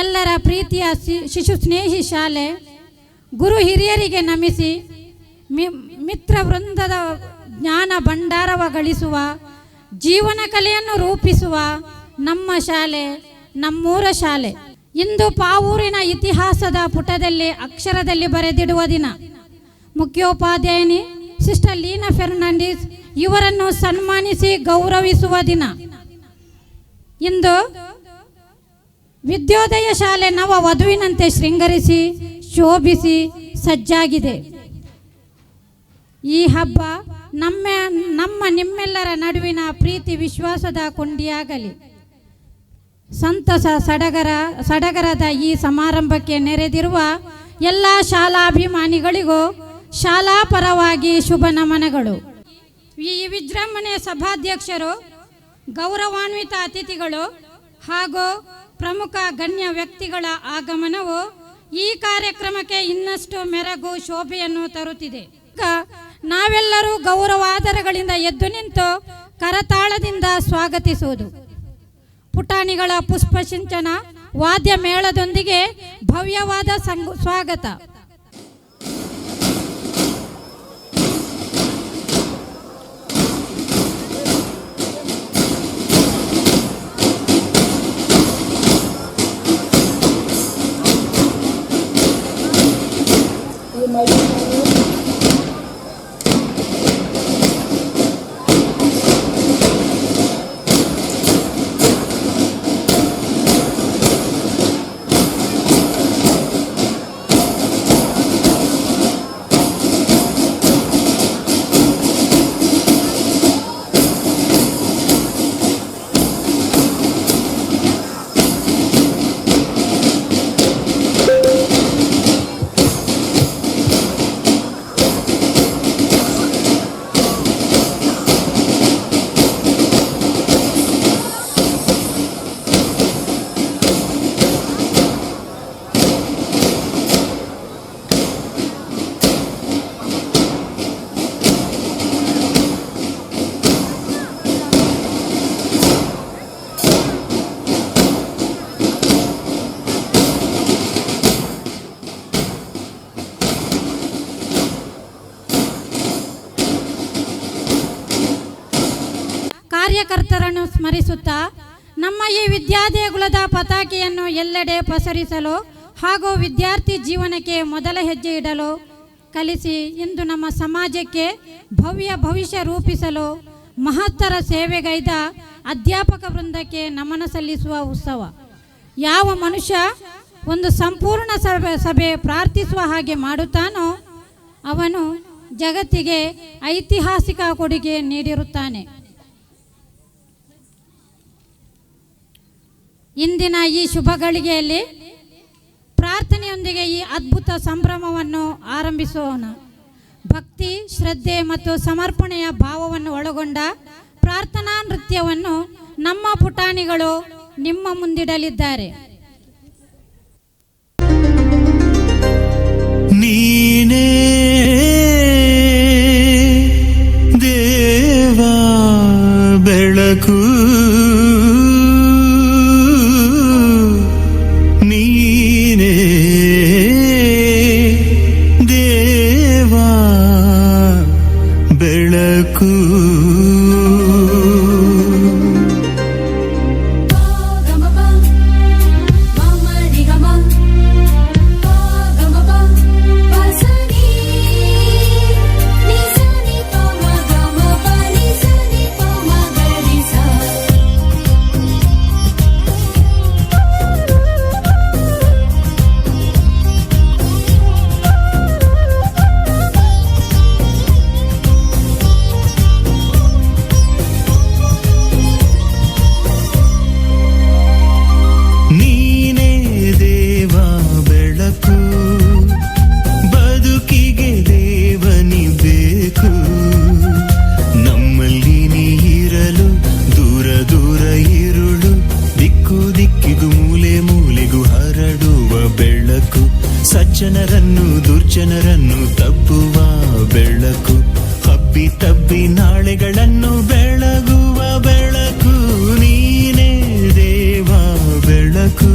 ಎಲ್ಲರ ಪ್ರೀತಿಯ ಶಿಶು ಸ್ನೇಹಿ ಶಾಲೆ, ಗುರು ಹಿರಿಯರಿಗೆ ನಮಿಸಿ ಮಿತ್ರ ವೃಂದದ ಜ್ಞಾನ ಭಂಡಾರವ ಗಳಿಸುವ, ಜೀವನ ಕಲೆಯನ್ನು ರೂಪಿಸುವ ನಮ್ಮ ಶಾಲೆ, ನಮ್ಮೂರ ಶಾಲೆ. ಇಂದು ಪಾವೂರಿನ ಇತಿಹಾಸದ ಪುಟದಲ್ಲಿ ಅಕ್ಷರದಲ್ಲಿ ಬರೆದಿಡುವ ದಿನ. ಮುಖ್ಯೋಪಾಧ್ಯಾಯಿನಿ ಸಿಸ್ಟರ್ ಲೀನಾ ಫೆರ್ನಾಂಡಿಸ್ ಇವರನ್ನು ಸನ್ಮಾನಿಸಿ ಗೌರವಿಸುವ ದಿನ. ಇಂದು ವಿದ್ಯೋದಯ ಶಾಲೆ ನವ ವಧುವಿನಂತೆ ಶೃಂಗರಿಸಿ ಶೋಭಿಸಿ ಸಜ್ಜಾಗಿದೆ. ಈ ಹಬ್ಬ ನಮ್ಮ ನಮ್ಮ ನಿಮ್ಮೆಲ್ಲರ ನಡುವಿನ ಪ್ರೀತಿ ವಿಶ್ವಾಸದ ಕೊಂಡಿಯಾಗಲಿ. ಸಂತಸ ಸಡಗರದ ಈ ಸಮಾರಂಭಕ್ಕೆ ನೆರೆದಿರುವ ಎಲ್ಲ ಶಾಲಾಭಿಮಾನಿಗಳಿಗೂ ಶಾಲಾ ಪರವಾಗಿ ಶುಭ ನಮನಗಳು. ಈ ವಿಜೃಂಭಣೆಯ ಸಭಾಧ್ಯಕ್ಷರು, ಗೌರವಾನ್ವಿತ ಅತಿಥಿಗಳು ಹಾಗೂ ಪ್ರಮುಖ ಗಣ್ಯ ವ್ಯಕ್ತಿಗಳ ಆಗಮನವು ಈ ಕಾರ್ಯಕ್ರಮಕ್ಕೆ ಇನ್ನಷ್ಟು ಮೆರಗು ಶೋಭೆಯನ್ನು ತರುತ್ತಿದೆ. ಈಗ ನಾವೆಲ್ಲರೂ ಗೌರವಾದರಗಳಿಂದ ಎದ್ದು ನಿಂತು ಕರತಾಳದಿಂದ ಸ್ವಾಗತಿಸುವುದು. ಪುಟಾಣಿಗಳ ಪುಷ್ಪ ಸಿಂಚನ, ವಾದ್ಯ ಮೇಳದೊಂದಿಗೆ ಭವ್ಯವಾದ ಸ್ವಾಗತ. ಕಾರ್ಯಕರ್ತರನ್ನು ಸ್ಮರಿಸುತ್ತಾ ನಮ್ಮ ಈ ವಿದ್ಯಾದೇಗುಲದ ಪತಾಕೆಯನ್ನು ಎಲ್ಲೆಡೆ ಪಸರಿಸಲು ಹಾಗೂ ವಿದ್ಯಾರ್ಥಿ ಜೀವನಕ್ಕೆ ಮೊದಲ ಹೆಜ್ಜೆ ಇಡಲು ಕಲಿಸಿ ಇಂದು ನಮ್ಮ ಸಮಾಜಕ್ಕೆ ಭವ್ಯ ಭವಿಷ್ಯ ರೂಪಿಸಲು ಮಹತ್ತರ ಸೇವೆಗೈದ ಅಧ್ಯಾಪಕ ವೃಂದಕ್ಕೆ ನಮನ ಸಲ್ಲಿಸುವ ಉತ್ಸವ. ಯಾವ ಮನುಷ್ಯ ಒಂದು ಸಂಪೂರ್ಣ ಸಭೆ ಪ್ರಾರ್ಥಿಸುವ ಹಾಗೆ ಮಾಡುತ್ತಾನೋ ಅವನು ಜಗತ್ತಿಗೆ ಐತಿಹಾಸಿಕ ಕೊಡುಗೆ ನೀಡಿರುತ್ತಾನೆ. ಇಂದಿನ ಈ ಶುಭ ಗಳಿಗೆಯಲ್ಲಿ ಪ್ರಾರ್ಥನೆಯೊಂದಿಗೆ ಈ ಅದ್ಭುತ ಸಂಭ್ರಮವನ್ನು ಆರಂಭಿಸೋಣ. ಭಕ್ತಿ, ಶ್ರದ್ಧೆ ಮತ್ತು ಸಮರ್ಪಣೆಯ ಭಾವವನ್ನು ಒಳಗೊಂಡ ಪ್ರಾರ್ಥನಾ ನೃತ್ಯವನ್ನು ನಮ್ಮ ಪುಟಾಣಿಗಳು ನಿಮ್ಮ ಮುಂದಿಡಲಿದ್ದಾರೆ. ನೀನೇ ದೇವ ಬೆಳಕು, ನೀನೇ ದೇವ ಬೆಳಕು. ನೀನೇ ದೇವ ಬೆಳಕು, ಬದುಕಿಗೆ ದೇವನಿ ಬೇಕು. ನಮ್ಮಲ್ಲಿ ನೀ ಇರಲು ದೂರ ದೂರ ಇರುಳು, ದಿಕ್ಕು ದಿಕ್ಕಿಗೂ ಮೂಲೆ ಮೂಲೆಗೂ ಹರಡುವ ಬೆಳಕು. ಸಜ್ಜನರನ್ನು ದುರ್ಜನರನ್ನು ತಬ್ಬುವ ಬೆಳಕು, ಹಬ್ಬಿ ತಬ್ಬಿ ನಾಳೆಗಳನ್ನು ಬೆಳಗುವ ಬೆಳಕು. ನೀನೇ ದೇವ ಬೆಳಕು.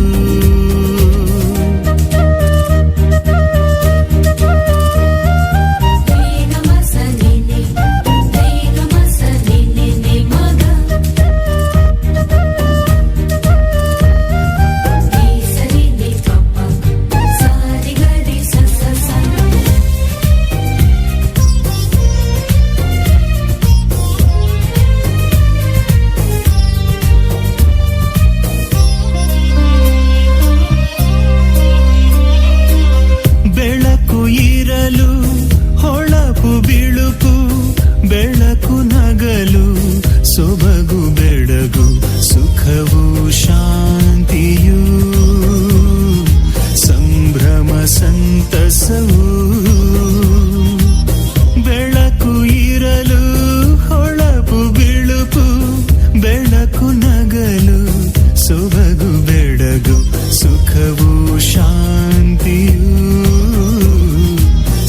ಶಾಂತಿಯು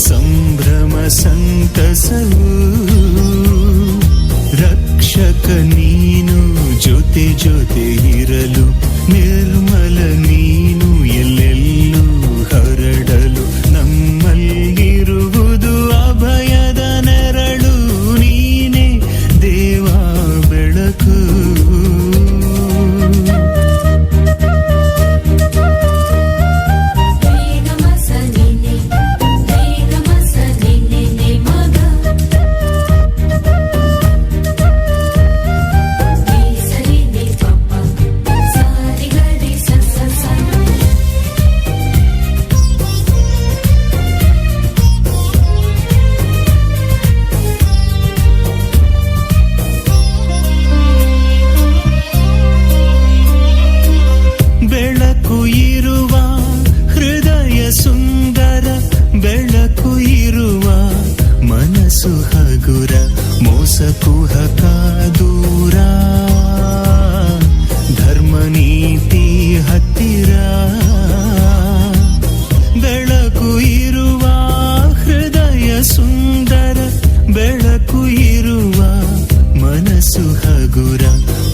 ಸಂಭ್ರಮ ಸಂತಸವು. ರಕ್ಷಕ ನೀನು ಜೊತೆ ಜೊತೆ ಇರಲು, ನಿರ್ಮಲ ನೀನು ಎಲ್ಲೆಲ್ಲೂ ಹರಡಲು, ನಮ್ಮಲ್ಲಿರುವುದು ಅಭಯದ ನೆರಳು, ನೀನೇ ದೇವ ಬೆಳಕು. ಬೆಳಕು ಇರುವ ಹೃದಯ ಸುಂದರ, ಬೆಳಕು ಇರುವ ಮನಸ್ಸು ಹಗುರ, ಮೋಸ ಕುಹಕ ದೂರ, ಧರ್ಮ ನೀತಿ ಹತ್ತಿರ. ಬೆಳಕು ಇರುವ ಹೃದಯ ಸುಂದರ, ಬೆಳಕು ಇರುವ ಮನಸ್ಸು ಹಗುರ,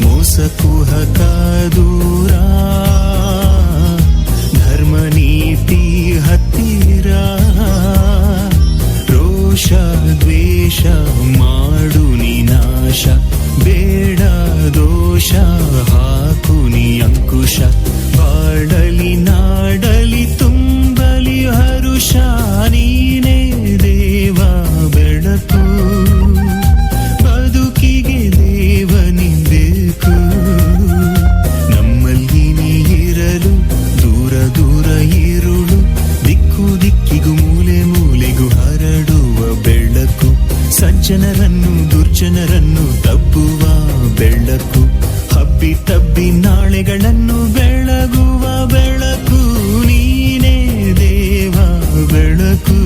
ಮೋಸ ಕುಹಕ ದೂರ, ಧರ್ಮ ನೀತಿ ಹತ್ತಿರ. ರೋಷ ದ್ವೇಷ ಮಾಡು ನಿನಾಶ, ಬೇಡ ದೋಷ ಹಾಕು ನೀ ಅಂಕುಶ, ಬಾಳಲಿ ನಾಡಲಿ ತುಂಬಲಿ ಹರುಷ, ನೀನೇ ದೇವ ಬೆಳಕು, ಬದುಕಿಗೆ ದೇವನಿಬೇಕು. ನಮ್ಮಲ್ಲಿ ನೀ ಇರಲು ದೂರ ದೂರ ಇರುಳು, ದಿಕ್ಕು ದಿಕ್ಕಿಗೂ ಮೂಲೆ ಮೂಲೆಗೂ ಹರಡುವ ಬೆಳಕು, ಸಜ್ಜನರನ್ನು ದುರ್ಜನರನ್ನು ತಬ್ಬುವ ಬೆಳಕು, ಹಬ್ಬಿ ತಬ್ಬಿ ನಾಳೆಗಳನ್ನು ಬೆಳಗುವ ಬೆಳಕು, ನೀನೇ ದೇವ ಬೆಳಕು.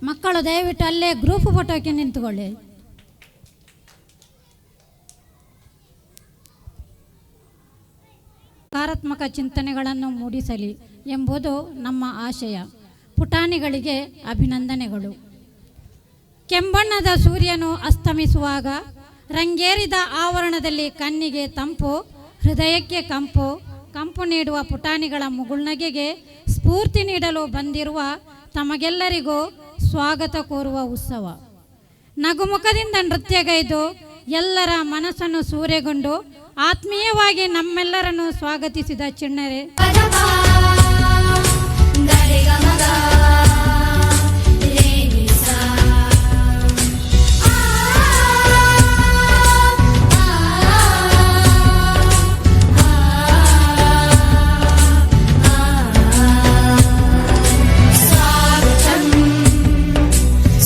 ಮಕ್ಕಳು ದಯವಿಟ್ಟು ಅಲ್ಲೇ ಗ್ರೂಪ್ ಫೋಟೋಕ್ಕೆ ನಿಂತುಕೊಳ್ಳಿ. ಸಕಾರಾತ್ಮಕ ಚಿಂತನೆಗಳನ್ನು ಮೂಡಿಸಲಿ ಎಂಬುದು ನಮ್ಮ ಆಶಯ. ಪುಟಾಣಿಗಳಿಗೆ ಅಭಿನಂದನೆಗಳು. ಕೆಂಬಣ್ಣದ ಸೂರ್ಯನು ಅಸ್ತಮಿಸುವಾಗ ರಂಗೇರಿದ ಆವರಣದಲ್ಲಿ ಕಣ್ಣಿಗೆ ತಂಪು, ಹೃದಯಕ್ಕೆ ಕಂಪು ಕಂಪು ನೀಡುವ ಪುಟಾಣಿಗಳ ಮುಗುಳ್ನಗೆಗೆ ಸ್ಫೂರ್ತಿ ನೀಡಲು ಬಂದಿರುವ ತಮಗೆಲ್ಲರಿಗೂ ಸ್ವಾಗತ ಕೋರುವ ಉತ್ಸವ. ನಗುಮುಖದಿಂದ ನೃತ್ಯಗೈದು ಎಲ್ಲರ ಮನಸ್ಸನ್ನು ಸೂರೆಗೊಂಡು ಆತ್ಮೀಯವಾಗಿ ನಮ್ಮೆಲ್ಲರನ್ನು ಸ್ವಾಗತಿಸಿದ ಚಿಣ್ಣರೆ,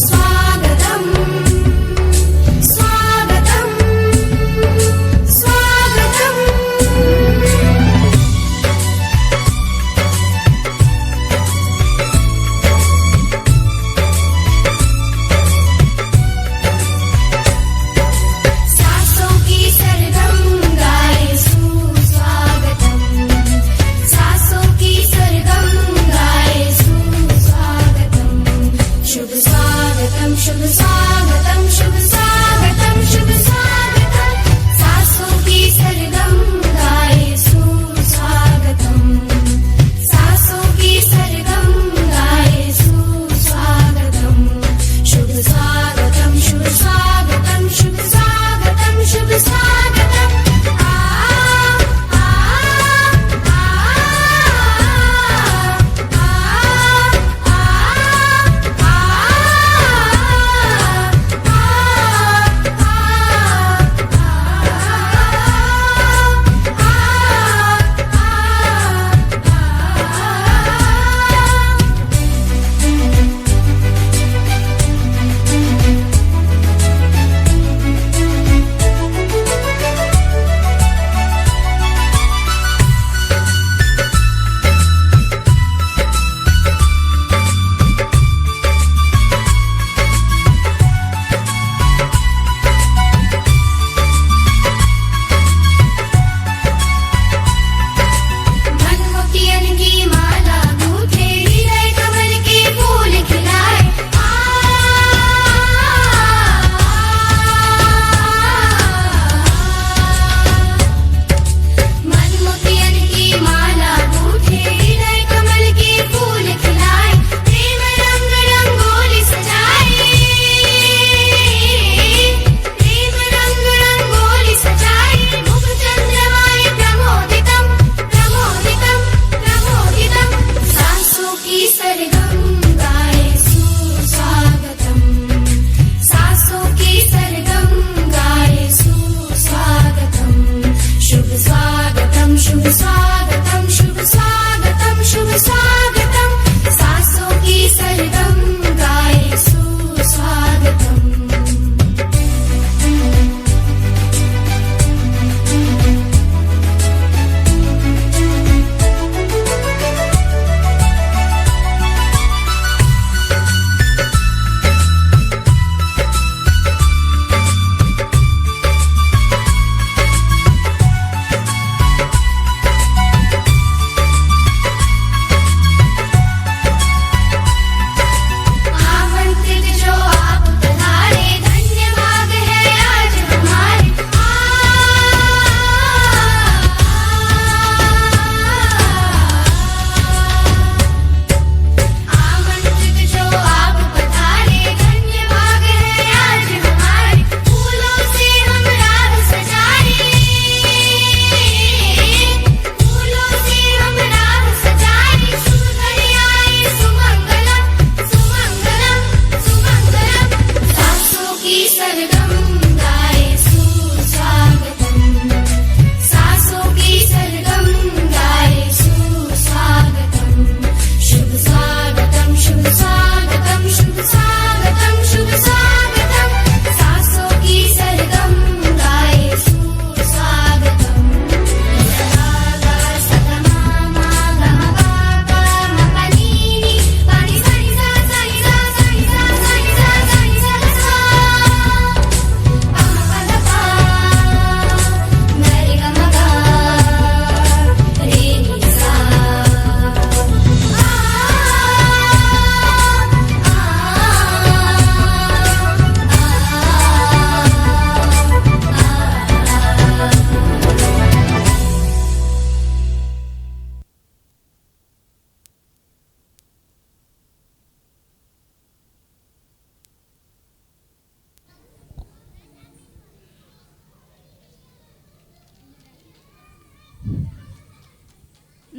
ಸ್ವಾಗತಂ ಸ್ವಾಗತಂ ಸ್ವಾಗತಂ.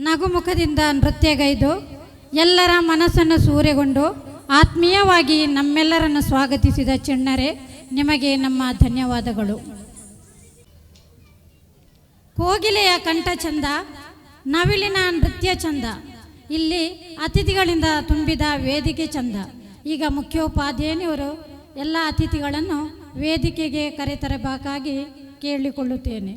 ನಗುಮುಖದಿಂದ ನೃತ್ಯಗೈದು ಎಲ್ಲರ ಮನಸ್ಸನ್ನು ಸೂರೆಗೊಂಡು ಆತ್ಮೀಯವಾಗಿ ನಮ್ಮೆಲ್ಲರನ್ನು ಸ್ವಾಗತಿಸಿದ ಚಿಣ್ಣರೇ, ನಿಮಗೆ ನಮ್ಮ ಧನ್ಯವಾದಗಳು. ಕೋಗಿಲೆಯ ಕಂಠ ಚಂದ, ನವಿಲಿನ ನೃತ್ಯ ಚಂದ, ಇಲ್ಲಿ ಅತಿಥಿಗಳಿಂದ ತುಂಬಿದ ವೇದಿಕೆ ಚಂದ. ಈಗ ಮುಖ್ಯೋಪಾಧ್ಯಾಯನಿಯವರು ಎಲ್ಲ ಅತಿಥಿಗಳನ್ನು ವೇದಿಕೆಗೆ ಕರೆತರಬೇಕಾಗಿ ಕೇಳಿಕೊಳ್ಳುತ್ತೇನೆ.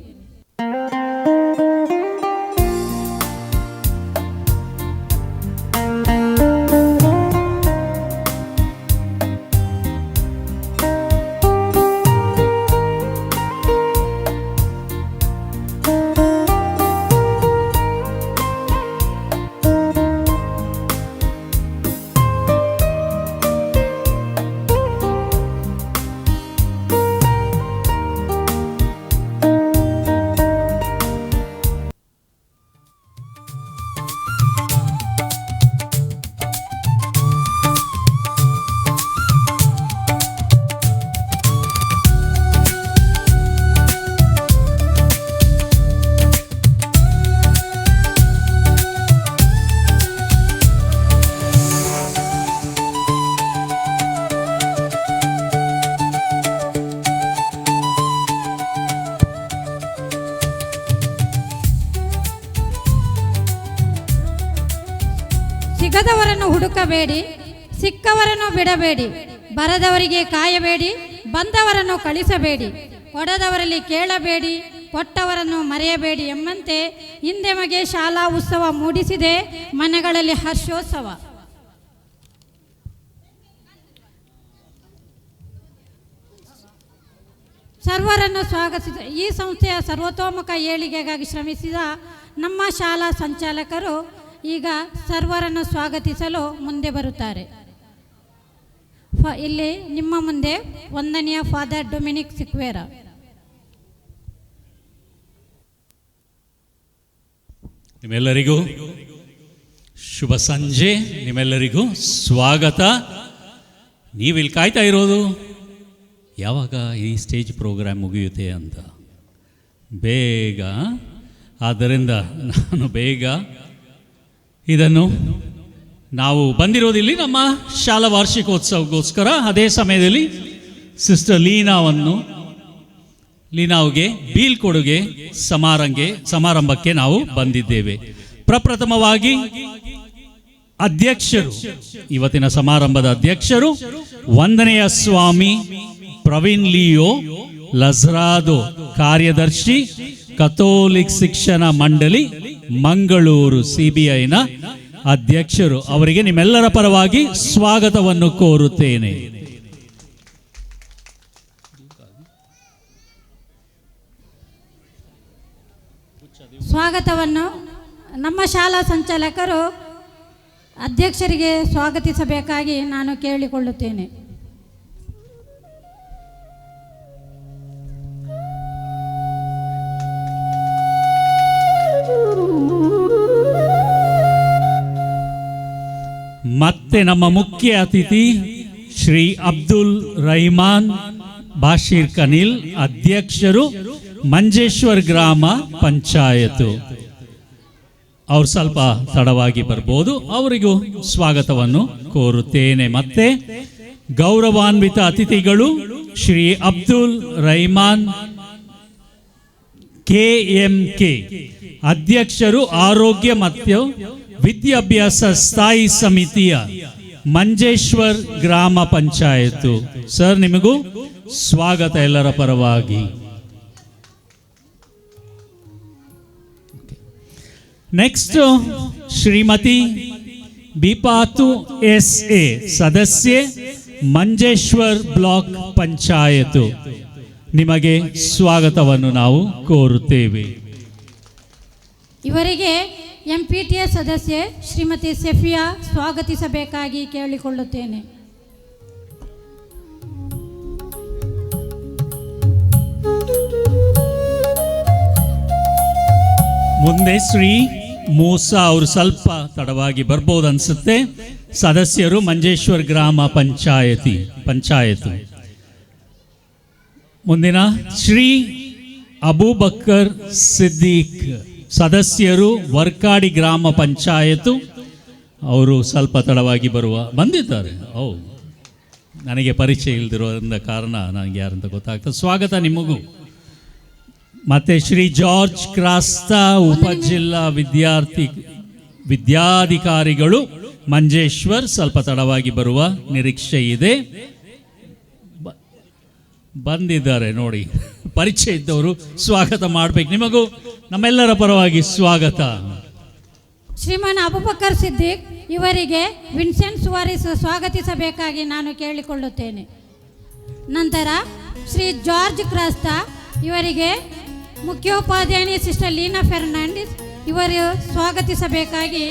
ಸಿಗದವರನ್ನು ಹುಡುಕಬೇಡಿ, ಸಿಕ್ಕವರನ್ನು ಬಿಡಬೇಡಿ, ಬರದವರಿಗೆ ಕಾಯಬೇಡಿ, ಬಂದವರನ್ನು ಕಳಿಸಬೇಡಿ, ಕೊಡದವರಲ್ಲಿ ಕೇಳಬೇಡಿ, ಕೊಟ್ಟವರನ್ನು ಮರೆಯಬೇಡಿ ಎಂಬಂತೆ ಹಿಂದೆಮಗೆ ಶಾಲಾ ಉತ್ಸವ ಮೂಡಿಸಿದೆ ಮನೆಗಳಲ್ಲಿ ಹರ್ಷೋತ್ಸವ. ಸರ್ವರನ್ನು ಸ್ವಾಗತಿಸಿದ ಈ ಸಂಸ್ಥೆಯ ಸರ್ವತೋಮುಖ ಏಳಿಗೆಗಾಗಿ ಶ್ರಮಿಸಿದ ನಮ್ಮ ಶಾಲಾ ಸಂಚಾಲಕರು ಈಗ ಸರ್ವರನ್ನು ಸ್ವಾಗತಿಸಲು ಮುಂದೆ ಬರುತ್ತಾರೆ. ಇಲ್ಲಿ ನಿಮ್ಮ ಮುಂದೆ ವಂದನೀಯ ಫಾದರ್ ಡೊಮಿನಿಕ್ ಸಿಕ್ವೇರಾ. ನಿಮ್ಮೆಲ್ಲರಿಗೂ ಶುಭ ಸಂಜೆ, ನಿಮ್ಮೆಲ್ಲರಿಗೂ ಸ್ವಾಗತ. ನೀವಿಲ್ಲಿ ಕಾಯ್ತಾ ಇರೋದು ಯಾವಾಗ ಈ ಸ್ಟೇಜ್ ಪ್ರೋಗ್ರಾಮ್ ಮುಗಿಯುತ್ತೆ ಅಂತ ಬೇಗ. ಆದ್ದರಿಂದ ನಾನು ಬೇಗ ಇದನ್ನು ನಾವು ಬಂದಿರೋದಿಲ್ಲಿ ನಮ್ಮ ಶಾಲಾ ವಾರ್ಷಿಕೋತ್ಸವಕ್ಕೋಸ್ಕರ. ಅದೇ ಸಮಯದಲ್ಲಿ ಸಿಸ್ಟರ್ ಲೀನಾವ್ಗೆ ಬೀಳ್ಕೊಡುಗೆ ಸಮಾರಂಭಕ್ಕೆ ನಾವು ಬಂದಿದ್ದೇವೆ. ಪ್ರಪ್ರಥಮವಾಗಿ ಅಧ್ಯಕ್ಷರು, ಇವತ್ತಿನ ಸಮಾರಂಭದ ಅಧ್ಯಕ್ಷರು ವಂದನೆಯ ಸ್ವಾಮಿ ಪ್ರವೀಣ್ ಲಿಯೋ ಲಜ್ರಾದೋ, ಕಾರ್ಯದರ್ಶಿ ಕಥೋಲಿಕ್ ಶಿಕ್ಷಣ ಮಂಡಳಿ ಮಂಗಳೂರು ಸಿಬಿಐನ ಅಧ್ಯಕ್ಷರು. ಅವರಿಗೆ ನಿಮ್ಮೆಲ್ಲರ ಪರವಾಗಿ ಸ್ವಾಗತವನ್ನು ಕೋರುತ್ತೇನೆ. ಸ್ವಾಗತವನ್ನು ನಮ್ಮ ಶಾಲಾ ಸಂಚಾಲಕರು ಅಧ್ಯಕ್ಷರಿಗೆ ಸ್ವಾಗತಿಸಬೇಕಾಗಿ ನಾನು ಕೇಳಿಕೊಳ್ಳುತ್ತೇನೆ. ಮತ್ತೆ ನಮ್ಮ ಮುಖ್ಯ ಅತಿಥಿ ಶ್ರೀ ಅಬ್ದುಲ್ ರಹಿಮಾನ್ ಬಾಷೀರ್ ಕನಿಲ್, ಅಧ್ಯಕ್ಷರು ಮಂಜೇಶ್ವರ್ ಗ್ರಾಮ ಪಂಚಾಯತು. ಅವರು ಸ್ವಲ್ಪ ತಡವಾಗಿ ಬರ್ಬೋದು, ಅವರಿಗೂ ಸ್ವಾಗತವನ್ನು ಕೋರುತ್ತೇನೆ. ಮತ್ತೆ ಗೌರವಾನ್ವಿತ ಅತಿಥಿಗಳು ಶ್ರೀ ಅಬ್ದುಲ್ ರಹಿಮಾನ್ ಕೆಎಂಕೆ, ಅಧ್ಯಕ್ಷರು ಆರೋಗ್ಯ ಮತ್ತು ವಿದ್ಯಾಭ್ಯಾಸ ಸ್ಥಾಯಿ ಸಮಿತಿಯ ಮಂಜೇಶ್ವರ್ ಗ್ರಾಮ ಪಂಚಾಯತು. ಸರ್, ನಿಮಗೂ ಸ್ವಾಗತ ಎಲ್ಲರ ಪರವಾಗಿ. ನೆಕ್ಸ್ಟ್ ಶ್ರೀಮತಿ ಬಿಪಾತು ಎಸ್ ಎ, ಸದಸ್ಯೆ ಮಂಜೇಶ್ವರ್ ಬ್ಲಾಕ್ ಪಂಚಾಯತು, ನಿಮಗೆ ಸ್ವಾಗತವನ್ನು ನಾವು ಕೋರುತ್ತೇವೆ. ಇವರಿಗೆ ಎಂಪಿಟಿಎ ಸದಸ್ಯೆ ಶ್ರೀಮತಿ ಸೆಫಿಯಾ ಸ್ವಾಗತಿಸಬೇಕಾಗಿ ಕೇಳಿಕೊಳ್ಳುತ್ತೇನೆ. ಮುಂದೆ ಶ್ರೀ ಮೂಸಾ ಅವರು ಸ್ವಲ್ಪ ತಡವಾಗಿ ಬರ್ಬೋದು ಅನ್ಸುತ್ತೆ, ಸದಸ್ಯರು ಮಂಜೇಶ್ವರ್ ಗ್ರಾಮ ಪಂಚಾಯತು. ಮುಂದಿನ ಶ್ರೀ ಅಬೂಬಕ್ಕರ್ ಸಿದ್ದೀಕ್, ಸದಸ್ಯರು, ವರ್ಕಾಡಿ ಗ್ರಾಮ ಪಂಚಾಯತು. ಅವರು ಸ್ವಲ್ಪ ತಡವಾಗಿ ಬಂದಿದ್ದಾರೆ. ಓ, ನನಗೆ ಪರಿಚಯ ಇಲ್ಲದಿರೋದ್ರಿಂದ ಕಾರಣ ನನಗೆ ಯಾರಂತ ಗೊತ್ತಾಗ್ತದೆ. ಸ್ವಾಗತ ನಿಮಗೂ. ಮತ್ತು ಶ್ರೀ ಜಾರ್ಜ್ ಕ್ರಾಸ್ತಾ, ಉಪಜಿಲ್ಲಾ ವಿದ್ಯಾಧಿಕಾರಿಗಳು ಮಂಜೇಶ್ವರ್, ಸ್ವಲ್ಪ ತಡವಾಗಿ ಬರುವ ನಿರೀಕ್ಷೆ ಇದೆ. ಬಂದಿದ್ದಾರೆ ನೋಡಿ. ಪರಿಚಯ ಇದ್ದವರು ಸ್ವಾಗತ ಮಾಡಬೇಕು. ನಿಮಗೂ ನಮ್ಮೆಲ್ಲರ ಪರವಾಗಿ ಸ್ವಾಗತ. ಶ್ರೀಮಾನ್ ಅಬುಬಕರ್ ಸಿದ್ದಿಕ್ ಇವರಿಗೆ ವಿನ್ಸೆಂಟ್ ಸುವಾರಿಸ್ ಸ್ವಾಗತಿಸಬೇಕಾಗಿ ನಾನು ಕೇಳಿಕೊಳ್ಳುತ್ತೇನೆ. ನಂತರ ಶ್ರೀ ಜಾರ್ಜ್ ಕ್ರಾಸ್ತಾ ಇವರಿಗೆ ಮುಖ್ಯೋಪಾಧ್ಯಾಯಿನಿ ಸಿಸ್ಟರ್ ಲೀನಾ ಫೆರ್ನಾಂಡಿಸ್ ಇವರು ಸ್ವಾಗತಿಸಬೇಕಾಗಿ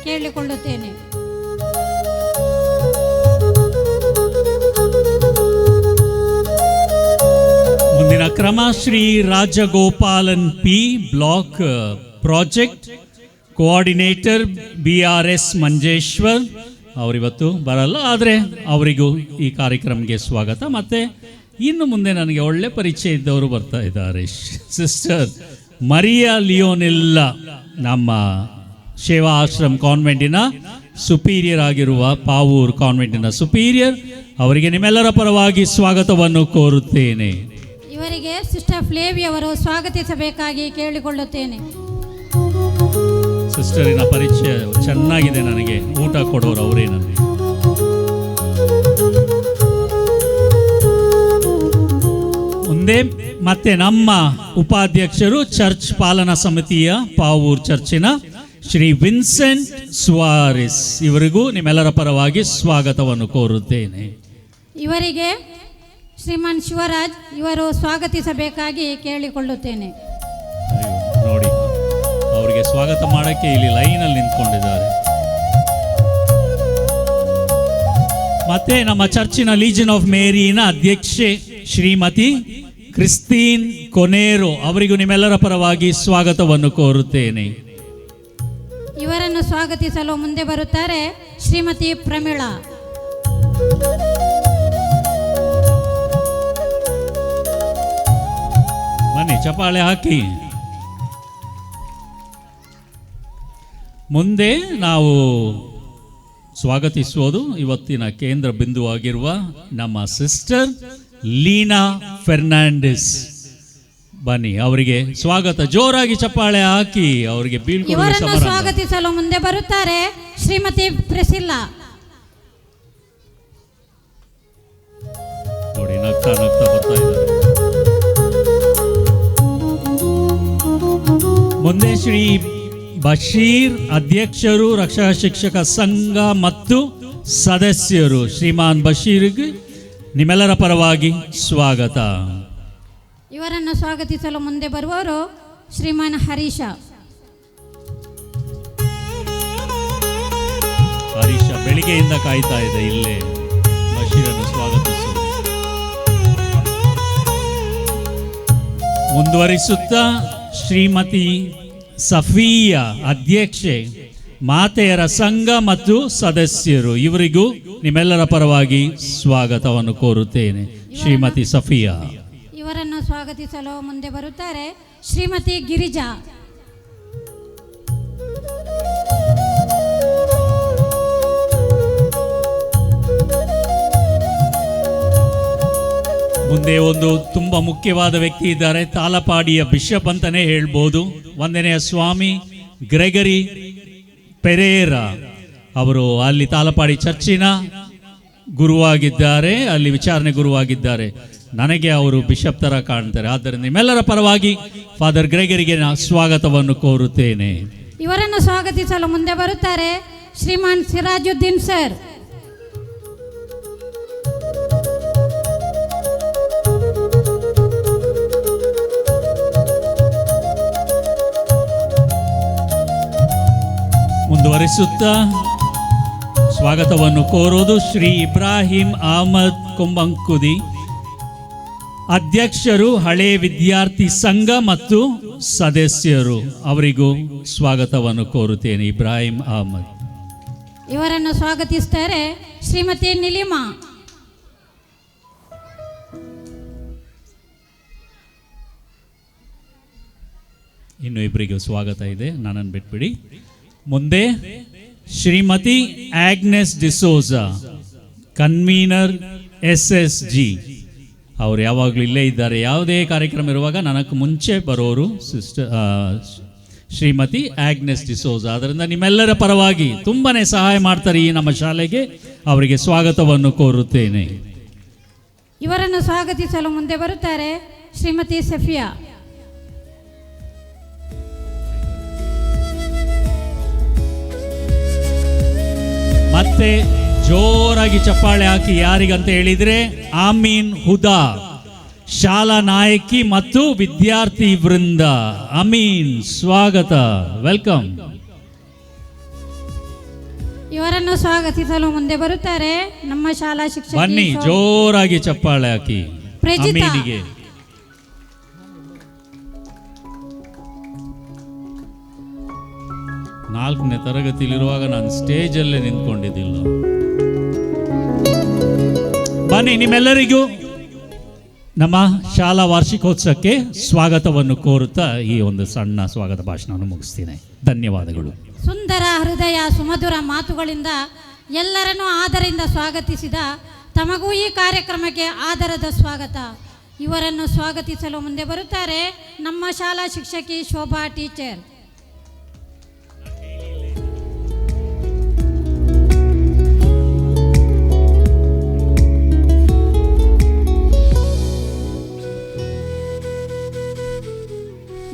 ಕೇಳಿಕೊಳ್ಳುತ್ತೇನೆ. ಮುಂದಿನ ಕ್ರಮ Shri Rajagopalan P, block project coordinator, BRS Manjeshwar. ಅವರಿವತ್ತು ಬರಲ್ಲ, ಆದರೆ ಅವರಿಗೂ ಈ ಕಾರ್ಯಕ್ರಮಕ್ಕೆ ಸ್ವಾಗತ. ಮತ್ತು ಇನ್ನು ಮುಂದೆ ನನಗೆ ಒಳ್ಳೆ ಪರಿಚಯ ಇದ್ದವರು ಬರ್ತಾ ಇದ್ದಾರೆ. ಸಿಸ್ಟರ್ ಮರಿಯಾ ಲಿಯೋನೆಲ್ಲ, ನಮ್ಮ ಸೇವಾ ಆಶ್ರಮ್ ಕಾನ್ವೆಂಟಿನ ಸುಪೀರಿಯರ್ ಆಗಿರುವ ಪಾವೂರ್ ಕಾನ್ವೆಂಟಿನ ಸುಪೀರಿಯರ್, ಅವರಿಗೆ ನಿಮ್ಮೆಲ್ಲರ ಪರವಾಗಿ ಸ್ವಾಗತವನ್ನು ಕೋರುತ್ತೇನೆ. ಇವರಿಗೆ ಸಿಸ್ಟರ್ ಫ್ಲೇವಿ ಅವರು ಸ್ವಾಗತಿಸಬೇಕಾಗಿ ಕೇಳಿಕೊಳ್ಳುತ್ತೇನೆ. ಸಿಸ್ಟರಿನ ಪರಿಚಯ ಚೆನ್ನಾಗಿದೆ ನನಗೆ, ಊಟ ಕೊಡೋರು ಅವರೇ ನನಗೆ. ಮುಂದೆ ಮತ್ತೆ ನಮ್ಮ ಉಪಾಧ್ಯಕ್ಷರು, ಚರ್ಚ್ ಪಾಲನಾ ಸಮಿತಿಯ ಪಾವೂರ್ ಚರ್ಚಿನ ಶ್ರೀ ವಿನ್ಸೆಂಟ್ ಸುವಾರಿಸ್ ಇವರಿಗೂ ನಿಮ್ಮೆಲ್ಲರ ಪರವಾಗಿ ಸ್ವಾಗತವನ್ನು ಕೋರುತ್ತೇನೆ. ಇವರಿಗೆ ಶ್ರೀಮಾನ್ ಶಿವರಾಜ್ ಇವರು ಸ್ವಾಗತಿಸಬೇಕಾಗಿ ಕೇಳಿಕೊಳ್ಳುತ್ತೇನೆ. ಅಯ್ಯೋ, ನೋಡಿ ಅವರಿಗೆ ಸ್ವಾಗತ ಮಾಡೋಕ್ಕೆ ಇಲ್ಲಿ ಲೈನಲ್ಲಿ ನಿಂತ್ಕೊಂಡಿದ್ದಾರೆ. ಮತ್ತೆ ನಮ್ಮ ಚರ್ಚಿನ ಲೀಜನ್ ಆಫ್ ಮೇರಿನ ಅಧ್ಯಕ್ಷೆ ಶ್ರೀಮತಿ ಕ್ರಿಸ್ತೀನ್ ಕೊನೇರೋ ಅವರಿಗೂ ನಿಮ್ಮೆಲ್ಲರ ಪರವಾಗಿ ಸ್ವಾಗತವನ್ನು ಕೋರುತ್ತೇನೆ. ಇವರನ್ನು ಸ್ವಾಗತಿಸಲು ಮುಂದೆ ಬರುತ್ತಾರೆ ಶ್ರೀಮತಿ ಪ್ರಮೀಳಾ. ಬನ್ನಿ, ಚಪಾಳೆ ಹಾಕಿ. ಮುಂದೆ ನಾವು ಸ್ವಾಗತಿಸುವುದು ಇವತ್ತಿನ ಕೇಂದ್ರ ಬಿಂದುವಾಗಿರುವ ನಮ್ಮ ಸಿಸ್ಟರ್ ಲೀನಾ ಫೆರ್ನಾಂಡಿಸ್. ಬನ್ನಿ, ಅವರಿಗೆ ಸ್ವಾಗತ. ಜೋರಾಗಿ ಚಪ್ಪಾಳೆ ಹಾಕಿ ಅವರಿಗೆ ಬೀಳ್ಕೊಡುವ ಇವರನ್ನು ಸಮಾರಂಭ. ಸ್ವಾಗತಿಸಲು ಮುಂದೆ ಬರುತ್ತಾರೆ ಶ್ರೀಮತಿ ಪ್ರೆಸಿಲ್ಲಾ. ನೋಡಿ, ನಗ್ತಾ ನಗ್ತಾ ಬರ್ತಾ ಇದ್ದಾರೆ. ಮುಂದೆ ಶ್ರೀ ಬಶೀರ್, ಅಧ್ಯಕ್ಷರು, ರಕ್ಷಾ ಶಿಕ್ಷಕ ಸಂಘ ಮತ್ತು ಸದಸ್ಯರು. ಶ್ರೀಮಾನ್ ಬಶೀರ್ಗೆ ನಿಮ್ಮೆಲ್ಲರ ಪರವಾಗಿ ಸ್ವಾಗತ. ಇವರನ್ನು ಸ್ವಾಗತಿಸಲು ಮುಂದೆ ಬರುವವರು ಶ್ರೀಮಾನ್ ಹರೀಶ. ಹರೀಶ ಬೆಳಿಗ್ಗೆಯಿಂದ ಕಾಯ್ತಾ ಇದೆ ಇಲ್ಲೇ ಬಶೀರನ್ನು ಸ್ವಾಗತಿಸು. ಮುಂದುವರಿಸುತ್ತಾ ಶ್ರೀಮತಿ ಸಫಿಯಾ, ಅಧ್ಯಕ್ಷೆ, ಮಾತೆಯರ ಸಂಘ ಮತ್ತು ಸದಸ್ಯರು, ಇವರಿಗೂ ನಿಮ್ಮೆಲ್ಲರ ಪರವಾಗಿ ಸ್ವಾಗತವನ್ನು ಕೋರುತ್ತೇನೆ. ಶ್ರೀಮತಿ ಸಫಿಯಾ. ಇವರನ್ನು ಸ್ವಾಗತಿಸಲು ಮುಂದೆ ಬರುತ್ತಾರೆ ಶ್ರೀಮತಿ ಗಿರಿಜಾ. ಮುಂದೆ ಒಂದು ತುಂಬ ಮುಖ್ಯವಾದ ವ್ಯಕ್ತಿ ಇದ್ದಾರೆ, ತಾಲಪಾಡಿಯ ಬಿಷಪ್ ಅಂತಾನೆ ಹೇಳ್ಬೋದು. ಒಂದನೆಯ ಸ್ವಾಮಿ ಗ್ರೆಗರಿ ಪೆರೇರಾ ಅವರು ಅಲ್ಲಿ ತಾಲಪಾಡಿ ಚರ್ಚಿನ ಗುರುವಾಗಿದ್ದಾರೆ, ಅಲ್ಲಿ ವಿಚಾರಣೆ ಗುರುವಾಗಿದ್ದಾರೆ. ನನಗೆ ಅವರು ಬಿಷಪ್ ಥರ ಕಾಣ್ತಾರೆ. ಆದ್ದರಿಂದ ನಿಮ್ಮೆಲ್ಲರ ಪರವಾಗಿ ಫಾದರ್ ಗ್ರೆಗರಿಗೆ ನಾನು ಸ್ವಾಗತವನ್ನು ಕೋರುತ್ತೇನೆ. ಇವರನ್ನು ಸ್ವಾಗತಿಸಲು ಮುಂದೆ ಬರುತ್ತಾರೆ ಶ್ರೀಮಾನ್ ಸಿರಾಜುದ್ದೀನ್ ಸರ್. ಮುಂದುವರಿಸುತ್ತಾ ಸ್ವಾಗತವನ್ನು ಕೋರೋದು ಶ್ರೀ ಇಬ್ರಾಹಿಂ ಅಹಮದ್ ಕೊಂಬಂಕುದಿ, ಅಧ್ಯಕ್ಷರು, ಹಳೆ ವಿದ್ಯಾರ್ಥಿ ಸಂಘ ಮತ್ತು ಸದಸ್ಯರು, ಅವರಿಗೂ ಸ್ವಾಗತವನ್ನು ಕೋರುತ್ತೇನೆ. ಇಬ್ರಾಹಿಂ ಅಹಮದ್. ಇವರನ್ನು ಸ್ವಾಗತಿಸ್ತಾರೆ ಶ್ರೀಮತಿ ನಿಲಿಮಾ. ಇನ್ನು ಇಬ್ಬರಿಗೂ ಸ್ವಾಗತ ಇದೆ, ನನ್ನನ್ನು ಬಿಟ್ಬಿಡಿ. ಮುಂದೆ Shrimati Agnes D'Souza, convener SSG. ಅವರು ಯಾವಾಗಲೂ ಇಲ್ಲೇ ಇದ್ದಾರೆ. ಯಾವುದೇ ಕಾರ್ಯಕ್ರಮ ಇರುವಾಗ ನನಗೆ ಮುಂಚೆ ಬರೋರು ಸಿಸ್ಟರ್ ಶ್ರೀಮತಿ ಆಗ್ನೆಸ್ ಡಿಸೋಜಾ. ಆದ್ದರಿಂದ ನಿಮ್ಮೆಲ್ಲರ ಪರವಾಗಿ ತುಂಬಾ ಸಹಾಯ ಮಾಡ್ತಾರೆ ಈ ನಮ್ಮ ಶಾಲೆಗೆ. ಅವರಿಗೆ ಸ್ವಾಗತವನ್ನು ಕೋರುತ್ತೇನೆ. ಇವರನ್ನು ಸ್ವಾಗತಿಸಲು ಮುಂದೆ ಬರುತ್ತಾರೆ ಶ್ರೀಮತಿ ಸಫಿಯಾ. ಮತ್ತೆ ಜೋರಾಗಿ ಚಪ್ಪಾಳೆ ಹಾಕಿ ಯಾರಿಗಂತ ಹೇಳಿದ್ರೆ ಆಮೀನ್ ಹುದಾ, ಶಾಲಾ ನಾಯಕಿ ಮತ್ತು ವಿದ್ಯಾರ್ಥಿ ವೃಂದ. ಅಮೀನ್, ಸ್ವಾಗತ, welcome. ಇವರನ್ನು ಸ್ವಾಗತಿಸಲು ಮುಂದೆ ಬರುತ್ತಾರೆ ನಮ್ಮ ಶಾಲಾ ಶಿಕ್ಷಕಿ ಬನ್ನಿ, ಜೋರಾಗಿ ಚಪ್ಪಾಳೆ ಹಾಕಿ ಪ್ರಜಿತಾ. ಅಮೀನಿಗೆ. ನಾಲ್ಕನೇ ತರಗತಿಲಿರುವಾಗ ನಾನು ಸ್ಟೇಜಲ್ಲೇ ನಿಂತ್ಕೊಂಡಿದ್ದಿಲ್ಲ. ಬನ್ನಿ, ನಿಮ್ಮೆಲ್ಲರಿಗೂ ನಮ್ಮ ಶಾಲಾ ವಾರ್ಷಿಕೋತ್ಸವಕ್ಕೆ ಸ್ವಾಗತವನ್ನು ಕೋರುತ್ತಾ ಈ ಒಂದು ಸಣ್ಣ ಸ್ವಾಗತ ಭಾಷಣವನ್ನು ಮುಗಿಸ್ತೀನಿ. ಧನ್ಯವಾದಗಳು. ಸುಂದರ ಹೃದಯ ಸುಮಧುರ ಮಾತುಗಳಿಂದ ಎಲ್ಲರನ್ನೂ ಆದರಿಂದ ಸ್ವಾಗತಿಸಿದ ತಮಗೂ ಈ ಕಾರ್ಯಕ್ರಮಕ್ಕೆ ಆದರದ ಸ್ವಾಗತ. ಇವರನ್ನು ಸ್ವಾಗತಿಸಲು ಮುಂದೆ ಬರುತ್ತಾರೆ ನಮ್ಮ ಶಾಲಾ ಶಿಕ್ಷಕಿ ಶೋಭಾ ಟೀಚರ್.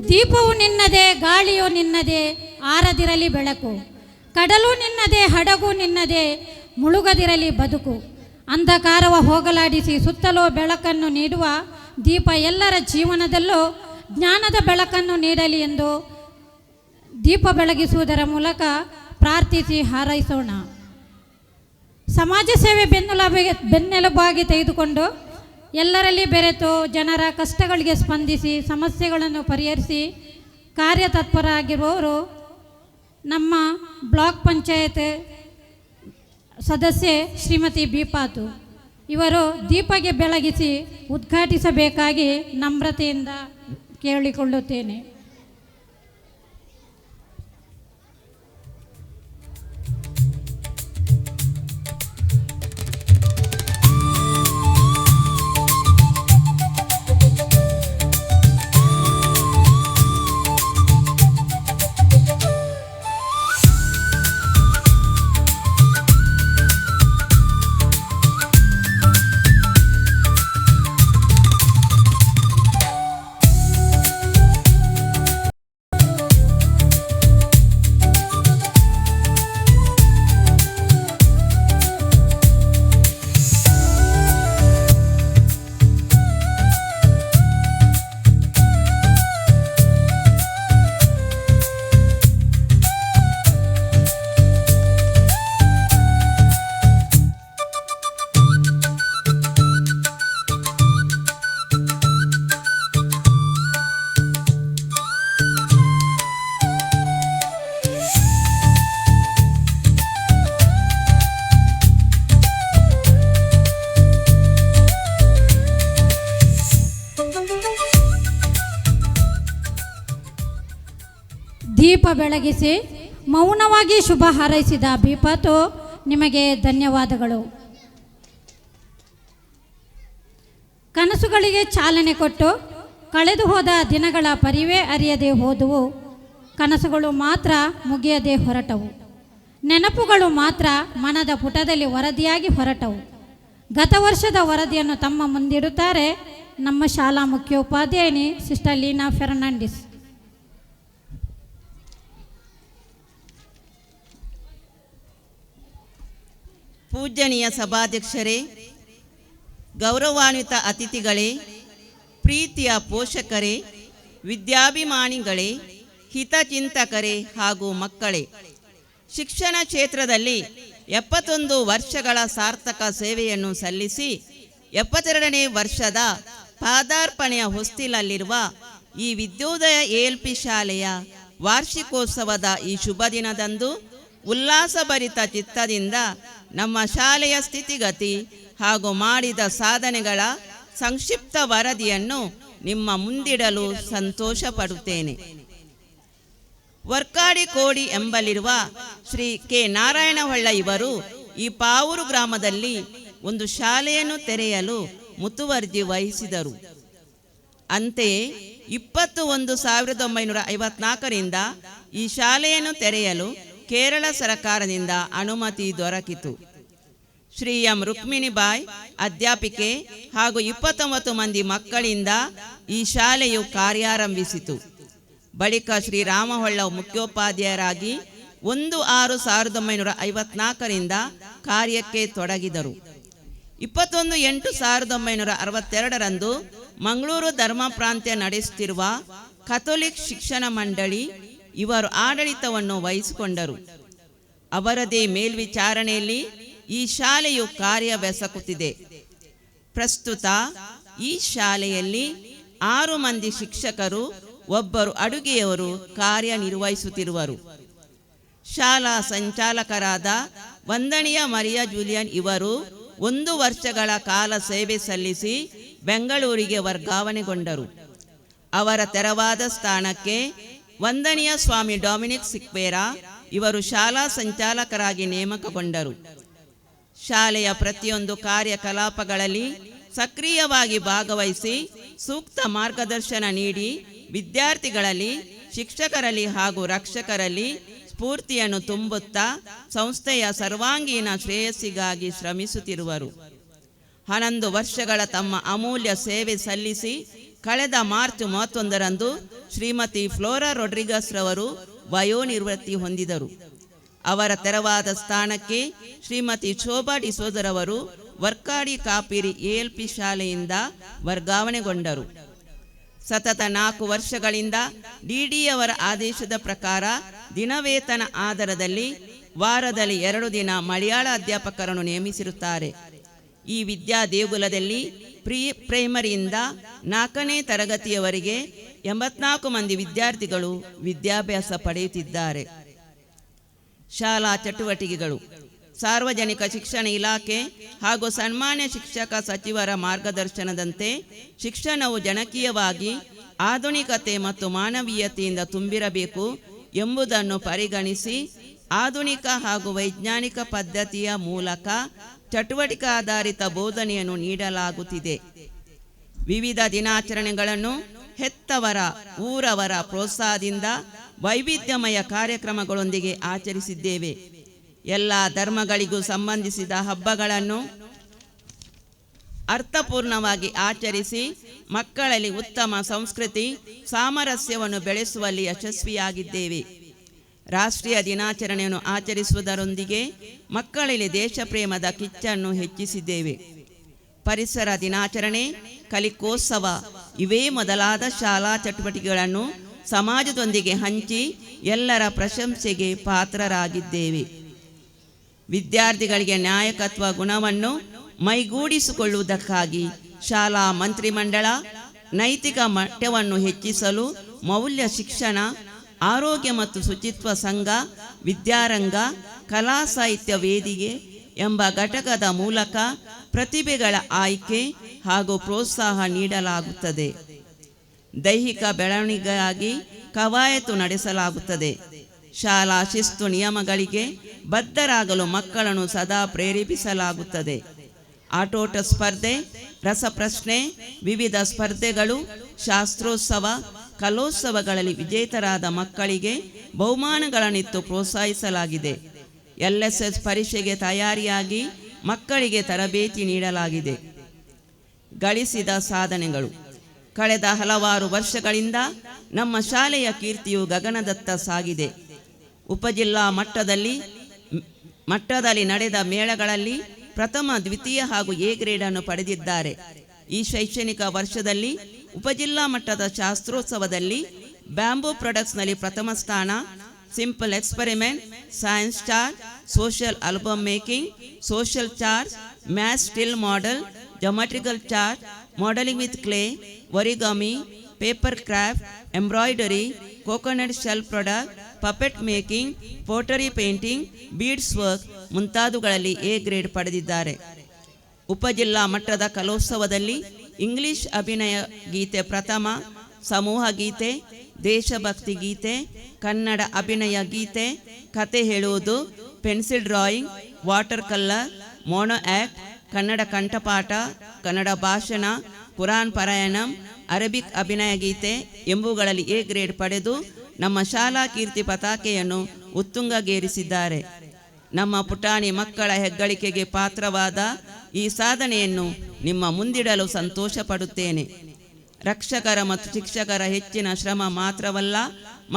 ದೀಪವು ನಿನ್ನದೇ, ಗಾಳಿಯು ನಿನ್ನದೇ, ಆರದಿರಲಿ ಬೆಳಕು. ಕಡಲು ನಿನ್ನದೇ, ಹಡಗು ನಿನ್ನದೇ, ಮುಳುಗದಿರಲಿ ಬದುಕು. ಅಂಧಕಾರವ ಹೋಗಲಾಡಿಸಿ ಸುತ್ತಲೂ ಬೆಳಕನ್ನು ನೀಡುವ ದೀಪ ಎಲ್ಲರ ಜೀವನದಲ್ಲೂ ಜ್ಞಾನದ ಬೆಳಕನ್ನು ನೀಡಲಿ ಎಂದು ದೀಪ ಬೆಳಗಿಸುವುದರ ಮೂಲಕ ಪ್ರಾರ್ಥಿಸಿ ಹಾರೈಸೋಣ. ಸಮಾಜ ಸೇವೆ ಬೆನ್ನೆಲುಬಾಗಿ ತೆಗೆದುಕೊಂಡು ಎಲ್ಲರಲ್ಲಿ ಬೆರೆತು ಜನರ ಕಷ್ಟಗಳಿಗೆ ಸ್ಪಂದಿಸಿ ಸಮಸ್ಯೆಗಳನ್ನು ಪರಿಹರಿಸಿ ಕಾರ್ಯತತ್ಪರರಾಗಿರುವವರು ನಮ್ಮ ಬ್ಲಾಕ್ ಪಂಚಾಯತ್ ಸದಸ್ಯೆ ಶ್ರೀಮತಿ ಬೀಪಾತು. ಇವರು ದೀಪಗೆ ಬೆಳಗಿಸಿ ಉದ್ಘಾಟಿಸಬೇಕಾಗಿ ನಮ್ರತೆಯಿಂದ ಕೇಳಿಕೊಳ್ಳುತ್ತೇನೆ. ದೀಪ ಬೆಳಗಿಸಿ ಮೌನವಾಗಿ ಶುಭ ಹಾರೈಸಿದ ಬೀಪಾತು ನಿಮಗೆ ಧನ್ಯವಾದಗಳು. ಕನಸುಗಳಿಗೆ ಚಾಲನೆ ಕೊಟ್ಟು ಕಳೆದು ಹೋದ ದಿನಗಳ ಪರಿವೇ ಅರಿಯದೆ ಹೋದುವು. ಕನಸುಗಳು ಮಾತ್ರ ಮುಗಿಯದೆ ಹೊರಟವು. ನೆನಪುಗಳು ಮಾತ್ರ ಮನದ ಪುಟದಲ್ಲಿ ವರದಿಯಾಗಿ ಹೊರಟವು. ಗತ ವರ್ಷದ ವರದಿಯನ್ನು ತಮ್ಮ ಮುಂದಿಡುತ್ತಾರೆ ನಮ್ಮ ಶಾಲಾ ಮುಖ್ಯೋಪಾಧ್ಯಾಯಿನಿ ಸಿಸ್ಟರ್ ಲೀನಾ ಫೆರ್ನಾಂಡಿಸ್. ಪೂಜ್ಯನೀಯ ಸಭಾಧ್ಯಕ್ಷರೇ, ಗೌರವಾನ್ವಿತ ಅತಿಥಿಗಳೇ, ಪ್ರೀತಿಯ ಪೋಷಕರೇ, ವಿದ್ಯಾಭಿಮಾನಿಗಳೇ, ಹಿತಚಿಂತಕರೇ ಹಾಗೂ ಮಕ್ಕಳೇ, ಶಿಕ್ಷಣ ಕ್ಷೇತ್ರದಲ್ಲಿ 71 ವರ್ಷಗಳ ಸಾರ್ಥಕ ಸೇವೆಯನ್ನು ಸಲ್ಲಿಸಿ 72ನೇ ವರ್ಷದ ಪಾದಾರ್ಪಣೆಯ ಹೊಸ್ತಿಲಲ್ಲಿರುವ ಈ ವಿದ್ಯೋದಯ ALP ಶಾಲೆಯ ವಾರ್ಷಿಕೋತ್ಸವದ ಈ ಶುಭ ದಿನದಂದು ಉಲ್ಲಾಸಭರಿತ ಚಿತ್ತದಿಂದ ನಮ್ಮ ಶಾಲೆಯ ಸ್ಥಿತಿಗತಿ ಹಾಗೂ ಮಾಡಿದ ಸಾಧನೆಗಳ ಸಂಕ್ಷಿಪ್ತ ವರದಿಯನ್ನು ನಿಮ್ಮ ಮುಂದಿಡಲು ಸಂತೋಷ ಪಡುತ್ತೇನೆ. ವರ್ಕಾಡಿ ಕೋಡಿ ಎಂಬಲ್ಲಿರುವ ಶ್ರೀ ಕೆ ನಾರಾಯಣಹೊಳ್ಳ ಇವರು ಈ ಪಾವೂರು ಗ್ರಾಮದಲ್ಲಿ ಒಂದು ಶಾಲೆಯನ್ನು ತೆರೆಯಲು ಮುತುವರ್ಜಿ ವಹಿಸಿದರು. ಅಂತೆಯೇ 21/1954ರಿಂದ ಈ ಶಾಲೆಯನ್ನು ತೆರೆಯಲು ಕೇರಳ ಸರ್ಕಾರದಿಂದ ಅನುಮತಿ ದೊರಕಿತು. ಶ್ರೀ ಎಂ ರುಕ್ಮಿಣಿಬಾಯ್ ಅಧ್ಯಾಪಿಕೆ ಹಾಗೂ 29 ಮಂದಿ ಮಕ್ಕಳಿಂದ ಈ ಶಾಲೆಯು ಕಾರ್ಯಾರಂಭಿಸಿತು. ಬಳಿಕ ಶ್ರೀ ರಾಮಹೊಳ್ಳ ಮುಖ್ಯೋಪಾಧ್ಯಾಯರಾಗಿ 1/6/1954ರಿಂದ ಕಾರ್ಯಕ್ಕೆ ತೊಡಗಿದರು. 21/8/1962ರಂದು ಮಂಗಳೂರು ಧರ್ಮ ಪ್ರಾಂತ್ಯ ನಡೆಸುತ್ತಿರುವ ಕಥೋಲಿಕ್ ಶಿಕ್ಷಣ ಮಂಡಳಿ ಇವರು ಆಡಳಿತವನ್ನು ವಹಿಸಿಕೊಂಡರು. ಅವರದೇ ಮೇಲ್ವಿಚಾರಣೆಯಲ್ಲಿ ಈ ಶಾಲೆಯು ಕಾರ್ಯವೆಸಕುತ್ತಿದೆ. ಪ್ರಸ್ತುತ ಈ ಶಾಲೆಯಲ್ಲಿ 6 ಮಂದಿ ಶಿಕ್ಷಕರು, 1 ಅಡುಗೆಯವರು ಕಾರ್ಯನಿರ್ವಹಿಸುತ್ತಿರುವರು. ಶಾಲಾ ಸಂಚಾಲಕರಾದ ವಂದನೀಯ ಮರಿಯಾ ಜೂಲಿಯನ್ ಇವರು 1 ವರ್ಷಗಳ ಕಾಲ ಸೇವೆ ಸಲ್ಲಿಸಿ ಬೆಂಗಳೂರಿಗೆ ವರ್ಗಾವಣೆಗೊಂಡರು. ಅವರ ತೆರವಾದ ಸ್ಥಾನಕ್ಕೆ ವಂದನೀಯ ಸ್ವಾಮಿ ಡೊಮಿನಿಕ್ ಸಿಕ್ವೇರಾ ಇವರು ಶಾಲಾ ಸಂಚಾಲಕರಾಗಿ ನೇಮಕಗೊಂಡರು. ಶಾಲೆಯ ಪ್ರತಿಯೊಂದು ಕಾರ್ಯಕಲಾಪಗಳಲ್ಲಿ ಸಕ್ರಿಯವಾಗಿ ಭಾಗವಹಿಸಿ ಸೂಕ್ತ ಮಾರ್ಗದರ್ಶನ ನೀಡಿ ವಿದ್ಯಾರ್ಥಿಗಳಲ್ಲಿ, ಶಿಕ್ಷಕರಲ್ಲಿ ಹಾಗೂ ರಕ್ಷಕರಲ್ಲಿ ಸ್ಫೂರ್ತಿಯನ್ನು ತುಂಬುತ್ತಾ ಸಂಸ್ಥೆಯ ಸರ್ವಾಂಗೀಣ ಶ್ರೇಯಸ್ಸಿಗಾಗಿ ಶ್ರಮಿಸುತ್ತಿರುವರು. 11 ವರ್ಷಗಳ ತಮ್ಮ ಅಮೂಲ್ಯ ಸೇವೆ ಸಲ್ಲಿಸಿ ಕಳೆದ ಮಾರ್ಚ್ 31ರಂದು ಶ್ರೀಮತಿ ಫ್ಲೋರಾ ರೊಡ್ರಿಗಸ್ ರವರು ವಯೋನಿವೃತ್ತಿ ಹೊಂದಿದರು. ಅವರ ತೆರವಾದ ಸ್ಥಾನಕ್ಕೆ ಶ್ರೀಮತಿ ಶೋಭಾ ಡಿಸೋಜರವರು ವರ್ಕಾಡಿ ಕಾಪಿರಿ ಎಎಲ್ಪಿ ಶಾಲೆಯಿಂದ ವರ್ಗಾವಣೆಗೊಂಡರು. ಸತತ 4 ವರ್ಷಗಳಿಂದ ಡಿಡಿಯವರ ಆದೇಶದ ಪ್ರಕಾರ ದಿನವೇತನ ಆಧಾರದಲ್ಲಿ ವಾರದಲ್ಲಿ 2 ದಿನ ಮಲಯಾಳ ಅಧ್ಯಾಪಕರನ್ನು ನೇಮಿಸಿರುತ್ತಾರೆ. ಈ ವಿದ್ಯಾ ದೇಗುಲದಲ್ಲಿ ಪ್ರೀ ಪ್ರೈಮರಿಯಿಂದ 4ನೇ ತರಗತಿಯವರೆಗೆ 84 ಮಂದಿ ವಿದ್ಯಾರ್ಥಿಗಳು ವಿದ್ಯಾಭ್ಯಾಸ ಪಡೆಯುತ್ತಿದ್ದಾರೆ. ಶಾಲಾ ಚಟುವಟಿಕೆಗಳು ಸಾರ್ವಜನಿಕ ಶಿಕ್ಷಣ ಇಲಾಖೆ ಹಾಗೂ ಸನ್ಮಾನ್ಯ ಶಿಕ್ಷಕ ಸಚಿವರ ಮಾರ್ಗದರ್ಶನದಂತೆ ಶಿಕ್ಷಣವು ಜನಕೀಯವಾಗಿ ಆಧುನಿಕತೆ ಮತ್ತು ಮಾನವೀಯತೆಯಿಂದ ತುಂಬಿರಬೇಕು ಎಂಬುದನ್ನು ಪರಿಗಣಿಸಿ ಆಧುನಿಕ ಹಾಗೂ ವೈಜ್ಞಾನಿಕ ಪದ್ಧತಿಯ ಮೂಲಕ ಚಟುವಟಿಕಾಧಾರಿತ ಬೋಧನೆಯನ್ನು ನೀಡಲಾಗುತ್ತಿದೆ. ವಿವಿಧ ದಿನಾಚರಣೆಗಳನ್ನು ಹೆತ್ತವರ, ಊರವರ ಪ್ರೋತ್ಸಾಹದಿಂದ ವೈವಿಧ್ಯಮಯ ಕಾರ್ಯಕ್ರಮಗಳೊಂದಿಗೆ ಆಚರಿಸಿದ್ದೇವೆ. ಎಲ್ಲ ಧರ್ಮಗಳಿಗೂ ಸಂಬಂಧಿಸಿದ ಹಬ್ಬಗಳನ್ನು ಅರ್ಥಪೂರ್ಣವಾಗಿ ಆಚರಿಸಿ ಮಕ್ಕಳಲ್ಲಿ ಉತ್ತಮ ಸಂಸ್ಕೃತಿ ಸಾಮರಸ್ಯವನ್ನು ಬೆಳೆಸುವಲ್ಲಿ ಯಶಸ್ವಿಯಾಗಿದ್ದೇವೆ. ರಾಷ್ಟ್ರೀಯ ದಿನಾಚರಣೆಯನ್ನು ಆಚರಿಸುವುದರೊಂದಿಗೆ ಮಕ್ಕಳಲ್ಲಿ ದೇಶಪ್ರೇಮದ ಕಿಚ್ಚನ್ನು ಹೆಚ್ಚಿಸಿದ್ದೇವೆ. ಪರಿಸರ ದಿನಾಚರಣೆ, ಕಲಿಕೋತ್ಸವ ಇವೇ ಮೊದಲಾದ ಶಾಲಾ ಚಟುವಟಿಕೆಗಳನ್ನು ಸಮಾಜದೊಂದಿಗೆ ಹಂಚಿ ಎಲ್ಲರ ಪ್ರಶಂಸೆಗೆ ಪಾತ್ರರಾಗಿದ್ದೇವೆ. ವಿದ್ಯಾರ್ಥಿಗಳಿಗೆ ನಾಯಕತ್ವ ಗುಣವನ್ನು ಮೈಗೂಡಿಸಿಕೊಳ್ಳುವುದಕ್ಕಾಗಿ ಶಾಲಾ ಮಂತ್ರಿಮಂಡಳ ನೈತಿಕ ಮಟ್ಟವನ್ನು ಹೆಚ್ಚಿಸಲು ಮೌಲ್ಯ ಶಿಕ್ಷಣ, ಆರೋಗ್ಯ ಮತ್ತು ಶುಚಿತ್ವ ಸಂಘ, ವಿದ್ಯಾರಂಗ, ಕಲಾ ಸಾಹಿತ್ಯ ವೇದಿಕೆ ಎಂಬ ಘಟಕದ ಮೂಲಕ ಪ್ರತಿಭೆಗಳ ಆಯ್ಕೆ ಹಾಗೂ ಪ್ರೋತ್ಸಾಹ ನೀಡಲಾಗುತ್ತದೆ. ದೈಹಿಕ ಬೆಳವಣಿಗೆಗಾಗಿ ಕವಾಯತು ನಡೆಸಲಾಗುತ್ತದೆ. ಶಾಲಾ ಶಿಸ್ತು ನಿಯಮಗಳಿಗೆ ಬದ್ಧರಾಗಲು ಮಕ್ಕಳನ್ನು ಸದಾ ಪ್ರೇರೇಪಿಸಲಾಗುತ್ತದೆ. ಆಟೋಟ ಸ್ಪರ್ಧೆ, ರಸಪ್ರಶ್ನೆ, ವಿವಿಧ ಸ್ಪರ್ಧೆಗಳು, ಶಾಸ್ತ್ರೋತ್ಸವ, ಕಲೋತ್ಸವಗಳಲ್ಲಿ ವಿಜೇತರಾದ ಮಕ್ಕಳಿಗೆ ಬಹುಮಾನಗಳನ್ನಿತ್ತು ಪ್ರೋತ್ಸಾಹಿಸಲಾಗಿದೆ. LSS ಪರೀಕ್ಷೆಗೆ ತಯಾರಿಯಾಗಿ ಮಕ್ಕಳಿಗೆ ತರಬೇತಿ ನೀಡಲಾಗಿದೆ. ಗಳಿಸಿದ ಸಾಧನೆಗಳು: ಕಳೆದ ಹಲವಾರು ವರ್ಷಗಳಿಂದ ನಮ್ಮ ಶಾಲೆಯ ಕೀರ್ತಿಯು ಗಗನದತ್ತ ಸಾಗಿದೆ. ಉಪಜಿಲ್ಲಾ ಮಟ್ಟದಲ್ಲಿ ನಡೆದ ಮೇಳಗಳಲ್ಲಿ ಪ್ರಥಮ, ದ್ವಿತೀಯ ಹಾಗೂ ಎ ಗ್ರೇಡನ್ನು ಪಡೆದಿದ್ದಾರೆ. ಈ ಶೈಕ್ಷಣಿಕ ವರ್ಷದಲ್ಲಿ ಉಪಜಿಲ್ಲಾ ಮಟ್ಟದ ಶಾಸ್ತ್ರೋತ್ಸವದಲ್ಲಿ ಬ್ಯಾಂಬೂ ಪ್ರಾಡಕ್ಟ್ಸ್ನಲ್ಲಿ ಪ್ರಥಮ ಸ್ಥಾನ, simple experiment, science chart, social album making, social chart, maths still model, geometrical chart, modelling with clay, origami, paper craft, embroidery, coconut shell product, puppet making, pottery painting, beads work ಮುಂತಾದವುಗಳಲ್ಲಿ A grade ಪಡೆದಿದ್ದಾರೆ. ಉಪಜಿಲ್ಲಾ ಮಟ್ಟದ ಕಲೋತ್ಸವದಲ್ಲಿ English ಅಭಿನಯ ಗೀತೆ ಪ್ರಥಮ, ಸಮೂಹ ಗೀತೆ, ದೇಶಭಕ್ತಿ ಗೀತೆ, ಕನ್ನಡ ಅಭಿನಯ ಗೀತೆ, ಕತೆ ಹೇಳುವುದು, pencil drawing, water colour, mono act, Kannada ಕಂಠಪಾಠ, ಕನ್ನಡ ಭಾಷಣ, ಕುರಾನ್ ಪಾರಾಯಣಂ, ಅರಬಿಕ್ ಅಭಿನಯ ಗೀತೆ ಎಂಬುಗಳಲ್ಲಿ ಎ ಗ್ರೇಡ್ ಪಡೆದು ನಮ್ಮ ಶಾಲಾ ಕೀರ್ತಿ ಪತಾಕೆಯನ್ನು ಉತ್ತುಂಗಗೇರಿಸಿದ್ದಾರೆ. ನಮ್ಮ ಪುಟಾಣಿ ಮಕ್ಕಳ ಹೆಗ್ಗಳಿಕೆಗೆ ಪಾತ್ರವಾದ ಈ ಸಾಧನೆಯನ್ನು ನಿಮ್ಮ ಮುಂದಿಡಲು ಸಂತೋಷ ಪಡುತ್ತೇನೆ. ರಕ್ಷಕರ ಮತ್ತು ಶಿಕ್ಷಕರ ಹೆಚ್ಚಿನ ಶ್ರಮ ಮಾತ್ರವಲ್ಲ,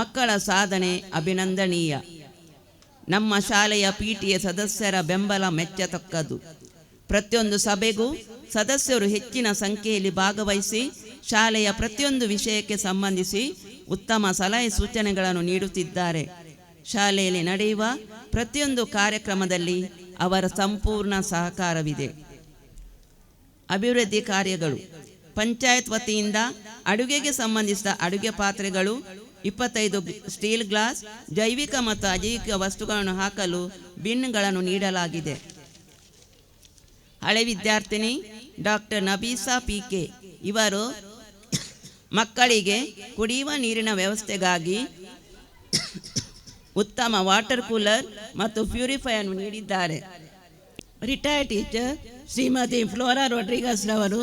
ಮಕ್ಕಳ ಸಾಧನೆ ಅಭಿನಂದನೀಯ. ನಮ್ಮ ಶಾಲೆಯ PTA ಸದಸ್ಯರ ಬೆಂಬಲ ಮೆಚ್ಚತಕ್ಕದ್ದು. ಪ್ರತಿಯೊಂದು ಸಭೆಗೂ ಸದಸ್ಯರು ಹೆಚ್ಚಿನ ಸಂಖ್ಯೆಯಲ್ಲಿ ಭಾಗವಹಿಸಿ ಶಾಲೆಯ ಪ್ರತಿಯೊಂದು ವಿಷಯಕ್ಕೆ ಸಂಬಂಧಿಸಿ ಉತ್ತಮ ಸಲಹೆ ಸೂಚನೆಗಳನ್ನು ನೀಡುತ್ತಿದ್ದಾರೆ. ಶಾಲೆಯಲ್ಲಿ ನಡೆಯುವ ಪ್ರತಿಯೊಂದು ಕಾರ್ಯಕ್ರಮದಲ್ಲಿ ಅವರ ಸಂಪೂರ್ಣ ಸಹಕಾರವಿದೆ. ಅಭಿವೃದ್ಧಿ ಕಾರ್ಯಗಳು: ಪಂಚಾಯತ್ ವತಿಯಿಂದ ಅಡುಗೆಗೆ ಸಂಬಂಧಿಸಿದ ಅಡುಗೆ ಪಾತ್ರೆಗಳು, 25 ಸ್ಟೀಲ್ ಗ್ಲಾಸ್, ಜೈವಿಕ ಮತ್ತು ಅಜೈವಿಕ ವಸ್ತುಗಳನ್ನು ಹಾಕಲು ಬಿನ್ಗಳನ್ನು ನೀಡಲಾಗಿದೆ. ಹಳೆ ವಿದ್ಯಾರ್ಥಿನಿ ಡಾಕ್ಟರ್ ನಬೀಸಾ PK ಇವರು ಮಕ್ಕಳಿಗೆ ಕುಡಿಯುವ ನೀರಿನ ವ್ಯವಸ್ಥೆಗಾಗಿ ಉತ್ತಮ ವಾಟರ್ ಕೂಲರ್ ಮತ್ತು ಪ್ಯೂರಿಫೈಯರ್ ನೀಡಿದ್ದಾರೆ. Retired teacher Shrimati flora Rodrigues ರವರು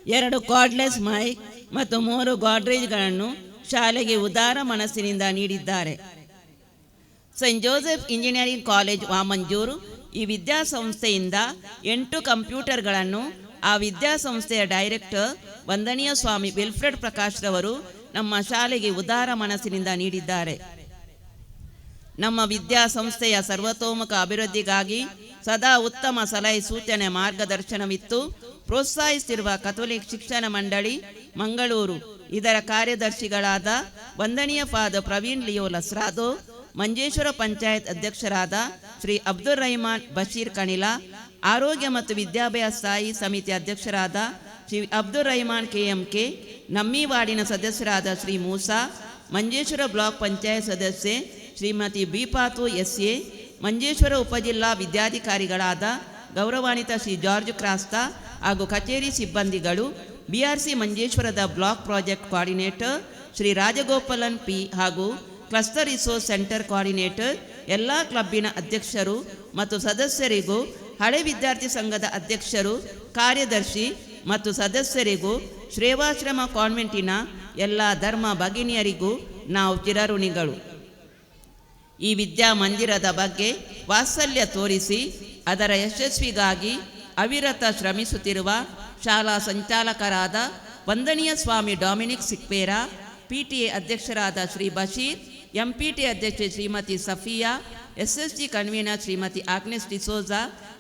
2 ಕಾರ್ಡ್ಲೆಸ್ ಮೈಕ್ ಮತ್ತು 3 ಗಾಡ್ರೇಜ್ಗಳನ್ನು ಶಾಲೆಗೆ ಉದಾರ ಮನಸ್ಸಿನಿಂದ ನೀಡಿದ್ದಾರೆ. Saint Joseph engineering college Vamanjoor ಈ ವಿದ್ಯಾಸಂಸ್ಥೆಯಿಂದ 8 ಕಂಪ್ಯೂಟರ್ಗಳನ್ನು ಆ ವಿದ್ಯಾಸಂಸ್ಥೆಯ ಡೈರೆಕ್ಟರ್ ವಂದನೀಯ ಸ್ವಾಮಿ ವಿಲ್ಫ್ರೆಡ್ ಪ್ರಕಾಶ್ ರವರು ನಮ್ಮ ಶಾಲೆಗೆ ಉದಾರ ಮನಸ್ಸಿನಿಂದ ನೀಡಿದ್ದಾರೆ. ನಮ್ಮ ವಿದ್ಯಾಸಂಸ್ಥೆಯ ಸರ್ವತೋಮುಖ ಅಭಿವೃದ್ಧಿಗಾಗಿ ಸದಾ ಉತ್ತಮ ಸಲಹೆ ಸೂಚನೆ ಮಾರ್ಗದರ್ಶನವಿತ್ತು ಪ್ರೋತ್ಸಾಹಿಸುತ್ತಿರುವ ಕಥೋಲಿಕ್ ಶಿಕ್ಷಣ ಮಂಡಳಿ ಮಂಗಳೂರು ಇದರ ಕಾರ್ಯದರ್ಶಿಗಳಾದ ವಂದನೀಯ ಫಾದರ್ ಪ್ರವೀಣ್ ಲಿಯೋ ಲಸ್ರಾದೋ, ಮಂಜೇಶ್ವರ ಪಂಚಾಯತ್ ಅಧ್ಯಕ್ಷರಾದ ಶ್ರೀ ಅಬ್ದುಲ್ ರಹಮಾನ್ ಬಶೀರ್ ಕಣಿಲಾ, ಆರೋಗ್ಯ ಮತ್ತು ವಿದ್ಯಾಭ್ಯಾಸ ಸ್ಥಾಯಿ ಸಮಿತಿ ಅಧ್ಯಕ್ಷರಾದ ಶ್ರೀ ಅಬ್ದುಲ್ ರಹಮಾನ್ KMK, ನಮ್ಮಿ ವಾರ್ಡಿನ ಸದಸ್ಯರಾದ ಶ್ರೀ ಮೂಸಾ, ಮಂಜೇಶ್ವರ ಬ್ಲಾಕ್ ಪಂಚಾಯತ್ ಸದಸ್ಯೆ ಶ್ರೀಮತಿ ಬಿಪಾತು SA, Manjeshwar ಉಪಜಿಲ್ಲಾ ವಿದ್ಯಾಧಿಕಾರಿಗಳಾದ ಗೌರವಾನ್ವಿತ ಶ್ರೀ ಜಾರ್ಜ್ ಕ್ರಾಸ್ತಾ ಹಾಗೂ ಕಚೇರಿ ಸಿಬ್ಬಂದಿಗಳು, BRC ಮಂಜೇಶ್ವರದ block project coordinator Shri Rajagopalan P ಹಾಗೂ ಕ್ಲಸ್ಟರ್ ರಿಸೋರ್ಸ್ ಸೆಂಟರ್ ಕೋಆರ್ಡಿನೇಟರ್, ಎಲ್ಲ ಕ್ಲಬ್ಬಿನ ಅಧ್ಯಕ್ಷರು ಮತ್ತು ಸದಸ್ಯರಿಗೂ, ಹಳೆ ವಿದ್ಯಾರ್ಥಿ ಸಂಘದ ಅಧ್ಯಕ್ಷರು, ಕಾರ್ಯದರ್ಶಿ ಮತ್ತು ಸದಸ್ಯರಿಗೂ, ಶ್ರೇವಾಶ್ರಮ ಕಾನ್ವೆಂಟಿನ ಎಲ್ಲ ಧರ್ಮ ಭಗಿನಿಯರಿಗೂ ನಾವು ಚಿರಋಣಿಗಳು. ಈ ವಿದ್ಯಾಮಂದಿರದ ಬಗ್ಗೆ ವಾತ್ಸಲ್ಯ ತೋರಿಸಿ ಅದರ ಯಶಸ್ವಿಗಾಗಿ ಅವಿರತ ಶ್ರಮಿಸುತ್ತಿರುವ ಶಾಲಾ ಸಂಚಾಲಕರಾದ ವಂದನೀಯ ಸ್ವಾಮಿ ಡೊಮಿನಿಕ್ ಸಿಕ್ವೇರಾ, PTA ಅಧ್ಯಕ್ಷರಾದ ಶ್ರೀ ಬಶೀರ್, MPT ಅಧ್ಯಕ್ಷೆ Shrimati Safiya, SSG convener Shrimati Agnes D'Souza,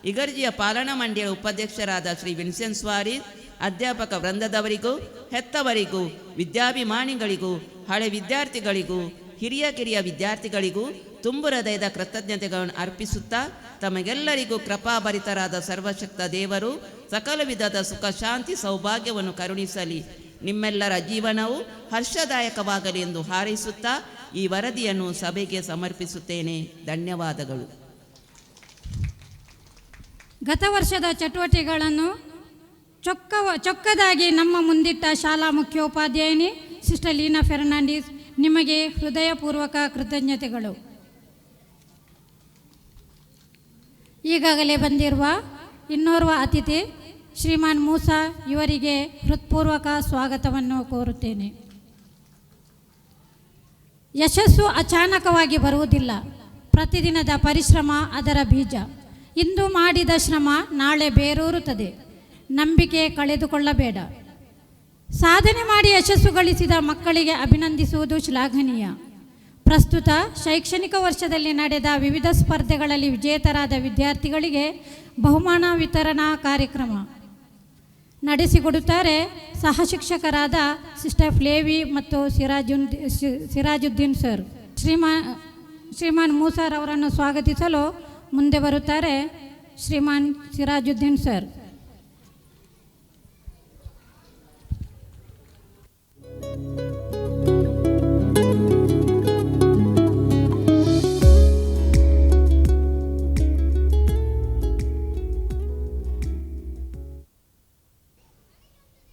ಇಗರ್ಜಿಯ ಪಾಲನಾ ಮಂಡಳಿಯ ಉಪಾಧ್ಯಕ್ಷರಾದ ಶ್ರೀ ವಿನ್ಸೆಂಟ್ ಸ್ವಾರಿಸ್, ಅಧ್ಯಾಪಕ ವೃಂದದವರಿಗೂ, ಹೆತ್ತವರಿಗೂ, ವಿದ್ಯಾಭಿಮಾನಿಗಳಿಗೂ, ಹಳೆ ವಿದ್ಯಾರ್ಥಿಗಳಿಗೂ, ಹಿರಿಯ ಕಿರಿಯ ವಿದ್ಯಾರ್ಥಿಗಳಿಗೂ ತುಂಬು ಹೃದಯದ ಕೃತಜ್ಞತೆಗಳನ್ನು ಅರ್ಪಿಸುತ್ತಾ ತಮಗೆಲ್ಲರಿಗೂ ಕೃಪಾಭರಿತರಾದ ಸರ್ವಶಕ್ತ ದೇವರು ಸಕಲ ವಿಧದ ಸುಖ ಶಾಂತಿ ಸೌಭಾಗ್ಯವನ್ನು ಕರುಣಿಸಲಿ. ನಿಮ್ಮೆಲ್ಲರ ಜೀವನವು ಹರ್ಷದಾಯಕವಾಗಲಿ ಎಂದು ಹಾರೈಸುತ್ತಾ ಈ ವರದಿಯನ್ನು ಸಭೆಗೆ ಸಮರ್ಪಿಸುತ್ತೇನೆ. ಧನ್ಯವಾದಗಳು. ಗತ ವರ್ಷದ ಚಟುವಟಿಕೆಗಳನ್ನು ಚೊಕ್ಕದಾಗಿ ನಮ್ಮ ಮುಂದಿಟ್ಟ ಶಾಲಾ ಮುಖ್ಯೋಪಾಧ್ಯಾಯಿನಿ ಸಿಸ್ಟರ್ ಲೀನಾ ಫೆರ್ನಾಂಡಿಸ್ ನಿಮಗೆ ಹೃದಯಪೂರ್ವಕ ಕೃತಜ್ಞತೆಗಳು. ಈಗಾಗಲೇ ಬಂದಿರುವ ಇನ್ನೋರ್ವ ಅತಿಥಿ ಶ್ರೀಮಾನ್ ಮೂಸಾ ಇವರಿಗೆ ಹೃತ್ಪೂರ್ವಕ ಸ್ವಾಗತವನ್ನು ಕೋರುತ್ತೇನೆ. ಯಶಸ್ಸು ಅಚಾನಕವಾಗಿ ಬರುವುದಿಲ್ಲ, ಪ್ರತಿದಿನದ ಪರಿಶ್ರಮ ಅದರ ಬೀಜ. ಇಂದು ಮಾಡಿದ ಶ್ರಮ ನಾಳೆ ಬೇರೂರುತ್ತದೆ. ನಂಬಿಕೆ ಕಳೆದುಕೊಳ್ಳಬೇಡ. ಸಾಧನೆ ಮಾಡಿ ಯಶಸ್ಸು ಗಳಿಸಿದ ಮಕ್ಕಳಿಗೆ ಅಭಿನಂದಿಸುವುದು ಶ್ಲಾಘನೀಯ. ಪ್ರಸ್ತುತ ಶೈಕ್ಷಣಿಕ ವರ್ಷದಲ್ಲಿ ನಡೆದ ವಿವಿಧ ಸ್ಪರ್ಧೆಗಳಲ್ಲಿ ವಿಜೇತರಾದ ವಿದ್ಯಾರ್ಥಿಗಳಿಗೆ ಬಹುಮಾನ ವಿತರಣಾ ಕಾರ್ಯಕ್ರಮ ನಡೆಸಿಕೊಡುತ್ತಾರೆ ಸಹ ಶಿಕ್ಷಕರಾದ ಸಿಸ್ಟರ್ ಫ್ಲೇವಿ ಮತ್ತು ಸಿರಾಜುದ್ದೀನ್ ಸರ್. ಶ್ರೀಮಾನ್ ಮೂಸಾರ್ ಅವರನ್ನು ಸ್ವಾಗತಿಸಲು ಮುಂದೆ ಬರುತ್ತಾರೆ ಶ್ರೀಮಾನ್ ಸಿರಾಜುದ್ದೀನ್ ಸರ್.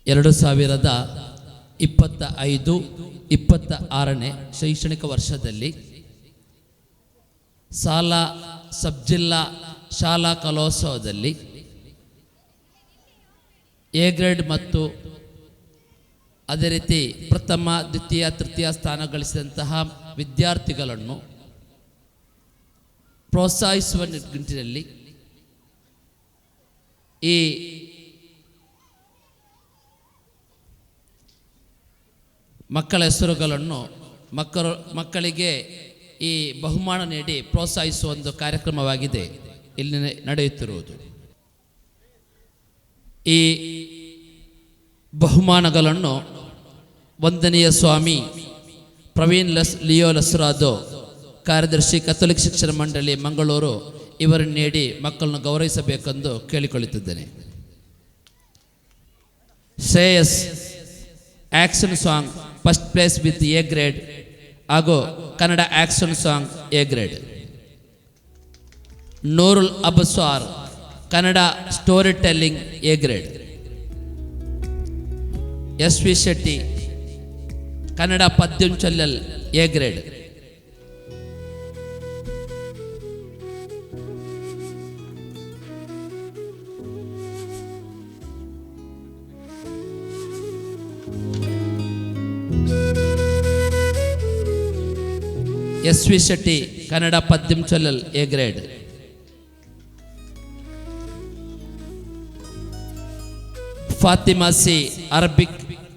2025 26ನೇ ಶೈಕ್ಷಣಿಕ ವರ್ಷದಲ್ಲಿ ಸಾಲಾ ಸಬ್ಜಿಲ್ಲಾ ಶಾಲಾ ಕಲೋತ್ಸವದಲ್ಲಿ ಎ ಗ್ರೇಡ್ ಮತ್ತು ಅದೇ ರೀತಿ ಪ್ರಥಮ, ದ್ವಿತೀಯ, ತೃತೀಯ ಸ್ಥಾನ ಗಳಿಸಿದಂತಹ ವಿದ್ಯಾರ್ಥಿಗಳನ್ನು ಪ್ರೋತ್ಸಾಹಿಸುವ ನಿಟ್ಟಿನಲ್ಲಿ ಈ ಮಕ್ಕಳ ಹೆಸರುಗಳನ್ನು ಮಕ್ಕಳಿಗೆ ಈ ಬಹುಮಾನ ನೀಡಿ ಪ್ರೋತ್ಸಾಹಿಸುವ ಒಂದು ಕಾರ್ಯಕ್ರಮವಾಗಿದೆ ಇಲ್ಲಿ ನಡೆಯುತ್ತಿರುವುದು. ಈ ಬಹುಮಾನಗಳನ್ನು ವಂದನೀಯ ಸ್ವಾಮಿ ಪ್ರವೀಣ್ ಲಿಯೋ ಲಸ್ರಾದೋ, ಕಾರ್ಯದರ್ಶಿ, ಕಥೋಲಿಕ್ ಶಿಕ್ಷಣ ಮಂಡಳಿ, ಮಂಗಳೂರು ಇವರನ್ನು ನೀಡಿ ಮಕ್ಕಳನ್ನು ಗೌರವಿಸಬೇಕೆಂದು ಕೇಳಿಕೊಳ್ಳುತ್ತಿದ್ದೇನೆ. Shreyas action song first place with A grade ಹಾಗೂ Kannada action song A grade. Noorul Absar Kannada story telling A grade. S V Shetty Kannada ಪದ್ಯಂಚೊಲ್ಲಲ್ A grade. S V Shetty Kannada ಪದ್ಯಂಚೊಲ್ಲಲ್ A grade. Fatima C Arabic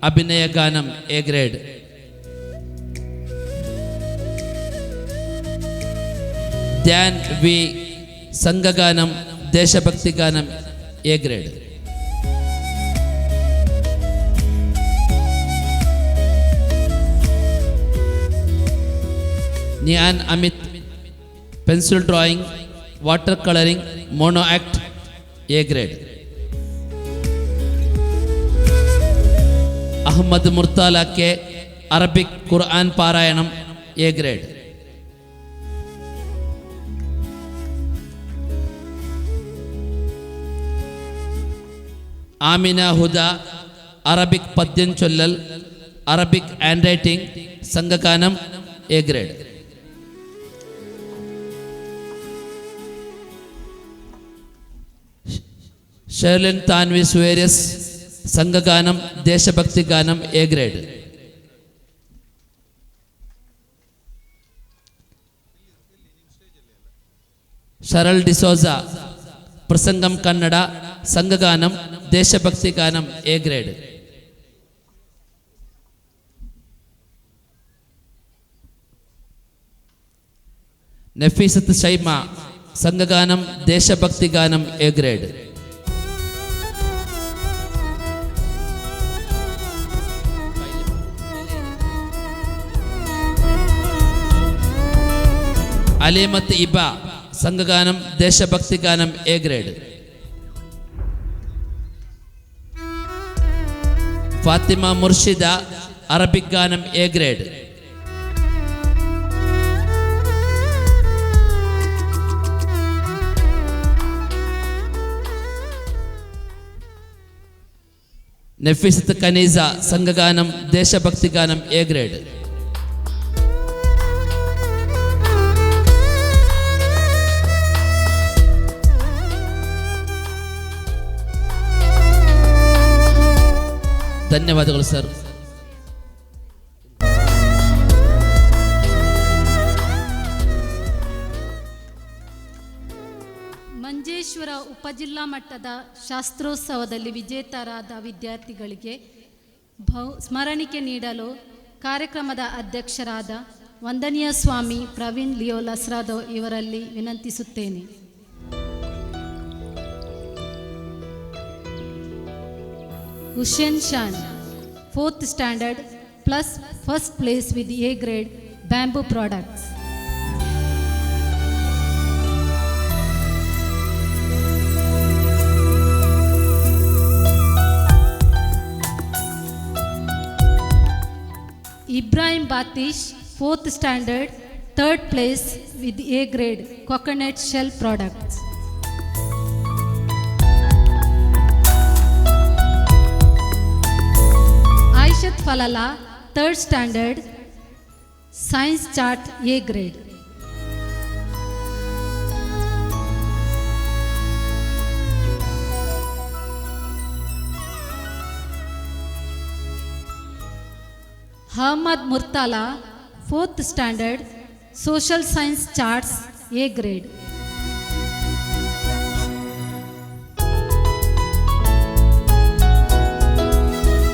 ಅಭಿನಯ ಗಾನಂ A grade. Dhyan V ಸಂಘಗಾನಂ ದೇಶಭಕ್ತಿ ಗಾನಂ A grade. Nihan Amit pencil drawing, water colouring, mono act A grade. Ahmed Murtala K Arabic Quran ಪಾರಾಯಣಂ A grade. Amina Huda Arabic ಪದ್ಯಂಚೊಲ್ಲಲ್, Arabic hand writing, ಸಂಘಗಾನಂ A grade. Sherlin Tanvi Suarez ಸಂಘಗಾನಂ ದೇಶಭಕ್ತಿ ಗಾನಂ A grade. Sharal D'Souza ಪ್ರಸಂಗಂ Kannada ಸಂಘಗಾನಂ ದೇಶಭಕ್ತಿ ಗಾನಂ A grade. Nafeesath Shaima ಸಂಘಗಾನಂ ದೇಶಭಕ್ತಿ ಗಾನಂ A grade. Alimath Iba ಸಂಘಗಾನಂ ದೇಶಭಕ್ತಿ ಗಾನಂ A grade. Fatima Murshida Arabic ಗಾನಂ A grade. Nafeesath Kaneesa ಸಂಘಗಾನಂ ದೇಶಭಕ್ತಿ ಗಾನಂ A grade. ಧನ್ಯವಾದಗಳು sir. Manjeshwar ಉಪಜಿಲ್ಲಾ ಮಟ್ಟದ ಶಾಸ್ತ್ರೋತ್ಸವದಲ್ಲಿ ವಿಜೇತರಾದ ವಿದ್ಯಾರ್ಥಿಗಳಿಗೆ ಸ್ಮರಣಿಕೆ ನೀಡಲು ಕಾರ್ಯಕ್ರಮದ ಅಧ್ಯಕ್ಷರಾದ ವಂದನೀಯ ಸ್ವಾಮಿ ಪ್ರವೀಣ್ ಲಿಯೋ ಲಸ್ರಾದೋ ಇವರಲ್ಲಿ ವಿನಂತಿಸುತ್ತೇನೆ. Hussain Shan, 4th standard plus first place with A grade, bamboo products. Ibrahim Batish, 4th standard, 3rd place with A grade, coconut shell products. Aishat Falala, third standard, science chart A grade. Ahmad Murtala, fourth standard, social science charts A grade.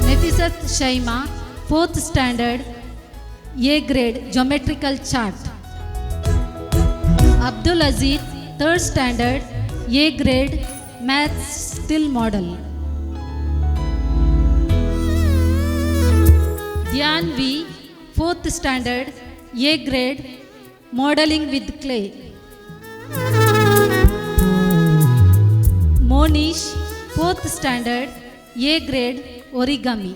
Nafisat Shaima, fourth standard, A grade, geometrical chart. Abdul Aziz, third standard, A grade, maths still model. Dhyan V, fourth standard, A grade, modeling with clay. Monish, fourth standard, A grade, origami.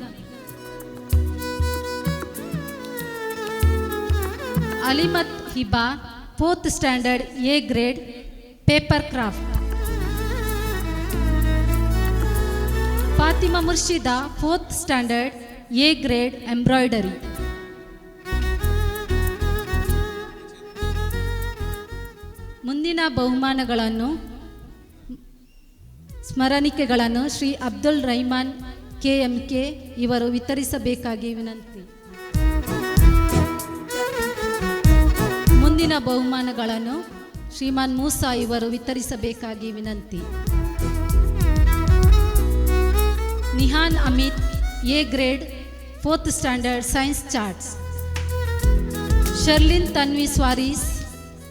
Alimat Hiba, fourth standard, A grade, paper craft. Fatima Murshida, fourth standard, A grade, embroidery. ಮುಂದಿನ ಬಹುಮಾನಗಳನ್ನು ಸ್ಮರಣಿಕೆಗಳನ್ನು Shri Abdul Rahman KMK ಇವರು ವಿತರಿಸಬೇಕಾಗಿ ವಿನಂತಿ. ಮುಂದಿನ ಬಹುಮಾನಗಳನ್ನು ಶ್ರೀಮಾನ್ ಮೂಸಾ ಇವರು ವಿತರಿಸಬೇಕಾಗಿ ವಿನಂತಿ. Nihan Amit, A grade, fourth standard, science charts. Sherlin Tanvi Soares,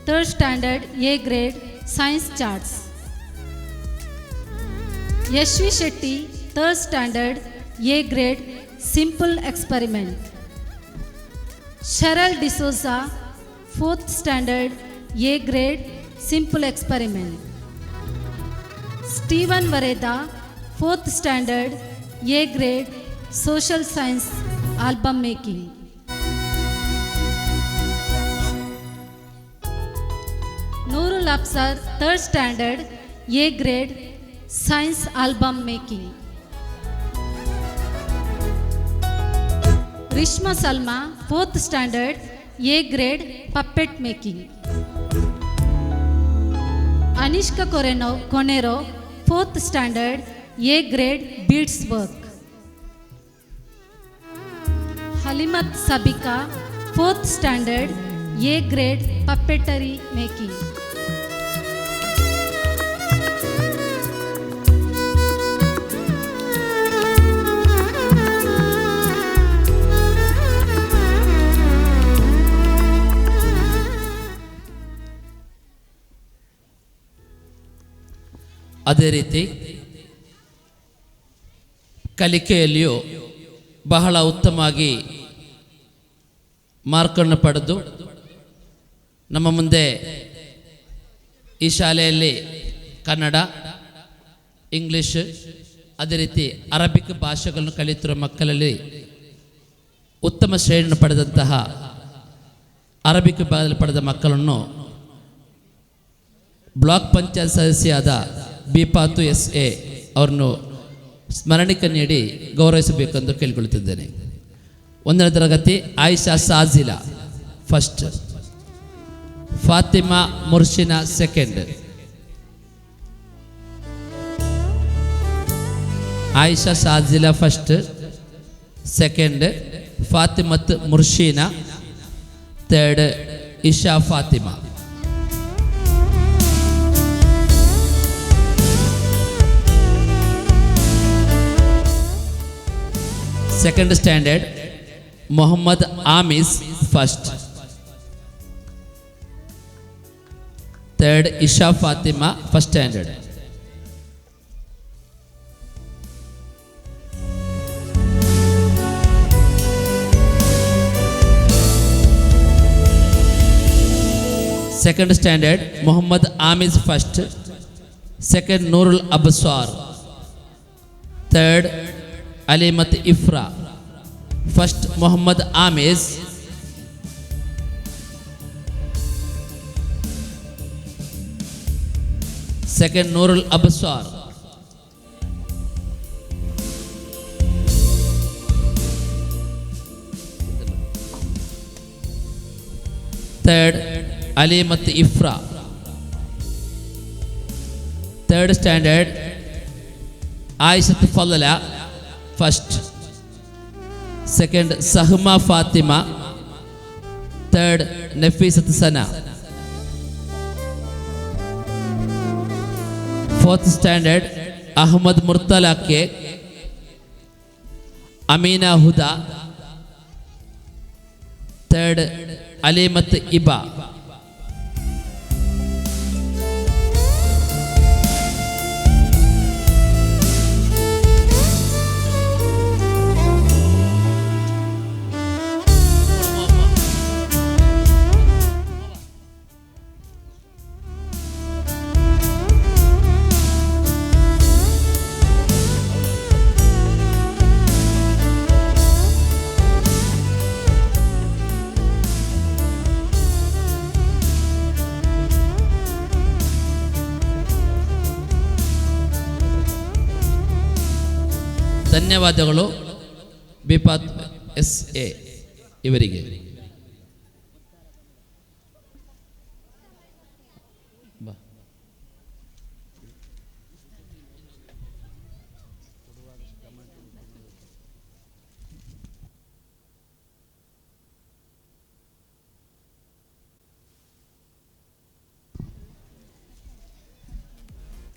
third standard, A grade, science charts. Yashvi Shetty, third standard, A grade, simple experiment. Sharal D'Souza, fourth standard, A grade, simple experiment. Steven Vareda, fourth standard, A grade, social science album making. Nurul Absar, third standard, A grade, science album making. Rishma Salma, fourth standard, A grade, puppet making. Anishka Conero, fourth standard, A grade, beads work. Halimat Sabika, fourth standard, A grade, puppetry making. ಅದೇ ರೀತಿ ಕಲಿಕೆಯಲ್ಲಿಯೂ ಬಹಳ ಉತ್ತಮವಾಗಿ ಮಾರ್ಕನ್ನು ಪಡೆದು ನಮ್ಮ ಮುಂದೆ ಈ ಶಾಲೆಯಲ್ಲಿ Kannada, English, ಅದೇ ರೀತಿ ಅರಬಿಕ್ ಭಾಷೆಗಳನ್ನು ಕಲಿತಿರುವ ಮಕ್ಕಳಲ್ಲಿ ಉತ್ತಮ ಶ್ರೇಣಿಯನ್ನು ಪಡೆದಂತಹ ಅರಬಿಕ್ ವಿಭಾಗದಲ್ಲಿ ಪಡೆದ ಮಕ್ಕಳನ್ನು ಬ್ಲಾಕ್ ಪಂಚಾಯತ್ ಸದಸ್ಯರಾದ ಬಿಪಾತು ಎಸ್ ಎ ಅವರನ್ನು ಸ್ಮರಣಿಕೆ ನೀಡಿ ಗೌರವಿಸಬೇಕೆಂದು ಕೇಳಿಕೊಳ್ಳುತ್ತಿದ್ದೇನೆ. ಒಂದನೇ ತರಗತಿ Ayesha Sajila first, Fatima Murshina second, Ayesha Sajila first, second Fathimath Murshina, third Isha Fathima. Second standard Mohammed Amis first, third Isha Fathima first standard. Second standard Mohammed Amis first, second Noorul Absar, third Alimath Ifra, first Mohammed Amiz, second Noorul Absar. Third Alimath Ifra. Third standard Ayishath Fadala first, second Sahma Fathima, third Nafeesath Sana. Fourth standard Ahammed Murtala K, Ameena Huda, third Alimath Iba. ಧನ್ಯವಾದಗಳು ಬಿಪಾತ್ S A ಇವರಿಗೆ.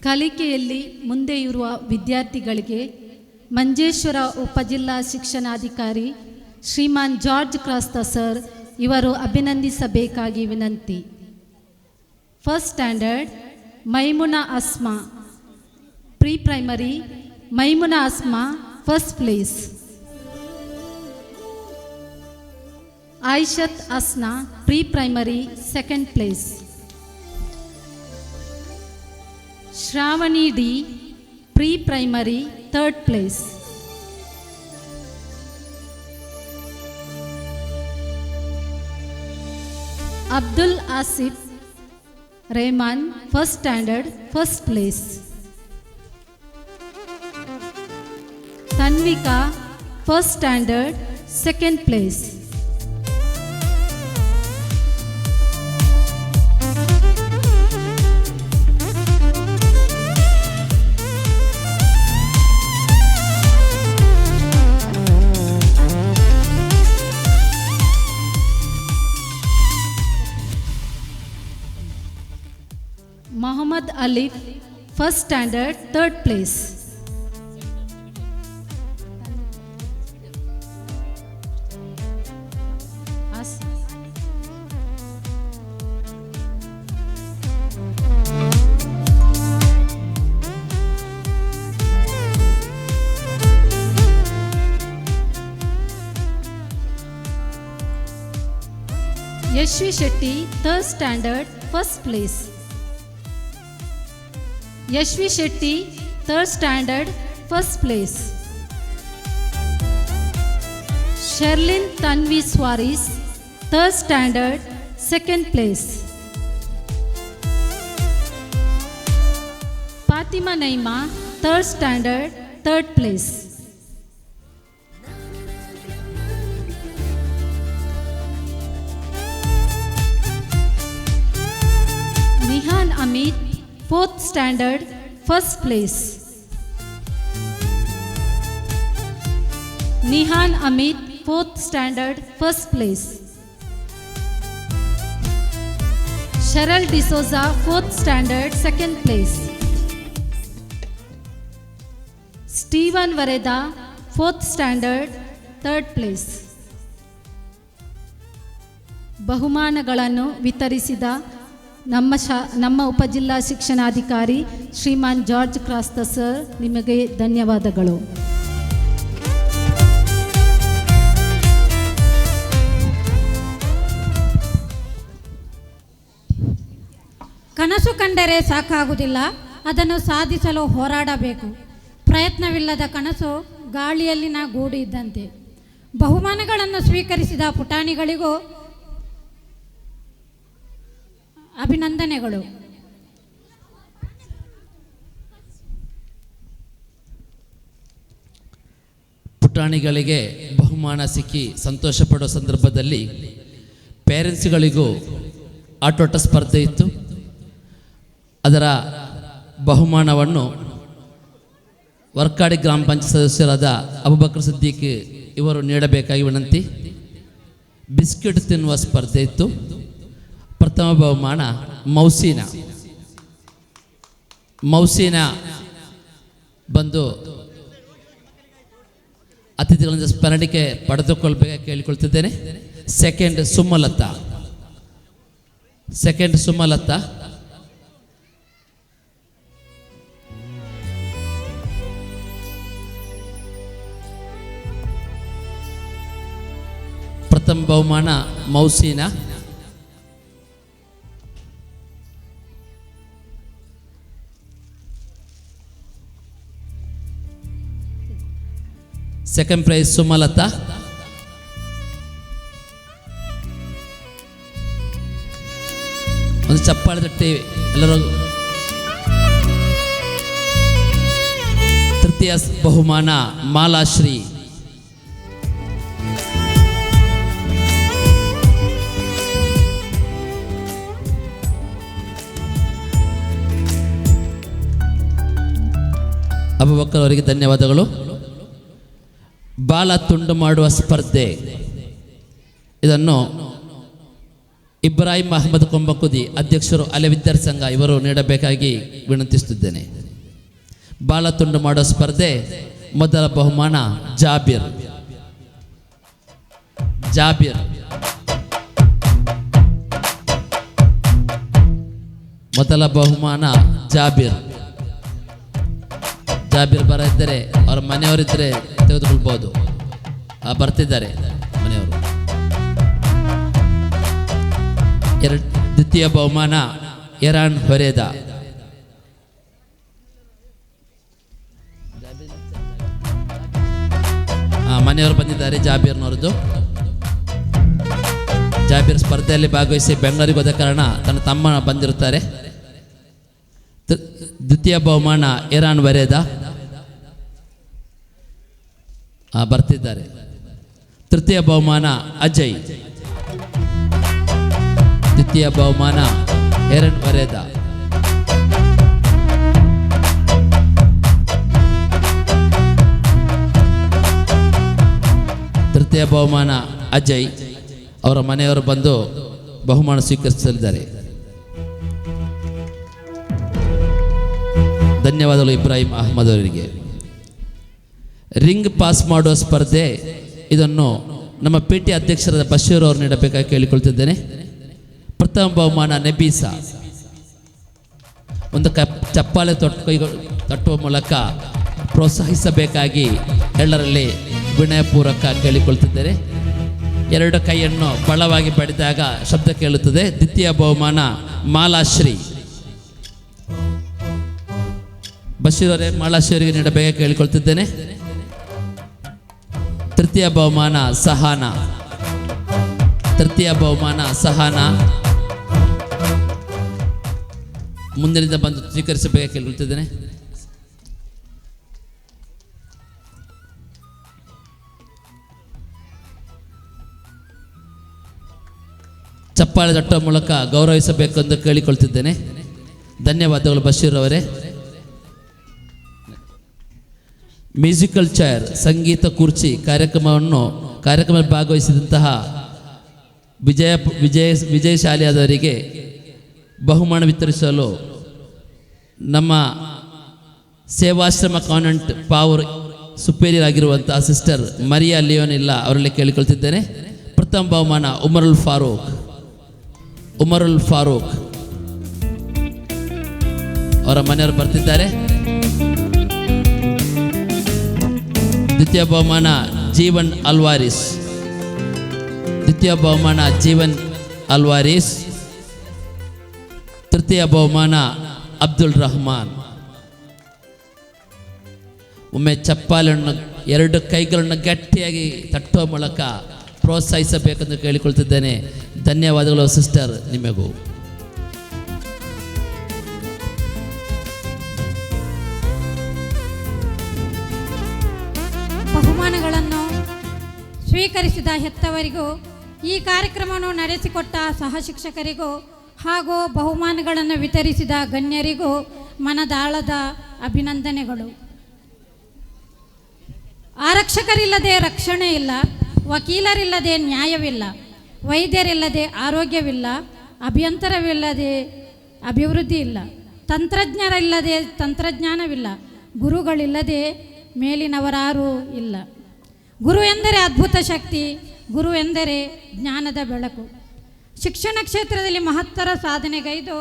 ಕಲಿಕೆಯಲ್ಲಿ ಮುಂದೆ ಇರುವ ವಿದ್ಯಾರ್ಥಿಗಳಿಗೆ ಮಂಜೇಶ್ವರ ಉಪಜಿಲ್ಲಾ ಶಿಕ್ಷಣಾಧಿಕಾರಿ ಶ್ರೀಮಾನ್ George Crasta sir ಇವರು ಅಭಿನಂದಿಸಬೇಕಾಗಿ ವಿನಂತಿ. First standard Maimuna Asma, pre primary Maimuna Asma first place, Ayishath Asna pre primary second place, Shravani D pre primary third place, Abdul Asif Rehman first standard first place, Tanvika first standard second place, Mohammed Alif first standard third place, Yashvi Shetty third standard first place, Yashvi Shetty third standard first place, Sherlin Tanvi Swaris third standard second place, Fatima Naima third standard third place. Nihan Amit fourth standard first place, Nihan Amit fourth standard first place, Sharal D'Souza fourth standard second place, Steven Vareda fourth standard third place. ಬಹುಮಾನಗಳನ್ನು ವಿತರಿಸಿದ ನಮ್ಮ ಉಪಜಿಲ್ಲಾ ಶಿಕ್ಷಣಾಧಿಕಾರಿ ಶ್ರೀಮಾನ್ George Crasta sir ನಿಮಗೆ ಧನ್ಯವಾದಗಳು. ಕನಸು ಕಂಡರೆ ಸಾಕಾಗುವುದಿಲ್ಲ, ಅದನ್ನು ಸಾಧಿಸಲು ಹೋರಾಡಬೇಕು. ಪ್ರಯತ್ನವಿಲ್ಲದ ಕನಸು ಗಾಳಿಯಲ್ಲಿನ ಗೂಡು ಇದ್ದಂತೆ. ಬಹುಮಾನಗಳನ್ನು ಸ್ವೀಕರಿಸಿದ ಪುಟಾಣಿಗಳಿಗೂ ಅಭಿನಂದನೆಗಳು. ಪುಟಾಣಿಗಳಿಗೆ ಬಹುಮಾನ ಸಿಕ್ಕಿ ಸಂತೋಷ ಪಡುವ ಸಂದರ್ಭದಲ್ಲಿ ಪೇರೆಂಟ್ಸ್ಗಳಿಗೂ ಆಟೋಟ ಸ್ಪರ್ಧೆ ಇತ್ತು. ಅದರ ಬಹುಮಾನವನ್ನು ವರ್ಕಾಡಿ ಗ್ರಾಮ ಪಂಚಾಯತ್ ಸದಸ್ಯರಾದ ಅಬುಬಕರ್ ಸಿದ್ದಿಕ್ ಇವರು ನೀಡಬೇಕಾಗಿ ವಿನಂತಿ. ಬಿಸ್ಕೆಟ್ ತಿನ್ನುವ ಸ್ಪರ್ಧೆ ಇತ್ತು. ಪ್ರಥಮ ಬಹುಮಾನ ಮೌಸೀನಾ. ಮೌಸೀನಾ ಬಂದು ಅತಿಥಿಗಳಿಂದ ಸ್ಮರಣಿಕೆ ಪಡೆದುಕೊಳ್ಬೇಕಾಗಿ ಕೇಳಿಕೊಳ್ತಿದ್ದೇನೆ. Second Sumalatha, second Sumalatha. ಪ್ರಥಮ ಬಹುಮಾನ ಮೌಸೀನಾ. Second prize Sumalatha. ಒಂದು ಚಪ್ಪಾಳೆ ತಟ್ಟಿ ಎಲ್ಲರೂ. ತೃತೀಯ ಬಹುಮಾನ ಮಾಲಾಶ್ರೀ. ಅಬುಬಕರ್ ಅವರಿಗೆ ಧನ್ಯವಾದಗಳು. ಬಾಲ ತುಂಡು ಮಾಡುವ ಸ್ಪರ್ಧೆ, ಇದನ್ನು ಇಬ್ರಾಹಿಂ ಅಹಮದ್ ಕೊಂಬಕುದಿ ಅಧ್ಯಕ್ಷರು ಅಲೆ ವಿದ್ಯಾರ್ಥಿ ಸಂಘ ಇವರು ನೀಡಬೇಕಾಗಿ ವಿನಂತಿಸುತ್ತಿದ್ದೇನೆ. ಬಾಲ ತುಂಡು ಮಾಡುವ ಸ್ಪರ್ಧೆ ಮೊದಲ ಬಹುಮಾನ ಜಾಬೀರ್. ಜಾಬೀರ್ ಮೊದಲ ಬಹುಮಾನ ಜಾಬೀರ್. ಜಾಬೀರ್ ಬರದಿದ್ದರೆ ಅವರ ಮನೆಯವರಿದ್ದರೆ ತೆಗೆದುಕೊಳ್ಬೋದು. ಬರ್ತಿದ್ದಾರೆ ಮನೆಯವರು. ದ್ವಿತೀಯ ಬಹುಮಾನ ಎರಾನ್ ಹೊರೇದ. ಮನೆಯವರು ಬಂದಿದ್ದಾರೆ ಜಾಬೀರ್ನವರದ್ದು. ಜಾಬೀರ್ ಸ್ಪರ್ಧೆಯಲ್ಲಿ ಭಾಗವಹಿಸಿ ಬೆಂಗಳೂರಿಗೆ ಹೋದ ಕಾರಣ ತನ್ನ ತಮ್ಮ ಬಂದಿರುತ್ತಾರೆ. ದ್ವಿತೀಯ ಬಹುಮಾನ ಎರಾನ್ ವರೇದ ಬರ್ತಿದ್ದಾರೆ. ತೃತೀಯ ಬಹುಮಾನ ಅಜಯ್. ದ್ವಿತೀಯ ಬಹುಮಾನ ಎರಾನ್ ವರೇದ. ತೃತೀಯ ಬಹುಮಾನ ಅಜಯ್. ಅವರ ಮನೆಯವರು ಬಂದು ಬಹುಮಾನ ಸ್ವೀಕರಿಸಲಿದ್ದಾರೆ. ಧನ್ಯವಾದಗಳು ಇಬ್ರಾಹಿಂ ಅಹಮದ್ ಅವರಿಗೆ. ರಿಂಗ್ ಪಾಸ್ ಮಾಡುವ ಸ್ಪರ್ಧೆ, ಇದನ್ನು ನಮ್ಮ ಪಿ ಟಿ ಅಧ್ಯಕ್ಷರಾದ ಬಶೀರ್ ಅವರು ನೀಡಬೇಕಾಗಿ ಕೇಳಿಕೊಳ್ತಿದ್ದೇನೆ. ಪ್ರಥಮ ಬಹುಮಾನ ನೆಬೀಸಾ. ಒಂದು ಚಪ್ಪಾಳೆ ತಟ್ಟುವ ಮೂಲಕ ಪ್ರೋತ್ಸಾಹಿಸಬೇಕಾಗಿ ಎಲ್ಲರಲ್ಲಿ ವಿನಯಪೂರ್ವಕ ಕೇಳಿಕೊಳ್ತಿದ್ದೇನೆ. ಎರಡು ಕೈಯನ್ನು ಬಲವಾಗಿ ಬಡಿದಾಗ ಶಬ್ದ ಕೇಳುತ್ತದೆ. ದ್ವಿತೀಯ ಬಹುಮಾನ ಮಾಲಾಶ್ರೀ. ಬಶೀರ್ ಅವರೇ ಮಾಲಾಶ್ರೀ ಅವರಿಗೆ ನೀಡಬೇಕಾಗಿ ಕೇಳಿಕೊಳ್ತಿದ್ದೇನೆ. ತೃತೀಯ ಬಹುಮಾನ ಸಹಾನ. ತೃತೀಯ ಬಹುಮಾನ ಸಹಾನ. ಮುಂದಿನಿಂದ ಬಂದು ಸ್ವೀಕರಿಸಬೇಕಾಗಿ ಕೇಳಿಕೊಳ್ತಿದ್ದೇನೆ. ಚಪ್ಪಾಳೆ ತಟ್ಟುವ ಮೂಲಕ ಗೌರವಿಸಬೇಕೆಂದು ಕೇಳಿಕೊಳ್ತಿದ್ದೇನೆ. ಧನ್ಯವಾದಗಳು ಬಶೀರ್ ಅವರೇ. ಮ್ಯೂಸಿಕಲ್ ಚೇರ್ ಸಂಗೀತ ಕುರ್ಚಿ ಕಾರ್ಯಕ್ರಮದಲ್ಲಿ ಭಾಗವಹಿಸಿದಂತಹ ವಿಜಯ ವಿಜಯ ವಿಜಯಶಾಲಿಯಾದವರಿಗೆ ಬಹುಮಾನ ವಿತರಿಸಲು ನಮ್ಮ ಸೇವಾಶ್ರಮ ಕಾನ್ವೆಂಟ್ ಪಾವರ್ ಸುಪೀರಿಯರ್ ಆಗಿರುವಂತಹ ಸಿಸ್ಟರ್ ಮರಿಯಾ ಲಿಯೋನಿಲ್ಲ ಅವರಲ್ಲಿ ಕೇಳಿಕೊಳ್ತಿದ್ದೇನೆ. ಪ್ರಥಮ ಬಹುಮಾನ ಉಮರುಲ್ ಫಾರೂಕ್. ಉಮರುಲ್ ಫಾರೂಕ್ ಅವರ ಮನೆಯವರು ಬರ್ತಿದ್ದಾರೆ. ದ್ವಿತೀಯ ಬಹುಮಾನ ಜೀವನ್ ಅಲ್ವಾರಿಸ್. ದ್ವಿತೀಯ ಬಹುಮಾನ ಜೀವನ್ ಅಲ್ವಾರಿಸ್. ತೃತೀಯ ಬಹುಮಾನ ಅಬ್ದುಲ್ ರಹಮಾನ್. ಒಮ್ಮೆ ಚಪ್ಪಾಳೆಯನ್ನು ಎರಡು ಕೈಗಳನ್ನು ಗಟ್ಟಿಯಾಗಿ ತಟ್ಟುವ ಮೂಲಕ ಪ್ರೋತ್ಸಾಹಿಸಬೇಕೆಂದು ಕೇಳಿಕೊಳ್ತಿದ್ದೇನೆ. ಧನ್ಯವಾದಗಳು ಸಿಸ್ಟರ್ ನಿಮಗೂ. ಬಹುಮಾನಗಳನ್ನು ಸ್ವೀಕರಿಸಿದ ಹೆತ್ತವರಿಗೂ ಈ ಕಾರ್ಯಕ್ರಮವನ್ನು ನಡೆಸಿಕೊಟ್ಟ ಸಹ ಶಿಕ್ಷಕರಿಗೂ ಹಾಗೂ ಬಹುಮಾನಗಳನ್ನು ವಿತರಿಸಿದ ಗಣ್ಯರಿಗೂ ಮನದಾಳದ ಅಭಿನಂದನೆಗಳು. ಆರಕ್ಷಕರಿಲ್ಲದೆ ರಕ್ಷಣೆ ಇಲ್ಲ, ವಕೀಲರಿಲ್ಲದೆ ನ್ಯಾಯವಿಲ್ಲ, ವೈದ್ಯರಿಲ್ಲದೆ ಆರೋಗ್ಯವಿಲ್ಲ, ಅಭಿಯಂತರವಿಲ್ಲದೆ ಅಭಿವೃದ್ಧಿ ಇಲ್ಲ, ತಂತ್ರಜ್ಞರಿಲ್ಲದೆ ತಂತ್ರಜ್ಞಾನವಿಲ್ಲ, ಗುರುಗಳಿಲ್ಲದೆ ಮೇಲಿನವರಾರೂ ಇಲ್ಲ. ಗುರು ಎಂದರೆ ಅದ್ಭುತ ಶಕ್ತಿ, ಗುರು ಎಂದರೆ ಜ್ಞಾನದ ಬೆಳಕು. ಶಿಕ್ಷಣ ಕ್ಷೇತ್ರದಲ್ಲಿ ಮಹತ್ತರ ಸಾಧನೆಗೈದು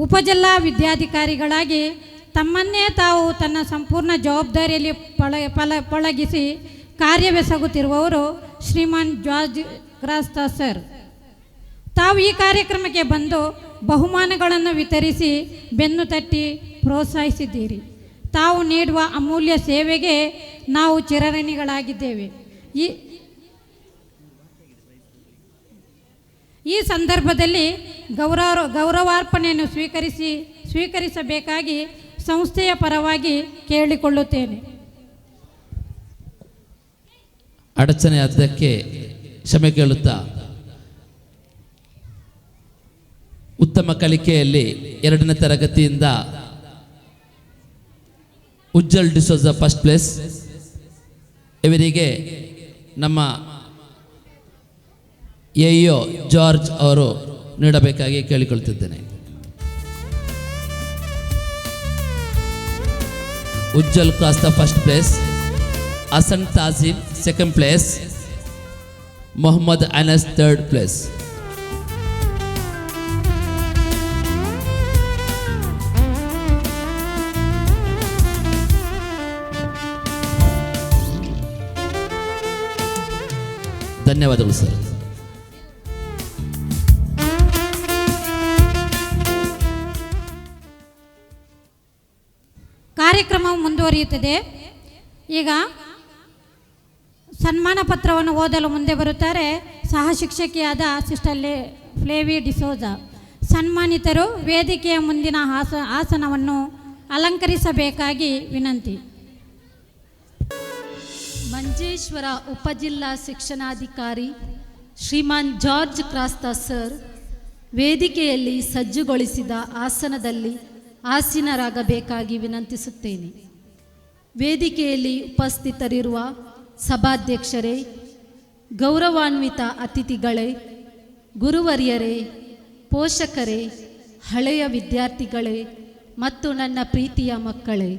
ಉಪಜಿಲ್ಲಾ ವಿದ್ಯಾಧಿಕಾರಿಗಳಾಗಿ ತಮ್ಮನ್ನೇ ತಾವು ತನ್ನ ಸಂಪೂರ್ಣ ಜವಾಬ್ದಾರಿಯಲ್ಲಿ ಪಳಗಿಸಿ ಕಾರ್ಯವೆಸಗುತ್ತಿರುವವರು ಶ್ರೀಮಾನ್ ಜಾರ್ಜ್ ಕ್ರಾಸ್ತಾ ಸರ್. ತಾವು ಈ ಕಾರ್ಯಕ್ರಮಕ್ಕೆ ಬಂದು ಬಹುಮಾನಗಳನ್ನು ವಿತರಿಸಿ ಬೆನ್ನು ತಟ್ಟಿ ಪ್ರೋತ್ಸಾಹಿಸಿದ್ದೀರಿ. ತಾವು ನೀಡುವ ಅಮೂಲ್ಯ ಸೇವೆಗೆ ನಾವು ಚಿರಋಣಿಗಳಾಗಿದ್ದೇವೆ. ಈ ಸಂದರ್ಭದಲ್ಲಿ ಗೌರವಾರ್ಪಣೆಯನ್ನು ಸ್ವೀಕರಿಸಬೇಕಾಗಿ ಸಂಸ್ಥೆಯ ಪರವಾಗಿ ಕೇಳಿಕೊಳ್ಳುತ್ತೇನೆ. ಅಡಚಣೆಯಾದ್ದಕ್ಕೆ ಕ್ಷಮೆ ಕೇಳುತ್ತಾ, ಉತ್ತಮ ಕಲಿಕೆಯಲ್ಲಿ 2ನೇ ತರಗತಿಯಿಂದ ಉಜ್ಜಲ್ ಡಿಸೋಜ ಫಸ್ಟ್ ಪ್ಲೇಸ್ ಇವರಿಗೆ ನಮ್ಮ ಎಇಒ ಜಾರ್ಜ್ ಅವರು ನೀಡಬೇಕಾಗಿ ಕೇಳಿಕೊಳ್ತಿದ್ದೇನೆ. Ujjal Crasta first place, Hasan Tazim second place, Mohammed Anas third place. ಧನ್ಯವಾದಗಳು ಸರ್. ಕಾರ್ಯಕ್ರಮವು ಮುಂದುವರಿಯುತ್ತದೆ. ಈಗ ಸನ್ಮಾನ ಪತ್ರವನ್ನು ಓದಲು ಮುಂದೆ ಬರುತ್ತಾರೆ ಸಹ ಶಿಕ್ಷಕಿಯಾದ ಸಿಸ್ಟರ್ ಫ್ಲೇವಿ ಡಿಸೋಜಾ. ಸನ್ಮಾನಿತರು ವೇದಿಕೆಯ ಮುಂದಿನ ಆಸನವನ್ನು ಅಲಂಕರಿಸಬೇಕಾಗಿ ವಿನಂತಿ. ಮಂಜೇಶ್ವರ ಉಪಜಿಲ್ಲಾ ಶಿಕ್ಷಣಾಧಿಕಾರಿ ಶ್ರೀಮಾನ್ ಜಾರ್ಜ್ ಕ್ರಾಸ್ತಾ ಸರ್ ವೇದಿಕೆಯಲ್ಲಿ ಸಜ್ಜುಗೊಳಿಸಿದ ಆಸನದಲ್ಲಿ ಆಸೀನರಾಗಬೇಕಾಗಿ ವಿನಂತಿಸುತ್ತೇನೆ. ವೇದಿಕೆಯಲ್ಲಿ ಉಪಸ್ಥಿತರಿರುವ ಸಭಾಧ್ಯಕ್ಷರೇ, ಗೌರವಾನ್ವಿತ ಅತಿಥಿಗಳೇ, ಗುರುವರ್ಯರೇ, ಪೋಷಕರೇ, ಹಳೆಯ ವಿದ್ಯಾರ್ಥಿಗಳೇ ಮತ್ತು ನನ್ನ ಪ್ರೀತಿಯ ಮಕ್ಕಳೇ,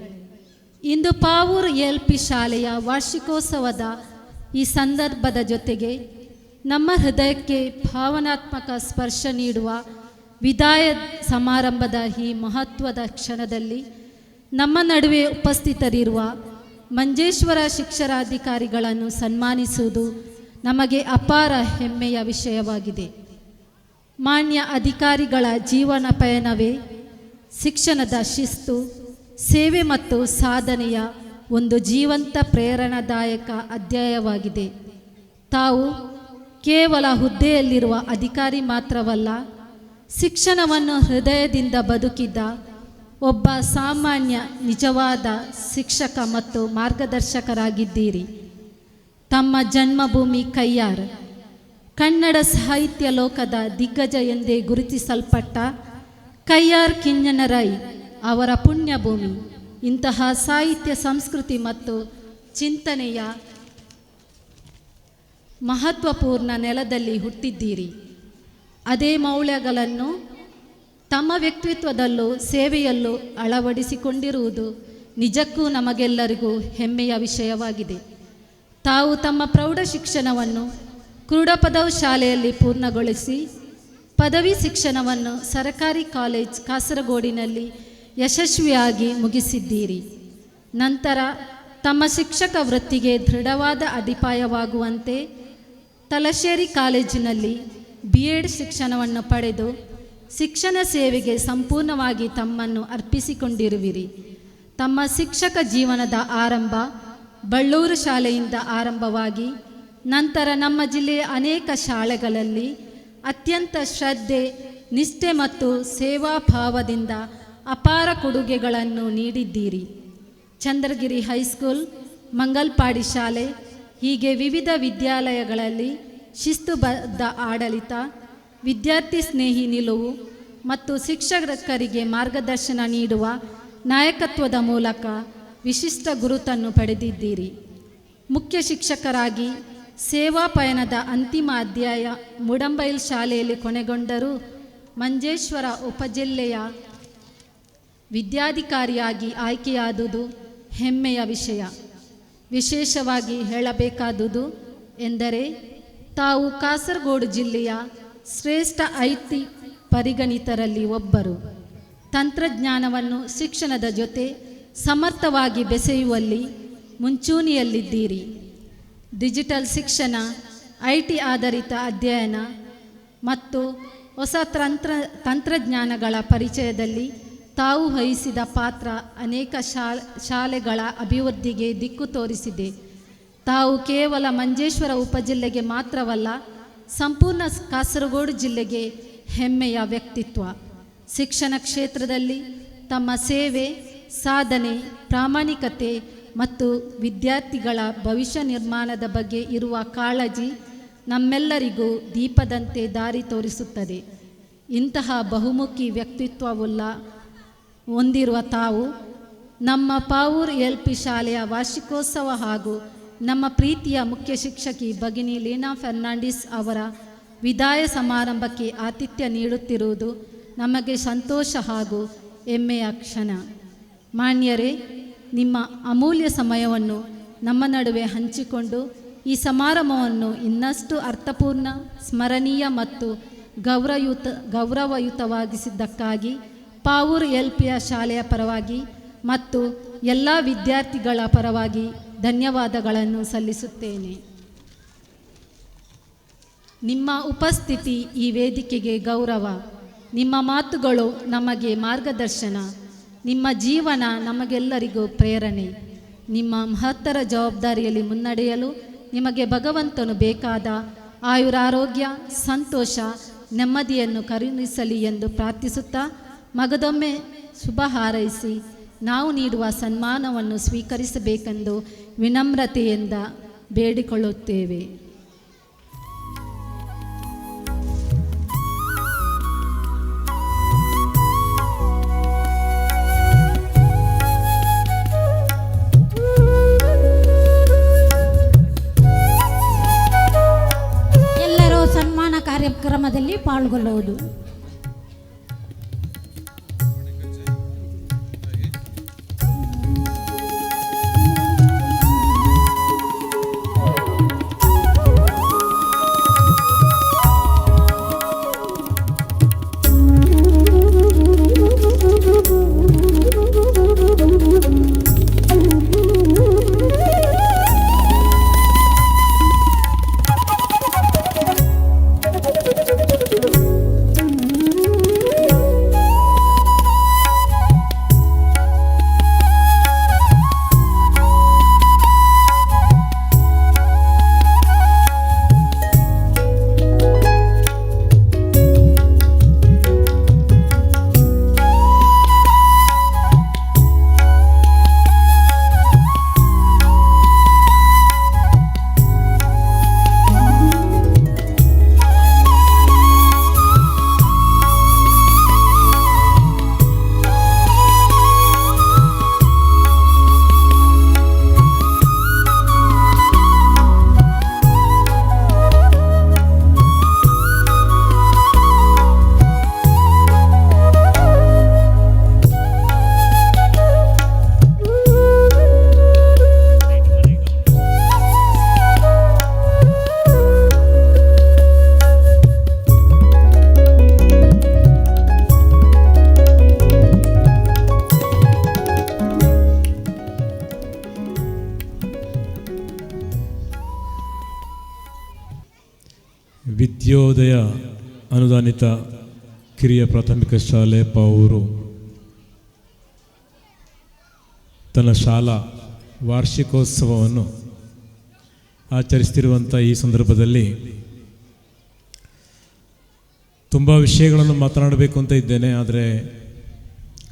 ಇಂದು ಪಾವೂರು ಎಲ್ ಪಿ ಶಾಲೆಯ ವಾರ್ಷಿಕೋತ್ಸವದ ಈ ಸಂದರ್ಭದ ಜೊತೆಗೆ ನಮ್ಮ ಹೃದಯಕ್ಕೆ ಭಾವನಾತ್ಮಕ ಸ್ಪರ್ಶ ನೀಡುವ ವಿದಾಯ ಸಮಾರಂಭದ ಈ ಮಹತ್ವದ ಕ್ಷಣದಲ್ಲಿ ನಮ್ಮ ನಡುವೆ ಉಪಸ್ಥಿತರಿರುವ ಮಂಜೇಶ್ವರ ಶಿಕ್ಷಣಾಧಿಕಾರಿಗಳನ್ನು ಸನ್ಮಾನಿಸುವುದು ನಮಗೆ ಅಪಾರ ಹೆಮ್ಮೆಯ ವಿಷಯವಾಗಿದೆ. ಮಾನ್ಯ ಅಧಿಕಾರಿಗಳ ಜೀವನ ಪಯಣವೇ ಶಿಕ್ಷಣದ ಶಿಸ್ತು, ಸೇವೆ ಮತ್ತು ಸಾಧನೆಯ ಒಂದು ಜೀವಂತ ಪ್ರೇರಣಾದಾಯಕ ಅಧ್ಯಾಯವಾಗಿದೆ. ತಾವು ಕೇವಲ ಹುದ್ದೆಯಲ್ಲಿರುವ ಅಧಿಕಾರಿ ಮಾತ್ರವಲ್ಲ, ಶಿಕ್ಷಣವನ್ನು ಹೃದಯದಿಂದ ಬದುಕಿದ್ದ ಒಬ್ಬ ಸಾಮಾನ್ಯ ನಿಜವಾದ ಶಿಕ್ಷಕ ಮತ್ತು ಮಾರ್ಗದರ್ಶಕರಾಗಿದ್ದೀರಿ. ತಮ್ಮ ಜನ್ಮಭೂಮಿ ಕಯ್ಯಾರ್, ಕನ್ನಡ ಸಾಹಿತ್ಯ ಲೋಕದ ದಿಗ್ಗಜ ಎಂದೇ ಗುರುತಿಸಲ್ಪಟ್ಟ ಕಯ್ಯಾರ್ ಕಿಞ್ಞಣ್ಣರೈ ಅವರ ಪುಣ್ಯಭೂಮಿ. ಇಂತಹ ಸಾಹಿತ್ಯ, ಸಂಸ್ಕೃತಿ ಮತ್ತು ಚಿಂತನೆಯ ಮಹತ್ವಪೂರ್ಣ ನೆಲದಲ್ಲಿ ಹುಟ್ಟಿದ್ದೀರಿ. ಅದೇ ಮೌಲ್ಯಗಳನ್ನು ತಮ್ಮ ವ್ಯಕ್ತಿತ್ವದಲ್ಲೂ ಸೇವೆಯಲ್ಲೂ ಅಳವಡಿಸಿಕೊಂಡಿರುವುದು ನಿಜಕ್ಕೂ ನಮಗೆಲ್ಲರಿಗೂ ಹೆಮ್ಮೆಯ ವಿಷಯವಾಗಿದೆ. ತಾವು ತಮ್ಮ ಪ್ರೌಢ ಶಿಕ್ಷಣವನ್ನು ಕ್ರೂಡಪದವು ಶಾಲೆಯಲ್ಲಿ ಪೂರ್ಣಗೊಳಿಸಿ ಪದವಿ ಶಿಕ್ಷಣವನ್ನು ಸರಕಾರಿ ಕಾಲೇಜ್ ಕಾಸರಗೋಡಿನಲ್ಲಿ ಯಶಸ್ವಿಯಾಗಿ ಮುಗಿಸಿದ್ದೀರಿ. ನಂತರ ತಮ್ಮ ಶಿಕ್ಷಕ ವೃತ್ತಿಗೆ ದೃಢವಾದ ಅಡಿಪಾಯವಾಗುವಂತೆ ತಲಶೇರಿ ಕಾಲೇಜಿನಲ್ಲಿ ಬಿ.ಎಡ್ ಶಿಕ್ಷಣವನ್ನು ಪಡೆದು ಶಿಕ್ಷಣ ಸೇವೆಗೆ ಸಂಪೂರ್ಣವಾಗಿ ತಮ್ಮನ್ನು ಅರ್ಪಿಸಿಕೊಂಡಿರುವಿರಿ. ತಮ್ಮ ಶಿಕ್ಷಕ ಜೀವನದ ಆರಂಭ ಬಳ್ಳೂರು ಶಾಲೆಯಿಂದ ಆರಂಭವಾಗಿ ನಂತರ ನಮ್ಮ ಜಿಲ್ಲೆಯ ಅನೇಕ ಶಾಲೆಗಳಲ್ಲಿ ಅತ್ಯಂತ ಶ್ರದ್ಧೆ, ನಿಷ್ಠೆ ಮತ್ತು ಸೇವಾಭಾವದಿಂದ ಅಪಾರ ಕೊಡುಗೆಗಳನ್ನು ನೀಡಿದ್ದೀರಿ. ಚಂದ್ರಗಿರಿ ಹೈಸ್ಕೂಲ್, ಮಂಗಲ್ಪಾಡಿ ಶಾಲೆ ಹೀಗೆ ವಿವಿಧ ವಿದ್ಯಾಲಯಗಳಲ್ಲಿ ಶಿಸ್ತುಬದ್ಧ ಆಡಳಿತ, ವಿದ್ಯಾರ್ಥಿ ಸ್ನೇಹಿ ನಿಲುವು ಮತ್ತು ಶಿಕ್ಷಕರಿಗೆ ಮಾರ್ಗದರ್ಶನ ನೀಡುವ ನಾಯಕತ್ವದ ಮೂಲಕ ವಿಶಿಷ್ಟ ಗುರುತನ್ನು ಪಡೆದಿದ್ದೀರಿ. ಮುಖ್ಯ ಶಿಕ್ಷಕರಾಗಿ ಸೇವಾ ಪಯಣದ ಅಂತಿಮ ಅಧ್ಯಾಯ ಮುಡಂಬೈಲ್ ಶಾಲೆಯಲ್ಲಿ ಕೊನೆಗೊಂಡರೂ ಮಂಜೇಶ್ವರ ಉಪಜಿಲ್ಲೆಯ ವಿದ್ಯಾಧಿಕಾರಿಯಾಗಿ ಆಯ್ಕೆಯಾದುದು ಹೆಮ್ಮೆಯ ವಿಷಯ. ವಿಶೇಷವಾಗಿ ಹೇಳಬೇಕಾದುದು ಎಂದರೆ ತಾವು ಕಾಸರಗೋಡು ಜಿಲ್ಲೆಯ ಶ್ರೇಷ್ಠ IT ಪರಿಗಣಿತರಲ್ಲಿ ಒಬ್ಬರು. ತಂತ್ರಜ್ಞಾನವನ್ನು ಶಿಕ್ಷಣದ ಜೊತೆ ಸಮರ್ಥವಾಗಿ ಬೆಸೆಯುವಲ್ಲಿ ಮುಂಚೂಣಿಯಲ್ಲಿದ್ದೀರಿ. ಡಿಜಿಟಲ್ ಶಿಕ್ಷಣ, IT ಆಧಾರಿತ ಅಧ್ಯಯನ ಮತ್ತು ಹೊಸ ತಂತ್ರಜ್ಞಾನಗಳ ಪರಿಚಯದಲ್ಲಿ ತಾವು ವಹಿಸಿದ ಪಾತ್ರ ಅನೇಕ ಶಾಲೆಗಳ ಅಭಿವೃದ್ಧಿಗೆ ದಿಕ್ಕು ತೋರಿಸಿದೆ. ತಾವು ಕೇವಲ ಮಂಜೇಶ್ವರ ಉಪಜಿಲ್ಲೆಗೆ ಮಾತ್ರವಲ್ಲ, ಸಂಪೂರ್ಣ ಕಾಸರಗೋಡು ಜಿಲ್ಲೆಗೆ ಹೆಮ್ಮೆಯ ವ್ಯಕ್ತಿತ್ವ. ಶಿಕ್ಷಣ ಕ್ಷೇತ್ರದಲ್ಲಿ ತಮ್ಮ ಸೇವೆ, ಸಾಧನೆ, ಪ್ರಾಮಾಣಿಕತೆ ಮತ್ತು ವಿದ್ಯಾರ್ಥಿಗಳ ಭವಿಷ್ಯ ನಿರ್ಮಾಣದ ಬಗ್ಗೆ ಇರುವ ಕಾಳಜಿ ನಮ್ಮೆಲ್ಲರಿಗೂ ದೀಪದಂತೆ ದಾರಿ ತೋರಿಸುತ್ತದೆ. ಇಂತಹ ಬಹುಮುಖಿ ವ್ಯಕ್ತಿತ್ವವುಳ್ಳ ಹೊಂದಿರುವ ತಾವು ನಮ್ಮ ಪಾವೂರ್ ಎಲ್ ಪಿ ಶಾಲೆಯ ವಾರ್ಷಿಕೋತ್ಸವ ಹಾಗೂ ನಮ್ಮ ಪ್ರೀತಿಯ ಮುಖ್ಯ ಶಿಕ್ಷಕಿ ಭಗಿನಿ ಲೀನಾ ಫೆರ್ನಾಂಡಿಸ್ ಅವರ ವಿದಾಯ ಸಮಾರಂಭಕ್ಕೆ ಆತಿಥ್ಯ ನೀಡುತ್ತಿರುವುದು ನಮಗೆ ಸಂತೋಷ ಹಾಗೂ ಹೆಮ್ಮೆಯ ಕ್ಷಣ. ಮಾನ್ಯರೇ, ನಿಮ್ಮ ಅಮೂಲ್ಯ ಸಮಯವನ್ನು ನಮ್ಮ ನಡುವೆ ಹಂಚಿಕೊಂಡು ಈ ಸಮಾರಂಭವನ್ನು ಇನ್ನಷ್ಟು ಅರ್ಥಪೂರ್ಣ, ಸ್ಮರಣೀಯ ಮತ್ತು ಗೌರವಯುತವಾಗಿಸಿದ್ದಕ್ಕಾಗಿ ಪಾವೂರ್ ಎಲ್ ಪಿಯ ಶಾಲೆಯ ಪರವಾಗಿ ಮತ್ತು ಎಲ್ಲ ವಿದ್ಯಾರ್ಥಿಗಳ ಪರವಾಗಿ ಧನ್ಯವಾದಗಳನ್ನು ಸಲ್ಲಿಸುತ್ತೇನೆ. ನಿಮ್ಮ ಉಪಸ್ಥಿತಿ ಈ ವೇದಿಕೆಗೆ ಗೌರವ, ನಿಮ್ಮ ಮಾತುಗಳು ನಮಗೆ ಮಾರ್ಗದರ್ಶನ, ನಿಮ್ಮ ಜೀವನ ನಮಗೆಲ್ಲರಿಗೂ ಪ್ರೇರಣೆ. ನಿಮ್ಮ ಮಹತ್ತರ ಜವಾಬ್ದಾರಿಯಲ್ಲಿ ಮುನ್ನಡೆಯಲು ನಿಮಗೆ ಭಗವಂತನು ಬೇಕಾದ ಆಯುರಾರೋಗ್ಯ, ಸಂತೋಷ, ನೆಮ್ಮದಿಯನ್ನು ಕರುಣಿಸಲಿ ಎಂದು ಪ್ರಾರ್ಥಿಸುತ್ತಾ ಮಗದೊಮ್ಮೆ ಶುಭ ಹಾರೈಸಿ ನಾವು ನೀಡುವ ಸನ್ಮಾನವನ್ನು ಸ್ವೀಕರಿಸಬೇಕೆಂದು ವಿನಮ್ರತೆಯಿಂದ ಬೇಡಿಕೊಳ್ಳುತ್ತೇವೆ. ಎಲ್ಲರೂ ಸನ್ಮಾನ ಕಾರ್ಯಕ್ರಮದಲ್ಲಿ ಪಾಲ್ಗೊಳ್ಳುವುದು. ವಿದ್ಯೋದಯ ಅನುದಾನಿತ ಕಿರಿಯ ಪ್ರಾಥಮಿಕ ಶಾಲೆ ಪಾವೂರು ತನ್ನ ಶಾಲಾ ವಾರ್ಷಿಕೋತ್ಸವವನ್ನು ಆಚರಿಸ್ತಿರುವಂಥ ಈ ಸಂದರ್ಭದಲ್ಲಿ ತುಂಬ ವಿಷಯಗಳನ್ನು ಮಾತನಾಡಬೇಕು ಅಂತ ಇದ್ದೇನೆ. ಆದರೆ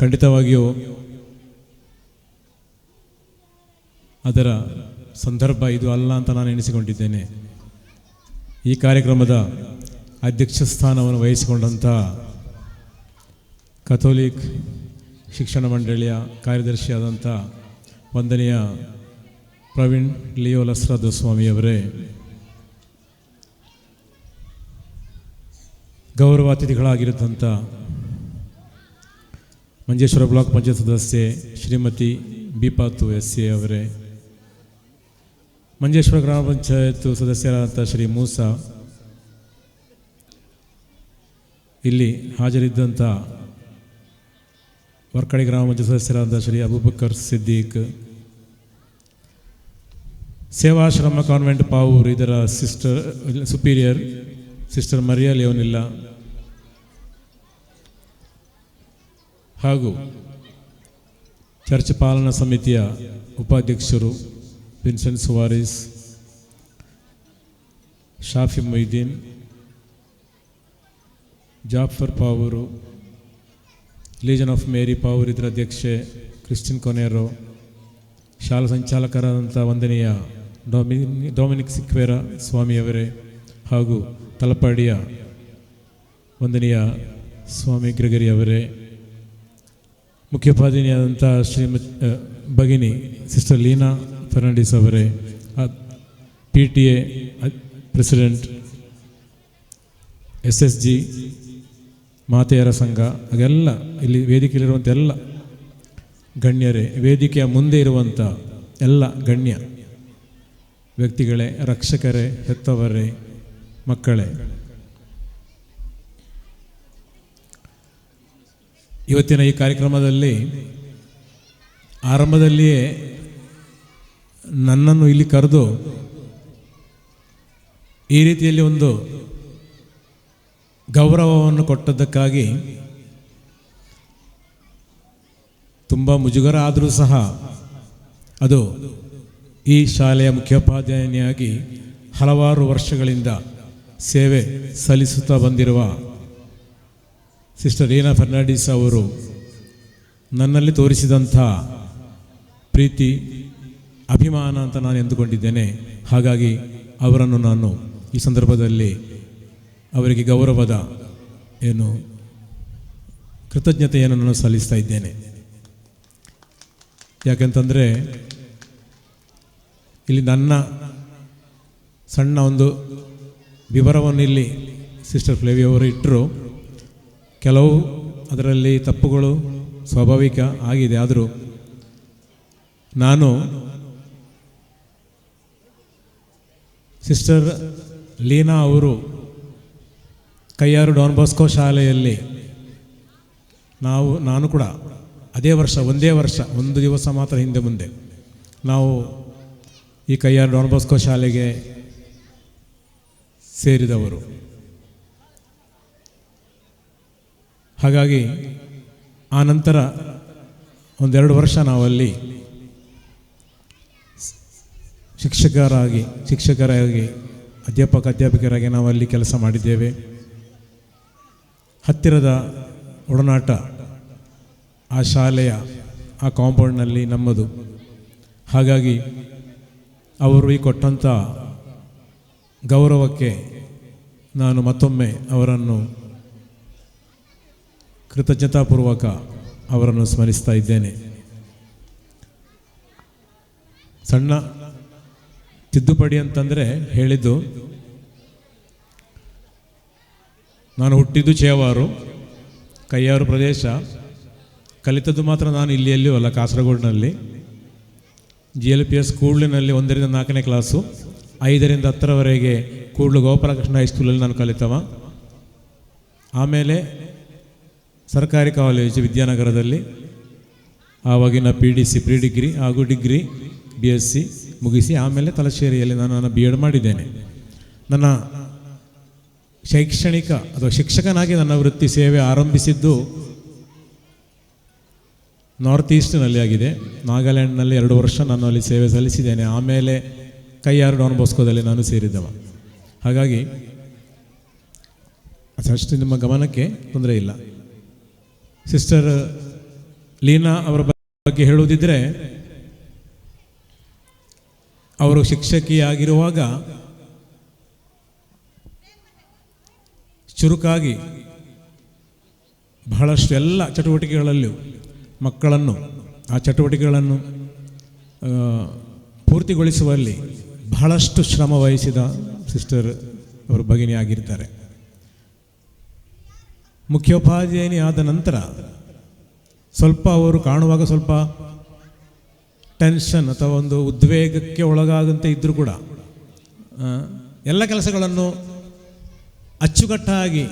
ಖಂಡಿತವಾಗಿಯೂ ಅದರ ಸಂದರ್ಭ ಇದು ಅಲ್ಲ ಅಂತ ನಾನು ಎಣಿಸಿಕೊಂಡಿದ್ದೇನೆ. ಈ ಕಾರ್ಯಕ್ರಮದ ಅಧ್ಯಕ್ಷ ಸ್ಥಾನವನ್ನು ವಹಿಸಿಕೊಂಡಂಥ ಕಥೋಲಿಕ್ ಶಿಕ್ಷಣ ಮಂಡಳಿಯ ಕಾರ್ಯದರ್ಶಿಯಾದಂಥ ವಂದನೀಯ ಪ್ರವೀಣ್ ಲಿಯೋ ಲಸ್ರಾದ ಸ್ವಾಮಿಯವರೇ, ಗೌರವ ಅತಿಥಿಗಳಾಗಿರತಂಥ ಮಂಜೇಶ್ವರ ಬ್ಲಾಕ್ ಪಂಚಾಯತ್ ಸದಸ್ಯೆ ಶ್ರೀಮತಿ ಬಿಪಾತು ಎಸ್ ಎ ಅವರೇ, ಮಂಜೇಶ್ವರ ಗ್ರಾಮ ಪಂಚಾಯತ್ ಸದಸ್ಯರಾದಂಥ ಶ್ರೀ ಮೂಸಾ, ಇಲ್ಲಿ ಹಾಜರಿದ್ದಂಥ ವರ್ಕಡಿ ಗ್ರಾಮ ಪಂಚಾಯತ್ ಸದಸ್ಯರಾದ ಶ್ರೀ ಅಬೂಬಕರ್ ಸಿದ್ದೀಕ್, ಸೇವಾಶ್ರಮ ಕಾನ್ವೆಂಟ್ ಪಾವೂರು ಇದರ ಸಿಸ್ಟರ್ ಸುಪೀರಿಯರ್ ಸಿಸ್ಟರ್ ಮರಿಯಾ ಲಿಯೋನಿಲ್ಲ ಹಾಗೂ ಚರ್ಚ್ ಪಾಲನಾ ಸಮಿತಿಯ ಉಪಾಧ್ಯಕ್ಷರು Vincent Suvaris, Shafi Moideen, Jafar Pavoor, Legion of Mary Pavoor ಇದರ ಅಧ್ಯಕ್ಷೆ ಕ್ರಿಸ್ಟಿನ್ ಕೊನೇರೋ, ಶಾಲಾ ಸಂಚಾಲಕರಾದಂಥ ವಂದನೀಯ ಡೊಮಿನಿಕ್ ಸಿಕ್ವೇರ ಸ್ವಾಮಿಯವರೇ ಹಾಗೂ ತಲಪಾಡಿಯ ವಂದನೀಯ ಸ್ವಾಮಿ ಗ್ರೆಗರಿ ಅವರೇ, ಮುಖ್ಯೋಪಾಧ್ಯಾಯಿನಿಯಾದಂಥ ಶ್ರೀಮತಿ ಭಗಿನಿ ಸಿಸ್ಟರ್ ಲೀನಾ ಫರ್ನಾಂಡಿಸ್ ಅವರೇ, PTA president, SSG ಮಾತೆಯರ ಸಂಘ, ಹಾಗೆಲ್ಲ ಇಲ್ಲಿ ವೇದಿಕೆಯಲ್ಲಿರುವಂಥ ಎಲ್ಲ ಗಣ್ಯರೇ, ವೇದಿಕೆಯ ಮುಂದೆ ಇರುವಂಥ ಎಲ್ಲ ಗಣ್ಯ ವ್ಯಕ್ತಿಗಳೇ, ರಕ್ಷಕರೇ, ಹೆತ್ತವರೇ, ಮಕ್ಕಳೇ, ಇವತ್ತಿನ ಈ ಕಾರ್ಯಕ್ರಮದಲ್ಲಿ ಆರಂಭದಲ್ಲಿಯೇ ನನ್ನನ್ನು ಇಲ್ಲಿ ಕರೆದು ಈ ರೀತಿಯಲ್ಲಿ ಒಂದು ಗೌರವವನ್ನು ಕೊಟ್ಟದ್ದಕ್ಕಾಗಿ ತುಂಬ ಮುಜುಗರ ಆದರೂ ಸಹ ಅದು ಈ ಶಾಲೆಯ ಮುಖ್ಯೋಪಾಧ್ಯಾಯಿನಿಯಾಗಿ ಹಲವಾರು ವರ್ಷಗಳಿಂದ ಸೇವೆ ಸಲ್ಲಿಸುತ್ತಾ ಬಂದಿರುವ ಸಿಸ್ಟರ್ ರೀನಾ ಫರ್ನಾಂಡಿಸ್ ಅವರು ನನ್ನಲ್ಲಿ ತೋರಿಸಿದಂಥ ಪ್ರೀತಿ, ಅಭಿಮಾನ ಅಂತ ನಾನು ಎಂದುಕೊಂಡಿದ್ದೇನೆ. ಹಾಗಾಗಿ ಅವರನ್ನು ನಾನು ಈ ಸಂದರ್ಭದಲ್ಲಿ ಅವರಿಗೆ ಗೌರವದ ಏನು ಕೃತಜ್ಞತೆಯನ್ನು ನಾನು ಸಲ್ಲಿಸ್ತಾ ಇದ್ದೇನೆ. ಯಾಕೆಂತಂದರೆ ಇಲ್ಲಿ ನನ್ನ ಸಣ್ಣ ಒಂದು ವಿವರವನ್ನು ಇಲ್ಲಿ ಸಿಸ್ಟರ್ ಫ್ಲೇವಿಯವರು ಇಟ್ಟರು. ಕೆಲವು ಅದರಲ್ಲಿ ತಪ್ಪುಗಳು ಸ್ವಾಭಾವಿಕ ಆಗಿದೆ. ಆದರೂ ನಾನು ಸಿಸ್ಟರ್ ಲೀನಾ ಅವರು ಕೈಯಾರು ಡಾನ್ ಬಾಸ್ಕೋ ಶಾಲೆಯಲ್ಲಿ ನಾನು ಕೂಡ ಅದೇ ವರ್ಷ, ಒಂದೇ ವರ್ಷ, ಒಂದು ದಿವಸ ಮಾತ್ರ ಹಿಂದೆ ಮುಂದೆ ನಾವು ಈ ಕೈಯಾರು ಡಾನ್ ಬಾಸ್ಕೋ ಶಾಲೆಗೆ ಸೇರಿದವರು. ಹಾಗಾಗಿ ಆ ನಂತರ ಒಂದೆರಡು ವರ್ಷ ನಾವಲ್ಲಿ ಶಿಕ್ಷಕರಾಗಿ ಅಧ್ಯಾಪಕ ಅಧ್ಯಾಪಕರಾಗಿ ನಾವಲ್ಲಿ ಕೆಲಸ ಮಾಡಿದ್ದೇವೆ. ಹತ್ತಿರದ ಒಡನಾಟ ಆ ಶಾಲೆಯ ಆ ಕಾಂಪೌಂಡ್ನಲ್ಲಿ ನಮ್ಮದು. ಹಾಗಾಗಿ ಅವರು ಈ ಕೊಟ್ಟಂಥ ಗೌರವಕ್ಕೆ ನಾನು ಮತ್ತೊಮ್ಮೆ ಅವರನ್ನು ಕೃತಜ್ಞತಾಪೂರ್ವಕ ಅವರನ್ನು ಸ್ಮರಿಸ್ತಾ ಇದ್ದೇನೆ. ಸಣ್ಣ ತಿದ್ದುಪಡಿ ಅಂತಂದರೆ ಹೇಳಿದ್ದು, ನಾನು ಹುಟ್ಟಿದ್ದು ಚೇವಾರು, ಕೈಯಾರು ಪ್ರದೇಶ. ಕಲಿತದ್ದು ಮಾತ್ರ ನಾನು ಇಲ್ಲಿ ಎಲ್ಲಿಯೂ ಅಲ್ಲ, ಕಾಸರಗೋಡಿನಲ್ಲಿ GLPS ಕೂಡ್ಲಿನಲ್ಲಿ 1 ರಿಂದ 4ನೇ ಕ್ಲಾಸು, 5 ರಿಂದ 10ರವರೆಗೆ ಕೂಡ್ಲು ಗೋಪಾಲಕೃಷ್ಣ ಹೈಸ್ಕೂಲಲ್ಲಿ ನಾನು ಕಲಿತವ. ಆಮೇಲೆ ಸರ್ಕಾರಿ ಕಾಲೇಜು ವಿದ್ಯಾನಗರದಲ್ಲಿ ಆವಾಗಿನ PDC pre degree ಹಾಗೂ ಡಿಗ್ರಿ BSc ಮುಗಿಸಿ ಆಮೇಲೆ ತಲಶ್ಶೇರಿಯಲ್ಲಿ ನಾನು ನನ್ನ B.Ed ಮಾಡಿದ್ದೇನೆ. ನನ್ನ ಶೈಕ್ಷಣಿಕ ಅಥವಾ ಶಿಕ್ಷಕನಾಗಿ ನನ್ನ ವೃತ್ತಿ ಸೇವೆ ಆರಂಭಿಸಿದ್ದು ನಾರ್ತ್ ಈಸ್ಟ್ನಲ್ಲಿ ಆಗಿದೆ. ನಾಗಾಲ್ಯಾಂಡ್ನಲ್ಲಿ 2 ವರ್ಷ ನಾನು ಅಲ್ಲಿ ಸೇವೆ ಸಲ್ಲಿಸಿದ್ದೇನೆ. ಆಮೇಲೆ ಕೈಯಾರು ಡಾನ್ ಬಾಸ್ಕೋದಲ್ಲಿ ನಾನು ಸೇರಿದ್ದವ. ಹಾಗಾಗಿ ಅಷ್ಟು ನಿಮ್ಮ ಗಮನಕ್ಕೆ ತೊಂದರೆ ಇಲ್ಲ. ಸಿಸ್ಟರ್ ಲೀನಾ ಅವರ ಬಗ್ಗೆ ಹೇಳುವುದಿದ್ದರೆ, ಅವರು ಶಿಕ್ಷಕಿಯಾಗಿರುವಾಗ ಚುರುಕಾಗಿ ಬಹಳಷ್ಟು ಎಲ್ಲ ಚಟುವಟಿಕೆಗಳಲ್ಲಿಯೂ ಮಕ್ಕಳನ್ನು ಆ ಚಟುವಟಿಕೆಗಳನ್ನು ಪೂರ್ತಿಗೊಳಿಸುವಲ್ಲಿ ಬಹಳಷ್ಟು ಶ್ರಮ ವಹಿಸಿದ ಸಿಸ್ಟರ್ ಅವರು ಭಗಿನಿಯಾಗಿರ್ತಾರೆ. ಮುಖ್ಯೋಪಾಧ್ಯಾಯಿನಿ ಆದ ನಂತರ ಸ್ವಲ್ಪ ಅವರು ಕಾಣುವಾಗ ಸ್ವಲ್ಪ ಟೆನ್ಷನ್ ಅಥವಾ ಒಂದು ಉದ್ವೇಗಕ್ಕೆ ಒಳಗಾದಂತೆ ಇದ್ದರೂ ಕೂಡ ಎಲ್ಲ ಕೆಲಸಗಳನ್ನು ಅಚ್ಚುಕಟ್ಟಾಗಿ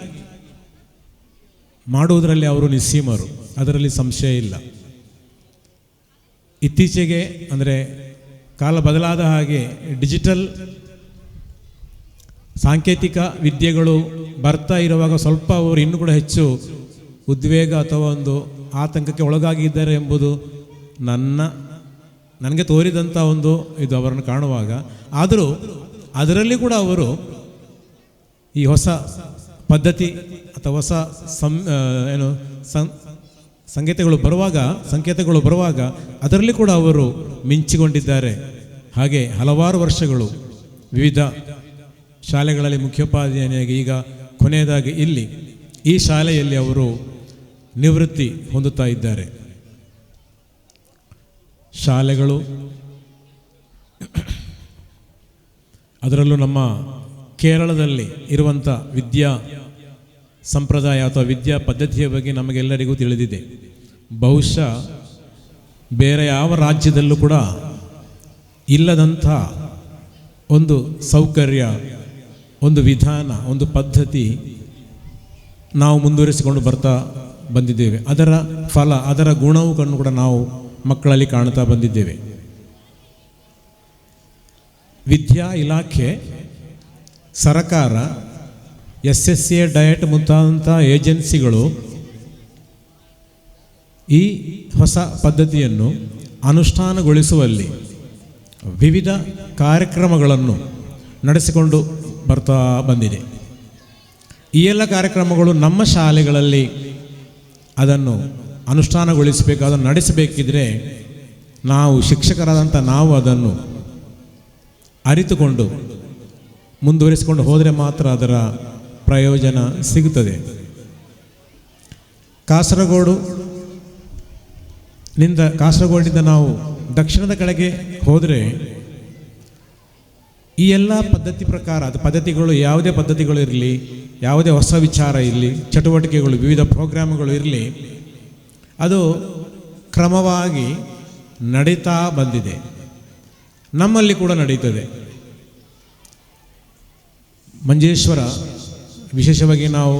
ಮಾಡುವುದರಲ್ಲಿ ಅವರು ನಿಸ್ಸೀಮರು, ಅದರಲ್ಲಿ ಸಂಶಯ ಇಲ್ಲ. ಇತ್ತೀಚೆಗೆ ಅಂದರೆ ಕಾಲ ಬದಲಾದ ಹಾಗೆ ಡಿಜಿಟಲ್ ಸಾಂಕೇತಿಕ ವಿದ್ಯೆಗಳು ಬರ್ತಾ ಇರುವಾಗ ಸ್ವಲ್ಪ ಅವರು ಇನ್ನೂ ಕೂಡ ಹೆಚ್ಚು ಉದ್ವೇಗ ಅಥವಾ ಒಂದು ಆತಂಕಕ್ಕೆ ಒಳಗಾಗಿದ್ದಾರೆ ಎಂಬುದು ನನಗೆ ತೋರಿದಂಥ ಒಂದು ಇದು ಅವರನ್ನು ಕಾಣುವಾಗ. ಆದರೂ ಅದರಲ್ಲಿ ಕೂಡ ಅವರು ಈ ಹೊಸ ಪದ್ಧತಿ ಅಥವಾ ಹೊಸ ಏನು ಸಂಕೇತಗಳು ಬರುವಾಗ ಅದರಲ್ಲಿ ಕೂಡ ಅವರು ಮಿಂಚಿಕೊಂಡಿದ್ದಾರೆ. ಹಾಗೆ ಹಲವಾರು ವರ್ಷಗಳು ವಿವಿಧ ಶಾಲೆಗಳಲ್ಲಿ ಮುಖ್ಯೋಪಾಧ್ಯಾಯನಿಯಾಗಿ ಈಗ ಕೊನೆಯದಾಗಿ ಇಲ್ಲಿ ಈ ಶಾಲೆಯಲ್ಲಿ ಅವರು ನಿವೃತ್ತಿ ಹೊಂದುತ್ತಾ ಇದ್ದಾರೆ. ಶಾಲೆಗಳು, ಅದರಲ್ಲೂ ನಮ್ಮ ಕೇರಳದಲ್ಲಿ ಇರುವಂಥ ವಿದ್ಯಾ ಸಂಪ್ರದಾಯ ಅಥವಾ ವಿದ್ಯಾ ಪದ್ಧತಿಯ ಬಗ್ಗೆ ನಮಗೆಲ್ಲರಿಗೂ ತಿಳಿದಿದೆ. ಬಹುಶಃ ಬೇರೆ ಯಾವ ರಾಜ್ಯದಲ್ಲೂ ಕೂಡ ಇಲ್ಲದಂಥ ಒಂದು ಸೌಕರ್ಯ, ಒಂದು ವಿಧಾನ, ಒಂದು ಪದ್ಧತಿ ನಾವು ಮುಂದುವರಿಸಿಕೊಂಡು ಬರ್ತಾ ಬಂದಿದ್ದೇವೆ. ಅದರ ಫಲ, ಅದರ ಗುಣವು ಕೂಡ ನಾವು ಮಕ್ಕಳಲ್ಲಿ ಕಾಣ್ತಾ ಬಂದಿದ್ದೇವೆ. ವಿದ್ಯಾ ಇಲಾಖೆ, ಸರ್ಕಾರ, SSA diet ಮುಂತಾದಂಥ ಏಜೆನ್ಸಿಗಳು ಈ ಹೊಸ ಪದ್ಧತಿಯನ್ನು ಅನುಷ್ಠಾನಗೊಳಿಸುವಲ್ಲಿ ವಿವಿಧ ಕಾರ್ಯಕ್ರಮಗಳನ್ನು ನಡೆಸಿಕೊಂಡು ಬರ್ತಾ ಬಂದಿದೆ. ಈ ಎಲ್ಲ ಕಾರ್ಯಕ್ರಮಗಳು ನಮ್ಮ ಶಾಲೆಗಳಲ್ಲಿ ಅದನ್ನು ಅನುಷ್ಠಾನಗೊಳಿಸಬೇಕು, ಅದನ್ನು ನಡೆಸಬೇಕಿದ್ರೆ ನಾವು ಶಿಕ್ಷಕರಾದಂಥ ನಾವು ಅದನ್ನು ಅರಿತುಕೊಂಡು ಮುಂದುವರಿಸಿಕೊಂಡು ಹೋದರೆ ಮಾತ್ರ ಅದರ ಪ್ರಯೋಜನ ಸಿಗುತ್ತದೆ. ಕಾಸರಗೋಡಿನಿಂದ ನಾವು ದಕ್ಷಿಣದ ಕಡೆಗೆ ಹೋದರೆ ಈ ಎಲ್ಲ ಪದ್ಧತಿ ಪ್ರಕಾರ, ಅದು ಪದ್ಧತಿಗಳು ಯಾವುದೇ ಪದ್ಧತಿಗಳು ಇರಲಿ, ಯಾವುದೇ ಹೊಸ ವಿಚಾರ ಇರಲಿ, ಚಟುವಟಿಕೆಗಳು, ವಿವಿಧ ಪ್ರೋಗ್ರಾಮ್ಗಳು ಇರಲಿ, ಅದು ಕ್ರಮವಾಗಿ ನಡೀತಾ ಬಂದಿದೆ. ನಮ್ಮಲ್ಲಿ ಕೂಡ ನಡೀತದೆ. ಮಂಜೇಶ್ವರ ವಿಶೇಷವಾಗಿ ನಾವು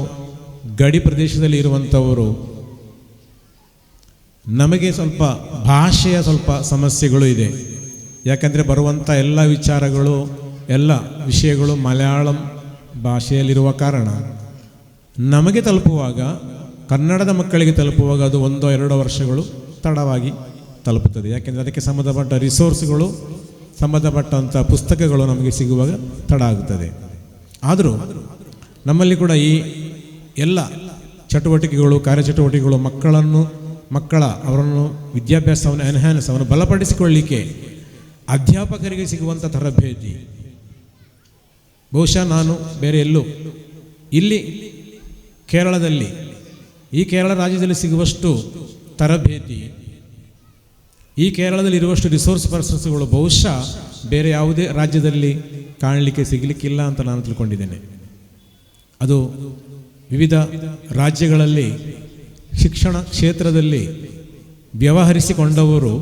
ಗಡಿ ಪ್ರದೇಶದಲ್ಲಿ ಇರುವಂಥವರು, ನಮಗೆ ಸ್ವಲ್ಪ ಭಾಷೆಯ ಸ್ವಲ್ಪ ಸಮಸ್ಯೆಗಳು ಇದೆ. ಯಾಕಂದರೆ ಬರುವಂಥ ಎಲ್ಲ ವಿಚಾರಗಳು, ಎಲ್ಲ ವಿಷಯಗಳು ಮಲಯಾಳಂ ಭಾಷೆಯಲ್ಲಿರುವ ಕಾರಣ ನಮಗೆ ತಲುಪುವಾಗ, ಕನ್ನಡದ ಮಕ್ಕಳಿಗೆ ತಲುಪುವಾಗ ಅದು 1-2 ವರ್ಷಗಳು ತಡವಾಗಿ ತಲುಪುತ್ತದೆ. ಯಾಕೆಂದರೆ ಅದಕ್ಕೆ ಸಂಬಂಧಪಟ್ಟ ರಿಸೋರ್ಸ್ಗಳು, ಸಂಬಂಧಪಟ್ಟಂಥ ಪುಸ್ತಕಗಳು ನಮಗೆ ಸಿಗುವಾಗ ತಡ ಆಗುತ್ತದೆ. ಆದರೂ ನಮ್ಮಲ್ಲಿ ಕೂಡ ಈ ಎಲ್ಲ ಚಟುವಟಿಕೆಗಳು, ಕಾರ್ಯಚಟುವಟಿಕೆಗಳು ಮಕ್ಕಳ ಅವರನ್ನು ವಿದ್ಯಾಭ್ಯಾಸವನ್ನು ಎನ್ಹ್ಯಾನ್ಸ್, ಅವನ್ನು ಬಲಪಡಿಸಿಕೊಳ್ಳಲಿಕ್ಕೆ ಅಧ್ಯಾಪಕರಿಗೆ ಸಿಗುವಂಥ ತರಬೇತಿ ಬಹುಶಃ ನಾನು ಬೇರೆ ಎಲ್ಲೂ ಇಲ್ಲಿ ಕೇರಳದಲ್ಲಿ, ಈ ಕೇರಳ ರಾಜ್ಯದಲ್ಲಿ ಸಿಗುವಷ್ಟು ತರಬೇತಿ, ಈ ಕೇರಳದಲ್ಲಿ ಇರುವಷ್ಟು ರಿಸೋರ್ಸ್ ಪರ್ಸನ್ಸ್ಗಳು ಬಹುಶಃ ಬೇರೆ ಯಾವುದೇ ರಾಜ್ಯದಲ್ಲಿ ಕಾಣಲಿಕ್ಕೆ ಸಿಗಲಿಕ್ಕಿಲ್ಲ ಅಂತ ನಾನು ತಿಳ್ಕೊಂಡಿದ್ದೇನೆ. ಅದು ವಿವಿಧ ರಾಜ್ಯಗಳಲ್ಲಿ ಶಿಕ್ಷಣ ಕ್ಷೇತ್ರದಲ್ಲಿ ವ್ಯವಹರಿಸಿಕೊಂಡವರು,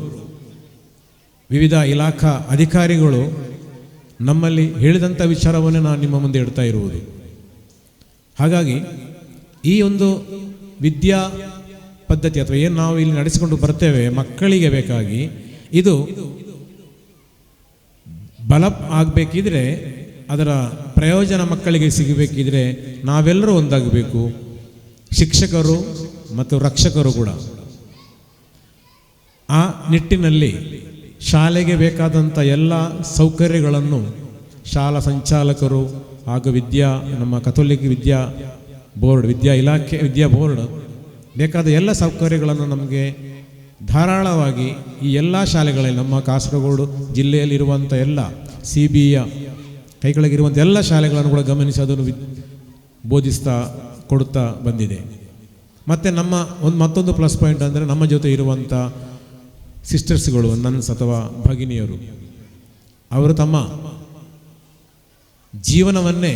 ವಿವಿಧ ಇಲಾಖಾ ಅಧಿಕಾರಿಗಳು ನಮ್ಮಲ್ಲಿ ಹೇಳಿದಂಥ ವಿಚಾರವನ್ನೇ ನಾನು ನಿಮ್ಮ ಮುಂದೆ ಇಡ್ತಾ ಇರುವುದು. ಹಾಗಾಗಿ ಈ ಒಂದು ವಿದ್ಯಾ ಪದ್ಧತಿ ಅಥವಾ ಏನು ನಾವು ಇಲ್ಲಿ ನಡೆಸಿಕೊಂಡು ಬರ್ತೇವೆ ಮಕ್ಕಳಿಗೆ ಬೇಕಾಗಿ, ಇದು ಬಲ ಆಗಬೇಕಿದ್ರೆ, ಅದರ ಪ್ರಯೋಜನ ಮಕ್ಕಳಿಗೆ ಸಿಗಬೇಕಿದ್ರೆ ನಾವೆಲ್ಲರೂ ಒಂದಾಗಬೇಕು, ಶಿಕ್ಷಕರು ಮತ್ತು ರಕ್ಷಕರು ಕೂಡ. ಆ ನಿಟ್ಟಿನಲ್ಲಿ ಶಾಲೆಗೆ ಬೇಕಾದಂಥ ಎಲ್ಲ ಸೌಕರ್ಯಗಳನ್ನು ಶಾಲಾ ಸಂಚಾಲಕರು ಹಾಗೂ ವಿದ್ಯಾ, ನಮ್ಮ ಕಥೋಲಿಕ್ ವಿದ್ಯಾ ಬೋರ್ಡ್, ವಿದ್ಯಾ ಇಲಾಖೆ, ವಿದ್ಯಾ ಬೋರ್ಡ್ ಬೇಕಾದ ಎಲ್ಲ ಸೌಕರ್ಯಗಳನ್ನು ನಮಗೆ ಧಾರಾಳವಾಗಿ ಈ ಎಲ್ಲ ಶಾಲೆಗಳಲ್ಲಿ, ನಮ್ಮ ಕಾಸರಗೋಡು ಜಿಲ್ಲೆಯಲ್ಲಿರುವಂಥ ಎಲ್ಲ CBಯ ಕೈಕೆಳಗಿರುವಂಥ ಎಲ್ಲ ಶಾಲೆಗಳನ್ನು ಕೂಡ ಗಮನಿಸಿ ಅದನ್ನು ಬೋಧಿಸ್ತಾ ಕೊಡುತ್ತಾ ಬಂದಿದೆ. ಮತ್ತು ನಮ್ಮ ಒಂದು ಮತ್ತೊಂದು ಪ್ಲಸ್ ಪಾಯಿಂಟ್ ಅಂದರೆ ನಮ್ಮ ಜೊತೆ ಇರುವಂಥ ಸಿಸ್ಟರ್ಸ್ಗಳು, ನನ್ಸ್ ಅಥವಾ ಭಗಿನಿಯರು, ಅವರು ತಮ್ಮ ಜೀವನವನ್ನೇ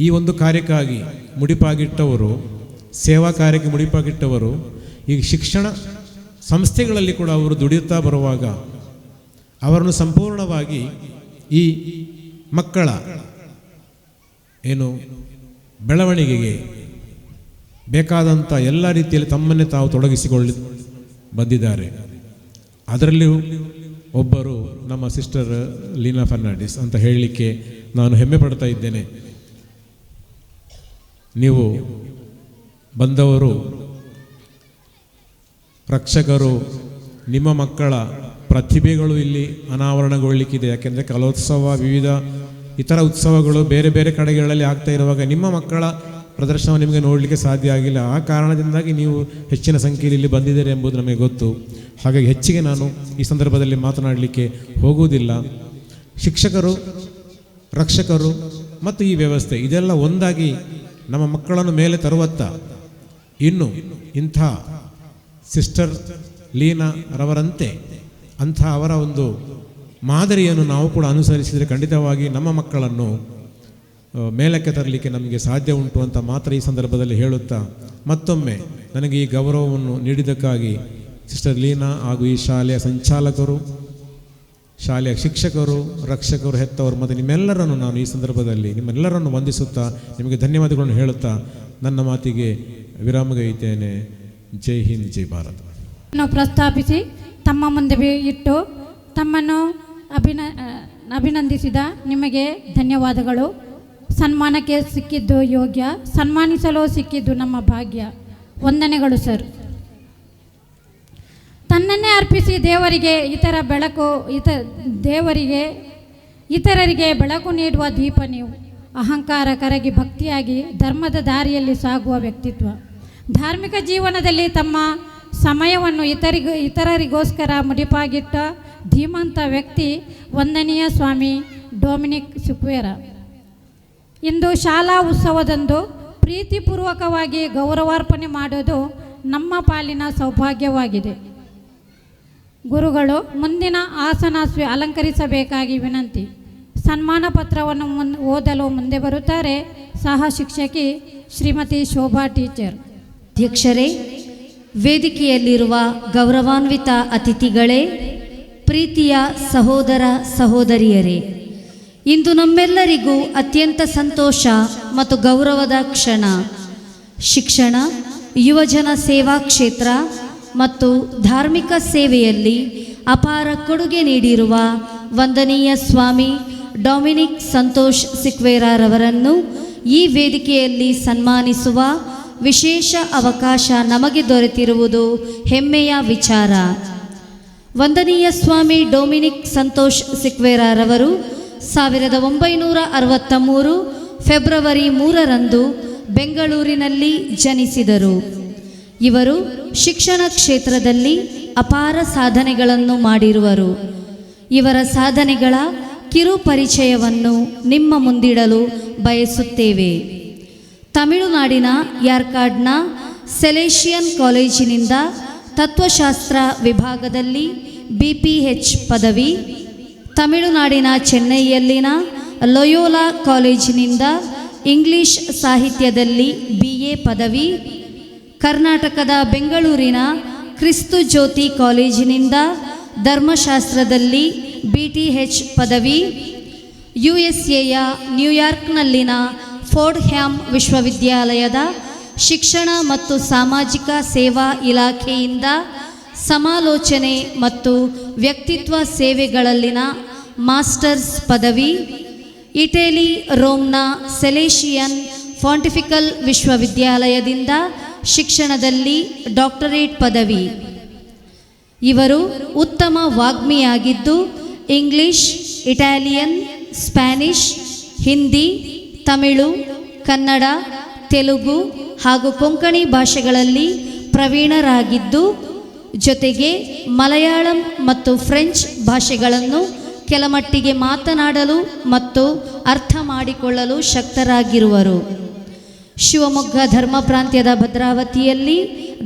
ಈ ಒಂದು ಕಾರ್ಯಕ್ಕಾಗಿ ಮುಡಿಪಾಗಿಟ್ಟವರು, ಸೇವಾ ಕಾರ್ಯಕ್ಕೆ ಮುಡಿಪಾಗಿಟ್ಟವರು. ಈ ಶಿಕ್ಷಣ ಸಂಸ್ಥೆಗಳಲ್ಲಿ ಕೂಡ ಅವರು ದುಡಿಯುತ್ತಾ ಬರುವಾಗ ಅವರನ್ನು ಸಂಪೂರ್ಣವಾಗಿ ಈ ಮಕ್ಕಳ ಏನು ಬೆಳವಣಿಗೆಗೆ ಬೇಕಾದಂಥ ಎಲ್ಲ ರೀತಿಯಲ್ಲಿ ತಮ್ಮನ್ನೇ ತಾವು ತೊಡಗಿಸಿಕೊಳ್ಳಿ ಬಂದಿದ್ದಾರೆ. ಅದರಲ್ಲಿಯೂ ಒಬ್ಬರು ನಮ್ಮ ಸಿಸ್ಟರ್ ಲೀನಾ ಫರ್ನಾಂಡಿಸ್ ಅಂತ ಹೇಳಲಿಕ್ಕೆ ನಾನು ಹೆಮ್ಮೆ ಪಡ್ತಾ ಇದ್ದೇನೆ. ನೀವು ಬಂದವರು, ರಕ್ಷಕರು, ನಿಮ್ಮ ಮಕ್ಕಳ ಪ್ರತಿಭೆಗಳು ಇಲ್ಲಿ ಅನಾವರಣಗೊಳ್ಳಲಿಕ್ಕಿದೆ. ಯಾಕೆಂದರೆ ಕಲೋತ್ಸವ, ವಿವಿಧ ಇತರ ಉತ್ಸವಗಳು ಬೇರೆ ಬೇರೆ ಕಡೆಗಳಲ್ಲಿ ಆಗ್ತಾ ಇರುವಾಗ ನಿಮ್ಮ ಮಕ್ಕಳ ಪ್ರದರ್ಶನ ನಿಮಗೆ ನೋಡಲಿಕ್ಕೆ ಸಾಧ್ಯ ಆಗಿಲ್ಲ. ಆ ಕಾರಣದಿಂದಾಗಿ ನೀವು ಹೆಚ್ಚಿನ ಸಂಖ್ಯೆಯಲ್ಲಿ ಇಲ್ಲಿ ಬಂದಿದ್ದೀರಿ ಎಂಬುದು ನಮಗೆ ಗೊತ್ತು. ಹಾಗಾಗಿ ಹೆಚ್ಚಿಗೆ ನಾನು ಈ ಸಂದರ್ಭದಲ್ಲಿ ಮಾತನಾಡಲಿಕ್ಕೆ ಹೋಗುವುದಿಲ್ಲ. ಶಿಕ್ಷಕರು, ರಕ್ಷಕರು ಮತ್ತು ಈ ವ್ಯವಸ್ಥೆ ಇದೆಲ್ಲ ಒಂದಾಗಿ ನಮ್ಮ ಮಕ್ಕಳನ್ನು ಮೇಲೆ ತರುವತ್ತ ಇನ್ನು ಇಂಥ ಸಿಸ್ಟರ್ ಲೀನಾ ರವರಂತೆ ಅಂಥ ಅವರ ಒಂದು ಮಾದರಿಯನ್ನು ನಾವು ಕೂಡ ಅನುಸರಿಸಿದರೆ ಖಂಡಿತವಾಗಿ ನಮ್ಮ ಮಕ್ಕಳನ್ನು ಮೇಲಕ್ಕೆ ತರಲಿಕ್ಕೆ ನಮಗೆ ಸಾಧ್ಯ ಉಂಟು ಅಂತ ಮಾತ್ರ ಈ ಸಂದರ್ಭದಲ್ಲಿ ಹೇಳುತ್ತಾ, ಮತ್ತೊಮ್ಮೆ ನನಗೆ ಈ ಗೌರವವನ್ನು ನೀಡಿದ್ದಕ್ಕಾಗಿ ಸಿಸ್ಟರ್ ಲೀನಾ ಹಾಗೂ ಈ ಶಾಲೆಯ ಸಂಚಾಲಕರು, ಶಾಲೆಯ ಶಿಕ್ಷಕರು, ರಕ್ಷಕರು, ಹೆತ್ತವರು ಮತ್ತು ನಿಮ್ಮೆಲ್ಲರನ್ನು ನಾನು ಈ ಸಂದರ್ಭದಲ್ಲಿ ನಿಮ್ಮೆಲ್ಲರನ್ನು ವಂದಿಸುತ್ತಾ ನಿಮಗೆ ಧನ್ಯವಾದಗಳನ್ನು ಹೇಳುತ್ತಾ ನನ್ನ ಮಾತಿಗೆ ವಿರಾಮಗೈತೇನೆ. ಜೈ ಹಿಂದ್, ಜೈ ಭಾರತ್. ಪ್ರಸ್ತಾಪಿಸಿ ತಮ್ಮ ಮುಂದೆ ಇಟ್ಟು ತಮ್ಮನ್ನು ಅಭಿನಂದಿಸಿದ ನಿಮಗೆ ಧನ್ಯವಾದಗಳು. ಸನ್ಮಾನಕ್ಕೆ ಸಿಕ್ಕಿದ್ದು ಯೋಗ್ಯ, ಸನ್ಮಾನಿಸಲು ಸಿಕ್ಕಿದ್ದು ನಮ್ಮ ಭಾಗ್ಯ. ವಂದನೆಗಳು ಸರ್. ತನ್ನನ್ನೇ ಅರ್ಪಿಸಿ ದೇವರಿಗೆ ಇತರರಿಗೆ ಬೆಳಕು ನೀಡುವ ದೀಪ ನೀವು. ಅಹಂಕಾರ ಕರಗಿ ಭಕ್ತಿಯಾಗಿ ಧರ್ಮದ ದಾರಿಯಲ್ಲಿ ಸಾಗುವ ವ್ಯಕ್ತಿತ್ವ. ಧಾರ್ಮಿಕ ಜೀವನದಲ್ಲಿ ತಮ್ಮ ಸಮಯವನ್ನು ಇತರರಿಗೋಸ್ಕರ ಮುಡಿಪಾಗಿಟ್ಟ ಧೀಮಂತ ವ್ಯಕ್ತಿ ವಂದನೀಯ ಸ್ವಾಮಿ ಡೊಮಿನಿಕ್ ಸಿಕ್ವೇರ. ಇಂದು ಶಾಲಾ ಉತ್ಸವದಂದು ಪ್ರೀತಿಪೂರ್ವಕವಾಗಿ ಗೌರವಾರ್ಪಣೆ ಮಾಡೋದು ನಮ್ಮ ಪಾಲಿನ ಸೌಭಾಗ್ಯವಾಗಿದೆ. ಗುರುಗಳು ಮುಂದಿನ ಆಸನ ಅಲಂಕರಿಸಬೇಕಾಗಿ ವಿನಂತಿ. ಸನ್ಮಾನ ಪತ್ರವನ್ನು ಓದಲು ಮುಂದೆ ಬರುತ್ತಾರೆ ಸಹ ಶಿಕ್ಷಕಿ ಶ್ರೀಮತಿ ಶೋಭಾ ಟೀಚರ್. ಅಧ್ಯಕ್ಷರೇ, ವೇದಿಕೆಯಲ್ಲಿರುವ ಗೌರವಾನ್ವಿತ ಅತಿಥಿಗಳೇ, ಪ್ರೀತಿಯ ಸಹೋದರ ಸಹೋದರಿಯರೇ, ಇಂದು ನಮ್ಮೆಲ್ಲರಿಗೂ ಅತ್ಯಂತ ಸಂತೋಷ ಮತ್ತು ಗೌರವದ ಕ್ಷಣ. ಶಿಕ್ಷಣ, ಯುವಜನ ಸೇವಾ ಕ್ಷೇತ್ರ ಮತ್ತು ಧಾರ್ಮಿಕ ಸೇವೆಯಲ್ಲಿ ಅಪಾರ ಕೊಡುಗೆ ನೀಡಿರುವ ವಂದನೀಯ ಸ್ವಾಮಿ ಡೊಮಿನಿಕ್ ಸಂತೋಷ್ ಸಿಕ್ವೇರಾರವರನ್ನು ಈ ವೇದಿಕೆಯಲ್ಲಿ ಸನ್ಮಾನಿಸುವ ವಿಶೇಷ ಅವಕಾಶ ನಮಗೆ ದೊರೆತಿರುವುದು ಹೆಮ್ಮೆಯ ವಿಚಾರ. ವಂದನೀಯ ಸ್ವಾಮಿ ಡೊಮಿನಿಕ್ ಸಂತೋಷ್ ಸಿಕ್ವೇರಾರವರು 1963 ಫೆಬ್ರವರಿ 3ರಂದು ಬೆಂಗಳೂರಿನಲ್ಲಿ ಜನಿಸಿದರು. ಇವರು ಶಿಕ್ಷಣ ಕ್ಷೇತ್ರದಲ್ಲಿ ಅಪಾರ ಸಾಧನೆಗಳನ್ನು ಮಾಡಿರುವರು. ಇವರ ಸಾಧನೆಗಳ ಕಿರು ಪರಿಚಯವನ್ನು ನಿಮ್ಮ ಮುಂದಿಡಲು ಬಯಸುತ್ತೇವೆ. ತಮಿಳುನಾಡಿನ ಯಾರ್ಕಾಡ್ನ ಸೆಲೇಷಿಯನ್ ಕಾಲೇಜಿನಿಂದ ತತ್ವಶಾಸ್ತ್ರ ವಿಭಾಗದಲ್ಲಿ BPH ಪದವಿ, ತಮಿಳುನಾಡಿನ ಚೆನ್ನೈಯಲ್ಲಿನ ಲೊಯೋಲಾ ಕಾಲೇಜಿನಿಂದ ಇಂಗ್ಲಿಷ್ ಸಾಹಿತ್ಯದಲ್ಲಿ BA ಪದವಿ, ಕರ್ನಾಟಕದ ಬೆಂಗಳೂರಿನ ಕ್ರಿಸ್ತು ಜ್ಯೋತಿ ಕಾಲೇಜಿನಿಂದ ಧರ್ಮಶಾಸ್ತ್ರದಲ್ಲಿ BTH ಪದವಿ, USAಯ ನ್ಯೂಯಾರ್ಕ್ನಲ್ಲಿನ ಫೋರ್ಡ್ಹ್ಯಾಮ್ ವಿಶ್ವವಿದ್ಯಾಲಯದ ಶಿಕ್ಷಣ ಮತ್ತು ಸಾಮಾಜಿಕ ಸೇವಾ ಇಲಾಖೆಯಿಂದ ಸಮಾಲೋಚನೆ ಮತ್ತು ವ್ಯಕ್ತಿತ್ವ ಸೇವೆಗಳಲ್ಲಿನ ಮಾಸ್ಟರ್ಸ್ ಪದವಿ, ಇಟಲಿ ರೋಮ್ನ ಸೆಲೇಷಿಯನ್ ಫಾಂಟಿಫಿಕಲ್ ವಿಶ್ವವಿದ್ಯಾಲಯದಿಂದ ಶಿಕ್ಷಣದಲ್ಲಿ ಡಾಕ್ಟರೇಟ್ ಪದವಿ. ಇವರು ಉತ್ತಮ ವಾಗ್ಮಿಯಾಗಿದ್ದು English, Italian, Spanish, Hindi, Tamil, Kannada, Telugu ಹಾಗೂ ಕೊಂಕಣಿ ಭಾಷೆಗಳಲ್ಲಿ ಪ್ರವೀಣರಾಗಿದ್ದು, ಜೊತೆಗೆ ಮಲಯಾಳಂ ಮತ್ತು ಫ್ರೆಂಚ್ ಭಾಷೆಗಳನ್ನು ಕೆಲಮಟ್ಟಿಗೆ ಮಾತನಾಡಲು ಮತ್ತು ಅರ್ಥ ಮಾಡಿಕೊಳ್ಳಲು ಶಕ್ತರಾಗಿರುವರು. ಶಿವಮೊಗ್ಗ ಧರ್ಮ ಪ್ರಾಂತ್ಯದ ಭದ್ರಾವತಿಯಲ್ಲಿ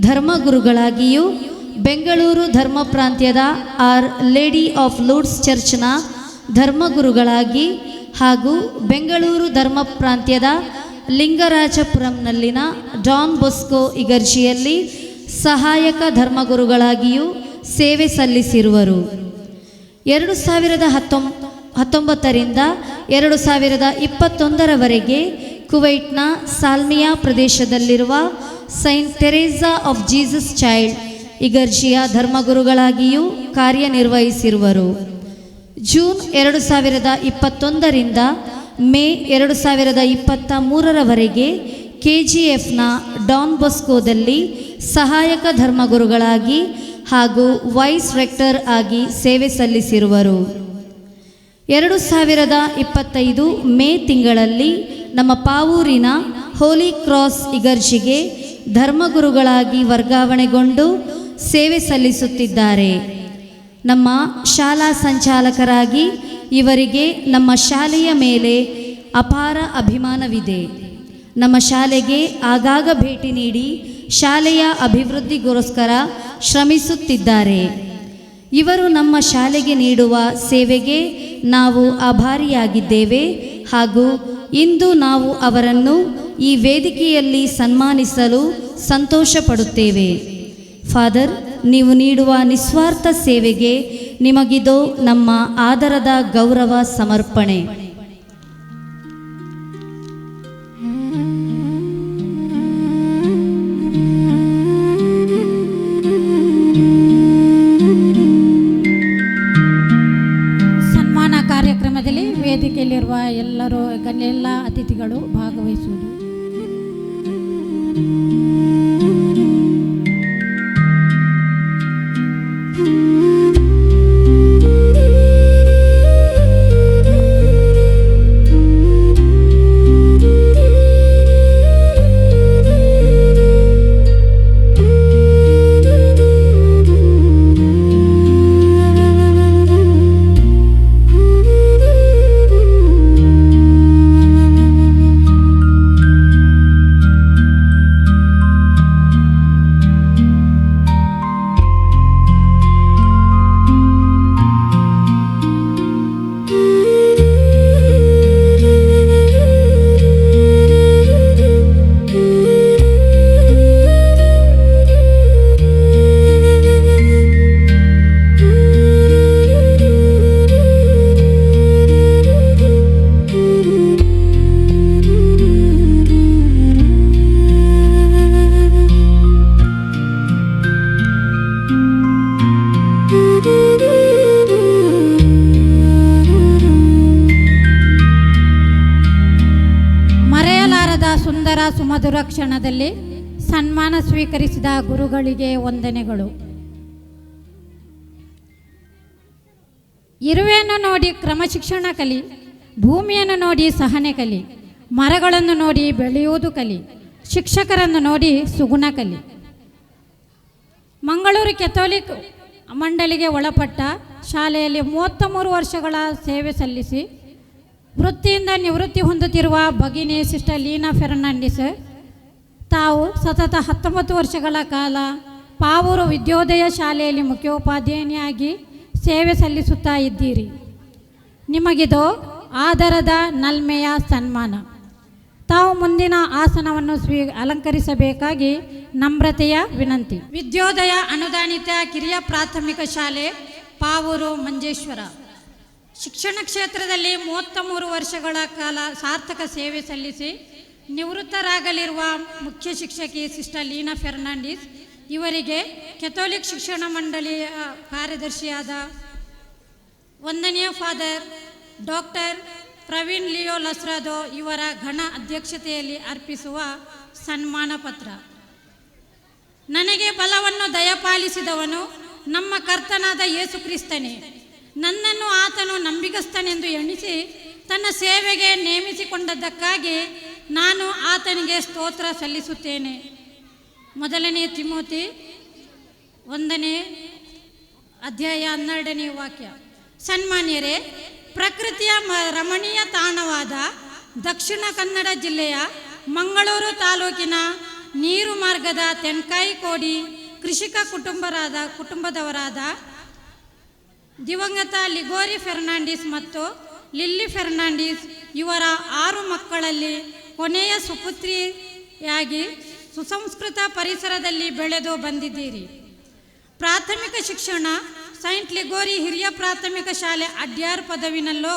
ಧರ್ಮಗುರುಗಳಾಗಿಯೂ, ಬೆಂಗಳೂರು ಧರ್ಮ ಪ್ರಾಂತ್ಯದ ಆರ್ ಲೇಡಿ ಆಫ್ ಲೂರ್ಡ್ಸ್ ಚರ್ಚ್ನ ಧರ್ಮಗುರುಗಳಾಗಿ ಹಾಗೂ ಬೆಂಗಳೂರು ಧರ್ಮ ಪ್ರಾಂತ್ಯದ ಲಿಂಗರಾಜಪುರಂನಲ್ಲಿನ ಡಾನ್ ಬೊಸ್ಕೋ ಇಗರ್ಜಿಯಲ್ಲಿ ಸಹಾಯಕ ಧರ್ಮಗುರುಗಳಾಗಿಯೂ ಸೇವೆ ಸಲ್ಲಿಸಿರುವರು. 2019ರಿಂದ 2021ರವರೆಗೆ ಕುವೈಟ್ನ ಸಾಲ್ಮಿಯಾ ಪ್ರದೇಶದಲ್ಲಿರುವ Saint Teresa of Jesus Child ಇಗರ್ಜಿಯ ಧರ್ಮಗುರುಗಳಾಗಿಯೂ ಕಾರ್ಯನಿರ್ವಹಿಸಿರುವರು. ಜೂನ್ 2021ರಿಂದ ಮೇ 2023ರವರೆಗೆ ಕೆಜಿಎಫ್ನ ಡಾನ್ ಬೊಸ್ಕೋದಲ್ಲಿ ಸಹಾಯಕ ಧರ್ಮಗುರುಗಳಾಗಿ ಹಾಗೂ ವೈಸ್ ರೆಕ್ಟರ್ ಆಗಿ ಸೇವೆ ಸಲ್ಲಿಸಿರುವರು. 2025 ಮೇ ತಿಂಗಳಲ್ಲಿ ನಮ್ಮ ಪಾವೂರಿನ ಹೋಲಿ ಕ್ರಾಸ್ ಇಗರ್ಜಿಗೆ ಧರ್ಮಗುರುಗಳಾಗಿ ವರ್ಗಾವಣೆಗೊಂಡು ಸೇವೆ ಸಲ್ಲಿಸುತ್ತಿದ್ದಾರೆ. ನಮ್ಮ ಶಾಲಾ ಸಂಚಾಲಕರಾಗಿ ಇವರಿಗೆ ನಮ್ಮ ಶಾಲೆಯ ಮೇಲೆ ಅಪಾರ ಅಭಿಮಾನವಿದೆ. ನಮ್ಮ ಶಾಲೆಗೆ ಆಗಾಗ ಭೇಟಿ ನೀಡಿ ಶಾಲೆಯ ಅಭಿವೃದ್ಧಿಗೋಸ್ಕರ ಶ್ರಮಿಸುತ್ತಿದ್ದಾರೆ. ಇವರು ನಮ್ಮ ಶಾಲೆಗೆ ನೀಡುವ ಸೇವೆಗೆ ನಾವು ಆಭಾರಿಯಾಗಿದ್ದೇವೆ ಹಾಗೂ ಇಂದು ನಾವು ಅವರನ್ನು ಈ ವೇದಿಕೆಯಲ್ಲಿ ಸನ್ಮಾನಿಸಲು ಸಂತೋಷ ಪಡುತ್ತೇವೆ. ಫಾದರ್, ನೀವು ನೀಡುವ ನಿಸ್ವಾರ್ಥ ಸೇವೆಗೆ ನಿಮಗಿದು ನಮ್ಮ ಆದರದ ಗೌರವ ಸಮರ್ಪಣೆ. ಸನ್ಮಾನ ಕಾರ್ಯಕ್ರಮದಲ್ಲಿ ವೇದಿಕೆಯಲ್ಲಿರುವ ಎಲ್ಲರೂ ಎಲ್ಲ ಅತಿಥಿಗಳು ಭಾಗವಹಿಸುವುದು. ಮರೆಯಲಾರದ ಸುಂದರ ಸುಮಧುರ ಕ್ಷಣದಲ್ಲಿ ಸನ್ಮಾನ ಸ್ವೀಕರಿಸಿದ ಗುರುಗಳಿಗೆ ವಂದನೆಗಳು. ಇರುವೆಯನ್ನು ನೋಡಿ ಕ್ರಮಶಿಕ್ಷಣ ಕಲಿ, ಭೂಮಿಯನ್ನು ನೋಡಿ ಸಹನೆ ಕಲಿ, ಮರಗಳನ್ನು ನೋಡಿ ಬೆಳೆಯುವುದು ಕಲಿ, ಶಿಕ್ಷಕರನ್ನು ನೋಡಿ ಸುಗುಣ ಕಲಿ. ಮಂಗಳೂರು ಕೆಥೋಲಿಕ್ ಮಂಡಳಿಗೆ ಒಳಪಟ್ಟ ಶಾಲೆಯಲ್ಲಿ 33 ವರ್ಷಗಳ ಸೇವೆ ಸಲ್ಲಿಸಿ ವೃತ್ತಿಯಿಂದ ನಿವೃತ್ತಿ ಹೊಂದುತ್ತಿರುವ ಭಗಿನಿ ಸಿಸ್ಟರ್ ಲೀನಾ ಫೆರ್ನಾಂಡಿಸ್ ತಾವು ಸತತ 19 ವರ್ಷಗಳ ಕಾಲ ಪಾವೂರು ವಿದ್ಯೋದಯ ಶಾಲೆಯಲ್ಲಿ ಮುಖ್ಯೋಪಾಧ್ಯಾಯಿನಿಯಾಗಿ ಸೇವೆ ಸಲ್ಲಿಸುತ್ತಾ ಇದ್ದೀರಿ. ನಿಮಗಿದು ಆದರದ ನಲ್ಮೆಯ ಸನ್ಮಾನ. ತಾವು ಮುಂದಿನ ಆಸನವನ್ನು ಅಲಂಕರಿಸಬೇಕಾಗಿ ನಮ್ರತೆಯ ವಿನಂತಿ. ವಿದ್ಯೋದಯ ಅನುದಾನಿತ ಕಿರಿಯ ಪ್ರಾಥಮಿಕ ಶಾಲೆ ಪಾವೂರು ಮಂಜೇಶ್ವರ. ಶಿಕ್ಷಣ ಕ್ಷೇತ್ರದಲ್ಲಿ 33 ವರ್ಷಗಳ ಕಾಲ ಸಾರ್ಥಕ ಸೇವೆ ಸಲ್ಲಿಸಿ ನಿವೃತ್ತರಾಗಲಿರುವ ಮುಖ್ಯ ಶಿಕ್ಷಕಿ ಸಿಸ್ಟರ್ ಲೀನಾ ಫೆರ್ನಾಂಡಿಸ್ ಇವರಿಗೆ ಕೆಥೋಲಿಕ್ ಶಿಕ್ಷಣ ಮಂಡಳಿಯ ಕಾರ್ಯದರ್ಶಿಯಾದ ವಂದನೀಯ ಫಾದರ್ ಡಾಕ್ಟರ್ ಪ್ರವೀಣ್ ಲಿಯೋ ಲಸ್ರಾದೋ ಇವರ ಘನ ಅಧ್ಯಕ್ಷತೆಯಲ್ಲಿ ಅರ್ಪಿಸುವ ಸನ್ಮಾನ ಪತ್ರ. ನನಗೆ ಬಲವನ್ನು ದಯಪಾಲಿಸಿದವನು ನಮ್ಮ ಕರ್ತನಾದ ಯೇಸು ಕ್ರಿಸ್ತನೇ. ನನ್ನನ್ನು ಆತನು ನಂಬಿಗಸ್ತನೆಂದು ಎಣಿಸಿ ತನ್ನ ಸೇವೆಗೆ ನೇಮಿಸಿಕೊಂಡದ್ದಕ್ಕಾಗಿ ನಾನು ಆತನಿಗೆ ಸ್ತೋತ್ರ ಸಲ್ಲಿಸುತ್ತೇನೆ. 1 ತಿಮೋತಿ 1 ಅಧ್ಯಾಯ 12 ವಾಕ್ಯ. ಸನ್ಮಾನ್ಯರೇ, ಪ್ರಕೃತಿಯ ರಮಣೀಯ ತಾಣವಾದ ದಕ್ಷಿಣ ಕನ್ನಡ ಜಿಲ್ಲೆಯ ಮಂಗಳೂರು ತಾಲೂಕಿನ ನೀರು ಮಾರ್ಗದ ತೆನ್ಕಾಯಿಕೋಡಿ ಕೃಷಿಕ ಕುಟುಂಬದವರಾದ ದಿವಂಗತ ಲಿಗೋರಿ ಫೆರ್ನಾಂಡಿಸ್ ಮತ್ತು ಲಿಲ್ಲಿ ಫೆರ್ನಾಂಡಿಸ್ ಇವರ 6 ಮಕ್ಕಳಲ್ಲಿ ಕೊನೆಯ ಸುಪುತ್ರಿಯಾಗಿ ಸುಸಂಸ್ಕೃತ ಪರಿಸರದಲ್ಲಿ ಬೆಳೆದು ಬಂದಿದ್ದೀರಿ. ಪ್ರಾಥಮಿಕ ಶಿಕ್ಷಣ ಸೈಂಟ್ ಲಿಗೋರಿ ಹಿರಿಯ ಪ್ರಾಥಮಿಕ ಶಾಲೆ ಅಡ್ಯಾರ್ ಪದವಿನಲ್ಲೂ,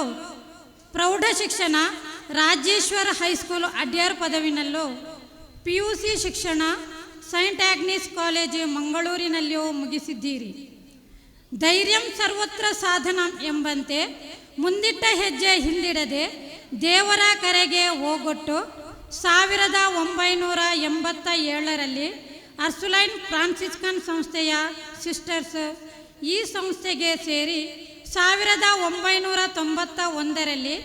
ಪ್ರೌಢ ಶಿಕ್ಷಣ ರಾಜೇಶ್ವರ ಹೈಸ್ಕೂಲ್ ಅಡ್ಯಾರ್ ಪದವಿನಲ್ಲೂ, PUC ಶಿಕ್ಷಣ ಸೈಂಟ್ ಆಗ್ನಿಸ್ ಕಾಲೇಜು ಮಂಗಳೂರಿನಲ್ಲಿಯೂ ಮುಗಿಸಿದ್ದೀರಿ. ಧೈರ್ಯಂ ಸರ್ವತ್ರ ಸಾಧನಂ ಎಂಬಂತೆ ಮುಂದಿಟ್ಟ ಹೆಜ್ಜೆ ಹಿಂದಿಡದೆ ದೇವರ ಕರೆಗೆ ಓಗೊಟ್ಟು 1987ರಲ್ಲಿ ಅರ್ಸುಲೈನ್ ಫ್ರಾನ್ಸಿಸ್ಕನ್ ಸಂಸ್ಥೆಯ ಸಿಸ್ಟರ್ಸ್ ಈ ಸಂಸ್ಥೆಗೆ ಸೇರಿ 1991ರಲ್ಲಿ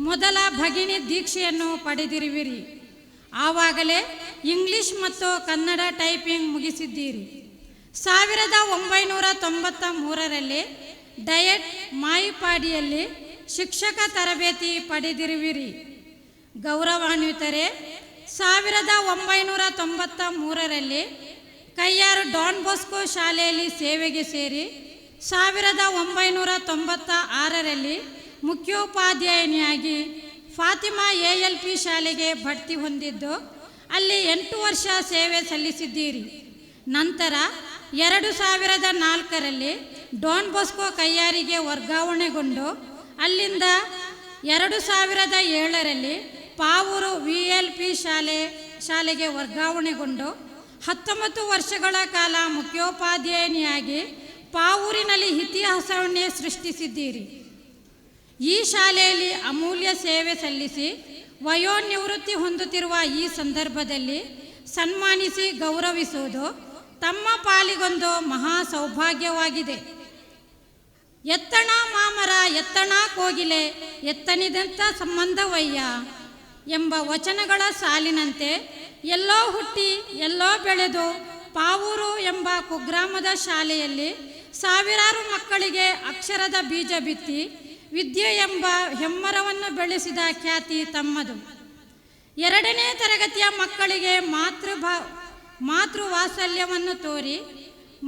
ಮೊದಲ ಭಗಿನಿ ದೀಕ್ಷೆಯನ್ನು ಪಡೆದಿರುವಿರಿ. ಆವಾಗಲೇ ಇಂಗ್ಲಿಷ್ ಮತ್ತು ಕನ್ನಡ ಟೈಪಿಂಗ್ ಮುಗಿಸಿದ್ದೀರಿ. 1993ರಲ್ಲಿ ಡಯಟ್ ಮಾಯಿಪಾಡಿಯಲ್ಲಿ ಶಿಕ್ಷಕ ತರಬೇತಿ ಪಡೆದಿರುವಿರಿ. ಗೌರವಾನ್ವಿತರೇ, 1993ರಲ್ಲಿ ಕೈಯಾರು ಡಾನ್ ಬೋಸ್ಕೋ ಶಾಲೆಯಲ್ಲಿ ಸೇವೆಗೆ ಸೇರಿ 1996ರಲ್ಲಿ ಮುಖ್ಯೋಪಾಧ್ಯಾಯಿನಿಯಾಗಿ ಫಾತಿಮಾ ALP ಶಾಲೆಗೆ ಬಡ್ತಿ ಹೊಂದಿದ್ದು ಅಲ್ಲಿ 8 ವರ್ಷ ಸೇವೆ ಸಲ್ಲಿಸಿದ್ದೀರಿ. ನಂತರ 2004ರಲ್ಲಿ ಡಾನ್ ಬೋಸ್ಕೋ ಕೈಯಾರಿಗೆ ವರ್ಗಾವಣೆಗೊಂಡು ಅಲ್ಲಿಂದ 2007ರಲ್ಲಿ ಪಾವೂರು VLP ಶಾಲೆಗೆ ವರ್ಗಾವಣೆಗೊಂಡು 19 ವರ್ಷಗಳ ಕಾಲ ಮುಖ್ಯೋಪಾಧ್ಯಾಯಿನಿಯಾಗಿ ಪಾವೂರಿನಲ್ಲಿ ಇತಿಹಾಸವನ್ನೇ ಸೃಷ್ಟಿಸಿದ್ದೀರಿ. ಈ ಶಾಲೆಯಲ್ಲಿ ಅಮೂಲ್ಯ ಸೇವೆ ಸಲ್ಲಿಸಿ ವಯೋನಿವೃತ್ತಿ ಹೊಂದುತ್ತಿರುವ ಈ ಸಂದರ್ಭದಲ್ಲಿ ಸನ್ಮಾನಿಸಿ ಗೌರವಿಸುವುದು ತಮ್ಮ ಪಾಲಿಗೊಂದು ಮಹಾ ಸೌಭಾಗ್ಯವಾಗಿದೆ. ಎತ್ತಣ ಮಾಮರ ಎತ್ತಣ ಕೋಗಿಲೆ ಎತ್ತನಿದಂಥ ಸಂಬಂಧವಯ್ಯ ಎಂಬ ವಚನಗಳ ಸಾಲಿನಂತೆ ಎಲ್ಲೋ ಹುಟ್ಟಿ ಎಲ್ಲೋ ಬೆಳೆದು ಪಾವೂರು ಎಂಬ ಕುಗ್ರಾಮದ ಶಾಲೆಯಲ್ಲಿ ಸಾವಿರಾರು ಮಕ್ಕಳಿಗೆ ಅಕ್ಷರದ ಬೀಜ ಬಿತ್ತಿ ವಿದ್ಯೆ ಎಂಬ ಹೆಮ್ಮರವನ್ನು ಬೆಳೆಸಿದ ಖ್ಯಾತಿ ತಮ್ಮದು. 2ನೇ ತರಗತಿಯ ಮಕ್ಕಳಿಗೆ ಮಾತೃವಾತ್ಸಲ್ಯವನ್ನು ತೋರಿ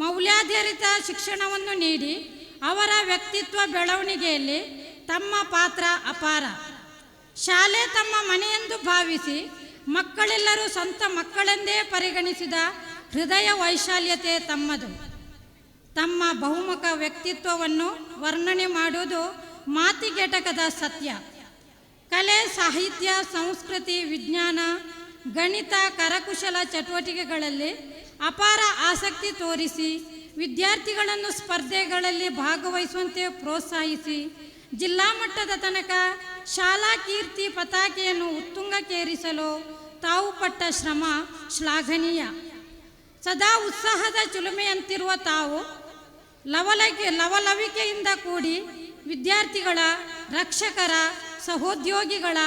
ಮೌಲ್ಯಾಧಾರಿತ ಶಿಕ್ಷಣವನ್ನು ನೀಡಿ ಅವರ ವ್ಯಕ್ತಿತ್ವ ಬೆಳವಣಿಗೆಯಲ್ಲಿ ತಮ್ಮ ಪಾತ್ರ ಅಪಾರ. ಶಾಲೆ ತಮ್ಮ ಮನೆಯೆಂದು ಭಾವಿಸಿ ಮಕ್ಕಳೆಲ್ಲರೂ ಸ್ವಂತ ಮಕ್ಕಳೆಂದೇ ಪರಿಗಣಿಸಿದ ಹೃದಯ ವೈಶಾಲ್ಯತೆ ತಮ್ಮದು. ತಮ್ಮ ಬಹುಮುಖ ವ್ಯಕ್ತಿತ್ವವನ್ನು ವರ್ಣನೆ ಮಾಡುವುದು ಮಾತಿಗೆಟಕದ ಸತ್ಯ. ಕಲೆ, ಸಾಹಿತ್ಯ, ಸಂಸ್ಕೃತಿ, ವಿಜ್ಞಾನ, ಗಣಿತ, ಕರಕುಶಲ ಚಟುವಟಿಕೆಗಳಲ್ಲಿ ಅಪಾರ ಆಸಕ್ತಿ ತೋರಿಸಿ ವಿದ್ಯಾರ್ಥಿಗಳನ್ನು ಸ್ಪರ್ಧೆಗಳಲ್ಲಿ ಭಾಗವಹಿಸುವಂತೆ ಪ್ರೋತ್ಸಾಹಿಸಿ ಜಿಲ್ಲಾ ಮಟ್ಟದ ತನಕ ಶಾಲಾ ಕೀರ್ತಿ ಪತಾಕೆಯನ್ನು ಉತ್ತುಂಗಕ್ಕೇರಿಸಲು ತಾವು ಪಟ್ಟ ಶ್ರಮ ಶ್ಲಾಘನೀಯ. ಸದಾ ಉತ್ಸಾಹದ ಚಿಲುಮೆಯಂತಿರುವ ತಾವು ಲವಲವಿಕೆಯಿಂದ ಕೂಡಿ ವಿದ್ಯಾರ್ಥಿಗಳ, ರಕ್ಷಕರ, ಸಹೋದ್ಯೋಗಿಗಳ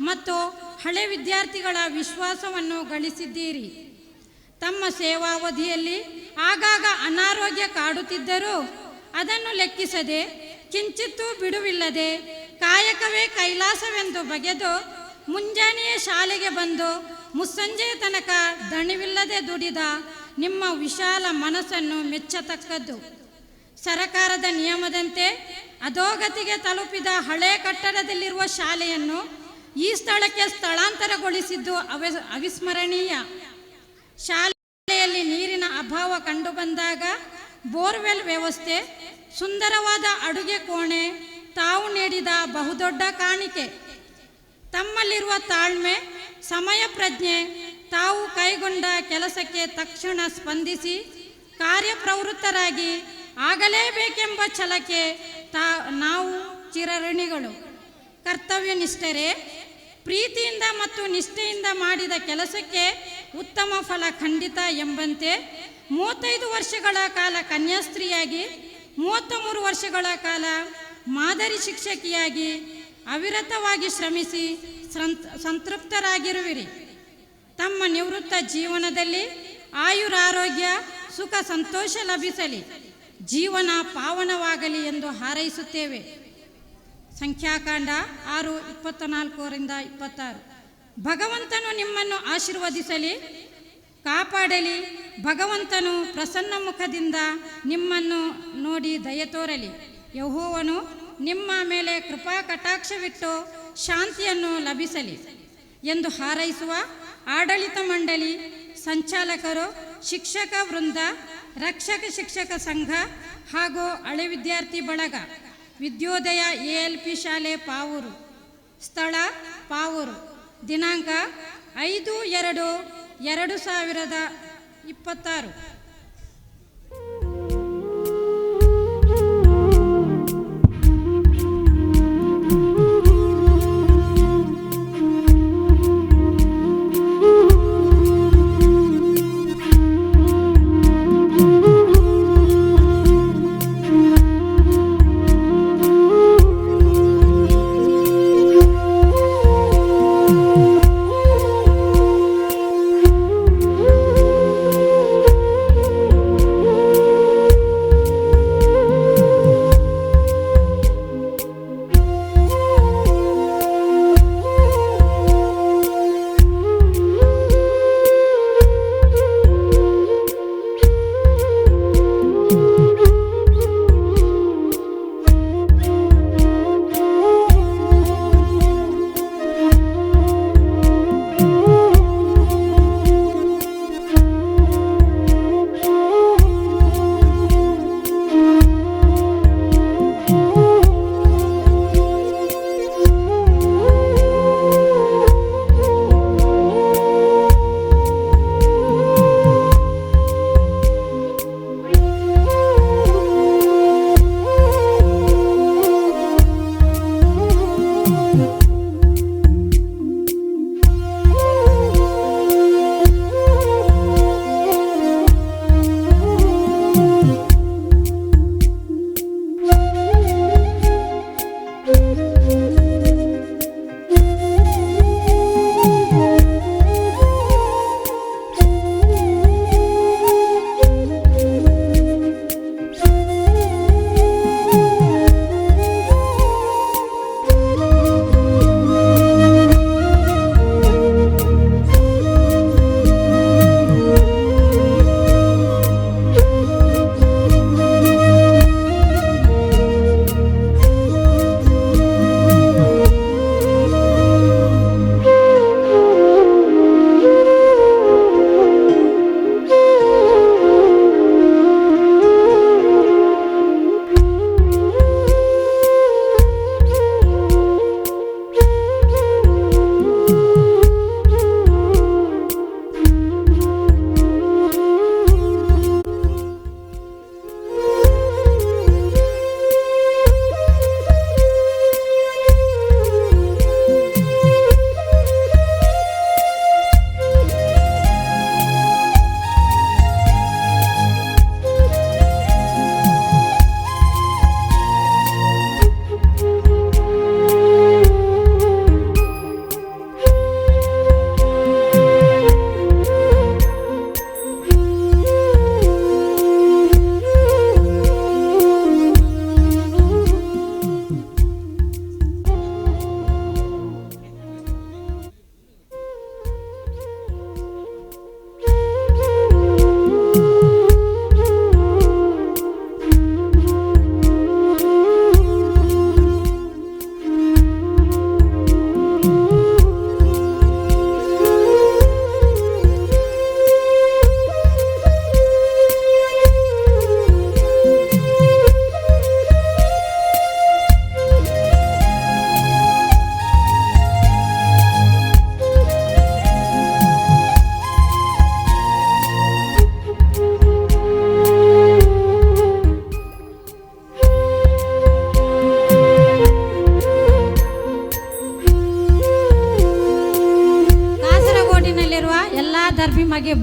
ಮತ್ತು ಹಳೆ ವಿದ್ಯಾರ್ಥಿಗಳ ವಿಶ್ವಾಸವನ್ನು ಗಳಿಸಿದ್ದೀರಿ. ತಮ್ಮ ಸೇವಾವಧಿಯಲ್ಲಿ ಆಗಾಗ ಅನಾರೋಗ್ಯ ಕಾಡುತ್ತಿದ್ದರೂ ಅದನ್ನು ಲೆಕ್ಕಿಸದೆ ಕಿಂಚಿತ್ತೂ ಬಿಡುವಿಲ್ಲದೆ ಕಾಯಕವೇ ಕೈಲಾಸವೆಂದು ಬಗೆದು ಮುಂಜಾನೆಯೇ ಶಾಲೆಗೆ ಬಂದು ಮುಸ್ಸಂಜೆಯ ತನಕ ದಣಿವಿಲ್ಲದೆ ದುಡಿದ ನಿಮ್ಮ ವಿಶಾಲ ಮನಸ್ಸನ್ನು ಮೆಚ್ಚತಕ್ಕದ್ದು. ಸರಕಾರದ ನಿಯಮದಂತೆ ಅಧೋಗತಿಗೆ ತಲುಪಿದ ಹಳೆ ಕಟ್ಟಡದಲ್ಲಿರುವ ಶಾಲೆಯನ್ನು ಈ ಸ್ಥಳಕ್ಕೆ ಸ್ಥಳಾಂತರಗೊಳಿಸಿದ್ದು ಅವಿಸ್ಮರಣೀಯ. ಶಾಲೆಯಲ್ಲಿ ನೀರಿನ ಅಭಾವ ಕಂಡುಬಂದಾಗ ಬೋರ್ವೆಲ್ ವ್ಯವಸ್ಥೆ, ಸುಂದರವಾದ ಅಡುಗೆ ಕೋಣೆ ತಾವು ನೀಡಿದ ಬಹುದೊಡ್ಡ ಕಾಣಿಕೆ. ತಮ್ಮಲ್ಲಿರುವ ತಾಳ್ಮೆ, ಸಮಯ ಪ್ರಜ್ಞೆ, ತಾವು ಕೈಗೊಂಡ ಕೆಲಸಕ್ಕೆ ತಕ್ಷಣ ಸ್ಪಂದಿಸಿ ಕಾರ್ಯಪ್ರವೃತ್ತರಾಗಿ ಆಗಲೇಬೇಕೆಂಬ ಛಲಕ್ಕೆ ನಾವು ಚಿರಋಣಿಗಳು. ಕರ್ತವ್ಯನಿಷ್ಠರೇ, ಪ್ರೀತಿಯಿಂದ ಮತ್ತು ನಿಷ್ಠೆಯಿಂದ ಮಾಡಿದ ಕೆಲಸಕ್ಕೆ ಉತ್ತಮ ಫಲ ಖಂಡಿತ ಎಂಬಂತೆ 35 ವರ್ಷಗಳ ಕಾಲ ಕನ್ಯಾಸ್ತ್ರೀಯಾಗಿ, 33 ವರ್ಷಗಳ ಕಾಲ ಮಾದರಿ ಶಿಕ್ಷಕಿಯಾಗಿ ಅವಿರತವಾಗಿ ಶ್ರಮಿಸಿ ಸಂತೃಪ್ತರಾಗಿರುವಿರಿ. ತಮ್ಮ ನಿವೃತ್ತ ಜೀವನದಲ್ಲಿ ಆಯುರಾರೋಗ್ಯ, ಸುಖ ಸಂತೋಷ ಲಭಿಸಲಿ. ಜೀವನ ಪಾವನವಾಗಲಿ ಎಂದು ಹಾರೈಸುತ್ತೇವೆ. ಸಂಖ್ಯಾಕಾಂಡ 6:24-26. ಭಗವಂತನು ನಿಮ್ಮನ್ನು ಆಶೀರ್ವದಿಸಲಿ, ಕಾಪಾಡಲಿ. ಭಗವಂತನು ಪ್ರಸನ್ನ ಮುಖದಿಂದ ನಿಮ್ಮನ್ನು ನೋಡಿ ದಯೆ ತೋರಲಿ. ಯೆಹೋವನು ನಿಮ್ಮ ಮೇಲೆ ಕೃಪಾ ಕಟಾಕ್ಷವಿಟ್ಟು ಶಾಂತಿಯನ್ನು ಲಭಿಸಲಿ ಎಂದು ಹಾರೈಸುವ ಆಡಳಿತ ಮಂಡಳಿ, ಸಂಚಾಲಕರು, ಶಿಕ್ಷಕ ವೃಂದ, ರಕ್ಷಕ ಶಿಕ್ಷಕ ಸಂಘ ಹಾಗೂ ಹಳೆ ವಿದ್ಯಾರ್ಥಿ ಬಳಗ, ವಿದ್ಯೋದಯ ALP ಶಾಲೆ ಪಾವೂರು, ಸ್ಥಳ ಪಾವೂರು, ದಿನಾಂಕ 5/2/2026.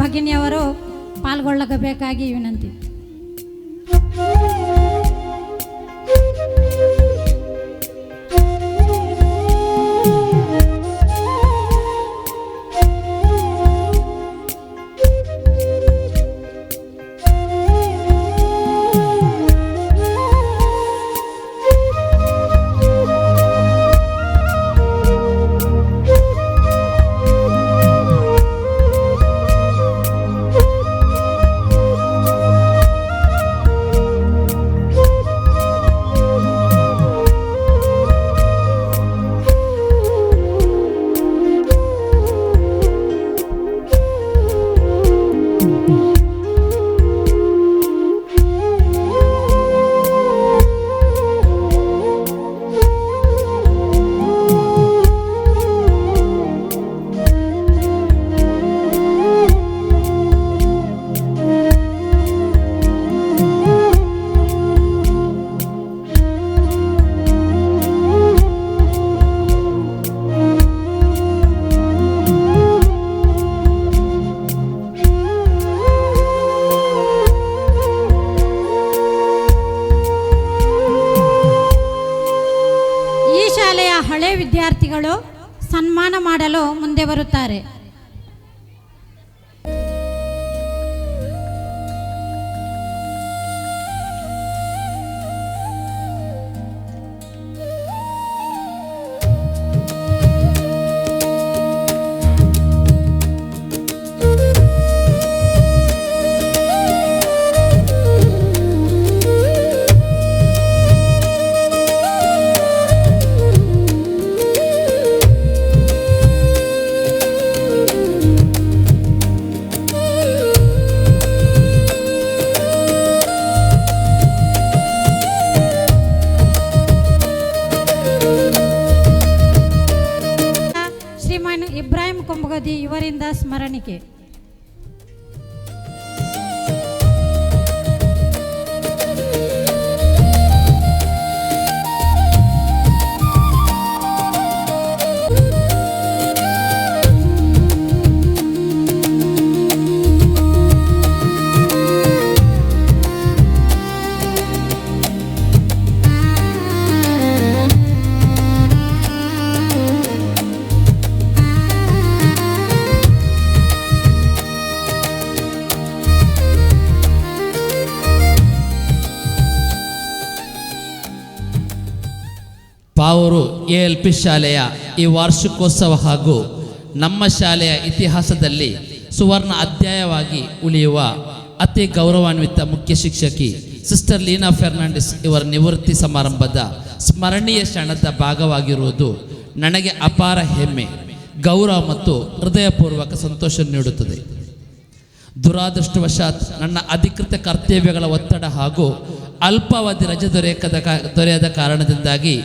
ಭಗಿನಿಯವರು ಪಾಲ್ಗೊಳ್ಳಬೇಕಾಗಿ ವಿನಂತಿ. ಮಾಡಲು ಮುಂದೆ ಬರುತ್ತಾರೆ. ಶ್ರೀಮಾನ್ ಇಬ್ರಾಹಿಂ ಕೊಂಬಗದಿ ಇವರಿಂದ ಸ್ಮರಣಿಕೆ. ಪಾವೂರು ಎಎಲ್ಪಿ ಶಾಲೆಯ ಈ ವಾರ್ಷಿಕೋತ್ಸವ ಹಾಗೂ ನಮ್ಮ ಶಾಲೆಯ ಇತಿಹಾಸದಲ್ಲಿ ಸುವರ್ಣ ಅಧ್ಯಾಯವಾಗಿ ಉಳಿಯುವ ಅತಿ ಗೌರವಾನ್ವಿತ ಮುಖ್ಯ ಶಿಕ್ಷಕಿ ಸಿಸ್ಟರ್ ಲೀನಾ ಫೆರ್ನಾಂಡಿಸ್ ಇವರ ನಿವೃತ್ತಿ ಸಮಾರಂಭದ ಸ್ಮರಣೀಯ ಕ್ಷಣದ ಭಾಗವಾಗಿರುವುದು ನನಗೆ ಅಪಾರ ಹೆಮ್ಮೆ, ಗೌರವ ಮತ್ತು ಹೃದಯಪೂರ್ವಕ ಸಂತೋಷ ನೀಡುತ್ತದೆ. ದುರಾದೃಷ್ಟವಶಾತ್ ನನ್ನ ಅಧಿಕೃತ ಕರ್ತವ್ಯಗಳ ಒತ್ತಡ ಹಾಗೂ ಅಲ್ಪಾವಧಿ ರಜೆ ದೊರೆಯದ ಕಾರಣದಿಂದಾಗಿ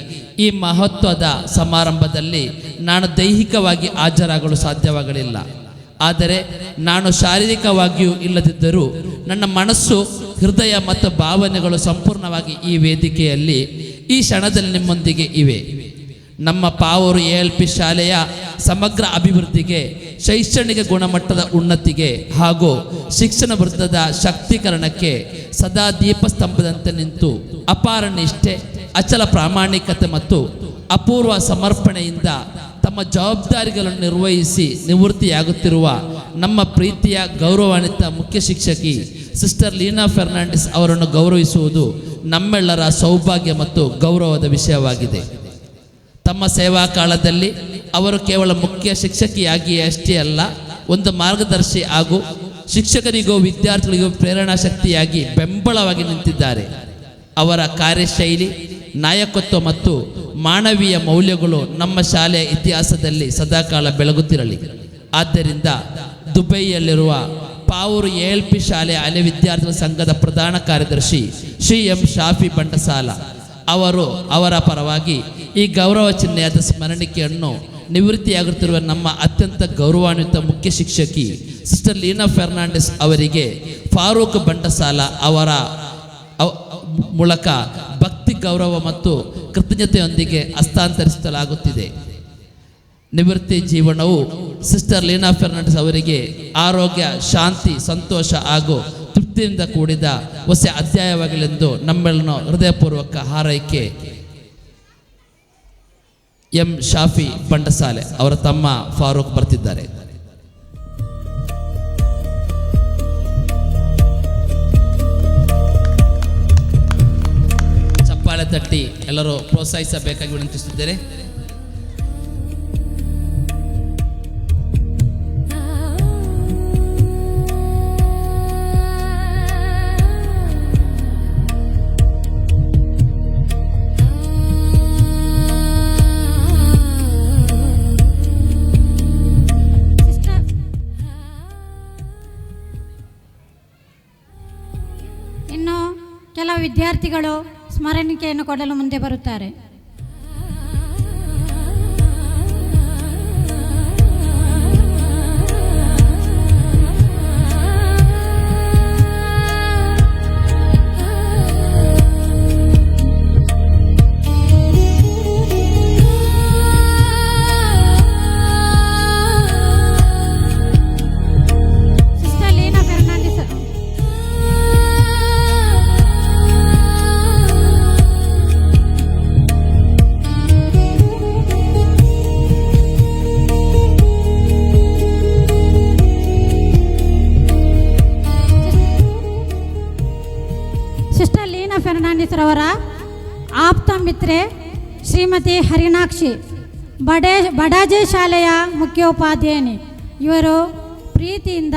ಈ ಮಹತ್ವದ ಸಮಾರಂಭದಲ್ಲಿ ನಾನು ದೈಹಿಕವಾಗಿ ಹಾಜರಾಗಲು ಸಾಧ್ಯವಾಗಲಿಲ್ಲ. ಆದರೆ ನಾನು ಶಾರೀರಿಕವಾಗಿಯೂ ಇಲ್ಲದಿದ್ದರೂ ನನ್ನ ಮನಸ್ಸು, ಹೃದಯ ಮತ್ತು ಭಾವನೆಗಳು ಸಂಪೂರ್ಣವಾಗಿ ಈ ವೇದಿಕೆಯಲ್ಲಿ ಈ ಕ್ಷಣದಲ್ಲಿ ನಿಮ್ಮೊಂದಿಗೆ ಇವೆ. ನಮ್ಮ ಪಾವೂರು ಎಎಲ್ಪಿ ಶಾಲೆಯ ಸಮಗ್ರ ಅಭಿವೃದ್ಧಿಗೆ, ಶೈಕ್ಷಣಿಕ ಗುಣಮಟ್ಟದ ಉನ್ನತಿಗೆ ಹಾಗೂ ಶಿಕ್ಷಣ ವೃತ್ತದ ಶಕ್ತೀಕರಣಕ್ಕೆ ಸದಾ ದೀಪಸ್ತಂಭದಂತೆ ನಿಂತು ಅಪಾರ ನಿಷ್ಠೆ, ಅಚಲ ಪ್ರಾಮಾಣಿಕತೆ ಮತ್ತು ಅಪೂರ್ವ ಸಮರ್ಪಣೆಯಿಂದ ತಮ್ಮ ಜವಾಬ್ದಾರಿಗಳನ್ನು ನಿರ್ವಹಿಸಿ ನಿವೃತ್ತಿಯಾಗುತ್ತಿರುವ ನಮ್ಮ ಪ್ರೀತಿಯ ಗೌರವಾನ್ವಿತ ಮುಖ್ಯ ಶಿಕ್ಷಕಿ ಸಿಸ್ಟರ್ ಲೀನಾ ಫೆರ್ನಾಂಡಿಸ್ ಅವರನ್ನು ಗೌರವಿಸುವುದು ನಮ್ಮೆಲ್ಲರ ಸೌಭಾಗ್ಯ ಮತ್ತು ಗೌರವದ ವಿಷಯವಾಗಿದೆ. ತಮ್ಮ ಸೇವಾ ಕಾಲದಲ್ಲಿ ಅವರು ಕೇವಲ ಮುಖ್ಯ ಶಿಕ್ಷಕಿಯಾಗಿಯೇ ಅಷ್ಟೇ ಅಲ್ಲ, ಒಂದು ಮಾರ್ಗದರ್ಶಿ ಹಾಗೂ ಶಿಕ್ಷಕರಿಗೂ ವಿದ್ಯಾರ್ಥಿಗಳಿಗೂ ಪ್ರೇರಣಾ ಶಕ್ತಿಯಾಗಿ ಬೆಂಬಲವಾಗಿ ನಿಂತಿದ್ದಾರೆ. ಅವರ ಕಾರ್ಯಶೈಲಿ, ನಾಯಕತ್ವ ಮತ್ತು ಮಾನವೀಯ ಮೌಲ್ಯಗಳು ನಮ್ಮ ಶಾಲೆಯ ಇತಿಹಾಸದಲ್ಲಿ ಸದಾಕಾಲ ಬೆಳಗುತ್ತಿರಲಿ. ಆದ್ದರಿಂದ ದುಬೈಯಲ್ಲಿರುವ ಪಾವೂರು ಎಎಲ್ಪಿ ಶಾಲೆಯ ಹಳೆ ವಿದ್ಯಾರ್ಥಿಗಳ ಸಂಘದ ಪ್ರಧಾನ ಕಾರ್ಯದರ್ಶಿ ಶ್ರೀ ಎಂ ಶಾಫಿ ಬಂಡಸಾಲ ಅವರು ಅವರ ಪರವಾಗಿ ಈ ಗೌರವ ಚಿಹ್ನೆಯಾದ ಸ್ಮರಣಿಕೆಯನ್ನು ನಿವೃತ್ತಿಯಾಗುತ್ತಿರುವ ನಮ್ಮ ಅತ್ಯಂತ ಗೌರವಾನ್ವಿತ ಮುಖ್ಯ ಶಿಕ್ಷಕಿ ಸಿಸ್ಟರ್ ಲೀನಾ ಫೆರ್ನಾಂಡಿಸ್ ಅವರಿಗೆ ಫಾರೂಕ್ ಬಂಡಸಾಲ ಅವರ ಮೂಲಕ ಭಕ್ತಿ, ಗೌರವ ಮತ್ತು ಕೃತಜ್ಞತೆಯೊಂದಿಗೆ ಹಸ್ತಾಂತರಿಸಲಾಗುತ್ತಿದೆ. ನಿವೃತ್ತಿ ಜೀವನವು ಸಿಸ್ಟರ್ ಲೀನಾ ಫೆರ್ನಾಂಡಿಸ್ ಅವರಿಗೆ ಆರೋಗ್ಯ, ಶಾಂತಿ, ಸಂತೋಷ ಹಾಗೂ ತೃಪ್ತಿಯಿಂದ ಕೂಡಿದ ಹೊಸ ಅಧ್ಯಾಯವಾಗಲೆಂದು ನಮ್ಮೆಲ್ಲರ ಹೃದಯಪೂರ್ವಕ ಹಾರೈಕೆ. ಎಂ ಶಾಫಿ ಬಂಡಸಾಲೆ ಅವರ ತಮ್ಮ ಫಾರೂಕ್ ಬರ್ತಿದ್ದಾರೆ. ಚಪ್ಪಾಳೆ ತಟ್ಟಿ ಎಲ್ಲರೂ ಪ್ರೋತ್ಸಾಹಿಸಬೇಕಾಗಿ ವಿನಂತಿಸುತ್ತಿದ್ದೇನೆ. ಇನ್ನು ಕೆಲವು ವಿದ್ಯಾರ್ಥಿಗಳು ಸ್ಮರಣಿಕೆಯನ್ನು ಕೊಡಲು ಮುಂದೆ ಬರುತ್ತಾರೆ. ಸಿಸ್ಟರ್ ಲೀನಾ ಫೆರ್ನಾಂಡಿಸ್. ರವರ ಆಪ್ತ ಮಿತ್ರೆ ಶ್ರೀಮತಿ ಹರಿಣಾಕ್ಷಿ, ಬಡಾಜೆ ಶಾಲೆಯ ಮುಖ್ಯೋಪಾಧ್ಯಾಯಿನಿ, ಇವರು ಪ್ರೀತಿಯಿಂದ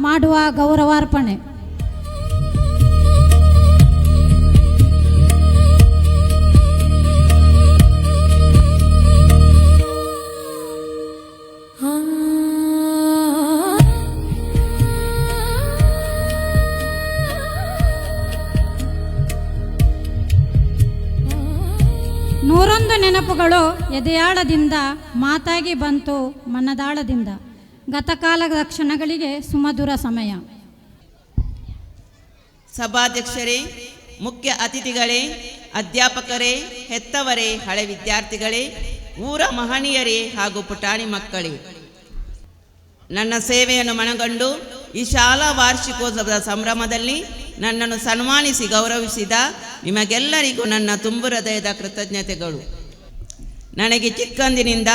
ಮಾಡುವ ಗೌರವಾರ್ಪಣೆ. ನೂರೊಂದು ನೆನಪುಗಳು ಎದೆಯಾಳದಿಂದ ಮಾತಾಗಿ ಬಂತು ಮನದಾಳದಿಂದ. ಗತಕಾಲದ ಕ್ಷಣಗಳಿಗೆ ಸುಮಧುರ ಸಮಯ. ಸಭಾಧ್ಯಕ್ಷರೇ, ಮುಖ್ಯ ಅತಿಥಿಗಳೇ, ಅಧ್ಯಾಪಕರೇ, ಹೆತ್ತವರೇ, ಹಳೆ ವಿದ್ಯಾರ್ಥಿಗಳೇ, ಊರ ಮಹನೀಯರೇ ಹಾಗೂ ಪುಟಾಣಿ ಮಕ್ಕಳೇ, ನನ್ನ ಸೇವೆಯನ್ನು ಮನಗಂಡು ಈ ಶಾಲಾ ವಾರ್ಷಿಕೋತ್ಸವದ ಸಂಭ್ರಮದಲ್ಲಿ ನನ್ನನ್ನು ಸನ್ಮಾನಿಸಿ ಗೌರವಿಸಿದ ನಿಮಗೆಲ್ಲರಿಗೂ ನನ್ನ ತುಂಬು ಹೃದಯದ ಕೃತಜ್ಞತೆಗಳು. ನನಗೆ ಚಿಕ್ಕಂದಿನಿಂದ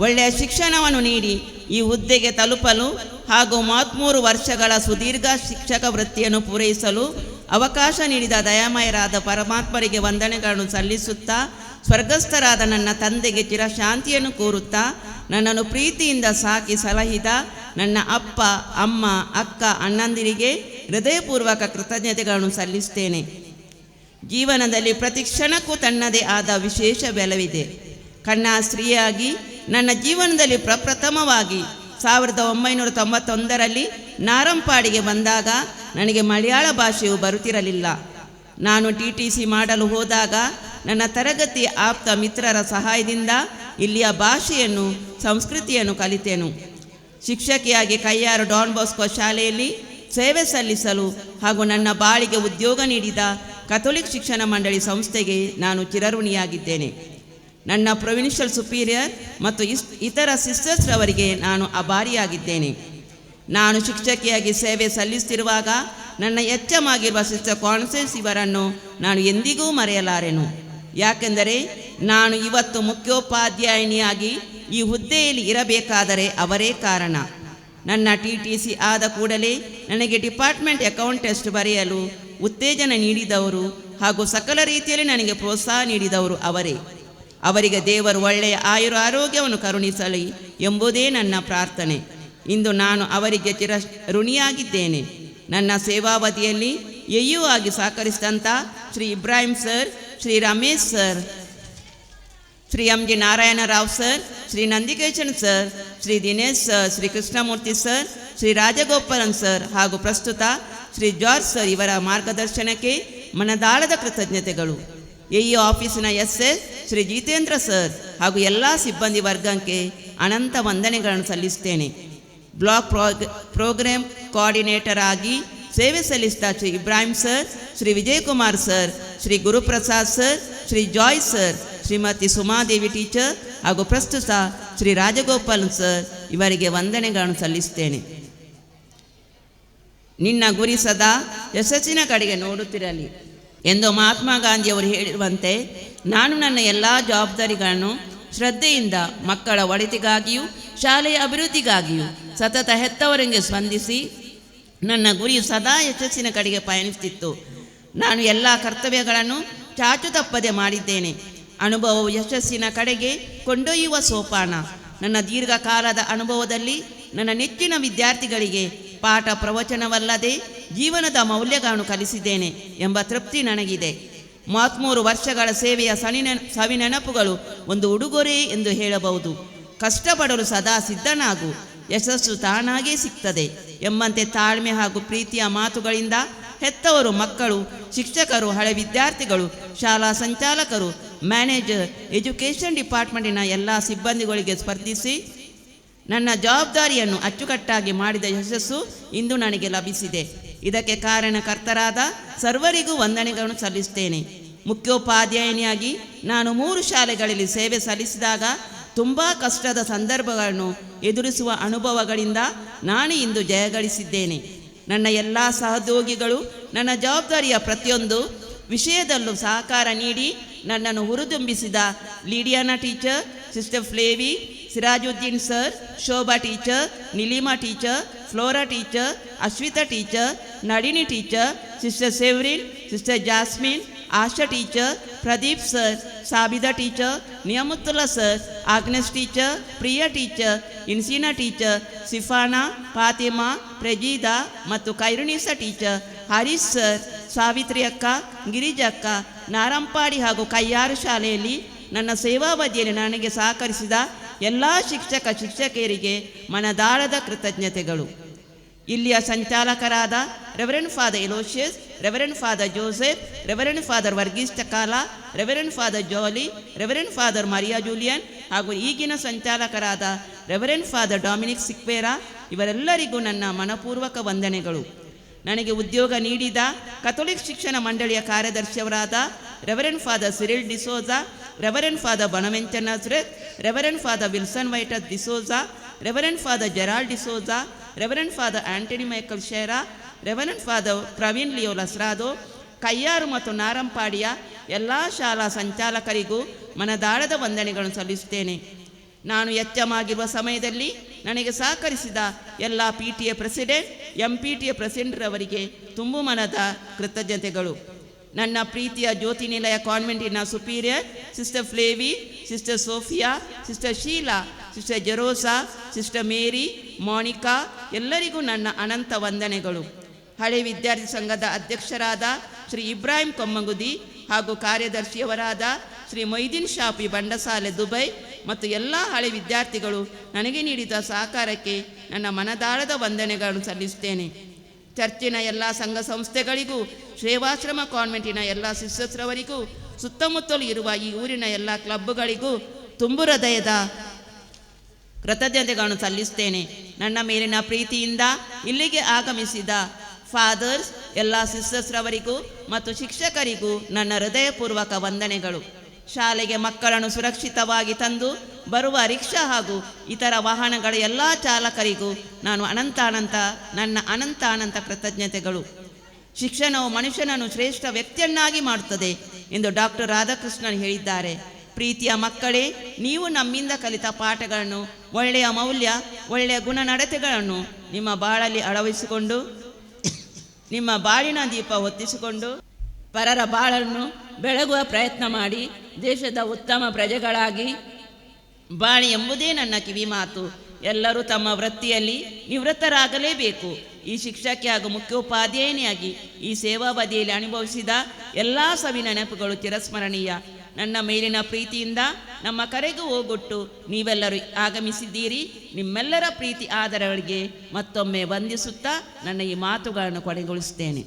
ಒಳ್ಳೆಯ ಶಿಕ್ಷಣವನ್ನು ನೀಡಿ ಈ ಹುದ್ದೆಗೆ ತಲುಪಲು ಹಾಗೂ 33 ವರ್ಷಗಳ ಸುದೀರ್ಘ ಶಿಕ್ಷಕ ವೃತ್ತಿಯನ್ನು ಪೂರೈಸಲು ಅವಕಾಶ ನೀಡಿದ ದಯಾಮಯರಾದ ಪರಮಾತ್ಮರಿಗೆ ವಂದನೆಗಳನ್ನು ಸಲ್ಲಿಸುತ್ತಾ, ಸ್ವರ್ಗಸ್ಥರಾದ ನನ್ನ ತಂದೆಗೆ ಚಿರಶಾಂತಿಯನ್ನು ಕೋರುತ್ತಾ, ನನ್ನನ್ನು ಪ್ರೀತಿಯಿಂದ ಸಾಕಿ ಸಲಹಿದ ನನ್ನ ಅಪ್ಪ, ಅಮ್ಮ, ಅಕ್ಕ, ಅಣ್ಣಂದಿರಿಗೆ ಹೃದಯಪೂರ್ವಕ ಕೃತಜ್ಞತೆಗಳನ್ನು ಸಲ್ಲಿಸ್ತೇನೆ. ಜೀವನದಲ್ಲಿ ಪ್ರತಿ ಕ್ಷಣಕ್ಕೂ ತನ್ನದೇ ಆದ ವಿಶೇಷ ಬೆಲವಿದೆ. ಕಣ್ಣ ಸ್ತ್ರೀಯಾಗಿ ನನ್ನ ಜೀವನದಲ್ಲಿ ಪ್ರಪ್ರಥಮವಾಗಿ 1991ರಲ್ಲಿ ನಾರಂಪಾಡಿಗೆ ಬಂದಾಗ ನನಗೆ ಮಲಯಾಳ ಭಾಷೆಯು ಬರುತ್ತಿರಲಿಲ್ಲ. ನಾನು TTC ಮಾಡಲು ಹೋದಾಗ ನನ್ನ ತರಗತಿ ಆಪ್ತ ಮಿತ್ರರ ಸಹಾಯದಿಂದ ಇಲ್ಲಿಯ ಭಾಷೆಯನ್ನು, ಸಂಸ್ಕೃತಿಯನ್ನು ಕಲಿತೆನು. ಶಿಕ್ಷಕಿಯಾಗಿ ಕೈಯಾರು ಡಾನ್ ಬಾಸ್ಕೋ ಶಾಲೆಯಲ್ಲಿ ಸೇವೆ ಸಲ್ಲಿಸಲು ಹಾಗೂ ನನ್ನ ಬಾಳಿಗೆ ಉದ್ಯೋಗ ನೀಡಿದ ಕಥೋಲಿಕ್ ಶಿಕ್ಷಣ ಮಂಡಳಿ ಸಂಸ್ಥೆಗೆ ನಾನು ಚಿರಋಣಿಯಾಗಿದ್ದೇನೆ. ನನ್ನ ಪ್ರೊವಿನ್ಷಿಯಲ್ ಸುಪೀರಿಯರ್ ಮತ್ತು ಇತರ ಸಿಸ್ಟರ್ಸ್ರವರಿಗೆ ನಾನು ಅಭಾರಿಯಾಗಿದ್ದೇನೆ. ನಾನು ಶಿಕ್ಷಕಿಯಾಗಿ ಸೇವೆ ಸಲ್ಲಿಸುತ್ತಿರುವಾಗ ನನ್ನ ಎಚ್ಚಮಾಗಿರುವ ಸಿಸ್ಟರ್ ಕಾನ್ಸೆನ್ಸ್ ಇವರನ್ನು ನಾನು ಎಂದಿಗೂ ಮರೆಯಲಾರೆನು. ಯಾಕೆಂದರೆ ನಾನು ಇವತ್ತು ಮುಖ್ಯೋಪಾಧ್ಯಾಯಿನಿಯಾಗಿ ಈ ಹುದ್ದೆಯಲ್ಲಿ ಇರಬೇಕಾದರೆ ಅವರೇ ಕಾರಣ. ನನ್ನ TTC ಆದ ಕೂಡಲೇ ನನಗೆ ಡಿಪಾರ್ಟ್ಮೆಂಟ್ ಅಕೌಂಟ್ ಟೆಸ್ಟ್ ಬರೆಯಲು ಉತ್ತೇಜನ ನೀಡಿದವರು ಹಾಗೂ ಸಕಲ ರೀತಿಯಲ್ಲಿ ನನಗೆ ಪ್ರೋತ್ಸಾಹ ನೀಡಿದವರು ಅವರೇ. ಅವರಿಗೆ ದೇವರು ಒಳ್ಳೆಯ ಆಯುರ ಆರೋಗ್ಯವನ್ನು ಕರುಣಿಸಲಿ ಎಂಬುದೇ ನನ್ನ ಪ್ರಾರ್ಥನೆ. ಇಂದು ನಾನು ಅವರಿಗೆ ಚಿರ ಋಣಿಯಾಗಿದ್ದೇನೆ. ನನ್ನ ಸೇವಾವಧಿಯಲ್ಲಿ ಎಯ್ಯೂ ಆಗಿ ಸಹಕರಿಸಿದಂಥ Shri Ibrahim sir, Shri Ramesh sir, Shri M G Narayana Rao sir, Shri Nandikeshan sir, Shri Dinesh sir, Shri Krishnamurthy sir, Shri Rajagopalan sir ಹಾಗೂ ಪ್ರಸ್ತುತ ಶ್ರೀ ಜಾರ್ಜ್ ಸರ್ ಇವರ ಮಾರ್ಗದರ್ಶನಕ್ಕೆ ಮನದಾಳದ ಕೃತಜ್ಞತೆಗಳು. ಎಇ ಆಫೀಸಿನ SS Shri Jitendra sir ಹಾಗೂ ಎಲ್ಲ ಸಿಬ್ಬಂದಿ ವರ್ಗಕ್ಕೆ ಅನಂತ ವಂದನೆಗಳನ್ನು ಸಲ್ಲಿಸುತ್ತೇನೆ. ಬ್ಲಾಕ್ ಪ್ರೋಗ್ರಾಮ್ ಕೋಆರ್ಡಿನೇಟರ್ ಆಗಿ ಸೇವೆ ಸಲ್ಲಿಸಿದ Shri Ibrahim sir, Shri Vijayakumar sir, Shri Guruprasad sir, Shri Joy sir, Shrimati Sumadevi teacher ಹಾಗೂ ಪ್ರಸ್ತುತ ಶ್ರೀ ರಾಜಗೋಪಾಲ್ ಸರ್ ಇವರಿಗೆ ವಂದನೆಗಳನ್ನು ಸಲ್ಲಿಸುತ್ತೇನೆ. ನಿನ್ನ ಗುರಿ ಸದಾ ಯಶಸ್ಸಿನ ಕಡೆಗೆ ನೋಡುತ್ತಿರಲಿ ಎಂದು ಮಹಾತ್ಮ ಗಾಂಧಿಯವರು ಹೇಳಿರುವಂತೆ ನಾನು ನನ್ನ ಎಲ್ಲ ಜವಾಬ್ದಾರಿಗಳನ್ನು ಶ್ರದ್ಧೆಯಿಂದ ಮಕ್ಕಳ ಒಳಿತಿಗಾಗಿಯೂ ಶಾಲೆಯ ಅಭಿವೃದ್ಧಿಗಾಗಿಯೂ ಸತತ ಹೆತ್ತವರಿಗೆ ಸ್ಪಂದಿಸಿ ನನ್ನ ಗುರಿಯು ಸದಾ ಯಶಸ್ಸಿನ ಕಡೆಗೆ ಪಯಣಿಸುತ್ತಿತ್ತು. ನಾನು ಎಲ್ಲ ಕರ್ತವ್ಯಗಳನ್ನು ಚಾಚು ತಪ್ಪದೆ ಮಾಡಿದ್ದೇನೆ. ಅನುಭವವು ಯಶಸ್ಸಿನ ಕಡೆಗೆ ಕೊಂಡೊಯ್ಯುವ ಸೋಪಾನ. ನನ್ನ ದೀರ್ಘಕಾಲದ ಅನುಭವದಲ್ಲಿ ನನ್ನ ನೆಚ್ಚಿನ ವಿದ್ಯಾರ್ಥಿಗಳಿಗೆ ಪಾಠ ಪ್ರವಚನವಲ್ಲದೆ ಜೀವನದ ಮೌಲ್ಯಗಳನ್ನು ಕಲಿಸಿದ್ದೇನೆ ಎಂಬ ತೃಪ್ತಿ ನನಗಿದೆ. 33 ವರ್ಷಗಳ ಸೇವೆಯ ಸವಿನೆನಪುಗಳು ಒಂದು ಉಡುಗೊರೆ ಎಂದು ಹೇಳಬಹುದು. ಕಷ್ಟಪಡಲು ಸದಾ ಸಿದ್ಧನಾಗು, ಯಶಸ್ಸು ತಾನಾಗೇ ಸಿಗ್ತದೆ ಎಂಬಂತೆ ತಾಳ್ಮೆ ಹಾಗೂ ಪ್ರೀತಿಯ ಮಾತುಗಳಿಂದ ಹೆತ್ತವರು, ಮಕ್ಕಳು, ಶಿಕ್ಷಕರು, ಹಳೆ ವಿದ್ಯಾರ್ಥಿಗಳು, ಶಾಲಾ ಸಂಚಾಲಕರು, ಮ್ಯಾನೇಜರ್, ಎಜುಕೇಷನ್ ಡಿಪಾರ್ಟ್ಮೆಂಟಿನ ಎಲ್ಲ ಸಿಬ್ಬಂದಿಗಳಿಗೆ ಸ್ಪರ್ಧಿಸಿ ನನ್ನ ಜವಾಬ್ದಾರಿಯನ್ನು ಅಚ್ಚುಕಟ್ಟಾಗಿ ಮಾಡಿದ ಯಶಸ್ಸು ಇಂದು ನನಗೆ ಲಭಿಸಿದೆ. ಇದಕ್ಕೆ ಕಾರಣಕರ್ತರಾದ ಸರ್ವರಿಗೂ ವಂದನೆಗಳನ್ನು ಸಲ್ಲಿಸುತ್ತೇನೆ. ಮುಖ್ಯೋಪಾಧ್ಯಾಯಿನಿಯಾಗಿ ನಾನು 3 ಶಾಲೆಗಳಲ್ಲಿ ಸೇವೆ ಸಲ್ಲಿಸಿದಾಗ ತುಂಬ ಕಷ್ಟದ ಸಂದರ್ಭಗಳನ್ನು ಎದುರಿಸುವ ಅನುಭವಗಳಿಂದ ನಾನು ಇಂದು ಜಯಗಳಿಸಿದ್ದೇನೆ. ನನ್ನ ಎಲ್ಲ ಸಹೋದ್ಯೋಗಿಗಳು ನನ್ನ ಜವಾಬ್ದಾರಿಯ ಪ್ರತಿಯೊಂದು ವಿಷಯದಲ್ಲೂ ಸಹಕಾರ ನೀಡಿ ನನ್ನನ್ನು ಹುರಿದುಂಬಿಸಿದ Lydiana teacher, sister Flavy, Sirajuddin sir, Shobha teacher, Neelima teacher, Flora teacher, Ashwitha teacher, Nalini teacher, sister Severin, sister Jasmine, Asha teacher, Pradeep sir, Sabida teacher, Niyamatullah sir, Agnes teacher, Priya teacher, Inseena teacher, Sifana, Fatima, Prajeeda ಮತ್ತು ಖೈರುನೀಸಾ teacher, Harish sir, Savitri ಅಕ್ಕ, ಗಿರಿಜಕ್ಕ, ನಾರಂಪಾಡಿ ಹಾಗೂ ಕೈಯಾರು ಶಾಲೆಯಲ್ಲಿ ನನ್ನ ಸೇವಾವಧಿಯಲ್ಲಿ ನನಗೆ ಸಹಕರಿಸಿದ ಎಲ್ಲ ಶಿಕ್ಷಕ ಶಿಕ್ಷಕಿಯರಿಗೆ ಮನದಾಳದ ಕೃತಜ್ಞತೆಗಳು. ಇಲ್ಲಿಯ ಸಂಚಾಲಕರಾದ Reverend Father Aloysius, Reverend Father Joseph, Reverend Father Varghese Chakala, Reverend Father Jolly, Reverend Father Maria Julian ಹಾಗೂ ಈಗಿನ ಸಂಚಾಲಕರಾದ ರೆವರೆಂಡ್ ಫಾದರ್ ಡೊಮಿನಿಕ್ ಸಿಕ್ವೇರಾ ಇವರೆಲ್ಲರಿಗೂ ನನ್ನ ಮನಪೂರ್ವಕ ವಂದನೆಗಳು. ನನಗೆ ಉದ್ಯೋಗ ನೀಡಿದ ಕಥೋಲಿಕ್ ಶಿಕ್ಷಣ ಮಂಡಳಿಯ ಕಾರ್ಯದರ್ಶಿಯವರಾದ Reverend Father Cyril D'Souza, Reverend Father Bonaventure Nazareth, Reverend Father Wilson Vitus D'Souza, Reverend Father Gerald D'Souza, Reverend Father Antony Michael Shera, Reverend Father Praveen Leo Lasrado, Kayyaru ಮತ್ತು ನಾರಂಪಾಡಿಯ ಎಲ್ಲ ಶಾಲಾ ಸಂಚಾಲಕರಿಗೂ ಮನದಾಳದ ವಂದನೆಗಳನ್ನು ಸಲ್ಲಿಸುತ್ತೇನೆ. ನಾನು ಎಚ್ಚಮಾಗಿರುವ ಸಮಯದಲ್ಲಿ ನನಗೆ ಸಹಕರಿಸಿದ ಎಲ್ಲ PTA president, MPTA ಪ್ರೆಸಿಡೆಂಟ್ರವರಿಗೆ ತುಂಬು ಮನದ ಕೃತಜ್ಞತೆಗಳು. ನನ್ನ ಪ್ರೀತಿಯ ಜ್ಯೋತಿ ನಿಲಯ ಕಾನ್ವೆಂಟಿನ superior Sister Flavy, Sister Sophia, Sister Sheela, Sister Jerosa, Sister Mary, Monica ಎಲ್ಲರಿಗೂ ನನ್ನ ಅನಂತ ವಂದನೆಗಳು. ಹಳೆ ವಿದ್ಯಾರ್ಥಿ ಸಂಘದ ಅಧ್ಯಕ್ಷರಾದ ಶ್ರೀ ಇಬ್ರಾಹಿಂ ಕೊಮ್ಮಂಗುದಿ ಹಾಗೂ ಕಾರ್ಯದರ್ಶಿಯವರಾದ ಶ್ರೀ ಮೊಯ್ದೀನ್ ಶಾಫಿ ಬಂಡಸಾಲೆ ದುಬೈ ಮತ್ತು ಎಲ್ಲ ಹಳೆ ವಿದ್ಯಾರ್ಥಿಗಳು ನನಗೆ ನೀಡಿದ ಸಹಕಾರಕ್ಕೆ ನನ್ನ ಮನದಾಳದ ವಂದನೆಗಳನ್ನು ಸಲ್ಲಿಸುತ್ತೇನೆ. ಚರ್ಚಿನ ಎಲ್ಲ ಸಂಘ ಸಂಸ್ಥೆಗಳಿಗೂ, ಸೇವಾಶ್ರಮ ಕಾನ್ವೆಂಟಿನ ಎಲ್ಲ ಸಿಸ್ಟರ್ಸ್ರವರಿಗೂ, ಸುತ್ತಮುತ್ತಲೂ ಇರುವ ಈ ಊರಿನ ಎಲ್ಲ ಕ್ಲಬ್ಗಳಿಗೂ ತುಂಬು ಹೃದಯದ ಕೃತಜ್ಞತೆಗಳನ್ನು ಸಲ್ಲಿಸುತ್ತೇನೆ. ನನ್ನ ಮೇಲಿನ ಪ್ರೀತಿಯಿಂದ ಇಲ್ಲಿಗೆ ಆಗಮಿಸಿದ ಫಾದರ್ಸ್, ಎಲ್ಲ ಸಿಸ್ಟರ್ಸ್ರವರಿಗೂ ಮತ್ತು ಶಿಕ್ಷಕರಿಗೂ ನನ್ನ ಹೃದಯಪೂರ್ವಕ ವಂದನೆಗಳು. ಶಾಲೆಗೆ ಮಕ್ಕಳನ್ನು ಸುರಕ್ಷಿತವಾಗಿ ತಂದು ಬರುವ ರಿಕ್ಷಾ ಹಾಗೂ ಇತರ ವಾಹನಗಳ ಎಲ್ಲ ಚಾಲಕರಿಗೂ ನಾನು ನನ್ನ ಅನಂತ ಕೃತಜ್ಞತೆಗಳು. ಶಿಕ್ಷಣವು ಮನುಷ್ಯನನ್ನು ಶ್ರೇಷ್ಠ ವ್ಯಕ್ತಿಯನ್ನಾಗಿ ಮಾಡುತ್ತದೆ ಎಂದು ಡಾಕ್ಟರ್ ರಾಧಾಕೃಷ್ಣನ್ ಹೇಳಿದ್ದಾರೆ. ಪ್ರೀತಿಯ ಮಕ್ಕಳೇ, ನೀವು ನಮ್ಮಿಂದ ಕಲಿತ ಪಾಠಗಳನ್ನು, ಒಳ್ಳೆಯ ಮೌಲ್ಯ, ಒಳ್ಳೆಯ ಗುಣನಡತೆಗಳನ್ನು ನಿಮ್ಮ ಬಾಳಲ್ಲಿ ಅಳವಡಿಸಿಕೊಂಡು, ನಿಮ್ಮ ಬಾಳಿನ ದೀಪ ಹೊತ್ತಿಸಿಕೊಂಡು, ಪರರ ಬಾಳನ್ನು ಬೆಳಗುವ ಪ್ರಯತ್ನ ಮಾಡಿ ದೇಶದ ಉತ್ತಮ ಪ್ರಜೆಗಳಾಗಿ ಬಾಳಿ ಎಂಬುದೇ ನನ್ನ ಕಿವಿ ಮಾತು. ಎಲ್ಲರೂ ತಮ್ಮ ವೃತ್ತಿಯಲ್ಲಿ ನಿವೃತ್ತರಾಗಲೇಬೇಕು. ಈ ಶಿಕ್ಷಕಿ ಹಾಗೂ ಮುಖ್ಯೋಪಾಧ್ಯಾಯಿನಿಯಾಗಿ ಈ ಸೇವಾವಧಿಯಲ್ಲಿ ಅನುಭವಿಸಿದ ಎಲ್ಲ ಸವಿ ನೆನಪುಗಳು ಚಿರಸ್ಮರಣೀಯ. ನನ್ನ ಮೇಲಿನ ಪ್ರೀತಿಯಿಂದ ನಮ್ಮ ಕರೆಗೂ ಹೋಗೊಟ್ಟು ನೀವೆಲ್ಲರೂ ಆಗಮಿಸಿದ್ದೀರಿ. ನಿಮ್ಮೆಲ್ಲರ ಪ್ರೀತಿ ಆದರಗಳಿಗೆ ಮತ್ತೊಮ್ಮೆ ವಂದಿಸುತ್ತಾ ನನ್ನ ಈ ಮಾತುಗಳನ್ನು ಕೊನೆಗೊಳಿಸುತ್ತೇನೆ.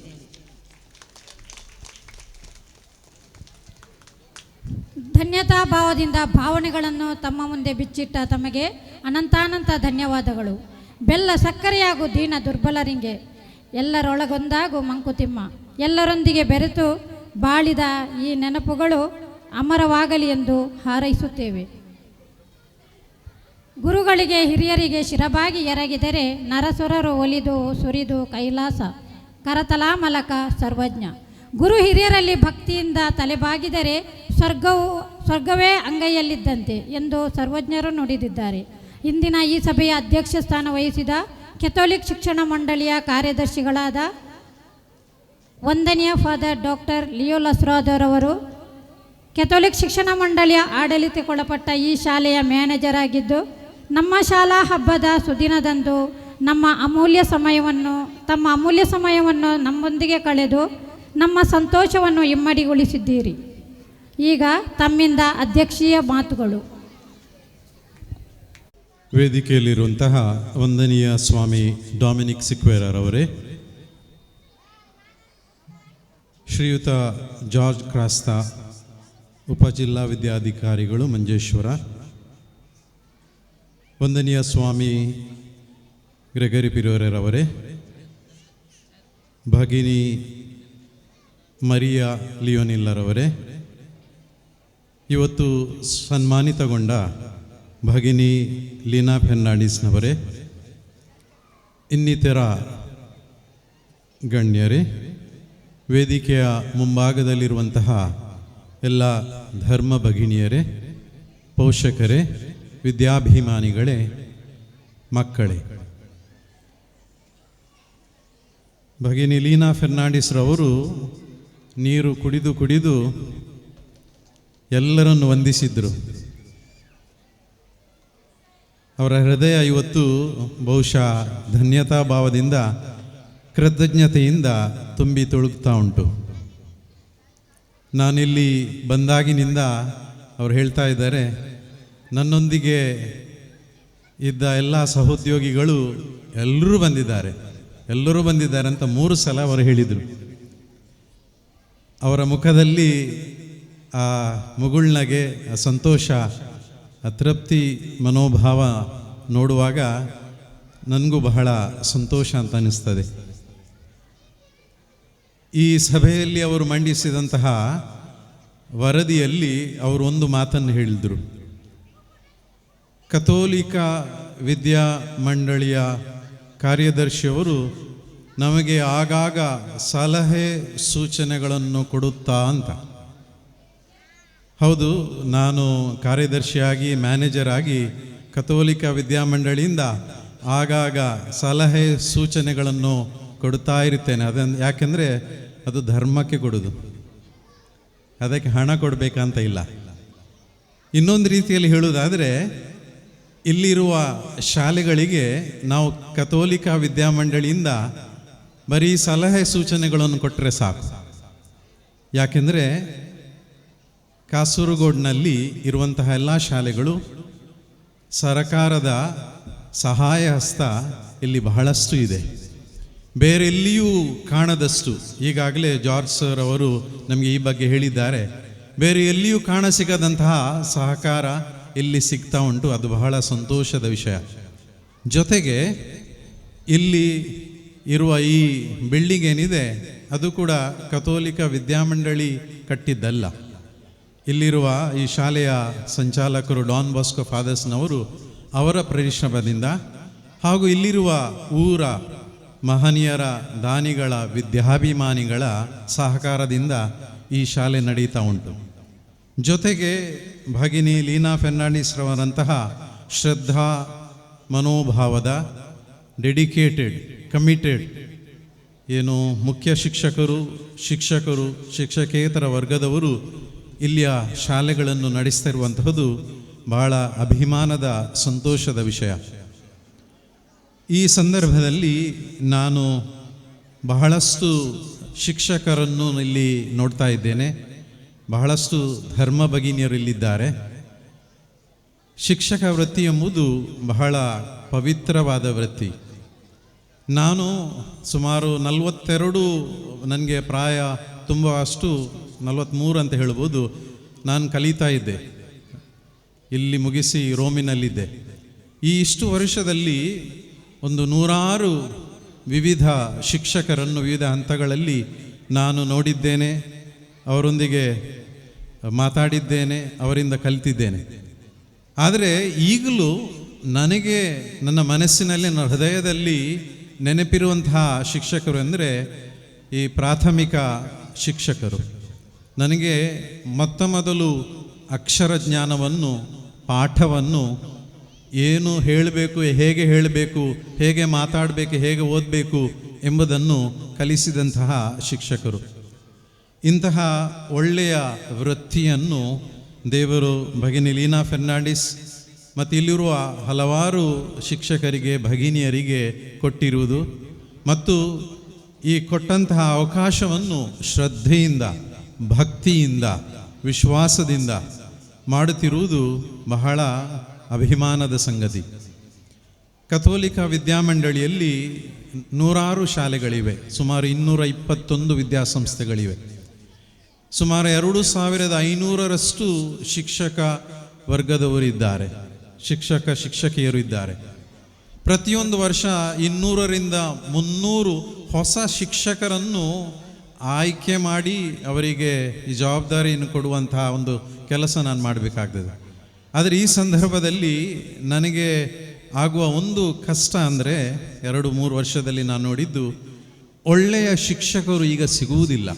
ಧನ್ಯತಾ ಭಾವದಿಂದ ಭಾವನೆಗಳನ್ನು ತಮ್ಮ ಮುಂದೆ ಬಿಚ್ಚಿಟ್ಟ ತಮಗೆ ಅನಂತಾನಂತ ಧನ್ಯವಾದಗಳು. ಬೆಲ್ಲ ಸಕ್ಕರೆಯಾಗು ದೀನ ದುರ್ಬಲರಿಗೆ, ಎಲ್ಲರೊಳಗೊಂದಾಗು ಮಂಕುತಿಮ್ಮ, ಎಲ್ಲರೊಂದಿಗೆ ಬೆರೆತು ಬಾಳಿದ ಈ ನೆನಪುಗಳು ಅಮರವಾಗಲಿ ಎಂದು ಹಾರೈಸುತ್ತೇವೆ. ಗುರುಗಳಿಗೆ ಹಿರಿಯರಿಗೆ ಶಿರಬಾಗಿ ಎರಗಿದರೆ ನರಸುರರು ಒಲಿದು ಸುರಿದು ಕೈಲಾಸ ಕರತಲಾಮಲಕ ಸರ್ವಜ್ಞ. ಗುರು ಹಿರಿಯರಲ್ಲಿ ಭಕ್ತಿಯಿಂದ ತಲೆಬಾಗಿದರೆ ಸ್ವರ್ಗವೇ ಅಂಗೈಯಲ್ಲಿದ್ದಂತೆ ಎಂದು ಸರ್ವಜ್ಞರು ನುಡಿದಿದ್ದಾರೆ. ಇಂದಿನ ಈ ಸಭೆಯ ಅಧ್ಯಕ್ಷ ಸ್ಥಾನ ವಹಿಸಿದ ಕೆಥೋಲಿಕ್ ಶಿಕ್ಷಣ ಮಂಡಳಿಯ ಕಾರ್ಯದರ್ಶಿಗಳಾದ ವಂದನೀಯ ಫಾದರ್ ಡಾಕ್ಟರ್ ಲಿಯೋ ಲಸ್ರಾದರವರು ಕೆಥೋಲಿಕ್ ಶಿಕ್ಷಣ ಮಂಡಳಿಯ ಆಡಳಿತಕ್ಕೊಳಪಟ್ಟ ಈ ಶಾಲೆಯ ಮ್ಯಾನೇಜರ್ ಆಗಿದ್ದು, ನಮ್ಮ ಶಾಲಾ ಹಬ್ಬದ ಸುದಿನದಂದು ತಮ್ಮ ಅಮೂಲ್ಯ ಸಮಯವನ್ನು ನಮ್ಮೊಂದಿಗೆ ಕಳೆದು ನಮ್ಮ ಸಂತೋಷವನ್ನು ಇಮ್ಮಡಿಗೊಳಿಸಿದ್ದೀರಿ. ಈಗ ತಮ್ಮಿಂದ ಅಧ್ಯಕ್ಷೀಯ ಮಾತುಗಳು. ವೇದಿಕೆಯಲ್ಲಿರುವಂತಹ ವಂದನೀಯ ಸ್ವಾಮಿ ಡೊಮಿನಿಕ್ ಸಿಕ್ವೇರರವರೇ, ಶ್ರೀಯುತ ಜಾರ್ಜ್ ಕ್ರಾಸ್ತಾ ಉಪಜಿಲ್ಲಾ ವಿದ್ಯಾಧಿಕಾರಿಗಳು ಮಂಜೇಶ್ವರ, ವಂದನೀಯ ಸ್ವಾಮಿ ಗ್ರೆಗರಿ ಪಿರೋರೆರವರೇ, ಭಗಿನಿ ಮರಿಯಾ ಲಿಯೋನಿಲ್ಲರವರೇ, ಇವತ್ತು ಸನ್ಮಾನಿತಗೊಂಡ ಭಗಿನಿ ಲೀನಾ ಫೆರ್ನಾಂಡಿಸ್ನವರೇ, ಇನ್ನಿತರ ಗಣ್ಯರೇ, ವೇದಿಕೆಯ ಮುಂಭಾಗದಲ್ಲಿರುವಂತಹ ಎಲ್ಲ ಧರ್ಮ ಭಗಿನಿಯರೇ, ಪೋಷಕರೇ, ವಿದ್ಯಾಭಿಮಾನಿಗಳೇ, ಮಕ್ಕಳೇ, ಭಗಿನಿ ಲೀನಾ ಫೆರ್ನಾಂಡಿಸ್ರವರು ನೀರು ಕುಡಿದು ಕುಡಿದು ಎಲ್ಲರನ್ನು ವಂದಿಸಿದರು. ಅವರ ಹೃದಯ ಇವತ್ತು ಬಹುಶಃ ಧನ್ಯತಾ ಭಾವದಿಂದ, ಕೃತಜ್ಞತೆಯಿಂದ ತುಂಬಿ ತುಳುಕ್ತಾ ಉಂಟು. ನಾನಿಲ್ಲಿ ಬಂದಾಗಿನಿಂದ ಅವರು ಹೇಳ್ತಾ ಇದ್ದಾರೆ, ನನ್ನೊಂದಿಗೆ ಇದ್ದ ಎಲ್ಲ ಸಹೋದ್ಯೋಗಿಗಳು ಎಲ್ಲರೂ ಬಂದಿದ್ದಾರೆ, ಎಲ್ಲರೂ ಬಂದಿದ್ದಾರೆ ಅಂತ 3 ಸಲ ಅವರು ಹೇಳಿದರು. ಅವರ ಮುಖದಲ್ಲಿ ಆ ಮುಗುಳ್ನಗೆ, ಆ ಸಂತೋಷ, ಆ ತೃಪ್ತಿ ಮನೋಭಾವ ನೋಡುವಾಗ ನನಗೂ ಬಹಳ ಸಂತೋಷ ಅಂತ ಅನ್ನಿಸ್ತದೆ. ಈ ಸಭೆಯಲ್ಲಿ ಅವರು ಮಂಡಿಸಿದಂತಹ ವರದಿಯಲ್ಲಿ ಅವರು ಒಂದು ಮಾತನ್ನು ಹೇಳಿದರು. ಕಥೋಲಿಕ ವಿದ್ಯಾ ಮಂಡಳಿಯ ಕಾರ್ಯದರ್ಶಿಯವರು ನಮಗೆ ಆಗಾಗ ಸಲಹೆ ಸೂಚನೆಗಳನ್ನು ಕೊಡುತ್ತಾ ಅಂತ. ಹೌದು, ನಾನು ಕಾರ್ಯದರ್ಶಿಯಾಗಿ, ಮ್ಯಾನೇಜರ್ ಆಗಿ ಕಥೋಲಿಕ ವಿದ್ಯಾಮಂಡಳಿಯಿಂದ ಆಗಾಗ ಸಲಹೆ ಸೂಚನೆಗಳನ್ನು ಕೊಡ್ತಾ ಇರ್ತೇನೆ. ಅದನ್ನು ಯಾಕೆಂದರೆ ಅದು ಧರ್ಮಕ್ಕೆ ಕೊಡೋದು, ಅದಕ್ಕೆ ಹಣ ಕೊಡಬೇಕಂತ ಇಲ್ಲ. ಇನ್ನೊಂದು ರೀತಿಯಲ್ಲಿ ಹೇಳುವುದಾದರೆ, ಇಲ್ಲಿರುವ ಶಾಲೆಗಳಿಗೆ ನಾವು ಕಥೋಲಿಕ ವಿದ್ಯಾಮಂಡಳಿಯಿಂದ ಬರೀ ಸಲಹೆ ಸೂಚನೆಗಳನ್ನು ಕೊಟ್ಟರೆ ಸಾಕು. ಯಾಕೆಂದರೆ ಕಾಸರಗೋಡಿನಲ್ಲಿ ಇರುವಂತಹ ಎಲ್ಲ ಶಾಲೆಗಳು ಸರಕಾರದ ಸಹಾಯ ಹಸ್ತ ಇಲ್ಲಿ ಬಹಳಷ್ಟು ಇದೆ, ಬೇರೆಲ್ಲಿಯೂ ಕಾಣದಷ್ಟು. ಈಗಾಗಲೇ ಜಾರ್ಜ್ ಸರ್ ಅವರು ನಮಗೆ ಈ ಬಗ್ಗೆ ಹೇಳಿದ್ದಾರೆ. ಬೇರೆ ಎಲ್ಲಿಯೂ ಕಾಣ ಸಿಗದಂತಹ ಸಹಕಾರ ಇಲ್ಲಿ ಸಿಗ್ತಾ ಉಂಟು, ಅದು ಬಹಳ ಸಂತೋಷದ ವಿಷಯ. ಜೊತೆಗೆ ಇಲ್ಲಿ ಇರುವ ಈ ಬಿಲ್ಡಿಂಗ್ ಏನಿದೆ ಅದು ಕೂಡ ಕಥೋಲಿಕ ವಿದ್ಯಾಮಂಡಳಿ ಕಟ್ಟಿದ್ದಲ್ಲ. ಇಲ್ಲಿರುವ ಈ ಶಾಲೆಯ ಸಂಚಾಲಕರು ಡಾನ್ ಬಾಸ್ಕೋ ಫಾದರ್ಸ್ನವರು ಅವರ ಪರಿಶ್ರಮದಿಂದ ಹಾಗೂ ಇಲ್ಲಿರುವ ಊರ ಮಹನೀಯರ, ದಾನಿಗಳ, ವಿದ್ಯಾಭಿಮಾನಿಗಳ ಸಹಕಾರದಿಂದ ಈ ಶಾಲೆ ನಡೀತಾ ಉಂಟು. ಜೊತೆಗೆ ಭಗಿನಿ ಲೀನಾ ಫೆರ್ನಾಂಡಿಸ್ರವರಂತಹ ಶ್ರದ್ಧಾ ಮನೋಭಾವದ ಡೆಡಿಕೇಟೆಡ್, ಕಮಿಟೆಡ್ ಏನು ಮುಖ್ಯ ಶಿಕ್ಷಕರು, ಶಿಕ್ಷಕರು, ಶಿಕ್ಷಕೇತರ ವರ್ಗದವರು ಇಲ್ಲಿಯ ಶಾಲೆಗಳನ್ನು ನಡೆಸ್ತಾ ಇರುವಂತಹದ್ದು ಬಹಳ ಅಭಿಮಾನದ, ಸಂತೋಷದ ವಿಷಯ. ಈ ಸಂದರ್ಭದಲ್ಲಿ ನಾನು ಬಹಳಷ್ಟು ಶಿಕ್ಷಕರನ್ನು ಇಲ್ಲಿ ನೋಡ್ತಾ ಇದ್ದೇನೆ, ಬಹಳಷ್ಟು ಧರ್ಮ ಭಗಿನಿಯರು ಇಲ್ಲಿದ್ದಾರೆ. ಶಿಕ್ಷಕ ವೃತ್ತಿ ಎಂಬುದು ಬಹಳ ಪವಿತ್ರವಾದ ವೃತ್ತಿ. ನಾನು ಸುಮಾರು 42, ನನಗೆ ಪ್ರಾಯ ತುಂಬ ಅಷ್ಟು 43 ಅಂತ ಹೇಳ್ಬೋದು, ನಾನು ಕಲಿತಾ ಇದ್ದೆ, ಇಲ್ಲಿ ಮುಗಿಸಿ ರೋಮಿನಲ್ಲಿದ್ದೆ. ಈ ಇಷ್ಟು ವರ್ಷದಲ್ಲಿ ಒಂದು 100 ವಿವಿಧ ಶಿಕ್ಷಕರನ್ನು ವಿವಿಧ ಹಂತಗಳಲ್ಲಿ ನಾನು ನೋಡಿದ್ದೇನೆ, ಅವರೊಂದಿಗೆ ಮಾತಾಡಿದ್ದೇನೆ, ಅವರಿಂದ ಕಲಿತಿದ್ದೇನೆ. ಆದರೆ ಈಗಲೂ ನನಗೆ ನನ್ನ ಮನಸ್ಸಿನಲ್ಲಿ, ನನ್ನ ಹೃದಯದಲ್ಲಿ ನೆನಪಿರುವಂತಹ ಶಿಕ್ಷಕರು ಅಂದರೆ ಈ ಪ್ರಾಥಮಿಕ ಶಿಕ್ಷಕರು. ನನಗೆ ಮೊತ್ತ ಮೊದಲು ಅಕ್ಷರ ಜ್ಞಾನವನ್ನು, ಪಾಠವನ್ನು, ಏನು ಹೇಳಬೇಕು, ಹೇಗೆ ಹೇಳಬೇಕು, ಹೇಗೆ ಮಾತಾಡಬೇಕು, ಹೇಗೆ ಓದಬೇಕು ಎಂಬುದನ್ನು ಕಲಿಸಿದಂತಹ ಶಿಕ್ಷಕರು. ಇಂತಹ ಒಳ್ಳೆಯ ವೃತ್ತಿಯನ್ನು ದೇವರು ಭಗಿನಿ ಲೀನಾ ಫೆರ್ನಾಂಡಿಸ್ ಮತ್ತು ಇಲ್ಲಿರುವ ಹಲವಾರು ಶಿಕ್ಷಕರಿಗೆ, ಭಗಿನಿಯರಿಗೆ ಕೊಟ್ಟಿರುವುದು ಮತ್ತು ಈ ಕೊಟ್ಟಂತಹ ಅವಕಾಶವನ್ನು ಶ್ರದ್ಧೆಯಿಂದ, ಭಕ್ತಿಯಿಂದ, ವಿಶ್ವಾಸದಿಂದ ಮಾಡುತ್ತಿರುವುದು ಬಹಳ ಅಭಿಮಾನದ ಸಂಗತಿ. ಕಥೋಲಿಕ ವಿದ್ಯಾಮಂಡಳಿಯಲ್ಲಿ 100 ಶಾಲೆಗಳಿವೆ, ಸುಮಾರು 221 ವಿದ್ಯಾಸಂಸ್ಥೆಗಳಿವೆ, ಸುಮಾರು 2500ರಷ್ಟು ಶಿಕ್ಷಕ ವರ್ಗದವರಿದ್ದಾರೆ, ಶಿಕ್ಷಕ ಶಿಕ್ಷಕಿಯರು ಇದ್ದಾರೆ. ಪ್ರತಿಯೊಂದು ವರ್ಷ 200 ರಿಂದ 300 ಹೊಸ ಶಿಕ್ಷಕರನ್ನು ಆಯ್ಕೆ ಮಾಡಿ ಅವರಿಗೆ ಈ ಜವಾಬ್ದಾರಿಯನ್ನು ಕೊಡುವಂತಹ ಒಂದು ಕೆಲಸ ನಾನು ಮಾಡಬೇಕಾಗ್ತದೆ. ಆದರೆ ಈ ಸಂದರ್ಭದಲ್ಲಿ ನನಗೆ ಆಗುವ ಒಂದು ಕಷ್ಟ ಅಂದರೆ, 2-3 ವರ್ಷದಲ್ಲಿ ನಾನು ನೋಡಿದ್ದು, ಒಳ್ಳೆಯ ಶಿಕ್ಷಕರು ಈಗ ಸಿಗುವುದಿಲ್ಲ.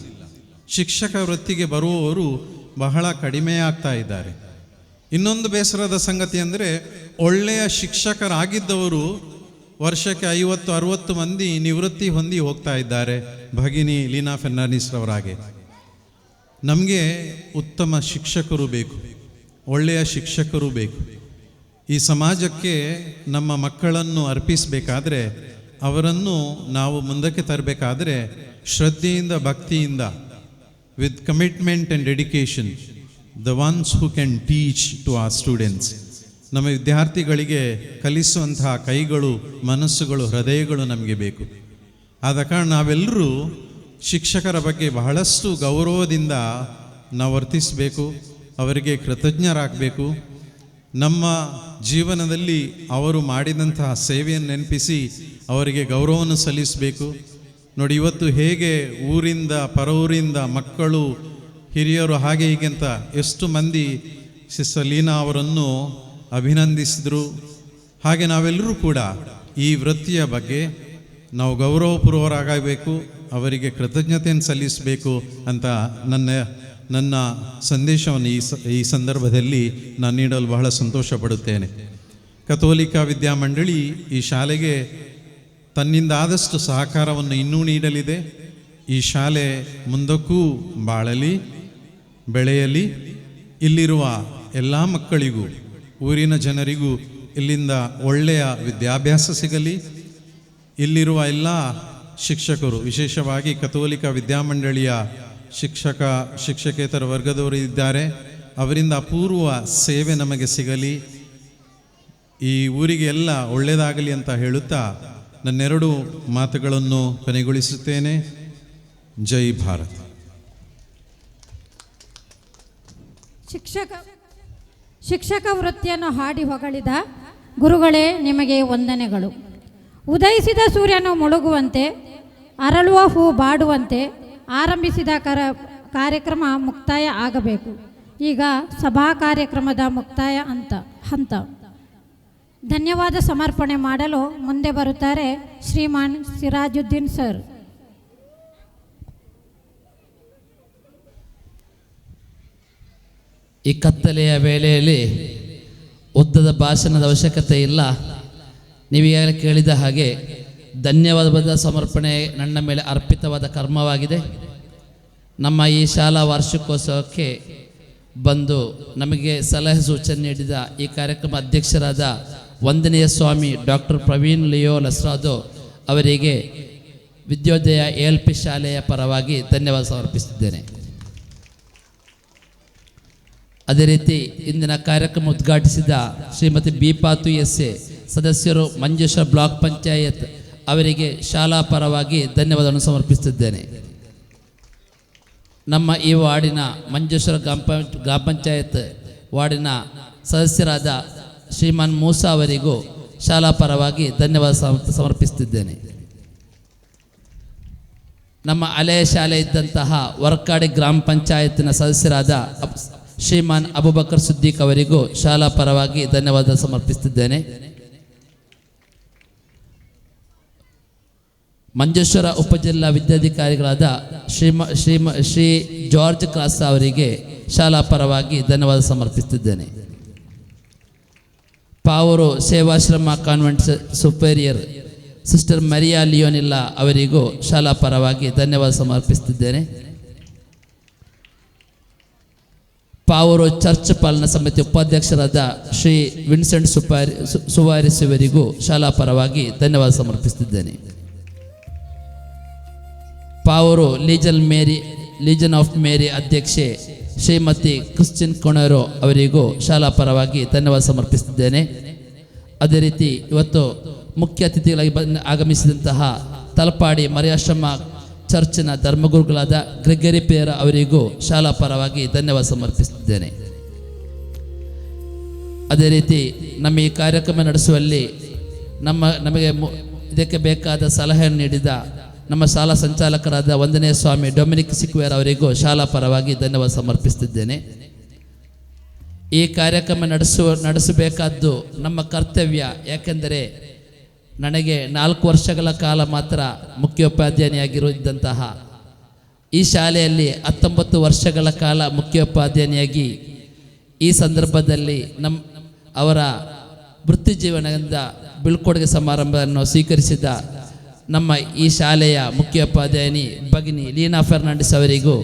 ಶಿಕ್ಷಕ ವೃತ್ತಿಗೆ ಬರುವವರು ಬಹಳ ಕಡಿಮೆ ಆಗ್ತಾ ಇದ್ದಾರೆ. ಇನ್ನೊಂದು ಬೇಸರದ ಸಂಗತಿ ಅಂದರೆ, ಒಳ್ಳೆಯ ಶಿಕ್ಷಕರಾಗಿದ್ದವರು ವರ್ಷಕ್ಕೆ 50-60 ಮಂದಿ ನಿವೃತ್ತಿ ಹೊಂದಿ ಹೋಗ್ತಾ ಇದ್ದಾರೆ, ಭಗಿನಿ ಲೀನಾ ಫೆರ್ನಾಂಡಿಸ್ ರವರಾಗೆ. ನಮಗೆ ಉತ್ತಮ ಶಿಕ್ಷಕರು ಬೇಕು, ಒಳ್ಳೆಯ ಶಿಕ್ಷಕರು ಬೇಕು. ಈ ಸಮಾಜಕ್ಕೆ ನಮ್ಮ ಮಕ್ಕಳನ್ನು ಅರ್ಪಿಸಬೇಕಾದ್ರೆ, ಅವರನ್ನು ನಾವು ಮುಂದಕ್ಕೆ ತರಬೇಕಾದ್ರೆ ಶ್ರದ್ಧೆಯಿಂದ, ಭಕ್ತಿಯಿಂದ, with commitment and dedication, the ones who can teach to our students, ನಮ್ಮ ವಿದ್ಯಾರ್ಥಿಗಳಿಗೆ ಕಲಿಸುವಂತಹ ಕೈಗಳು, ಮನಸ್ಸುಗಳು, ಹೃದಯಗಳು ನಮಗೆ ಬೇಕು. ಆದ ಕಾರಣ ನಾವೆಲ್ಲರೂ ಶಿಕ್ಷಕರ ಬಗ್ಗೆ ಬಹಳಷ್ಟು ಗೌರವದಿಂದ ನಾವು ವರ್ತಿಸಬೇಕು, ಅವರಿಗೆ ಕೃತಜ್ಞರಾಗಬೇಕು. ನಮ್ಮ ಜೀವನದಲ್ಲಿ ಅವರು ಮಾಡಿದಂತಹ ಸೇವೆಯನ್ನು ನೆನಪಿಸಿ ಅವರಿಗೆ ಗೌರವವನ್ನು ಸಲ್ಲಿಸಬೇಕು. ನೋಡಿ, ಇವತ್ತು ಹೇಗೆ ಊರಿಂದ, ಪರಊರಿಂದ ಮಕ್ಕಳು, ಹಿರಿಯರು, ಹಾಗೆ ಹೀಗೆ ಅಂತ ಎಷ್ಟು ಮಂದಿ ಸಿಸ್ಟರ್ ಲೀನಾ ಅವರನ್ನು ಅಭಿನಂದಿಸಿದರು. ಹಾಗೆ ನಾವೆಲ್ಲರೂ ಕೂಡ ಈ ವೃತ್ತಿಯ ಬಗ್ಗೆ ನಾವು ಗೌರವಪೂರ್ವರಾಗಬೇಕು, ಅವರಿಗೆ ಕೃತಜ್ಞತೆಯನ್ನು ಸಲ್ಲಿಸಬೇಕು ಅಂತ ನನ್ನ ನನ್ನ ಸಂದೇಶವನ್ನು ಈ ಸಂದರ್ಭದಲ್ಲಿ ನಾನು ನೀಡಲು ಬಹಳ ಸಂತೋಷ ಪಡುತ್ತೇನೆ. ಕಥೋಲಿಕ ವಿದ್ಯಾಮಂಡಳಿ ಈ ಶಾಲೆಗೆ ತನ್ನಿಂದ ಆದಷ್ಟು ಸಹಕಾರವನ್ನು ಇನ್ನೂ ನೀಡಲಿದೆ. ಈ ಶಾಲೆ ಮುಂದಕ್ಕೂ ಬಾಳಲಿ, ಬೆಳೆಯಲಿ. ಇಲ್ಲಿರುವ ಎಲ್ಲ ಮಕ್ಕಳಿಗೂ, ಊರಿನ ಜನರಿಗೂ ಇಲ್ಲಿಂದ ಒಳ್ಳೆಯ ವಿದ್ಯಾಭ್ಯಾಸ ಸಿಗಲಿ. ಇಲ್ಲಿರುವ ಎಲ್ಲ ಶಿಕ್ಷಕರು, ವಿಶೇಷವಾಗಿ ಕಥೋಲಿಕ ವಿದ್ಯಾಮಂಡಳಿಯ ಶಿಕ್ಷಕ, ಶಿಕ್ಷಕೇತರ ವರ್ಗದವರು ಇದ್ದಾರೆ, ಅವರಿಂದ ಅಪೂರ್ವ ಸೇವೆ ನಮಗೆ ಸಿಗಲಿ. ಈ ಊರಿಗೆ ಎಲ್ಲ ಒಳ್ಳೆಯದಾಗಲಿ ಅಂತ ಹೇಳುತ್ತಾ ನನ್ನೆರಡು ಮಾತುಗಳನ್ನು ಕೊನೆಗೊಳಿಸುತ್ತೇನೆ. ಜೈ ಭಾರತ್. ಶಿಕ್ಷಕ ಶಿಕ್ಷಕ ವೃತ್ತಿಯನ್ನು ಹಾಡಿ ಹೊಗಳಿದ ಗುರುಗಳೇ, ನಿಮಗೆ ವಂದನೆಗಳು. ಉದಯಿಸಿದ ಸೂರ್ಯನು ಮುಳುಗುವಂತೆ, ಅರಳುವ ಹೂ ಬಾಡುವಂತೆ ಆರಂಭಿಸಿದ ಕಾರ್ಯಕ್ರಮ ಮುಕ್ತಾಯ ಆಗಬೇಕು. ಈಗ ಸಭಾ ಕಾರ್ಯಕ್ರಮದ ಮುಕ್ತಾಯ ಹಂತ. ಧನ್ಯವಾದ ಸಮರ್ಪಣೆ ಮಾಡಲು ಮುಂದೆ ಬರುತ್ತಾರೆ ಶ್ರೀಮಾನ್ ಸಿರಾಜುದ್ದೀನ್ ಸರ್. ಈ ಕತ್ತಲೆಯ ವೇಳೆಯಲ್ಲಿ ಉದ್ದದ ಭಾಷಣದ ಅವಶ್ಯಕತೆ ಇಲ್ಲ. ನೀವೀಗಾಗಲೇ ಕೇಳಿದ ಹಾಗೆ ಧನ್ಯವಾದದ ಸಮರ್ಪಣೆ ನನ್ನ ಮೇಲೆ ಅರ್ಪಿತವಾದ ಕರ್ಮವಾಗಿದೆ. ನಮ್ಮ ಈ ಶಾಲಾ ವಾರ್ಷಿಕೋತ್ಸವಕ್ಕೆ ಬಂದು ನಮಗೆ ಸಲಹೆ ಸೂಚನೆ ನೀಡಿದ ಈ ಕಾರ್ಯಕ್ರಮ ಅಧ್ಯಕ್ಷರಾದ ವಂದನೆಯ ಸ್ವಾಮಿ ಡಾಕ್ಟರ್ ಪ್ರವೀಣ್ ಲಿಯೋ ಲಸ್ರಾದೋ ಅವರಿಗೆ ವಿದ್ಯೋದಯ ALP ಶಾಲೆಯ ಪರವಾಗಿ ಧನ್ಯವಾದ ಸಮರ್ಪಿಸುತ್ತಿದ್ದೇನೆ. ಅದೇ ರೀತಿ ಇಂದಿನ ಕಾರ್ಯಕ್ರಮ ಉದ್ಘಾಟಿಸಿದ ಶ್ರೀಮತಿ ಬಿಪಾತು SA ಸದಸ್ಯರು, ಮಂಜೇಶ್ವರ ಬ್ಲಾಕ್ ಪಂಚಾಯತ್ ಅವರಿಗೆ ಶಾಲಾ ಪರವಾಗಿ ಧನ್ಯವಾದವನ್ನು ಸಮರ್ಪಿಸುತ್ತಿದ್ದೇನೆ. ನಮ್ಮ ಈ ವಾರ್ಡಿನ ಮಂಜೇಶ್ವರ ಗ್ರಾಮ ಪಂಚಾಯತ್ ವಾರ್ಡಿನ ಸದಸ್ಯರಾದ ಶ್ರೀಮಾನ್ ಮೂಸಾ ಅವರಿಗೂ ಶಾಲಾ ಪರವಾಗಿ ಧನ್ಯವಾದ ಸಮರ್ಪಿಸುತ್ತಿದ್ದೇನೆ. ನಮ್ಮ ಹಳೆಯ ಶಾಲೆ ಇದ್ದಂತಹ ವರ್ಕಾಡಿ ಗ್ರಾಮ ಪಂಚಾಯತ್ನ ಸದಸ್ಯರಾದ ಶ್ರೀಮಾನ್ ಅಬುಬಕರ್ ಸಿದ್ದಿಕ್ ಅವರಿಗೂ ಶಾಲಾ ಪರವಾಗಿ ಧನ್ಯವಾದ ಸಮರ್ಪಿಸುತ್ತಿದ್ದೇನೆ. ಮಂಜೇಶ್ವರ ಉಪಜಿಲ್ಲಾ ವಿದ್ಯಾಧಿಕಾರಿಗಳಾದ ಶ್ರೀ ಜಾರ್ಜ್ ಕ್ರಾಸ್ ಅವರಿಗೆ ಶಾಲಾ ಪರವಾಗಿ ಧನ್ಯವಾದ ಸಮರ್ಪಿಸುತ್ತಿದ್ದೇನೆ. Pavoor Sevashrama convent superior sister Maria Leonilla ಅವರಿಗೂ ಶಾಲಾ ಪರವಾಗಿ ಧನ್ಯವಾದ ಸಮರ್ಪಿಸುತ್ತಿದ್ದೇನೆ. ಪಾವೂರು ಚರ್ಚ್ ಪಾಲನಾ ಸಮಿತಿ ಉಪಾಧ್ಯಕ್ಷರಾದ ಶ್ರೀ ವಿನ್ಸೆಂಟ್ ಸುವಾರಿಸ್ ಇವರಿಗೂ ಶಾಲಾ ಪರವಾಗಿ ಧನ್ಯವಾದ ಸಮರ್ಪಿಸುತ್ತಿದ್ದೇನೆ. ಪಾವೂರು ಲೀಜನ್ ಆಫ್ ಮೇರಿ ಅಧ್ಯಕ್ಷೆ ಶ್ರೀಮತಿ ಕ್ರಿಶ್ಚಿಯನ್ ಕೊಣೇರೋ ಅವರಿಗೂ ಶಾಲಾ ಪರವಾಗಿ ಧನ್ಯವಾದ ಸಮರ್ಪಿಸುತ್ತಿದ್ದೇನೆ. ಅದೇ ರೀತಿ ಇವತ್ತು ಮುಖ್ಯ ಅತಿಥಿಗಳಾಗಿ ಆಗಮಿಸಿದಂತಹ ತಲಪಾಡಿ ಮರಿಯಾಶ್ರಮ ಚರ್ಚಿನ ಧರ್ಮಗುರುಗಳಾದ ಗ್ರೆಗರಿ ಪೇರ ಅವರಿಗೂ ಶಾಲಾ ಪರವಾಗಿ ಧನ್ಯವಾದ ಸಮರ್ಪಿಸುತ್ತಿದ್ದೇನೆ. ಅದೇ ರೀತಿ ನಮ್ಮ ಈ ಕಾರ್ಯಕ್ರಮ ನಡೆಸುವಲ್ಲಿ ನಮಗೆ ಇದಕ್ಕೆ ಬೇಕಾದ ಸಲಹೆಯನ್ನು ನೀಡಿದ ನಮ್ಮ ಶಾಲಾ ಸಂಚಾಲಕರಾದ ವಂದನೆಯ ಸ್ವಾಮಿ ಡೊಮಿನಿಕ್ ಸಿಕ್ವೇರ್ ಅವರಿಗೂ ಶಾಲಾ ಪರವಾಗಿ ಧನ್ಯವಾದ ಸಮರ್ಪಿಸುತ್ತಿದ್ದೇನೆ. ಈ ಕಾರ್ಯಕ್ರಮ ನಡೆಸಬೇಕಾದ್ದು ನಮ್ಮ ಕರ್ತವ್ಯ. ಯಾಕೆಂದರೆ ನನಗೆ 4 ವರ್ಷಗಳ ಕಾಲ ಮಾತ್ರ ಮುಖ್ಯೋಪಾಧ್ಯಾಯನಿಯಾಗಿರುವಂತಹ ಈ ಶಾಲೆಯಲ್ಲಿ 19 ವರ್ಷಗಳ ಕಾಲ ಮುಖ್ಯೋಪಾಧ್ಯಾಯನಿಯಾಗಿ ಈ ಸಂದರ್ಭದಲ್ಲಿ ಅವರ ವೃತ್ತಿ ಜೀವನದಿಂದ ಬೀಳ್ಕೊಡುಗೆ ಸಮಾರಂಭವನ್ನು ಸ್ವೀಕರಿಸಿದ ನಮ್ಮ ಈ ಶಾಲೆಯ ಮುಖ್ಯೋಪಾಧ್ಯಾಯಿನಿ ಭಗಿನಿ ಲೀನಾ ಫೆರ್ನಾಂಡಿಸ್ ಅವರಿಗೂ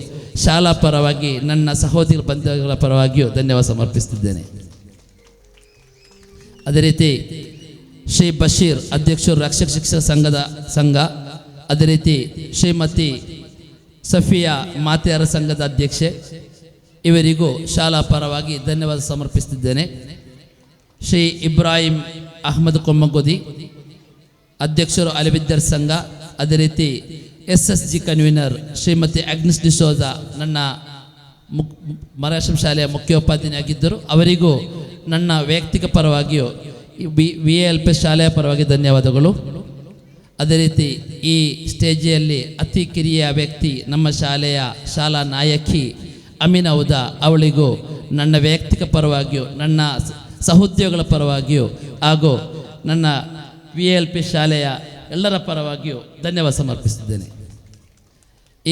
ಶಾಲಾ ಪರವಾಗಿ, ನನ್ನ ಸಹೋದರ ಬಂಧುಗಳ ಪರವಾಗಿಯೂ ಧನ್ಯವಾದ ಸಮರ್ಪಿಸುತ್ತಿದ್ದೇನೆ. ಅದೇ ರೀತಿ ಶ್ರೀ ಬಶೀರ್ ಅಧ್ಯಕ್ಷರು ರಕ್ಷಕ ಶಿಕ್ಷಕ ಸಂಘ, ಅದೇ ರೀತಿ ಶ್ರೀಮತಿ ಸಫಿಯಾ ಮಾತೆಯರ ಸಂಘದ ಅಧ್ಯಕ್ಷೆ, ಇವರಿಗೂ ಶಾಲಾ ಪರವಾಗಿ ಧನ್ಯವಾದ ಸಮರ್ಪಿಸುತ್ತಿದ್ದೇನೆ. ಶ್ರೀ ಇಬ್ರಾಹಿಂ ಅಹ್ಮದ್ ಕೊಮ್ಮಗೋದಿ ಅಧ್ಯಕ್ಷರು ಅಲಿವಿದ್ಯರ್ ಸಂಘ, ಅದೇ ರೀತಿ SSG convener Shrimati Agnes D'Souza ನನ್ನ ಮರಾಶಂ ಶಾಲೆಯ ಮುಖ್ಯೋಪಾಧ್ಯಾಯಿಯಾಗಿದ್ದರು. ಅವರಿಗೂ ನನ್ನ ವೈಯಕ್ತಿಕ ಪರವಾಗಿಯೂ VALP ಶಾಲೆಯ ಪರವಾಗಿ ಧನ್ಯವಾದಗಳು. ಅದೇ ರೀತಿ ಈ ಸ್ಟೇಜಿಯಲ್ಲಿ ಅತಿ ಕಿರಿಯ ವ್ಯಕ್ತಿ ನಮ್ಮ ಶಾಲೆಯ ಶಾಲಾ ನಾಯಕಿ ಅಮೀನಾ ಉದಾ, ಅವಳಿಗೂ ನನ್ನ ವೈಯಕ್ತಿಕ ಪರವಾಗಿಯೂ ನನ್ನ ಸಹೋದ್ಯೋಗಿಗಳ ಪರವಾಗಿಯೂ ಹಾಗೂ ನನ್ನ VALP ಶಾಲೆಯ ಎಲ್ಲರ ಪರವಾಗಿಯೂ ಧನ್ಯವಾದ ಸಮರ್ಪಿಸುತ್ತಿದ್ದೇನೆ.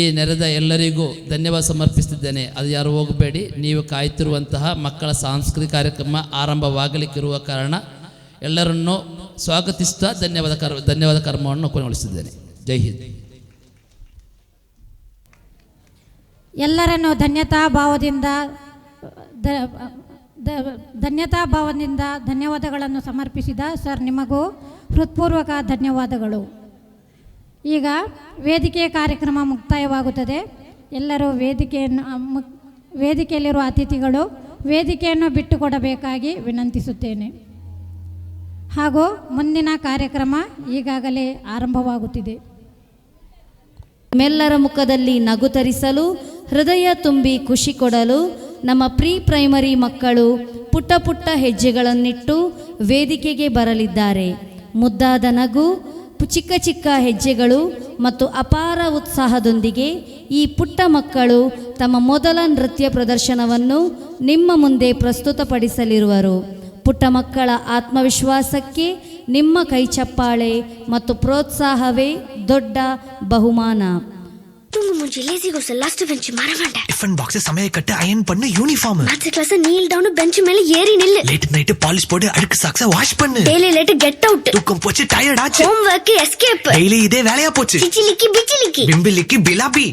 ಈ ನೆರೆದ ಎಲ್ಲರಿಗೂ ಧನ್ಯವಾದ ಸಮರ್ಪಿಸುತ್ತಿದ್ದೇನೆ. ಅದು ಯಾರು ಹೋಗಬೇಡಿ, ನೀವು ಕಾಯುತ್ತಿರುವಂತಹ ಮಕ್ಕಳ ಸಾಂಸ್ಕೃತಿಕ ಕಾರ್ಯಕ್ರಮ ಆರಂಭವಾಗಲಿಕ್ಕಿರುವ ಕಾರಣ ಎಲ್ಲರನ್ನೂ ಸ್ವಾಗತಿಸುತ್ತಾ ಧನ್ಯವಾದ ಕರ್ಮವನ್ನು ಕೊನೆಗೊಳಿಸಿದ್ದೇನೆ. ಜೈ ಹಿಂದ್. ಎಲ್ಲರನ್ನು ಧನ್ಯತಾ ಭಾವದಿಂದ ಧನ್ಯವಾದಗಳನ್ನು ಸಮರ್ಪಿಸಿದ ಸರ್ ನಿಮಗೂ ಹೃತ್ಪೂರ್ವಕ ಧನ್ಯವಾದಗಳು. ಈಗ ವೇದಿಕೆಯ ಕಾರ್ಯಕ್ರಮ ಮುಕ್ತಾಯವಾಗುತ್ತದೆ. ಎಲ್ಲರೂ ವೇದಿಕೆಯಲ್ಲಿರುವ ಅತಿಥಿಗಳು ವೇದಿಕೆಯನ್ನು ಬಿಟ್ಟುಕೊಡಬೇಕಾಗಿ ವಿನಂತಿಸುತ್ತೇನೆ. ಹಾಗೂ ಮುಂದಿನ ಕಾರ್ಯಕ್ರಮ ಈಗಾಗಲೇ ಆರಂಭವಾಗುತ್ತಿದೆ. ನಿಮ್ಮೆಲ್ಲರ ಮುಖದಲ್ಲಿ ನಗು ತರಿಸಲು, ಹೃದಯ ತುಂಬಿ ಖುಷಿ ಕೊಡಲು ನಮ್ಮ ಪ್ರೀ ಪ್ರೈಮರಿ ಮಕ್ಕಳು ಪುಟ್ಟ ಪುಟ್ಟ ಹೆಜ್ಜೆಗಳನ್ನಿಟ್ಟು ವೇದಿಕೆಗೆ ಬರಲಿದ್ದಾರೆ. ಮುದ್ದಾದ ನಗು, ಚಿಕ್ಕ ಚಿಕ್ಕ ಹೆಜ್ಜೆಗಳು ಮತ್ತು ಅಪಾರ ಉತ್ಸಾಹದೊಂದಿಗೆ ಈ ಪುಟ್ಟ ಮಕ್ಕಳು ತಮ್ಮ ಮೊದಲ ನೃತ್ಯ ಪ್ರದರ್ಶನವನ್ನು ನಿಮ್ಮ ಮುಂದೆ ಪ್ರಸ್ತುತಪಡಿಸಲಿರುವರು. ಪುಟ್ಟ ಮಕ್ಕಳ ಆತ್ಮವಿಶ್ವಾಸಕ್ಕೆ ನಿಮ್ಮ ಕೈಚಪ್ಪಾಳೆ ಮತ್ತು ಪ್ರೋತ್ಸಾಹವೇ ದೊಡ್ಡ ಬಹುಮಾನ. தூங்கு மூஞ்சி லேசி கோஸ் லாஸ்ட் பெஞ்ச் மறவாண்ட டிஃபன் பாக்ஸ் சமைய கட்டு அயன் பண்ணு uniform maths class kneel down bench மேல ஏறி நில்லு லேட் நைட் பாலிஷ் போட்டு அழுக்கு சாக்ஸ வாஷ் பண்ணு டெய்லி லேட் கெட் அவுட் தூக்கம் போச்சு டயர்ட் ஆச்சு ஹோம் வர்க் எஸ்கேப் டெய்லி இதே வேலையா போச்சு சிச்சிலிக்கி பிச்சிலிக்கி பிம்பிலிக்கி பிலாபி.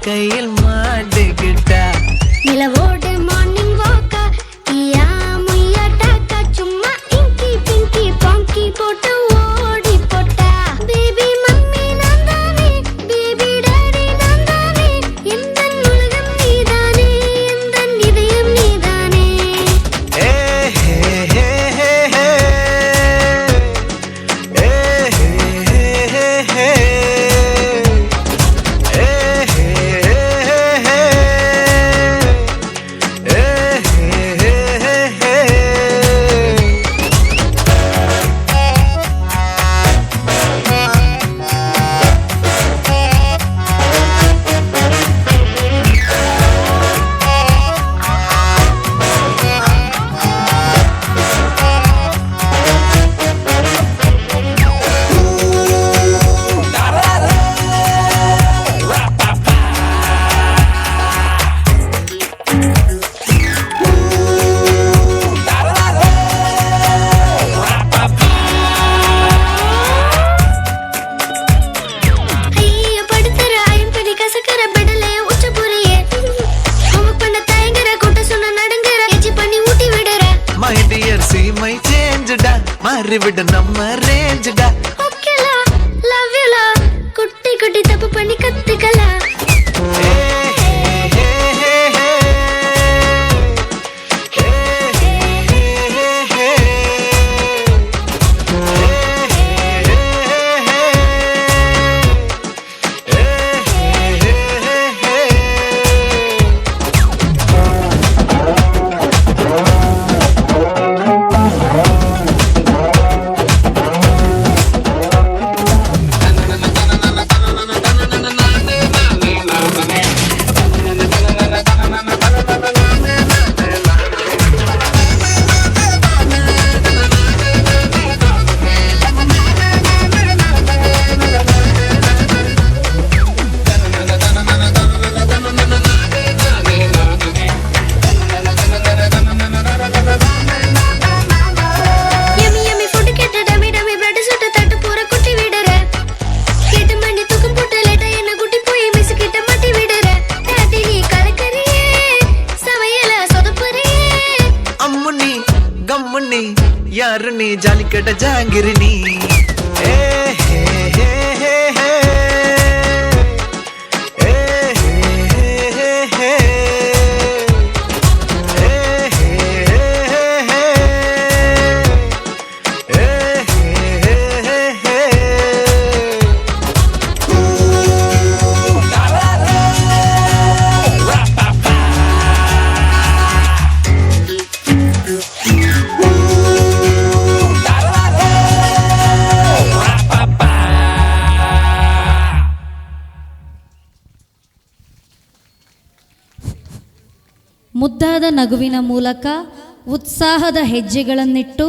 கையில் மாட்டிக்கிட்டா நிலவோடு மார்னிங் வாக்கா கியா முய்யா டாக்கா சும்மா இங்கி பிங்கி பாங்கி போட்டு ஓடி போட்டா பேபி மம்மி நான் தானே பேபி டாடி நான் தானே எந்தன் உலகம் நீதானே எந்தன் இதயம் நீதானே. ஏ ஹே ஹே ஹே ஹே ஏ ஹே ஹே ஹே மாறிவிட நம்ம ரேஞ்சுடா. ஓகேலா லவ் யூலா குட்டி குட்டி தப்பு பண்ணி கத்துக்கலாம். Hey. ஜாலிக்கட்ட ஜாங்கிரி நீ. ஏ ஹே ஹே ஹே ஹே ஏ ஹே ஹே ஹே ஏ ஹே ஹே ஹே ஏ ஹே ஹே ஹே. ಮುದ್ದಾದ ನಗುವಿನ ಮೂಲಕ ಉತ್ಸಾಹದ ಹೆಜ್ಜೆಗಳನ್ನಿಟ್ಟು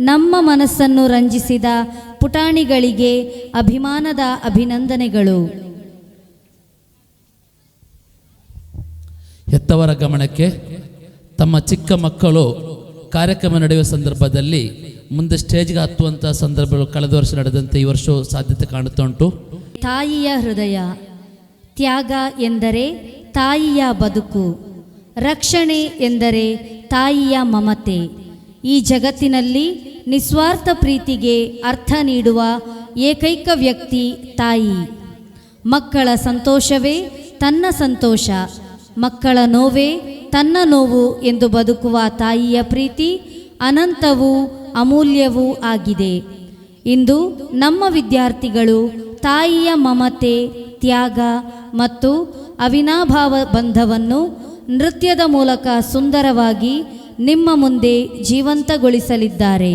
ನಮ್ಮ ಮನಸ್ಸನ್ನು ರಂಜಿಸಿದ ಪುಟಾಣಿಗಳಿಗೆ ಅಭಿಮಾನದ ಅಭಿನಂದನೆಗಳು. ಹೆತ್ತವರ ಗಮನಕ್ಕೆ, ತಮ್ಮ ಚಿಕ್ಕ ಮಕ್ಕಳು ಕಾರ್ಯಕ್ರಮ ನಡೆಯುವ ಸಂದರ್ಭದಲ್ಲಿ ಮುಂದೆ ಸ್ಟೇಜ್ಗೆ ಹತ್ತುವಂಥ ಸಂದರ್ಭಗಳು ಕಳೆದ ವರ್ಷ ನಡೆದಂತೆ ಈ ವರ್ಷವೂ ಸಾಧ್ಯತೆ ಕಾಣುತ್ತಾ ಉಂಟು. ತಾಯಿಯ ಹೃದಯ, ತ್ಯಾಗ ಎಂದರೆ ತಾಯಿಯ ಬದುಕು, ರಕ್ಷಣೆ ಎಂದರೆ ತಾಯಿಯ ಮಮತೆ. ಈ ಜಗತ್ತಿನಲ್ಲಿ ನಿಸ್ವಾರ್ಥ ಪ್ರೀತಿಗೆ ಅರ್ಥ ನೀಡುವ ಏಕೈಕ ವ್ಯಕ್ತಿ ತಾಯಿ. ಮಕ್ಕಳ ಸಂತೋಷವೇ ತನ್ನ ಸಂತೋಷ, ಮಕ್ಕಳ ನೋವೇ ತನ್ನ ನೋವು ಎಂದು ಬದುಕುವ ತಾಯಿಯ ಪ್ರೀತಿ ಅನಂತವೂ ಅಮೂಲ್ಯವೂ ಆಗಿದೆ. ಇಂದು ನಮ್ಮ ವಿದ್ಯಾರ್ಥಿಗಳು ತಾಯಿಯ ಮಮತೆ, ತ್ಯಾಗ ಮತ್ತು ಅವಿನಾಭಾವ ಬಂಧವನ್ನು ನೃತ್ಯದ ಮೂಲಕ ಸುಂದರವಾಗಿ ನಿಮ್ಮ ಮುಂದೆ ಜೀವಂತಗೊಳಿಸಲಿದ್ದಾರೆ.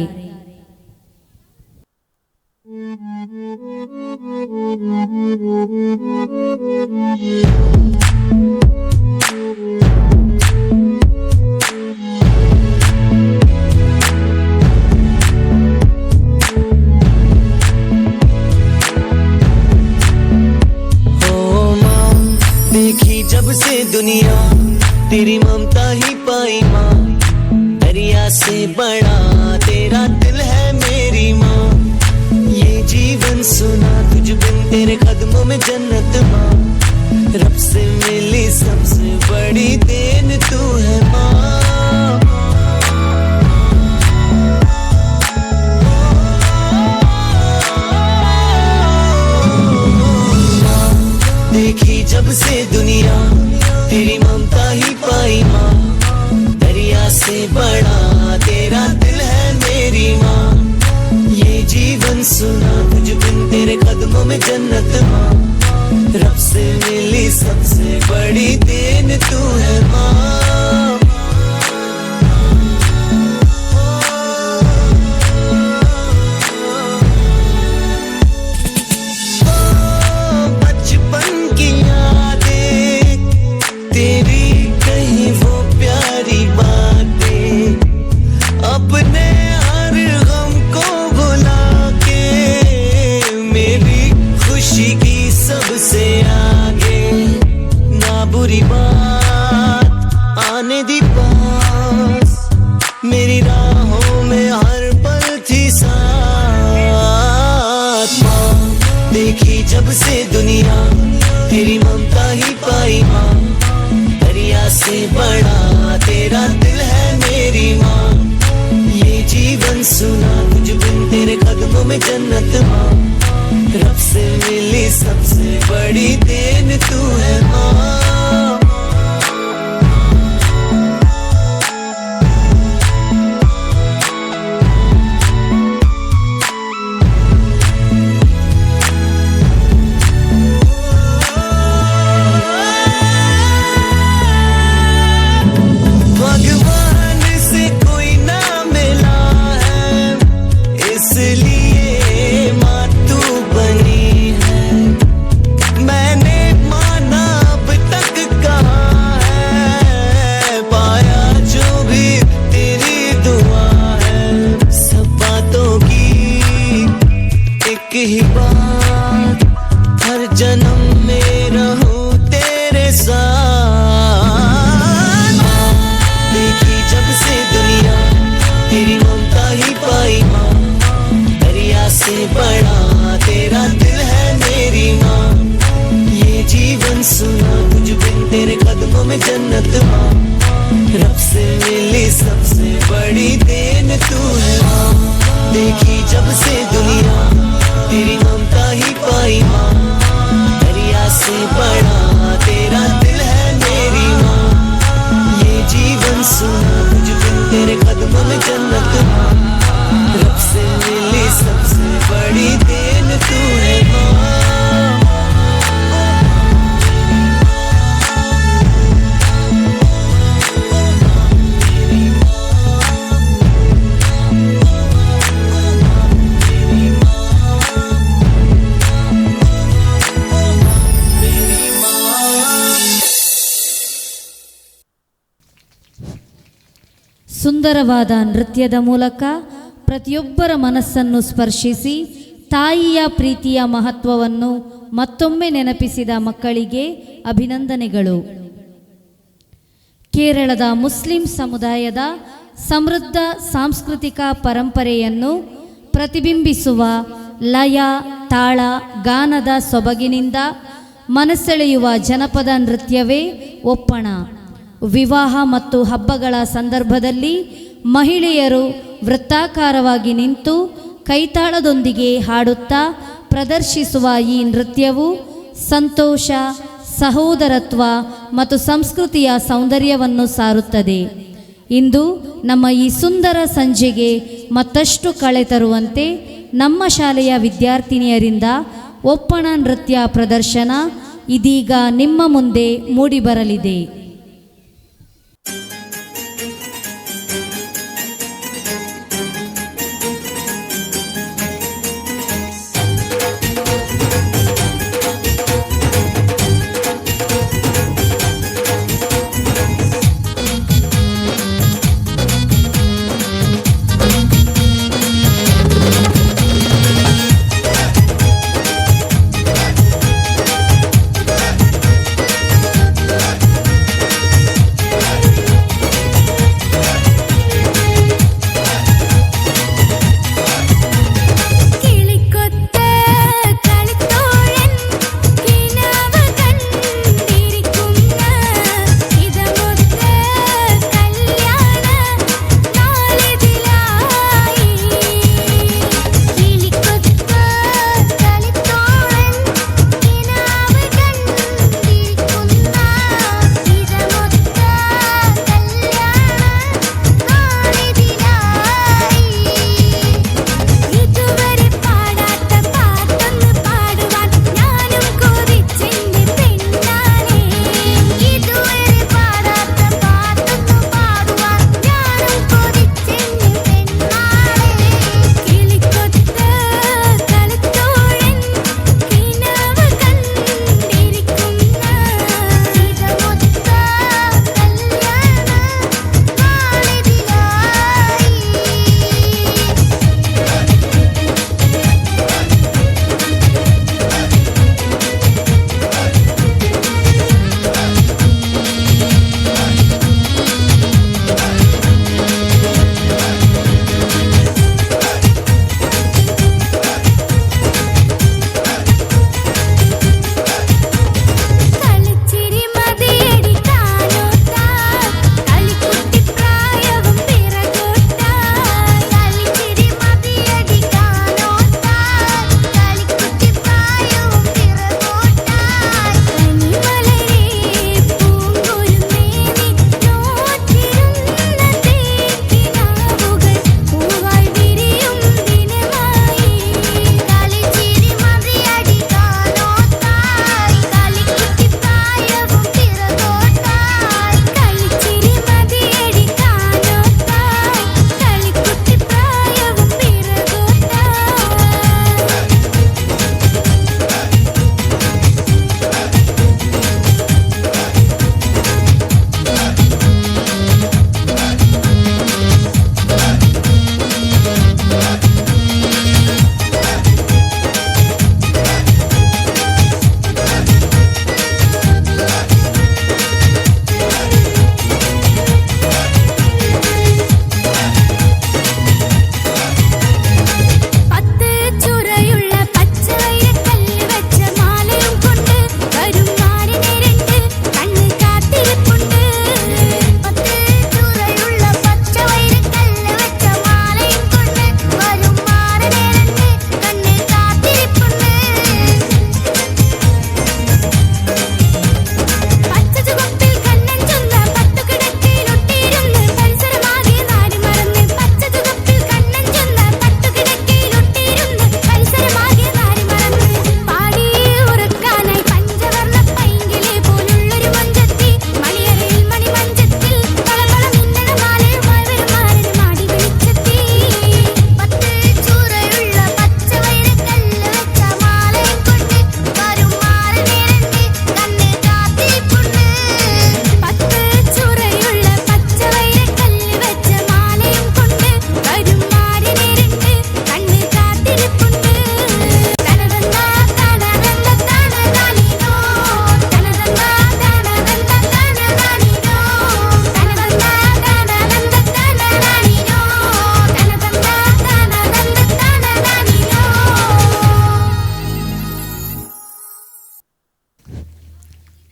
ओ माँ, देखी जब से दुनिया तेरी ममता ही पाई माँ, दरिया से बड़ा तेरा दिल है मेरी माँ। ये जीवन सुना तुझ बिन तेरे कदमों में जन्नत माँ, रब से मिली सबसे बड़ी then तू है माँ। देखी जब से दुनिया तेरी ममता ही पाई माँ, दरिया से बड़ा तेरा दिल है मेरी माँ। ये जीवन सुना तुझ बिन तेरे कदमों में जन्नत माँ, रब से मिली सबसे बड़ी then तू है माँ। बचपन की यादें तेरी कहीं वो प्यारी बातें, अपने हर गम को भुला के मेरी खुशी की सबसे आगे। ना बुरी बात आने दी पास, मेरी राहों में हर पल थी साथ माँ। देखी जब से दुनिया तेरी ममता ही पाई माँ, दरिया से बड़ा तेरा दिल है मेरी माँ। ये जीवन सुना तुझ बिन तेरे कदमों में जन्नत माँ, रब से मिली सबसे बड़ी then तू है माँ। भगवान से कोई ना मिला है, इसलिए माँ तू बनी है। मैंने माना अब तक कहा है, पाया जो भी तेरी दुआ है। सब बातों की एक ही बात, हर जन्म में रहूं तेरे साथ। देखी जब से दुनिया तेरी ममता ही पाई माँ, दरिया से बड़ा तेरा दिल है मेरी माँ। ये जीवन सुना तुझ बिन तेरे कदमों में जन्नत माँ, रब से मिली सबसे बड़ी then तू है माँ। देखी जब से दुनिया तेरी ममता ही पाई माँ, दरिया से बड़ा तेरा दिल है मेरी माँ। ये जीवन सुना तुझ बिन तेरे कदमों में जन्नत माँ, रब से मिली सबसे बड़ी then तू है माँ। ಸುಂದರವಾದ ನೃತ್ಯದ ಮೂಲಕ ಪ್ರತಿಯೊಬ್ಬರ ಮನಸ್ಸನ್ನು ಸ್ಪರ್ಶಿಸಿ ತಾಯಿಯ ಪ್ರೀತಿಯ ಮಹತ್ವವನ್ನು ಮತ್ತೊಮ್ಮೆ ನೆನಪಿಸಿದ ಮಕ್ಕಳಿಗೆ ಅಭಿನಂದನೆಗಳು. ಕೇರಳದ ಮುಸ್ಲಿಂ ಸಮುದಾಯದ ಸಮೃದ್ಧ ಸಾಂಸ್ಕೃತಿಕ ಪರಂಪರೆಯನ್ನು ಪ್ರತಿಬಿಂಬಿಸುವ ಲಯ, ತಾಳ, ಗಾನದ ಸೊಬಗಿನಿಂದ ಮನಸೆಳೆಯುವ ಜನಪದ ನೃತ್ಯವೇ ಒಪ್ಪಣ. ವಿವಾಹ ಮತ್ತು ಹಬ್ಬಗಳ ಸಂದರ್ಭದಲ್ಲಿ ಮಹಿಳೆಯರು ವೃತ್ತಾಕಾರವಾಗಿ ನಿಂತು ಕೈತಾಳದೊಂದಿಗೆ ಹಾಡುತ್ತಾ ಪ್ರದರ್ಶಿಸುವ ಈ ನೃತ್ಯವು ಸಂತೋಷ, ಸಹೋದರತ್ವ ಮತ್ತು ಸಂಸ್ಕೃತಿಯ ಸೌಂದರ್ಯವನ್ನು ಸಾರುತ್ತದೆ. ಇಂದು ನಮ್ಮ ಈ ಸುಂದರ ಸಂಜೆಗೆ ಮತ್ತಷ್ಟು ಕಳೆ ತರುವಂತೆ ನಮ್ಮ ಶಾಲೆಯ ವಿದ್ಯಾರ್ಥಿನಿಯರಿಂದ ಒಪ್ಪಣ ನೃತ್ಯ ಪ್ರದರ್ಶನ ಇದೀಗ ನಿಮ್ಮ ಮುಂದೆ ಮೂಡಿಬರಲಿದೆ.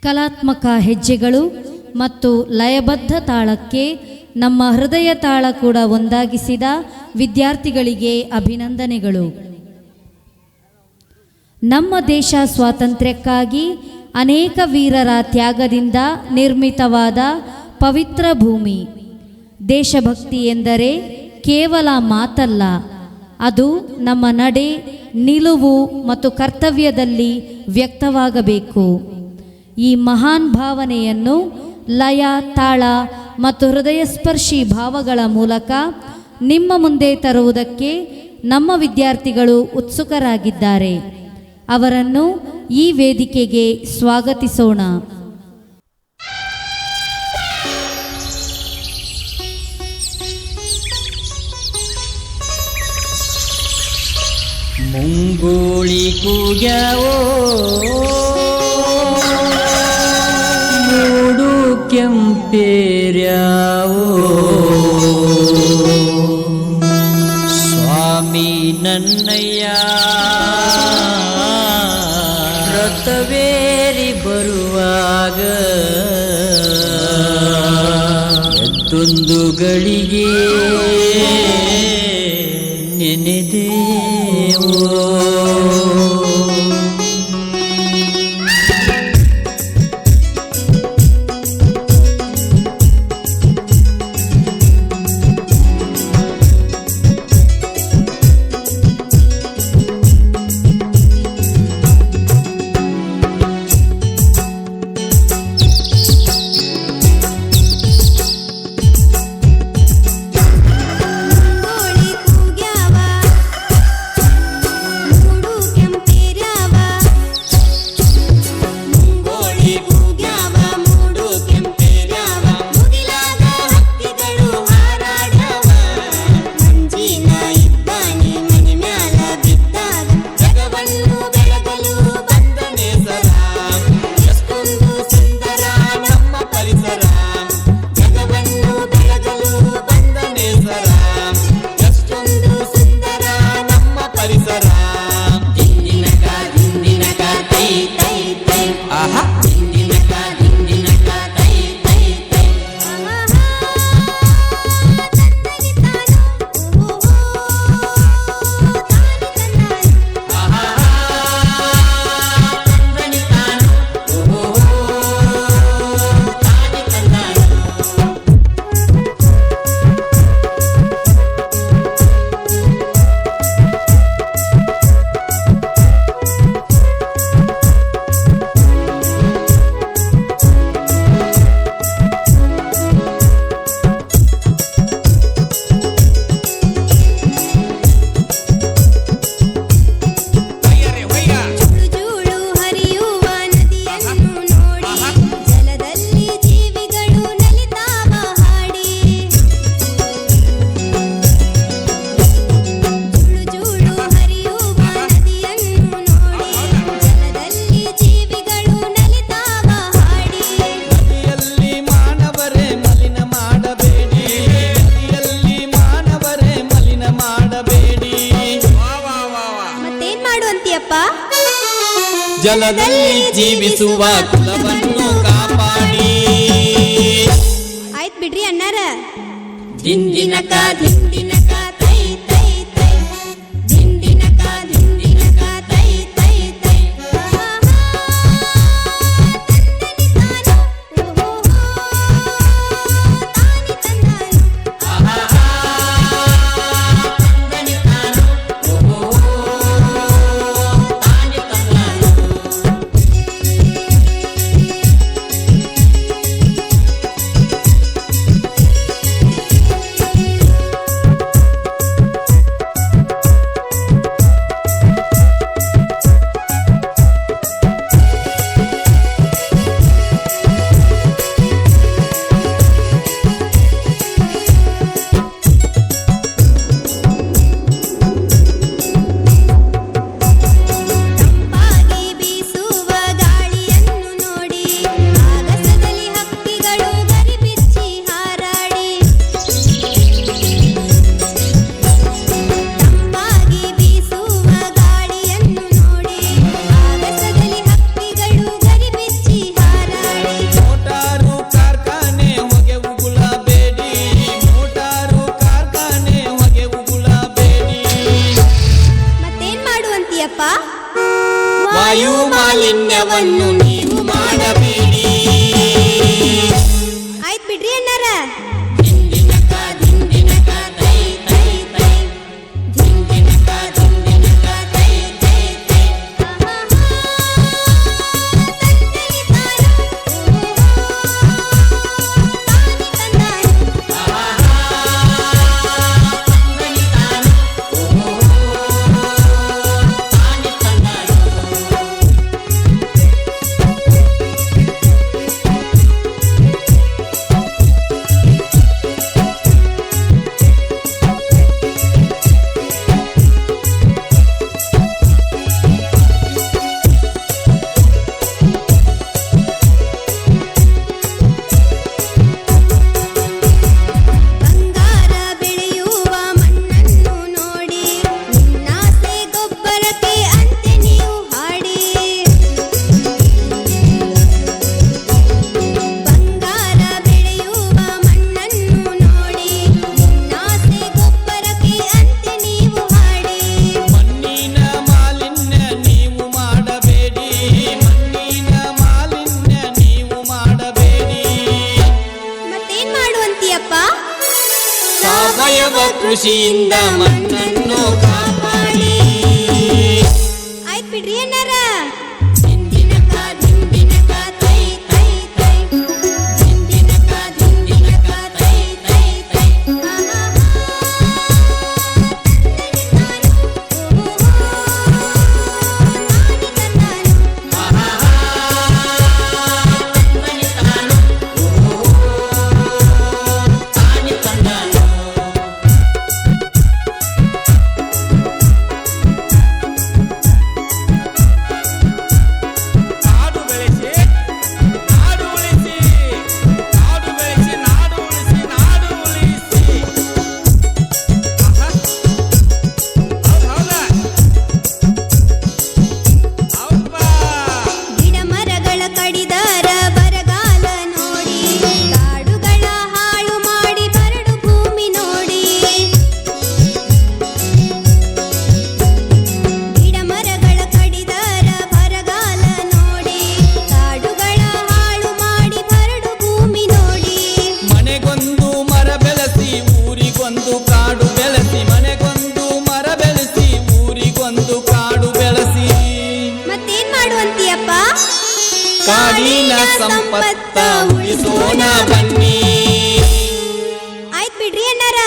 ಕಲಾತ್ಮಕ ಹೆಜ್ಜೆಗಳು ಮತ್ತು ಲಯಬದ್ಧ ತಾಳಕ್ಕೆ ನಮ್ಮ ಹೃದಯ ತಾಳ ಕೂಡ ಒಂದಾಗಿಸಿದ ವಿದ್ಯಾರ್ಥಿಗಳಿಗೆ ಅಭಿನಂದನೆಗಳು. ನಮ್ಮ ದೇಶ ಸ್ವಾತಂತ್ರ್ಯಕ್ಕಾಗಿ ಅನೇಕ ವೀರರ ತ್ಯಾಗದಿಂದ ನಿರ್ಮಿತವಾದ ಪವಿತ್ರ ಭೂಮಿ. ದೇಶಭಕ್ತಿ ಎಂದರೆ ಕೇವಲ ಮಾತಲ್ಲ, ಅದು ನಮ್ಮ ನಡೆ, ನಿಲುವು ಮತ್ತು ಕರ್ತವ್ಯದಲ್ಲಿ ವ್ಯಕ್ತವಾಗಬೇಕು. ಈ ಮಹಾನ್ ಭಾವನೆಯನ್ನು ಲಯ, ತಾಳ ಮತ್ತು ಹೃದಯಸ್ಪರ್ಶಿ ಭಾವಗಳ ಮೂಲಕ ನಿಮ್ಮ ಮುಂದೆ ತರುವುದಕ್ಕೆ ನಮ್ಮ ವಿದ್ಯಾರ್ಥಿಗಳು ಉತ್ಸುಕರಾಗಿದ್ದಾರೆ. ಅವರನ್ನು ಈ ವೇದಿಕೆಗೆ ಸ್ವಾಗತಿಸೋಣ. ಮುಂಗೋಳಿ ಕೂಗ್ಯಾವೋ ಮೂಡು ಕೆಂಪೇರ್ಯಾವೋ ಸ್ವಾಮಿ ನನ್ನಯ್ಯ ರಥವೇರಿ ಬರುವಾಗ ಎದ್ದೊಂದು ಗಳಿಗೆ ನೆನೆದೇವೋ. ಜಲದಲ್ಲಿ ಜೀವಿಸುವ ಕುಲವನ್ನು ಕಾಪಾಡಿ. ಆಯ್ತು ಬಿಡ್ರಿ ಅಣ್ಣಾರ. ದಿಂದಿನಕ ದಿಂದಿನಕ ತೈ ತೈ ತೈ ದಿಂದಿನಕ ದಿಂದಿನಕ ತೈ ತೈ ತೈ. ಿ ವಾಯು ಮಾಲಿನ್ಯವನ್ನು ನೀವು ಮಾಡಬೇಡಿ. ಆಯ್ತು ಬಿಡ್ರಿ ಅಣ್ಣಾರ. ಬಂಗಾರ ಬೆಳೆಯುವ ಮಣ್ಣನ್ನು ನೋಡಿ ನಿನ್ನಾಸೆ ಗೊಬ್ಬರಕ್ಕೆ ಅಂತೆ ನೀವು ಹಾಡಿ. ಬಂಗಾರ ಬೆಳೆಯುವ ಮಣ್ಣನ್ನು ನೋಡಿ ನಿನ್ನಾಸೆ ಗೊಬ್ಬರಕ್ಕೆ ಅಂತೆ ನೀವು ಹಾಡಿ. ಮಣ್ಣಿನ ಮಾಲಿನ್ಯ ನೀವು ಮಾಡಬೇಡಿ, ಮಣ್ಣಿನ ಮಾಲಿನ್ಯ ನೀವು ಮಾಡಬೇಡಿ. ಮತ್ತೇನ್ ಮಾಡುವಂತೀಯಪ್ಪ? ಸಾವಯವ ಕೃಷಿಯಿಂದ ಮಣ್ಣನ್ನು ಕಾಪಾಡಿ. ಆಯ್ತು ಬಿಡ್ರಿ ಅಣ್ಣಾರ. ಕಾಡು ಬೆಳೆಸಿ ನಾಡು ಉಳಿಸಿ, ಕಾಡು ಬೆಳೆಸಿ ನಾಡು ಉಳಿಸಿ, ನಾಡು ಉಳಿಸಿ. ಆಹಾ. ಹೌದ್ ಹೌದಾ? ಹೌದಪ್ಪ. ಗಿಡ ಮರಗಳ ಕಡಿದಾರ ಬರಗಾಲ ನೋಡಿ, ಕಾಡುಗಳ ಹಾಳು ಮಾಡಿ ಬರಡು ಭೂಮಿ ನೋಡಿ. ಗಿಡ ಮರಗಳ ಕಡಿದಾರ ಬರಗಾಲ ನೋಡಿ, ಕಾಡುಗಳ ಹಾಳು ಮಾಡಿ ಬರಡು ಭೂಮಿ ನೋಡಿ. ಮನೆಗೊಂದು ಮರ ಬೆಳೆಸಿ ಊರಿಗೊಂದು ಕಾಡು ಬೆಳೆಸಿ, ಮನೆಗೊಂದು ಮರ ಬೆಳೆಸಿ ಊರಿಗೊಂದು ಕಾಡು ಬೆಳೆಸಿ. ಮತ್ತೇನ್ ಮಾಡುವಂತೀಯಪ್ಪ? ಕಾಡಿನ ಸಂಪತ್ತ ಉಳಿಸೋಣ ಬನ್ನಿ. ಆಯ್ತು ಬಿಡ್ರಿ ಅಣ್ಣಾರ.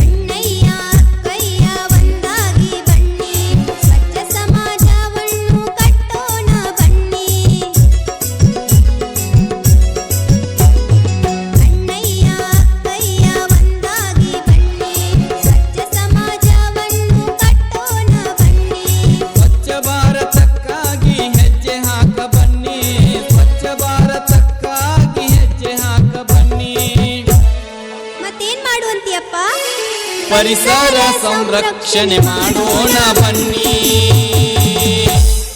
ಅಣ್ಣಯ್ಯ ಅಕ್ಕಯ್ಯ ಒಂದಾಗಿ ಬನ್ನಿ, ಸ್ವಚ್ಛ ಸಮಾಜವನ್ನು ಕಟ್ಟೋಣ ಬನ್ನಿ. ಅಣ್ಣಯ್ಯ ಅಕ್ಕಯ್ಯ ಒಂದಾಗಿ ಬನ್ನಿ, ಸ್ವಚ್ಛ ಸಮಾಜವನ್ನು ಕಟ್ಟೋಣ ಬನ್ನಿ. ಸ್ವಚ್ಛ ಭಾರತಕ್ಕಾಗಿ ಹೆಜ್ಜೆ ಹಾಕ ಬನ್ನಿ, ಸ್ವಚ್ಛ ಭಾರತಕ್ಕಾಗಿ ಹೆಜ್ಜೆ ಹಾಕ ಬನ್ನಿ. ಮತ್ತೇನ್ ಮಾಡುವಂತೀಯಪ್ಪ? ಪರಿಸರ ಸಂರಕ್ಷಣೆ ಮಾಡೋಣ ಬನ್ನಿ.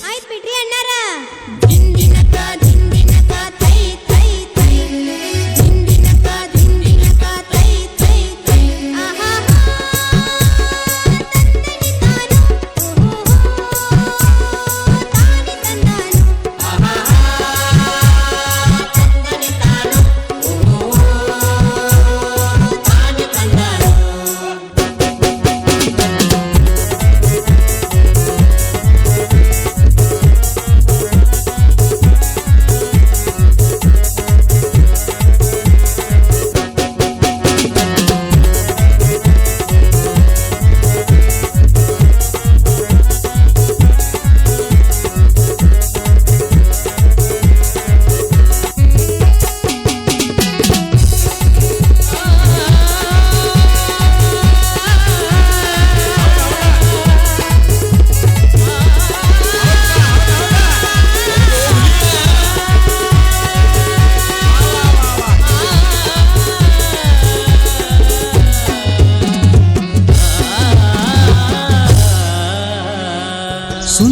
ಆಯ್ತು ಬಿಡ್ರಿ ಅಣ್ಣಾರ. ತಾನೆ ತಂದಾನು.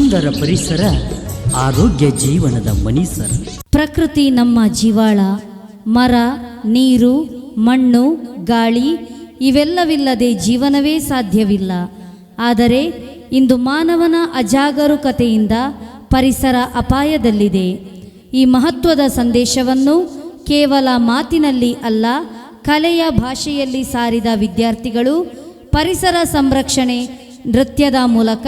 ಸುಂದರ ಪರಿಸರ ಆರೋಗ್ಯ ಜೀವನದ ಮನೀಸರ. ಪ್ರಕೃತಿ ನಮ್ಮ ಜೀವಾಳ. ಮರ, ನೀರು, ಮಣ್ಣು, ಗಾಳಿ ಇವೆಲ್ಲವಿಲ್ಲದೆ ಜೀವನವೇ ಸಾಧ್ಯವಿಲ್ಲ. ಆದರೆ ಇಂದು ಮಾನವನ ಅಜಾಗರೂಕತೆಯಿಂದ ಪರಿಸರ ಅಪಾಯದಲ್ಲಿದೆ. ಈ ಮಹತ್ವದ ಸಂದೇಶವನ್ನು ಕೇವಲ ಮಾತಿನಲ್ಲಿ ಅಲ್ಲ, ಕಲೆಯ ಭಾಷೆಯಲ್ಲಿ ಸಾರಿದ ವಿದ್ಯಾರ್ಥಿಗಳು ಪರಿಸರ ಸಂರಕ್ಷಣೆ ನೃತ್ಯದ ಮೂಲಕ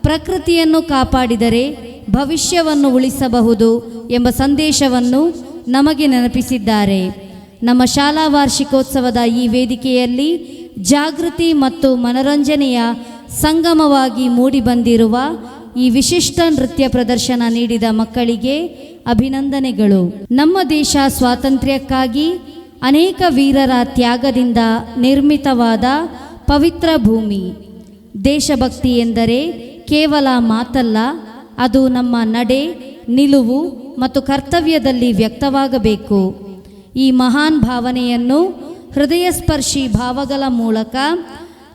ಪ್ರಕೃತಿಯನ್ನು ಕಾಪಾಡಿದರೆ ಭವಿಷ್ಯವನ್ನು ಉಳಿಸಬಹುದು ಎಂಬ ಸಂದೇಶವನ್ನು ನಮಗೆ ನೆನಪಿಸಿದ್ದಾರೆ. ನಮ್ಮ ಶಾಲಾ ವಾರ್ಷಿಕೋತ್ಸವದ ಈ ವೇದಿಕೆಯಲ್ಲಿ ಜಾಗೃತಿ ಮತ್ತು ಮನರಂಜನೆಯ ಸಂಗಮವಾಗಿ ಮೂಡಿಬಂದಿರುವ ಈ ವಿಶಿಷ್ಟ ನೃತ್ಯ ಪ್ರದರ್ಶನ ನೀಡಿದ ಮಕ್ಕಳಿಗೆ ಅಭಿನಂದನೆಗಳು. ನಮ್ಮ ದೇಶ ಸ್ವಾತಂತ್ರ್ಯಕ್ಕಾಗಿ ಅನೇಕ ವೀರರ ತ್ಯಾಗದಿಂದ ನಿರ್ಮಿತವಾದ ಪವಿತ್ರ ಭೂಮಿ. ದೇಶಭಕ್ತಿ ಎಂದರೆ ಕೇವಲ ಮಾತಲ್ಲ, ಅದು ನಮ್ಮ ನಡೆ, ನಿಲುವು ಮತ್ತು ಕರ್ತವ್ಯದಲ್ಲಿ ವ್ಯಕ್ತವಾಗಬೇಕು. ಈ ಮಹಾನ್ ಭಾವನೆಯನ್ನು ಹೃದಯಸ್ಪರ್ಶಿ ಭಾವಗಳ ಮೂಲಕ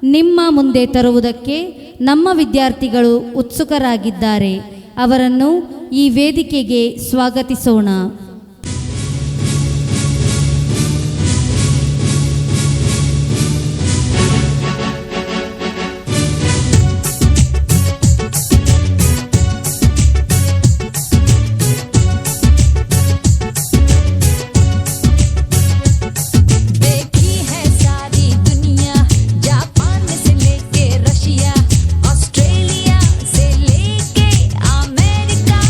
ನಿಮ್ಮ ಮುಂದೆ ತರುವುದಕ್ಕೆ ನಮ್ಮ ವಿದ್ಯಾರ್ಥಿಗಳು ಉತ್ಸುಕರಾಗಿದ್ದಾರೆ. ಅವರನ್ನು ಈ ವೇದಿಕೆಗೆ ಸ್ವಾಗತಿಸೋಣ. देखी है सारी दुनिया, जापान से लेके रशिया, ऑस्ट्रेलिया से लेके अमेरिका।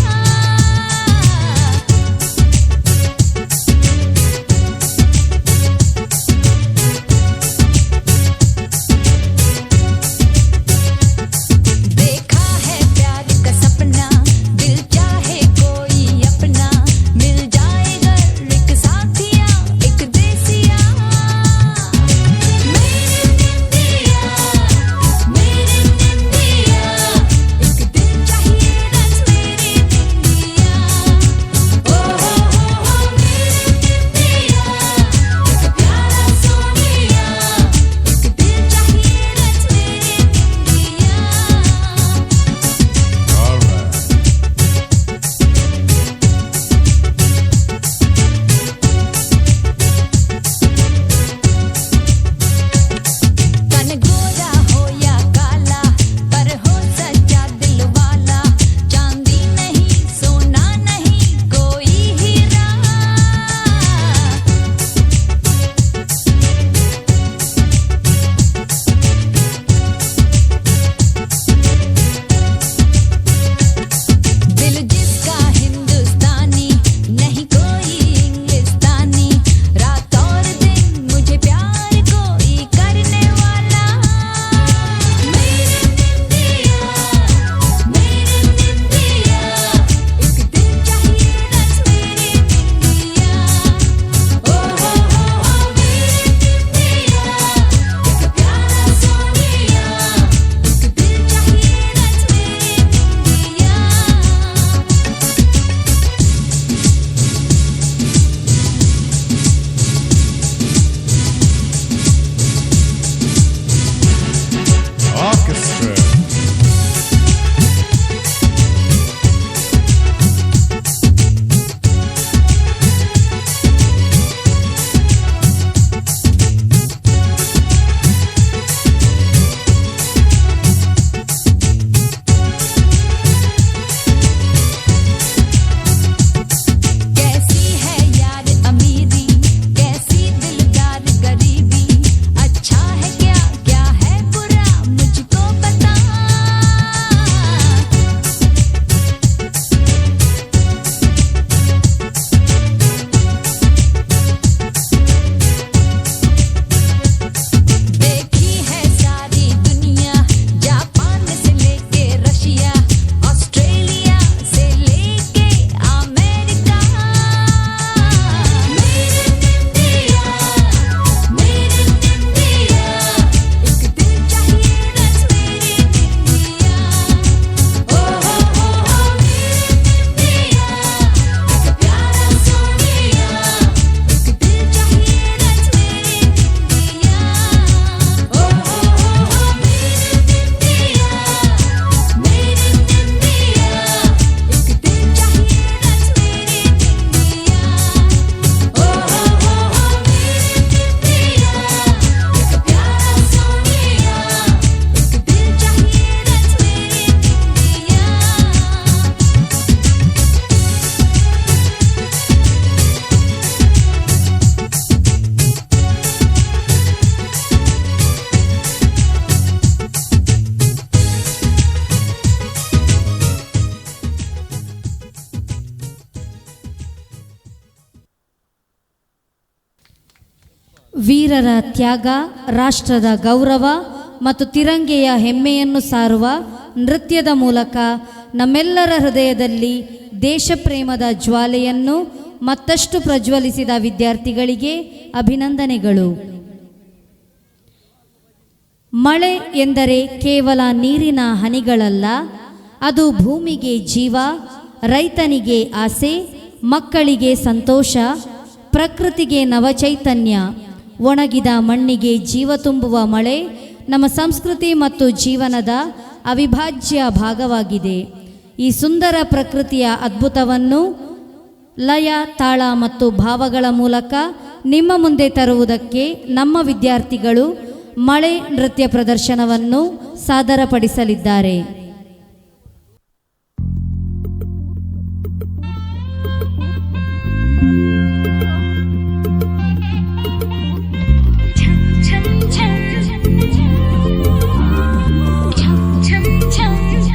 ವೀರರ ತ್ಯಾಗ, ರಾಷ್ಟ್ರದ ಗೌರವ ಮತ್ತು ತಿರಂಗೆಯ ಹೆಮ್ಮೆಯನ್ನು ಸಾರುವ ನೃತ್ಯದ ಮೂಲಕ ನಮ್ಮೆಲ್ಲರ ಹೃದಯದಲ್ಲಿ ದೇಶಪ್ರೇಮದ ಜ್ವಾಲೆಯನ್ನು ಮತ್ತಷ್ಟು ಪ್ರಜ್ವಲಿಸಿದ ವಿದ್ಯಾರ್ಥಿಗಳಿಗೆ ಅಭಿನಂದನೆಗಳು. ಮಳೆ ಎಂದರೆ ಕೇವಲ ನೀರಿನ ಹನಿಗಳಲ್ಲ, ಅದು ಭೂಮಿಗೆ ಜೀವ, ರೈತನಿಗೆ ಆಸೆ, ಮಕ್ಕಳಿಗೆ ಸಂತೋಷ, ಪ್ರಕೃತಿಗೆ ನವಚೈತನ್ಯ. ಒಣಗಿದ ಮಣ್ಣಿಗೆ ಜೀವ ತುಂಬುವ ಮಳೆ ನಮ್ಮ ಸಂಸ್ಕೃತಿ ಮತ್ತು ಜೀವನದ ಅವಿಭಾಜ್ಯ ಭಾಗವಾಗಿದೆ. ಈ ಸುಂದರ ಪ್ರಕೃತಿಯ ಅದ್ಭುತವನ್ನು ಲಯ, ತಾಳ ಮತ್ತು ಭಾವಗಳ ಮೂಲಕ ನಿಮ್ಮ ಮುಂದೆ ತರುವುದಕ್ಕೆ ನಮ್ಮ ವಿದ್ಯಾರ್ಥಿಗಳು ಮಳೆ ನೃತ್ಯ ಪ್ರದರ್ಶನವನ್ನು ಸಾದರಪಡಿಸಲಿದ್ದಾರೆ. छम छम छम छम छम छम छम छम छम छम।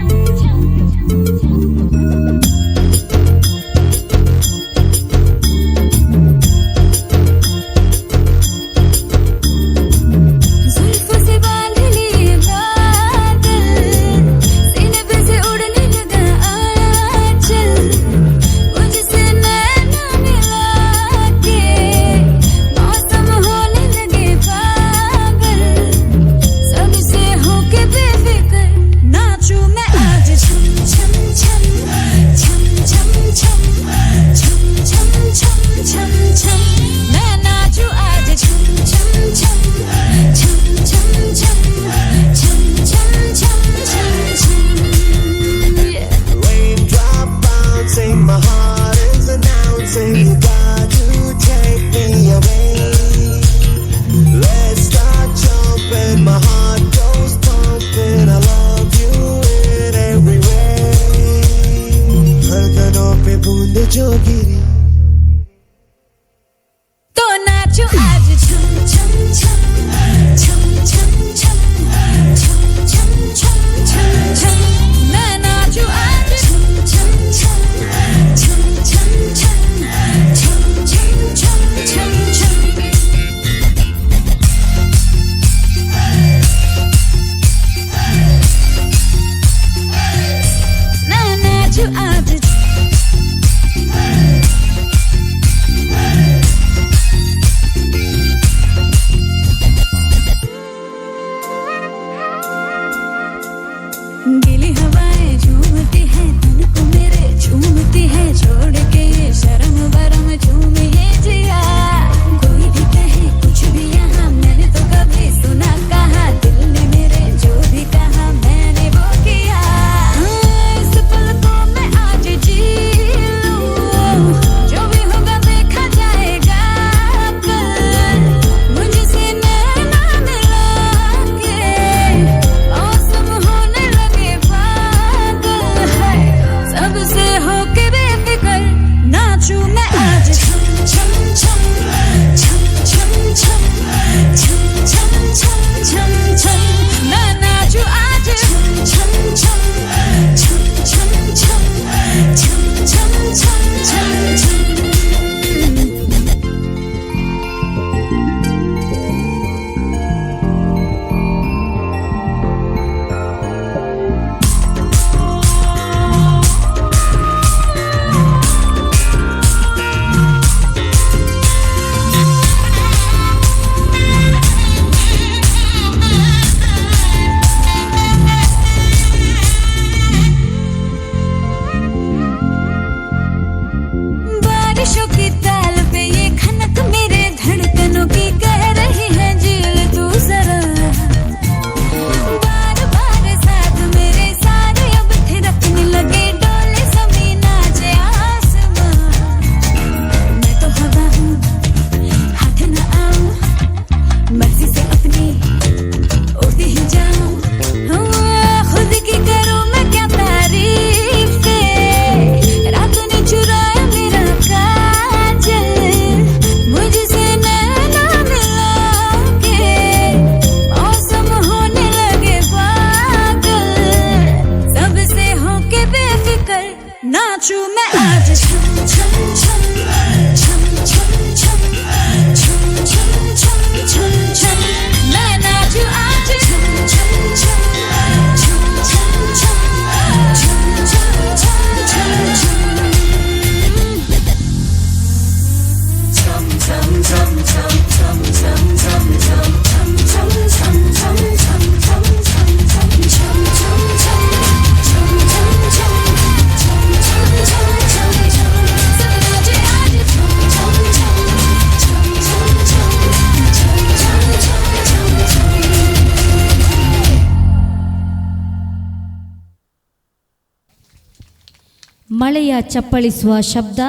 ಮಳೆಯ ಚಪ್ಪಳಿಸುವ ಶಬ್ದ,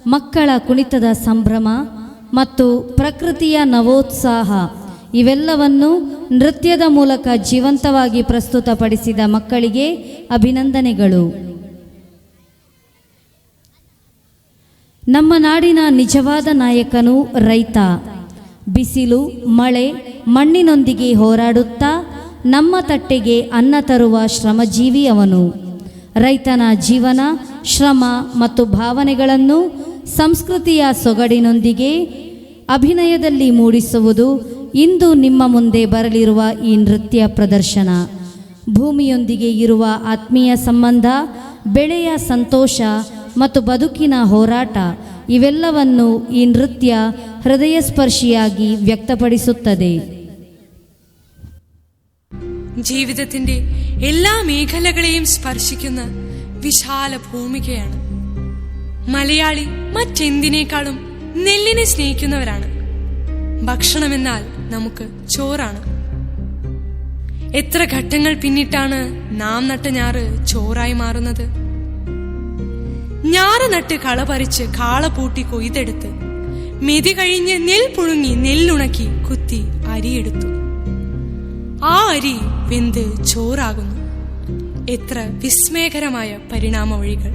ಮಕ್ಕಳ ಕುಣಿತದ ಸಂಭ್ರಮ ಮತ್ತು ಪ್ರಕೃತಿಯ ನವೋತ್ಸಾಹ ಇವೆಲ್ಲವನ್ನು ನೃತ್ಯದ ಮೂಲಕ ಜೀವಂತವಾಗಿ ಪ್ರಸ್ತುತಪಡಿಸಿದ ಮಕ್ಕಳಿಗೆ ಅಭಿನಂದನೆಗಳು. ನಮ್ಮ ನಾಡಿನ ನಿಜವಾದ ನಾಯಕನು ರೈತ. ಬಿಸಿಲು, ಮಳೆ, ಮಣ್ಣಿನೊಂದಿಗೆ ಹೋರಾಡುತ್ತಾ ನಮ್ಮ ತಟ್ಟೆಗೆ ಅನ್ನ ತರುವ ಶ್ರಮಜೀವಿ ಅವನು. ರೈತನ ಜೀವನ, ಶ್ರಮ ಮತ್ತು ಭಾವನೆಗಳನ್ನು ಸಂಸ್ಕೃತಿಯ ಸೊಗಡಿನೊಂದಿಗೆ ಅಭಿನಯದಲ್ಲಿ ಮೂಡಿಸುವುದು ಇಂದು ನಿಮ್ಮ ಮುಂದೆ ಬರಲಿರುವ ಈ ನೃತ್ಯ ಪ್ರದರ್ಶನ. ಭೂಮಿಯೊಂದಿಗೆ ಇರುವ ಆತ್ಮೀಯ ಸಂಬಂಧ, ಬೆಳೆಯ ಸಂತೋಷ ಮತ್ತು ಬದುಕಿನ ಹೋರಾಟ ಇವೆಲ್ಲವನ್ನು ಈ ನೃತ್ಯ ಹೃದಯಸ್ಪರ್ಶಿಯಾಗಿ ವ್ಯಕ್ತಪಡಿಸುತ್ತದೆ. ജീവിതത്തിന്റെ എല്ലാ മേഖലകളെയും സ്പർശിക്കുന്ന വിശാല ഭൂമികയാണ് മലയാളി. മറ്റെന്തിനേക്കാളും നെല്ലിനെ സ്നേഹിക്കുന്നവരാണ്. ഭക്ഷണമെന്നാൽ നമുക്ക് ചോറാണ്. എത്ര ഘട്ടങ്ങൾ പിന്നിട്ടാണ് നാം നട്ട ഞാറ് ചോറായി മാറുന്നത്. ഞാറ് നട്ട് കള പറിച്ച് കാള പൂട്ടി കൊയ്തെടുത്ത് മെതി കഴിഞ്ഞ് നെൽ പുഴുങ്ങി നെല്ലുണക്കി കുത്തി അരിയെടുത്തു. ആ അരി വെന്ത് ചോറാകുന്നു. എത്ര വിസ്മയകരമായ പരിണാമ വഴികൾ.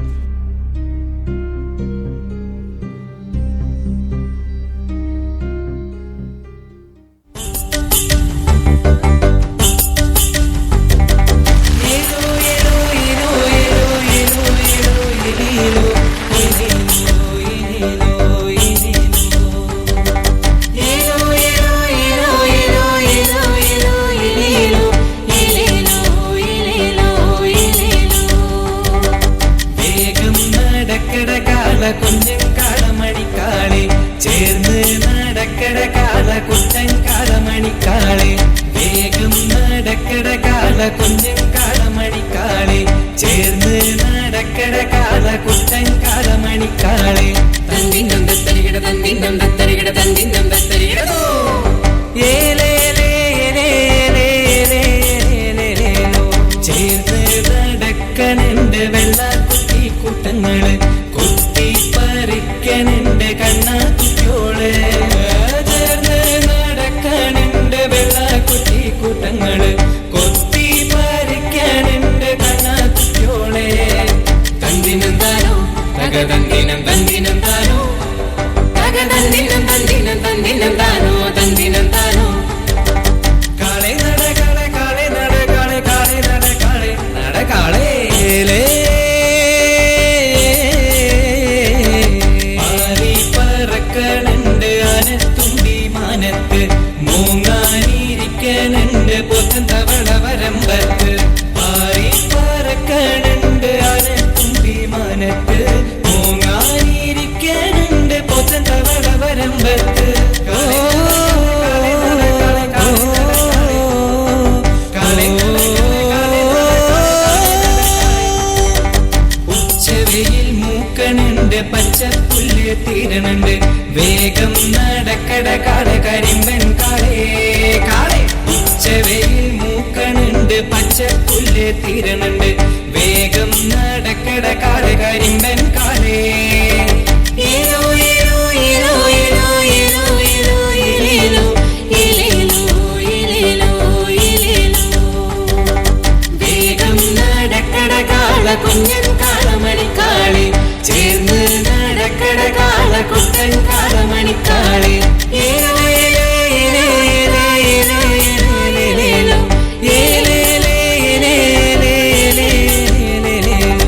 വേഗം നടക്കട കാട കരിമ്പൻ കാളേ കാളേ. ഉച്ചവെയിൽ മൂക്കണുണ്ട് പച്ചപ്പുല്ല് തീരണുണ്ട്. വേഗം നടക്കട കാട കരിമ്പൻ കാളേ. ഏലോ ഏലോ ഏലോ ഏലോ ഏലോ ഏലോ ഏലേലോ ഏലേലോ ഏലേലോ ഏലേലോ. വേഗം നടക്കട കാള കുഞ്ഞൻ കാളമണിക്കാളെ ചേർന്ന് നടക്കട കാള കുട്ടൻ കാളമണിക്കാളെ. ഏലോ ഏലോ ഏലോ ഏലോ ഏലോ ഏലേലോ ഏലേലേ ഏലേലേ ഏലേലേലോ.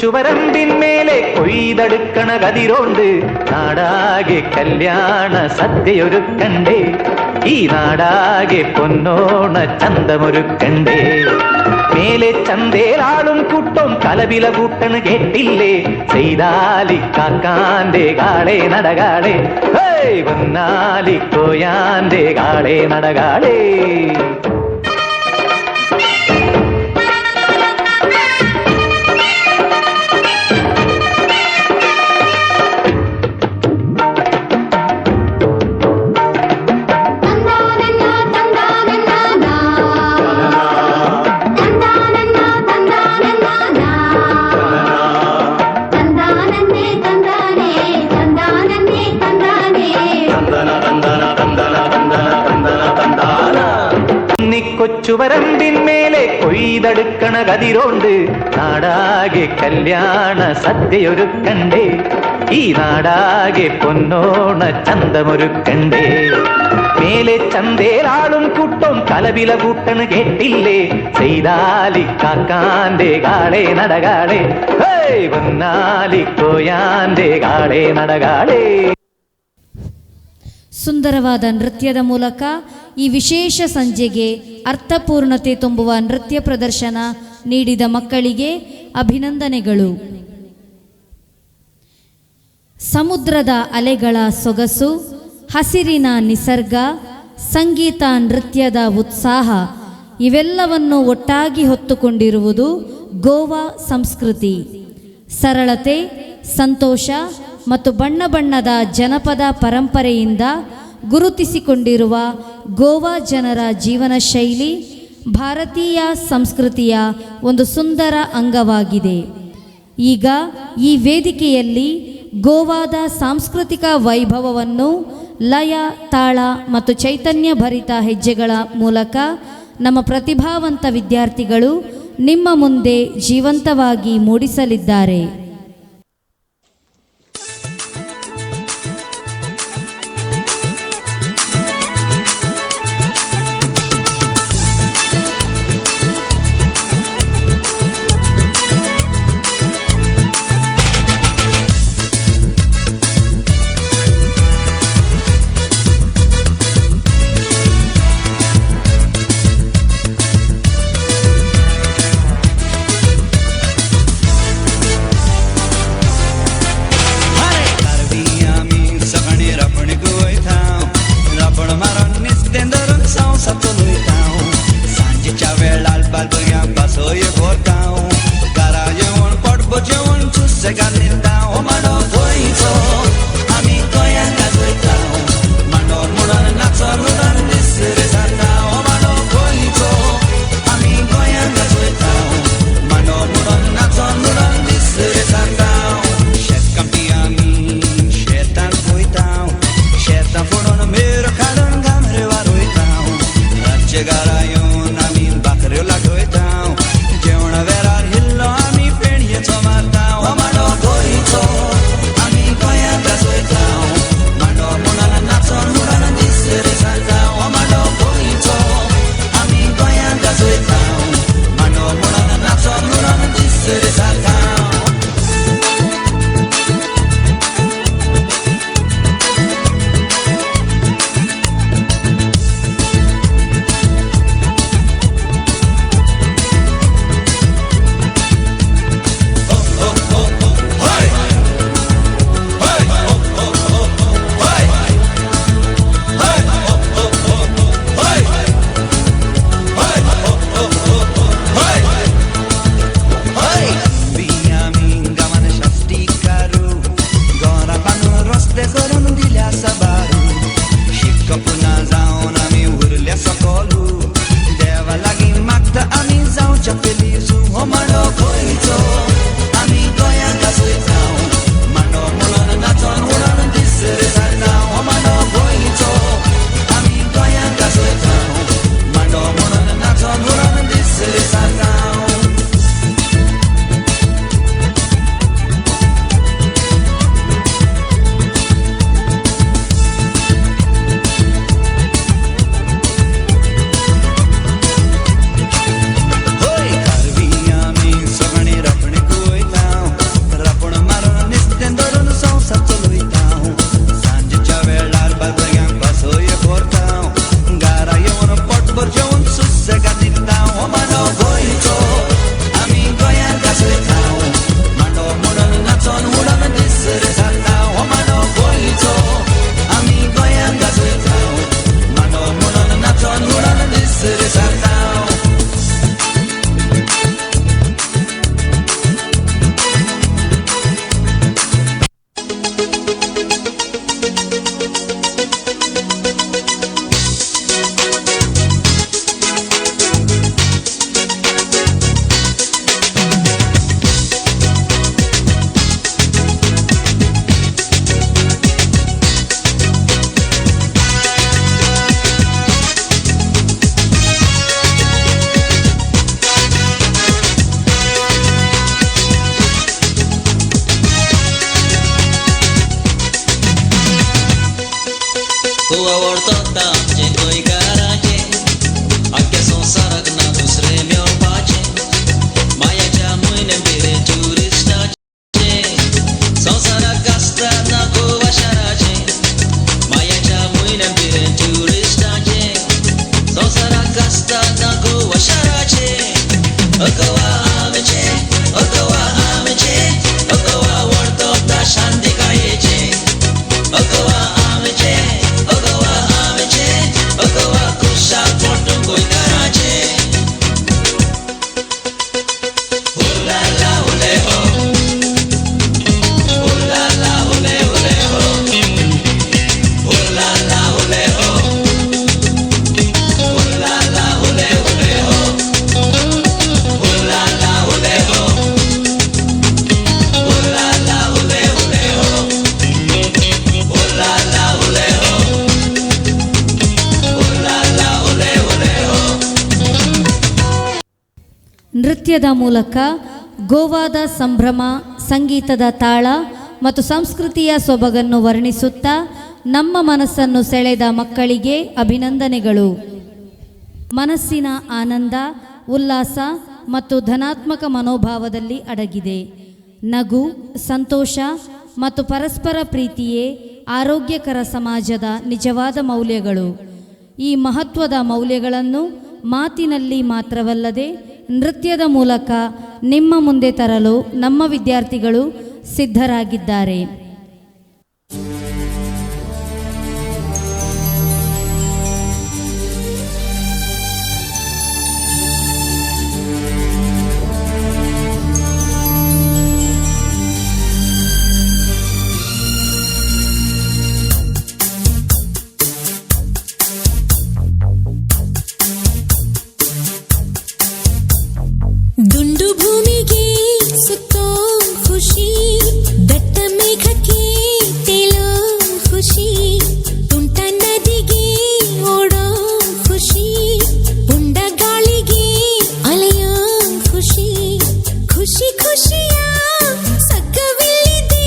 കൊച്ചുവരമ്പിന്മേലെ കൊയ്തടുക്കണ കതിരോണ്ട് നാടാകെ കല്യാണ സദ്യയൊരുക്കണ്ടേ, ഈ നാടാകെ പൊന്നോണ ചന്തമൊരുക്കണ്ടേ. മേലെ ചന്തേലാളും കൂട്ടം കലവില കൂട്ടണ് കേട്ടില്ലേ, ചെയ്താലി കാക്കാന്റെ കാളെ നടകാളെ, ഹേയ് വന്നാലി കോയാന്റെ കാളെ നടകാളേ. കൊച്ചുവരമ്പിന്മേലെ കൊയ്തടുക്കണ കതിരോണ്ട് നാടാകെ കല്യാണ സദ്യയൊരുക്കണ്ടേ, ഈ നാടാകെ പൊന്നോണ ചന്തമൊരുക്കണ്ടേ. മേലെ ചന്തേലാളും കൂട്ടം കലവില കൂട്ടണ് കേട്ടില്ലേ, ചെയ്താലി കാക്കാന്റെ കാളെ നടകാളെ, ഹേയ് വന്നാലി കോയാന്റെ കാളെ നടകാളേ. ಸುಂದರವಾದ ನೃತ್ಯದ ಮೂಲಕ ಈ ವಿಶೇಷ ಸಂಜೆಗೆ ಅರ್ಥಪೂರ್ಣತೆ ತುಂಬುವ ನೃತ್ಯ ಪ್ರದರ್ಶನ ನೀಡಿದ ಮಕ್ಕಳಿಗೆ ಅಭಿನಂದನೆಗಳು. ಸಮುದ್ರದ ಅಲೆಗಳ ಸೊಗಸು, ಹಸಿರಿನ ನಿಸರ್ಗ, ಸಂಗೀತ ನೃತ್ಯದ ಉತ್ಸಾಹ ಇವೆಲ್ಲವನ್ನು ಒಟ್ಟಾಗಿ ಹೊತ್ತುಕೊಂಡಿರುವುದು ಗೋವಾ ಸಂಸ್ಕೃತಿ. ಸರಳತೆ, ಸಂತೋಷ ಮತ್ತು ಬಣ್ಣ ಬಣ್ಣದ ಜನಪದ ಪರಂಪರೆಯಿಂದ ಗುರುತಿಸಿಕೊಂಡಿರುವ ಗೋವಾ ಜನರ ಜೀವನ ಶೈಲಿ ಭಾರತೀಯ ಸಂಸ್ಕೃತಿಯ ಒಂದು ಸುಂದರ ಅಂಗವಾಗಿದೆ. ಈಗ ಈ ವೇದಿಕೆಯಲ್ಲಿ ಗೋವಾದ ಸಾಂಸ್ಕೃತಿಕ ವೈಭವವನ್ನು ಲಯ, ತಾಳ ಮತ್ತು ಚೈತನ್ಯ ಭರಿತ ಹೆಜ್ಜೆಗಳ ಮೂಲಕ ನಮ್ಮ ಪ್ರತಿಭಾವಂತ ವಿದ್ಯಾರ್ಥಿಗಳು ನಿಮ್ಮ ಮುಂದೆ ಜೀವಂತವಾಗಿ ಮೂಡಿಸಲಿದ್ದಾರೆ. तूं आवडतो आमचें गोंयकाराचें, आख्ख्या संवसाराक ना दुसरें मेळपाचें. मायाच्या म्हयन्या बेरे ट्युरिस्टाचें, संवसाराक गाजता ना गोवा शाराचें. मायाच्या म्हयन्या बेरे ट्युरिस्टाचें, संवसाराक गाजता ना गोवा शाराचें. गोवा आमचें, गोवा आमचें, गोवा आवडतो शांतिकायेचें. गोवा आमचें, गोवा आमचें, गोवा खुशाल पोट गोंयकाराचें. हुला ला हुले हो, हुला ला हुले हुले हो, हुला ला हुले हो, हुला ला हुले हुले हो, हुला ला हुले हो, हुला ला हुले हुले हो, हुला ला हुले हो, हुला ला हुले हुले हो. ನೃತ್ಯದ ಮೂಲಕ ಗೋವಾದ ಸಂಭ್ರಮ, ಸಂಗೀತದ ತಾಳ ಮತ್ತು ಸಂಸ್ಕೃತಿಯ ಸೊಬಗನ್ನು ವರ್ಣಿಸುತ್ತಾ ನಮ್ಮ ಮನಸ್ಸನ್ನು ಸೆಳೆದ ಮಕ್ಕಳಿಗೆ ಅಭಿನಂದನೆಗಳು. ಮನಸ್ಸಿನ ಆನಂದ, ಉಲ್ಲಾಸ ಮತ್ತು ಧನಾತ್ಮಕ ಮನೋಭಾವದಲ್ಲಿ ಅಡಗಿದೆ. ನಗು, ಸಂತೋಷ ಮತ್ತು ಪರಸ್ಪರ ಪ್ರೀತಿಯೇ ಆರೋಗ್ಯಕರ ಸಮಾಜದ ನಿಜವಾದ ಮೌಲ್ಯಗಳು. ಈ ಮಹತ್ವದ ಮೌಲ್ಯಗಳನ್ನು ಮಾತಿನಲ್ಲಿ ಮಾತ್ರವಲ್ಲದೆ ನೃತ್ಯದ ಮೂಲಕ ನಿಮ್ಮ ಮುಂದೆ ತರಲು ನಮ್ಮ ವಿದ್ಯಾರ್ಥಿಗಳು ಸಿದ್ಧರಾಗಿದ್ದಾರೆ. ದುಂಡು ಭೂಮಿಗೆ ಸುತ್ತೋ ಖುಷಿ, ದಟ್ಟ ಮೇಘಕ್ಕೆ ತೇಲೋ ಖುಷಿ, ತುಂಟ ನದಿಗೆ ಓಡೋ ಖುಷಿ, ಪುಂಡ ಗಾಳಿಗೆ ಅಲೆಯೋ ಖುಷಿ, ಖುಷಿ ಖುಷಿಯ ಸಗ್ಗವಿಲ್ಲಿದೆ,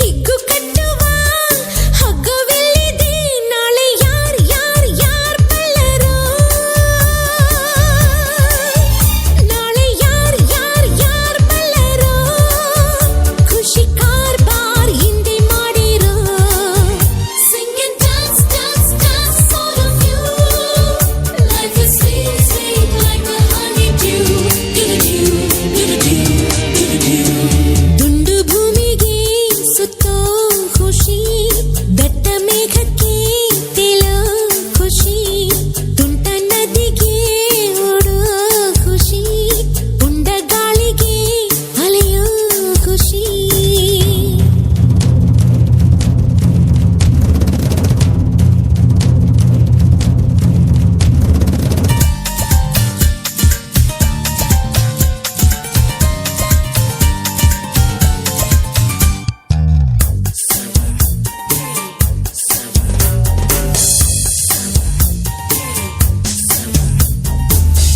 ಹಿಗ್ಗು ಕಟ್ಟುವ ಹಗ್ಗವಿಲ್ಲಿದೆ, ನಾಳೆ ಯಾರ್ ಯಾರ್ ಯಾರ್ ಬಲ್ಲರೋ, ನಾಳೆ ಯಾರ್ ಯಾರ್ ಯಾರ್ ಬಲ್ಲರೋ, ಖುಷಿ ಕಾರ್ಬಾರ್ ಹಿಂದೆ ಮಾಡಿರೋ. Sing and dance, dance, dance, all of you. Life is sweet, sweet like a honeydew. Do-do-do, do-do-do, do-do-do. ದುಂಡು ಭೂಮಿಗೆ ಸುತ್ತೋ ಖುಷಿ, ದಟ್ಟ ಮೇಘಕ್ಕೆ ತೇಲೋ ಖುಷಿ, ತುಂಟ ನದಿಗೆ ಓಡೋ ಖುಷಿ, ಪುಂಡ ಗಾಳಿಗೆ ಅಲೆಯೋ ಖುಷಿ.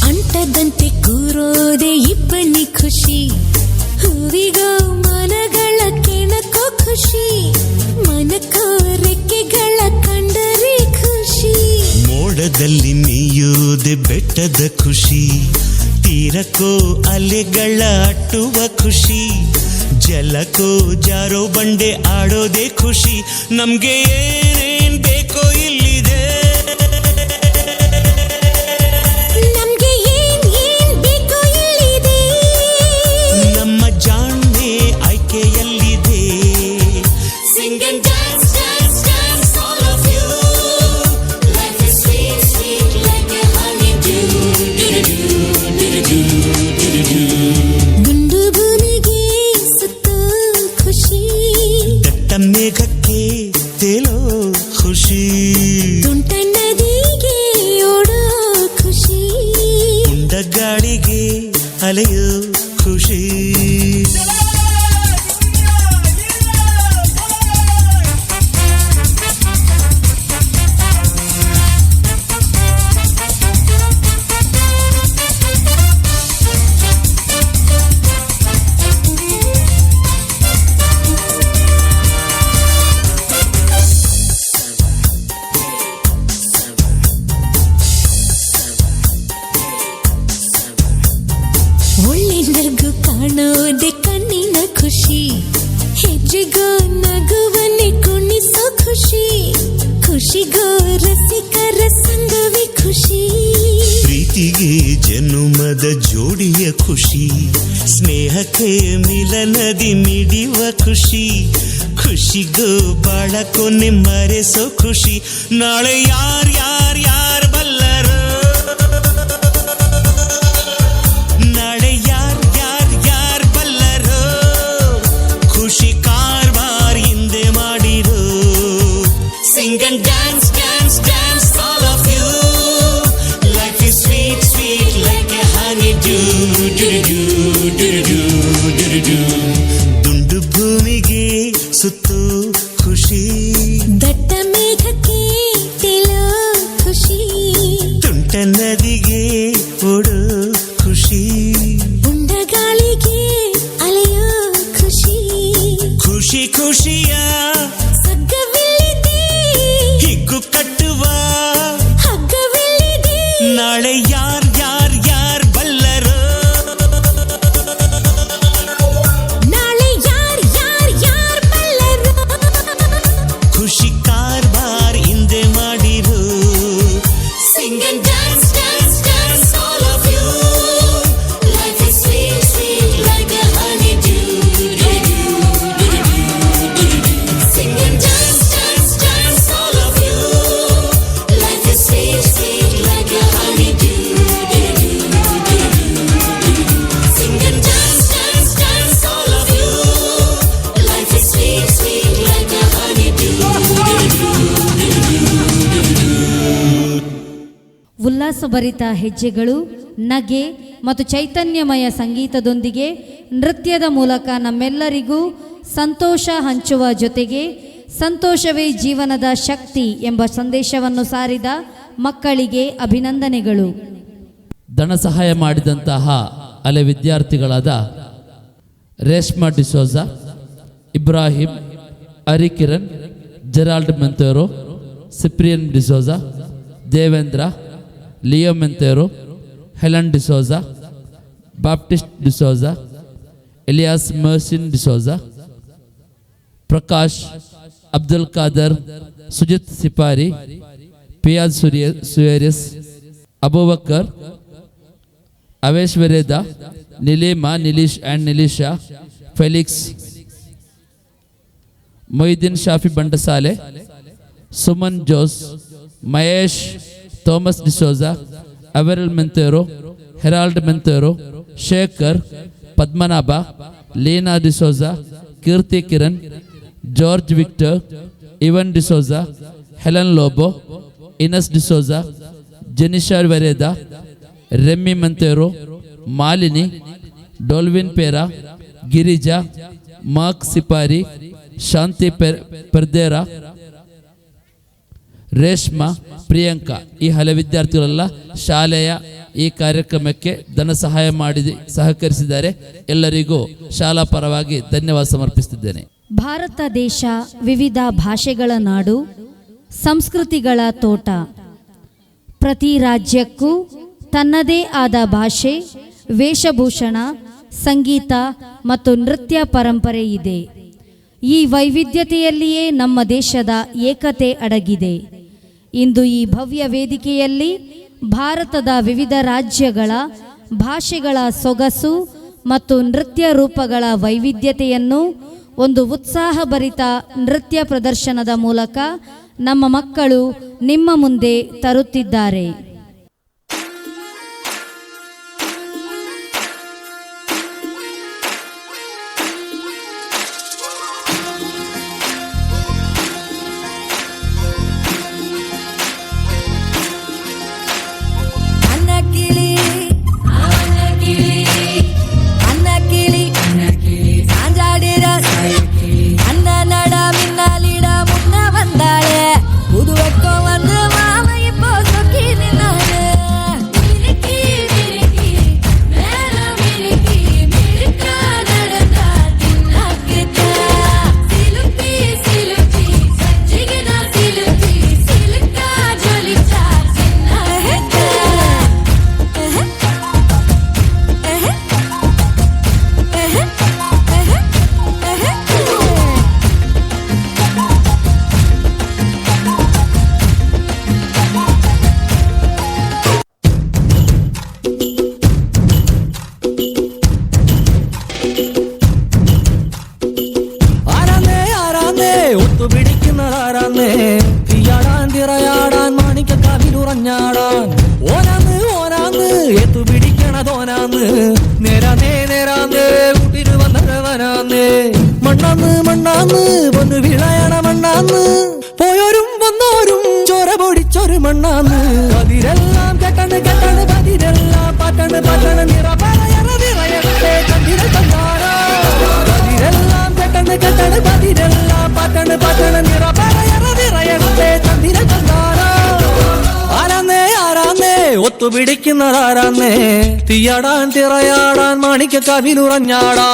ಅಂಟದಂತೆ ಕೂರೋದೆ ಇಬ್ಬನಿ ಖುಷಿ, ಹೂವಿಗೋ ಮನಗಳ ಕೆಣಕೋ ಖುಷಿ, ಮನಕೋ ರೆಕ್ಕೆಗಳ ಕಂಡರೆ ಖುಷಿ. ಮೋಡದಲ್ಲಿ ಮೀಯೋದೆ ಬೆಟ್ಟದ ಖುಷಿ, ತೀರಕ್ಕೋ ಅಲೆಗಳ ಅಟ್ಟುವ ಖುಷಿ, ಜಲಕ್ಕೋ ಜಾರೋ ಬಂಡೆ ಆಡೋದೆ ಖುಷಿ, ನಮ್ಗೆ ಏನೇನ್ ಬೇಕೋ ಇಲ್ಲಿದೆ. ನಮ್ಗೆ ಏನ್ ಏನ್ ಬೇಕೋ ಇಲ್ಲಿದೆ, ನಮ್ಮ ಜಾಣ್ಮೆ ಆಯ್ಕೆಯಲ್ಲಿದೆ. Sing and dance, dance, dance, all of you. Life is sweet, sweet like a honeydew. Do-do-do, do-do-do, do-do-do. ಗುಂಡು ಭೂಮಿಗೆ ಸುತ್ತೋ ಖುಷಿ, ದಟ್ಟ ಮೇಘಕ್ಕೆ ತೇಲೋ ಖುಷಿ, ತುಂಟ ನದಿಗೆ ಓಡೋ ಖುಷಿ, ಪುಂಡ ಗಾಳಿಗೆ ಅಲೆಯೋ ಖುಷಿ. Thank you. ಮೇಘಕ್ಕೆ ಮಿಲನದಿ ಮಿಡಿವ ಖುಷಿ, ಖುಷಿಗೂ ಬಾಳ ಕೊನೆ ಮರೆಸೋ ಖುಷಿ. ನಾಳೆ ಯಾರ್ ಯಾರ್ ಯಾರ್ ಬಲ್ಲರು, ನಾಳೆ ಯಾರ್ ಯಾರ್ ಯಾರ್ ಬಲ್ಲರು, ಖುಷಿ ಕಾರ್ಬಾರ್ ಹಿಂದೆ ಮಾಡಿರು. Sing and dance dance dance all of you, life is sweet sweet like a honey dew dew dew dew dew dew dew. ದುಂಡು ಭೂಮಿಗೆ ಸುತ್ತು ಖುಷಿ, ದಟ್ಟ ಮೇಘಕ್ಕೆ ತೇಲೋ ಖುಷಿ, ತುಂಟ ನದಿಗೆ ಓಡೋ ಖುಷಿ, ಉಂಡ ಗಾಳಿಗೆ ಅಲೆಯೋ ಖುಷಿ, ಖುಷಿ ಖುಷಿಯ ಸಗ್ಗವಿಲ್ಲಿದೆ, ಹಿಗ್ಗು ಕಟ್ಟುವ ಹಗ್ಗವಿಲ್ಲಿದೆ. ನಾಳೆ ಯಾರ್ ಯಾರ್ ಯಾರ್ ಬಲ್ಲರು, ನಾಳೆ ಯಾರ್ ಯಾರ್ ಯಾರ್ ಬಲ್ಲರು, ಖುಷಿ ಕಾರ್ಬಾರ್ ಹಿಂದೆ ಮಾಡಿರು. Sing and dance dance dance all of you, life is sweet sweet like a honey dew dew dew dew dew. Sing and dance dance dance all of you, life is sweet sweet like a honey dew dew dew dew. Sing and dance dance dance all of you, life is sweet sweet like a honey dew dew dew dew dew. ಉಲ್ಲಾಸಭರಿತ ಹೆಜ್ಜೆಗಳು, ನಗೆ ಮತ್ತು ಚೈತನ್ಯಮಯ ಸಂಗೀತದೊಂದಿಗೆ ನೃತ್ಯದ ಮೂಲಕ ನಮ್ಮೆಲ್ಲರಿಗೂ ಸಂತೋಷ ಹಂಚುವ ಜೊತೆಗೆ ಸಂತೋಷವೇ ಜೀವನದ ಶಕ್ತಿ ಎಂಬ ಸಂದೇಶವನ್ನು ಸಾರಿದ ಮಕ್ಕಳಿಗೆ ಅಭಿನಂದನೆಗಳು. ಧನ ಸಹಾಯ ಮಾಡಿದಂತಹ ಹಳೆ ವಿದ್ಯಾರ್ಥಿಗಳಾದ Reshma D'Souza, Ibrahim, Harikiran, Gerald Monteiro, Cyprian D'Souza, Devendra, Leo Monteiro, Helen D'Souza, Baptist D'Souza, Elias ಮರ್ಸಿನ್ ಡಿಸೋಜಾ, ಪ್ರಕಾಶ್, ಅಬ್ದುಲ್ ಖಾದರ್, ಸುಜಿತ್ ಸಿಪಾರಿ, ಪಿಯಾಜ್ ಸುರಿಯ ಸುಯರಿಸ್, Abubakkar, Avesh Vereda, Neelima, Nilesh and Nilesha, Felix, Moideen Shafi Bandasale, Suman Jose, Mahesh, Thomas D'Souza, ಅವೆರಲ್ Monteiro, Harold Monteiro, Shekhar, Padmanabha, Leena D'Souza, Keerthi Kiran, George Victor, Ivan D'Souza, Helen Lobo, Ines D'Souza, Jenisha Vereda, ರೆಮ್ಮಿ ಮಂತೇರೋ, ಮಾಲಿನಿ, ಡೋಲ್ವಿನ್ ಪೇರಾ, ಗಿರಿಜಾ, ಮಾರ್ಕ್ ಸಿಪಾರಿ, ಶಾಂತಿ ಪೆರ್ದೇರಾ, ರೇಷ್ಮಾ, ಪ್ರಿಯಾಂಕಾ ಈ ಹಳೆ ವಿದ್ಯಾರ್ಥಿಗಳೆಲ್ಲ ಶಾಲೆಯ ಈ ಕಾರ್ಯಕ್ರಮಕ್ಕೆ ಧನ ಸಹಾಯ ಮಾಡಿ ಸಹಕರಿಸಿದ್ದಾರೆ. ಎಲ್ಲರಿಗೂ ಶಾಲಾ ಪರವಾಗಿ ಧನ್ಯವಾದ ಸಮರ್ಪಿಸುತ್ತಿದ್ದೇನೆ. ಭಾರತ ದೇಶ ವಿವಿಧ ಭಾಷೆಗಳ ನಾಡು, ಸಂಸ್ಕೃತಿಗಳ ತೋಟ. ಪ್ರತಿ ರಾಜ್ಯಕ್ಕೂ ತನ್ನದೇ ಆದ ಭಾಷೆ, ವೇಷಭೂಷಣ, ಸಂಗೀತ ಮತ್ತು ನೃತ್ಯ ಪರಂಪರೆ ಇದೆ. ಈ ವೈವಿಧ್ಯತೆಯಲ್ಲಿಯೇ ನಮ್ಮ ದೇಶದ ಏಕತೆ ಅಡಗಿದೆ. ಇಂದು ಈ ಭವ್ಯ ವೇದಿಕೆಯಲ್ಲಿ ಭಾರತದ ವಿವಿಧ ರಾಜ್ಯಗಳ ಭಾಷೆಗಳ ಸೊಗಸು ಮತ್ತು ನೃತ್ಯ ರೂಪಗಳ ವೈವಿಧ್ಯತೆಯನ್ನು ಒಂದು ಉತ್ಸಾಹಭರಿತ ನೃತ್ಯ ಪ್ರದರ್ಶನದ ಮೂಲಕ ನಮ್ಮ ಮಕ್ಕಳು ನಿಮ್ಮ ಮುಂದೆ ತರುತ್ತಿದ್ದಾರೆ. வந்தாளே புதுவக்கம் வந்து மாமா இப்போ சொக்கி நின்னா. ആരാന്നേ? തീയാടാൻ തിറയാടാൻ മാണിക്കക്കാവിലുറഞ്ഞാടാൻ ഓനാന്ന് ഓനാന്ന് ഏത്തു പിടിക്കണതോനാന്ന് നേരാന്നേ നേരാന്നേ കൂട്ടിന് വന്നവനാന്നേ മണ്ണാന്ന് മണ്ണാന്ന് പൊന്നു വിളയണ മണ്ണാന്ന് പോയോരും വന്നോരും ചോര പൊടിച്ചൊരു മണ്ണാന്ന് പതിരെല്ലാം കെട്ടണ് കെട്ടണ് പതിരെല്ലാം പാട്ടണ് പാട്ടണ് നിറ പറയറ നിറയട്ടെ കണ്ടിര തന്നാരോ പതിരെല്ലാം കെട്ടണ് കെട്ടണ് പതിരെല്ലാം പാട്ടണ് പാട്ടണ് നിറ പറയറ നിറയട്ടെ ചന്ദിര തന്നാരോ ആരാന്നേ ആരാന്നേ ഒത്തുപിടിക്കുന്നതാരാന്നേ തീയാടാൻ തിറയാടാൻ മാണിക്കക്കാവിലുറഞ്ഞാടാ.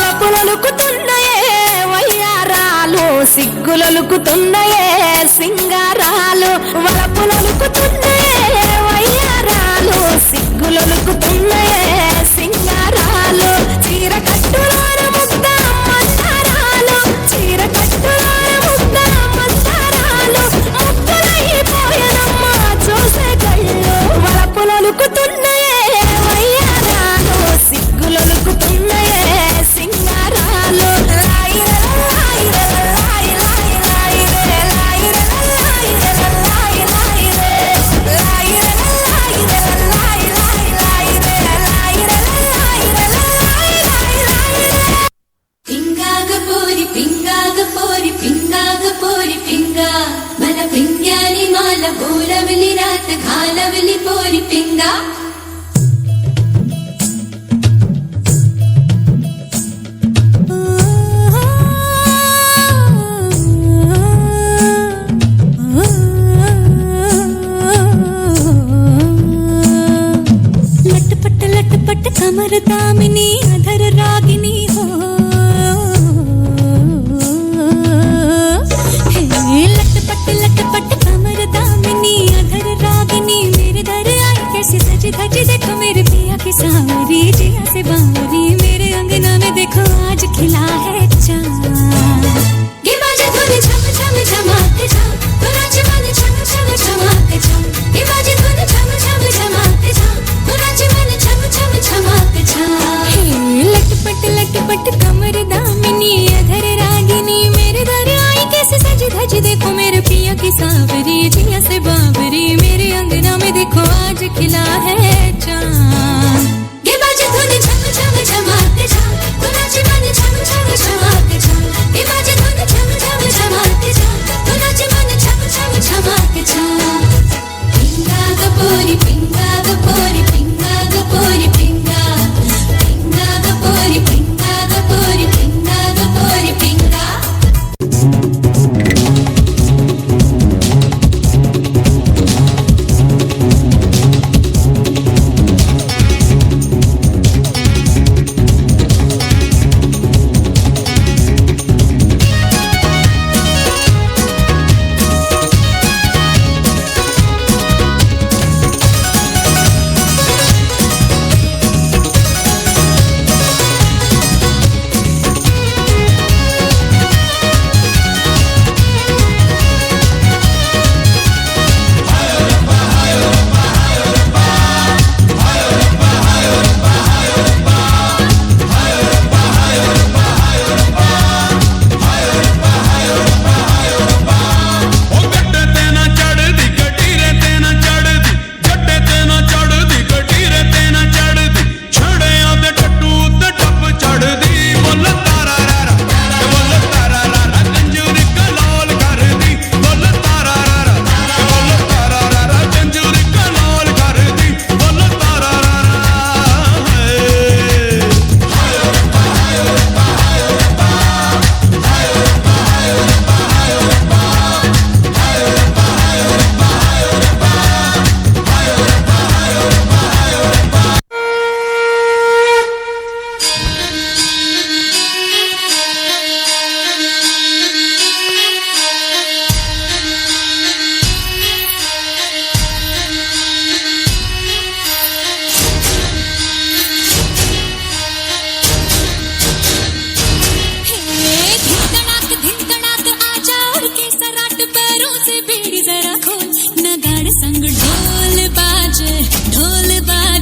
వలపులొలుకుతున్నాయే వయ్యారాలు సిగ్గులొలుకుతున్నాయే సింగారాలు వలపులొలుకుతున్నాయే వయ్యారాలు సిగ్గులొలుకుతున్నాయే సింగారాలు చీర కట్టులోన ముద్ద మందారాలు చీర కట్టులోన ముద్ద మందారాలు ముక్కలైపోయనమ్మా చూసే కళ్ళు వలపులొలుకుతున్నాయే వయ్యారాలు సిగ్గులొలుకుతున్నాయే సింగారాలు లాయి లాయి లాయి లాయి లాయి రే లాయి లాయి లాయి లాయి రే లాయి లాయి లాయి లాయి లాయి రే లాయి లాయి లాయి లాయి రే. పింగాగ పోరి పింగాగ పోరి పింగాగ పోరి పింగా మన పింగ్యాని మాల బోలవలి రాత ఖాలవలి పోరి పింగా. लटपट लटपट कमर दामिनी अधर रागिनी हो हे लटपट लटपट कमर दामिनी अधर रागिनी मेरे दर आई कैसे सज धज देखो मेरे पिया की सांवरी जिया से बावरी मेरे अंगना में देखो आज खिला है चांद। गे बाजे धुन झम झम झमाक झम तो नाच मन झम झम झमाक झम गे बाजे धुन झम झम झमाक झम तो नाच मन झम झम झमाक झम। हे लटपट लटपट कमर दामिनी अधर रागिनी मेरे दर आई कैसे सज धज देखो मेरे पिया की सांवरी जिया से बावरी मेरे अंगना में देखो आज खिला है चांद। गे बाजे धुन झम झम झमाक झम तो नाच मन झम झम झमाक झम गे बाजे धुन झम झम झमाक झम तो नाच मन झम झम झमाक झम। పింగాగ పోరి పింగాగ పోరి పింగాగ పోరి పింగా పింగాగ పోరి పింగాగ పోరి పింగాగ పోరి పింగా.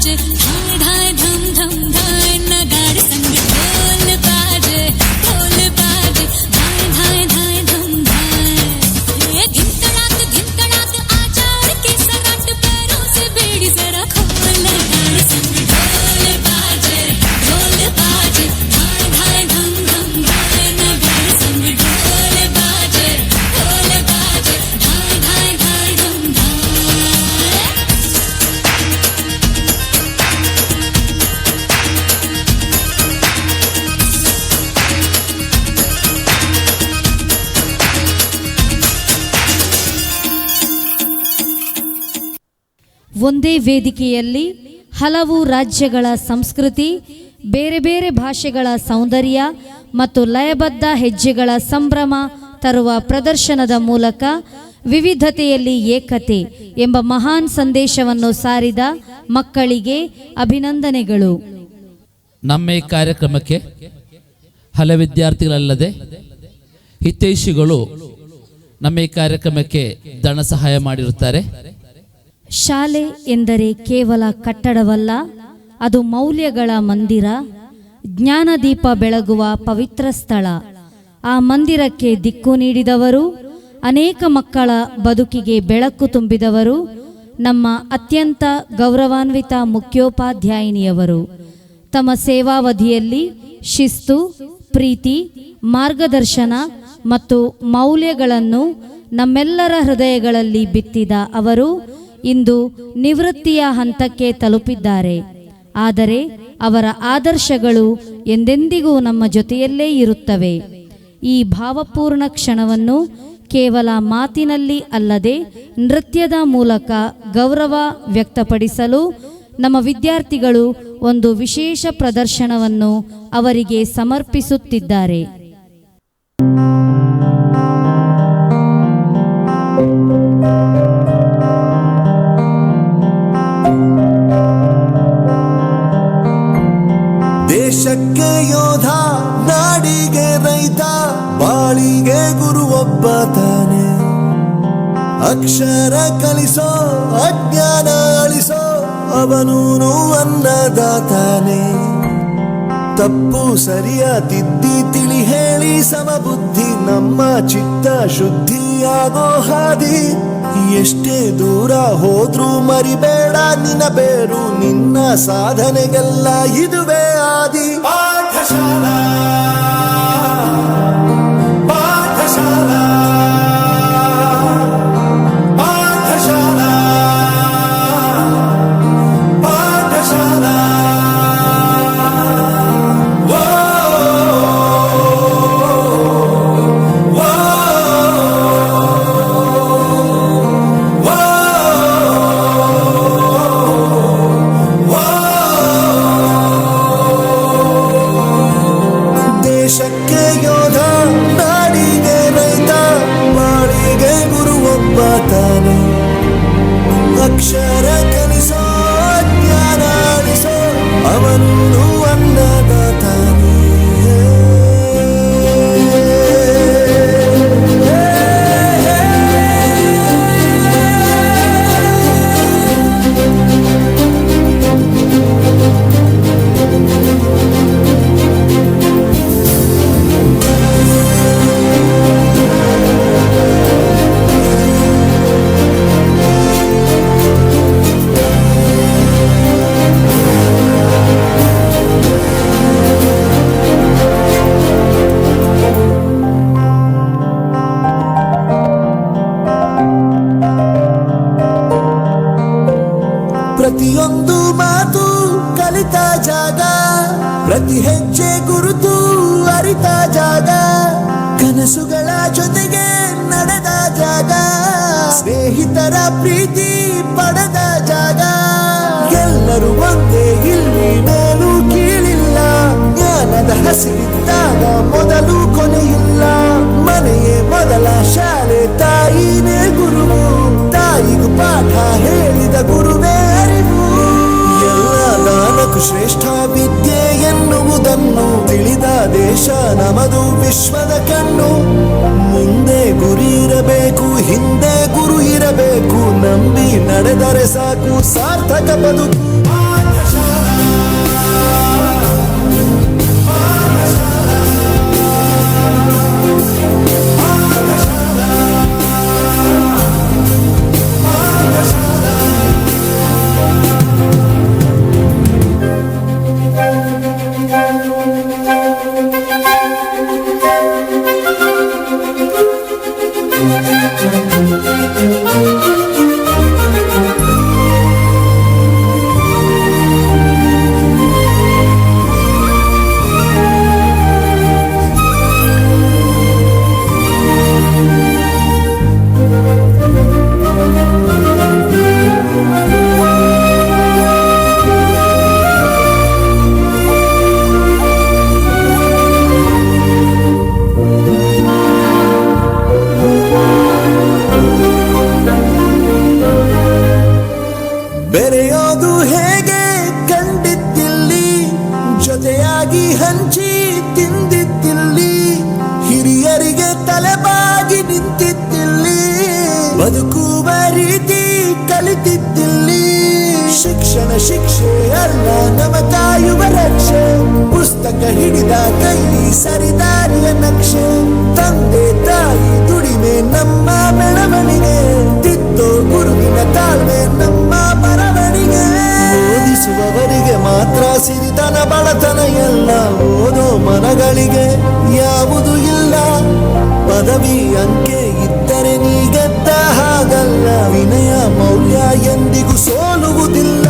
बाजे, धाय धाय धम धम धाय, नगाड़े संग ढोल बाजे, ढोल बाजे, धाय धाय धाय धम धाय। ये धिम तड़ाक आजा के सराट, पैरों से बेड़ी जरा खोल, नगाड़े संग ढोल बाजे, ढोल बाजे, धाय धाय धम धम धाय, नगाड़े संग ढोल बाजे, ढोल बाजे, धाय धाय धाय धम धाय। ಒಂದೇ ವೇದಿಕೆಯಲ್ಲಿ ಹಲವು ರಾಜ್ಯಗಳ ಸಂಸ್ಕೃತಿ, ಬೇರೆ ಬೇರೆ ಭಾಷೆಗಳ ಸೌಂದರ್ಯ ಮತ್ತು ಲಯಬದ್ಧ ಹೆಜ್ಜೆಗಳ ಸಂಭ್ರಮ ತರುವ ಪ್ರದರ್ಶನದ ಮೂಲಕ ವಿವಿಧತೆಯಲ್ಲಿ ಏಕತೆ ಎಂಬ ಮಹಾನ್ ಸಂದೇಶವನ್ನು ಸಾರಿದ ಮಕ್ಕಳಿಗೆ ಅಭಿನಂದನೆಗಳು. ನಮ್ಮ ಈ ಕಾರ್ಯಕ್ರಮಕ್ಕೆ ಹಲ ವಿದ್ಯಾರ್ಥಿಗಳಲ್ಲದೆ ಹಿತೈಷಿಗಳು ನಮ್ಮ ಈ ಕಾರ್ಯಕ್ರಮಕ್ಕೆ ಧನ ಸಹಾಯ ಮಾಡಿರುತ್ತಾರೆ. ಶಾಲೆ ಎಂದರೆ ಕೇವಲ ಕಟ್ಟಡವಲ್ಲ, ಅದು ಮೌಲ್ಯಗಳ ಮಂದಿರ, ಜ್ಞಾನದೀಪ ಬೆಳಗುವ ಪವಿತ್ರ ಸ್ಥಳ. ಆ ಮಂದಿರಕ್ಕೆ ದಿಕ್ಕು ನೀಡಿದವರು, ಅನೇಕ ಮಕ್ಕಳ ಬದುಕಿಗೆ ಬೆಳಕು ತುಂಬಿದವರು ನಮ್ಮ ಅತ್ಯಂತ ಗೌರವಾನ್ವಿತ ಮುಖ್ಯೋಪಾಧ್ಯಾಯಿನಿಯವರು. ತಮ್ಮ ಸೇವಾವಧಿಯಲ್ಲಿ ಶಿಸ್ತು, ಪ್ರೀತಿ, ಮಾರ್ಗದರ್ಶನ ಮತ್ತು ಮೌಲ್ಯಗಳನ್ನು ನಮ್ಮೆಲ್ಲರ ಹೃದಯಗಳಲ್ಲಿ ಬಿತ್ತಿದ ಅವರು ಇಂದು ನಿವೃತ್ತಿಯ ಹಂತಕ್ಕೆ ತಲುಪಿದ್ದಾರೆ. ಆದರೆ ಅವರ ಆದರ್ಶಗಳು ಎಂದೆಂದಿಗೂ ನಮ್ಮ ಜೊತೆಯಲ್ಲೇ ಇರುತ್ತವೆ. ಈ ಭಾವಪೂರ್ಣ ಕ್ಷಣವನ್ನು ಕೇವಲ ಮಾತಿನಲ್ಲಿ ಅಲ್ಲದೆ ನೃತ್ಯದ ಮೂಲಕ ಗೌರವ ವ್ಯಕ್ತಪಡಿಸಲು ನಮ್ಮ ವಿದ್ಯಾರ್ಥಿಗಳು ಒಂದು ವಿಶೇಷ ಪ್ರದರ್ಶನವನ್ನು ಅವರಿಗೆ ಸಮರ್ಪಿಸುತ್ತಿದ್ದಾರೆ. ದೇಶಕ್ಕೆ ಯೋಧ, ನಾಡಿಗೆ ರೈತ, ಬಾಳಿಗೆ ಗುರುವೊಬ್ಬ ತಾನೆ. ಅಕ್ಷರ ಕಲಿಸೋ, ಅಜ್ಞಾನ ಅಳಿಸೋ ಅವನೂನು ಅನ್ನದಾತಾನೆ. ತಪ್ಪು ಸರಿಯ ತಿದ್ದಿ ತಿಳಿ ಹೇಳಿ ಸಮಬುದ್ಧಿ, ನಮ್ಮ ಚಿತ್ತ ಶುದ್ಧಿಯಾಗೋ ಹಾದಿ. ಎಷ್ಟೇ ದೂರ ಹೋದ್ರೂ ಮರಿಬೇಡ ನಿನ್ನ ಬೇರು, ನಿನ್ನ ಸಾಧನೆಗೆಲ್ಲ ಇದುವೇ ಆದಿ. ಪಾಠಶಾಲಾ, ಪಾಠಶಾಲಾ, ಪಾಠಶಾಲಾ, ಪಾಠಶಾಲಾ. ದೇಶಕ್ಕೆ ಯೋಧ, ನಾಡಿಗೆ ರೈತ, ಬಾಳಿಗೆ ಗುರುವೊಬ್ಬ ತಾನೆ. ಅಕ್ಷರ ಕಲಿಸೋ, ಜ್ಞಾನ ಅಳಿಸೋ ಅವನು ಅನ್ನದಾತಾನೆ. ಪ್ರತಿಯೊಂದು ಮಾತು ಕಲಿತ ಜಾಗ, ಪ್ರತಿ ಹೆಜ್ಜೆ ಗುರುತು ಅರಿತ ಜಾಗ, ಕನಸುಗಳ ಜೊತೆಗೆ ನಡೆದ ಜಾಗ, ಸ್ನೇಹಿತರ ಪ್ರೀತಿ ಪಡೆದ ಜಾಗ. ಎಲ್ಲರೂ ಒಂದೇ ಇಲ್ಲಿ, ಮೇಲೂ ಕೀಳಿಲ್ಲ. ಜ್ಞಾನದ ಹಸಿರಿದ್ದಾಗ ಮೊದಲು ಕೊನೆಯಿಲ್ಲ. ಮನೆಯೇ ಮೊದಲ ಶಾಲೆ, ತಾಯಿನೇ ಗುರುವು, ತಾಯಿಗೂ ಪಾಠ ಹೇಳಿದ ಗುರುವೇ ಅರಿವು. ಎಲ್ಲ ದಾನಕ್ಕೂ ಶ್ರೇಷ್ಠ ವಿದ್ಯೆ ಎನ್ನುವುದನ್ನು ತಿಳಿದ ದೇಶ ನಮದು, ವಿಶ್ವದ ಕಣ್ಣು. ಮುಂದೆ ಗುರಿ ಇರಬೇಕು, ಹಿಂದೆ ಗುರು ಇರಬೇಕು, ನಂಬಿ ನಡೆದರೆ ಸಾಕು ಸಾರ್ಥಕ ಬದುಕು. ಬದುಕುವ ರೀತಿ ಕಲಿತಿದ್ದಿಲ್ಲಿ. ಶಿಕ್ಷಣ ಶಿಕ್ಷೆ ಅಲ್ಲ, ನಮ ಕಾಯುವ ರಕ್ಷೆ. ಪುಸ್ತಕ ಹಿಡಿದ ಕೈ ಸರಿದಾರಿಯ ನಕ್ಷೆ. ತಂದೆ ತಾಯಿ ದುಡಿಮೆ ನಮ್ಮ ಬೆಳವಣಿಗೆ, ತಿತ್ತೋ ಗುರುವಿನ ತಾಳ್ಮೆ ನಮ್ಮ ಬರವಣಿಗೆ. ಓದಿಸುವವರಿಗೆ ಮಾತ್ರ ಸಿರಿತನ ಬಡತನ ಎಲ್ಲ, ಓದೋ ಮನಗಳಿಗೆ ಯಾವುದು ಇಲ್ಲ. ಪದವಿ ಅಂಕೆ ಇದ್ದರೆ ನೀ ಗೆದ್ದ ಹಾಗಲ್ಲ, ವಿನಯ ಮೌಲ್ಯ ಎಂದಿಗೂ ಸೋಲುವುದಿಲ್ಲ.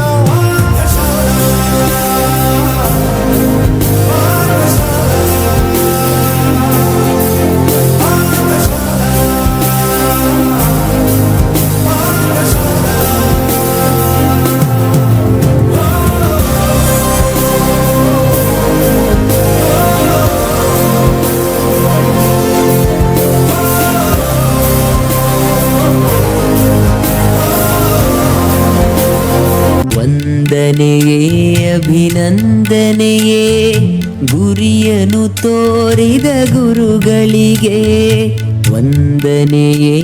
ವಂದನೆಯೇ ಅಭಿನಂದನೆಯೇ ಗುರಿಯನು ತೋರಿದ ಗುರುಗಳಿಗೆ, ವಂದನೆಯೇ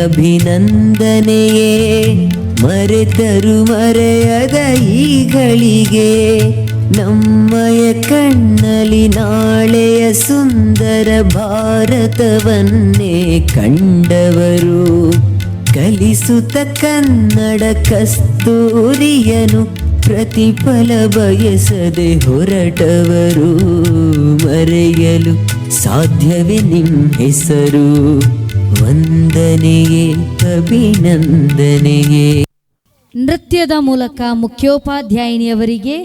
ಅಭಿನಂದನೆಯೇ ಮರೆತರು ಮರೆಯದ ಈಗಳಿಗೆ. ನಮ್ಮಯ ಕಣ್ಣಲ್ಲಿ ನಾಳೆಯ ಸುಂದರ ಭಾರತವನ್ನೇ ಕಂಡವರು, ಕಲಿಸುತ್ತ ಕನ್ನಡ ಕಸ್ತೂರಿಯನು ಪ್ರತಿಫಲ ಬಯಸದೆ ಹೊರಟವರು. ಮರೆಯಲು ಸಾಧ್ಯವೇ ನಿಮ್ ಹೆಸರು, ವಂದನೆಯೇ ಅಭಿನಂದನೆಯೇ. ನೃತ್ಯದ ಮೂಲಕ ಮುಖ್ಯೋಪಾಧ್ಯಾಯಿನಿಯವರಿಗೆ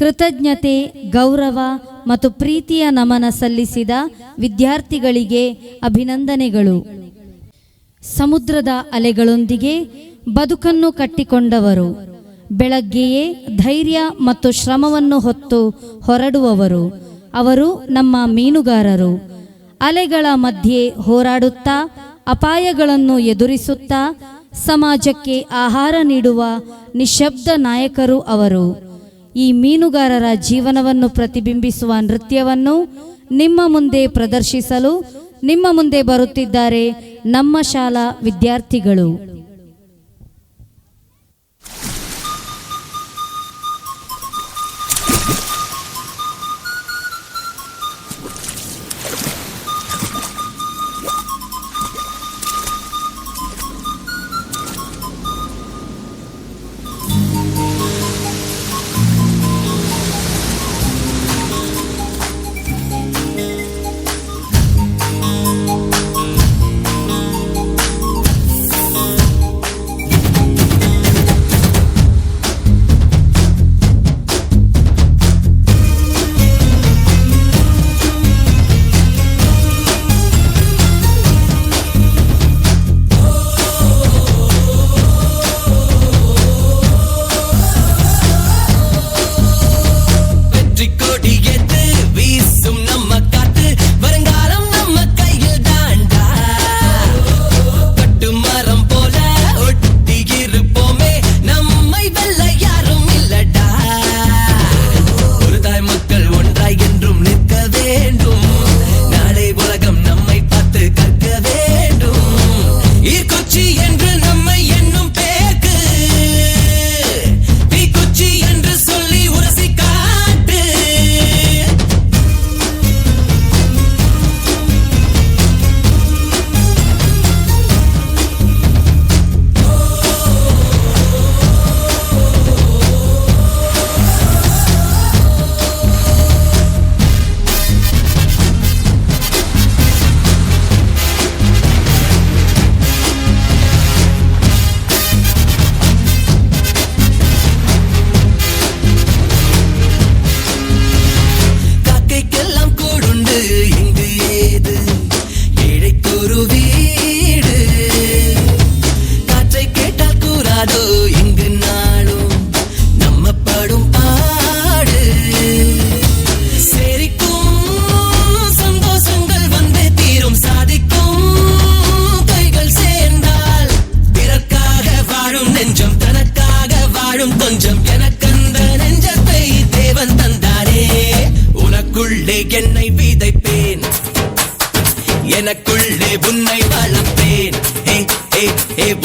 ಕೃತಜ್ಞತೆ, ಗೌರವ ಮತ್ತು ಪ್ರೀತಿಯ ನಮನ ಸಲ್ಲಿಸಿದ ವಿದ್ಯಾರ್ಥಿಗಳಿಗೆ ಅಭಿನಂದನೆಗಳು. ಸಮುದ್ರದ ಅಲೆಗಳೊಂದಿಗೆ ಬದುಕನ್ನು ಕಟ್ಟಿಕೊಂಡವರು, ಬೆಳಗ್ಗೆಯೇ ಧೈರ್ಯ ಮತ್ತು ಶ್ರಮವನ್ನು ಹೊತ್ತು ಹೊರಡುವವರು ಅವರು ನಮ್ಮ ಮೀನುಗಾರರು. ಅಲೆಗಳ ಮಧ್ಯೆ ಹೋರಾಡುತ್ತಾ, ಅಪಾಯಗಳನ್ನು ಎದುರಿಸುತ್ತಾ ಸಮಾಜಕ್ಕೆ ಆಹಾರ ನೀಡುವ ನಿಶ್ಶಬ್ದ ನಾಯಕರು ಅವರು. ಈ ಮೀನುಗಾರರ ಜೀವನವನ್ನು ಪ್ರತಿಬಿಂಬಿಸುವ ನೃತ್ಯವನ್ನು ನಿಮ್ಮ ಮುಂದೆ ಪ್ರದರ್ಶಿಸಲು ನಿಮ್ಮ ಮುಂದೆ ಬರುತ್ತಿದ್ದಾರೆ ನಮ್ಮ ಶಾಲಾ ವಿದ್ಯಾರ್ಥಿಗಳು.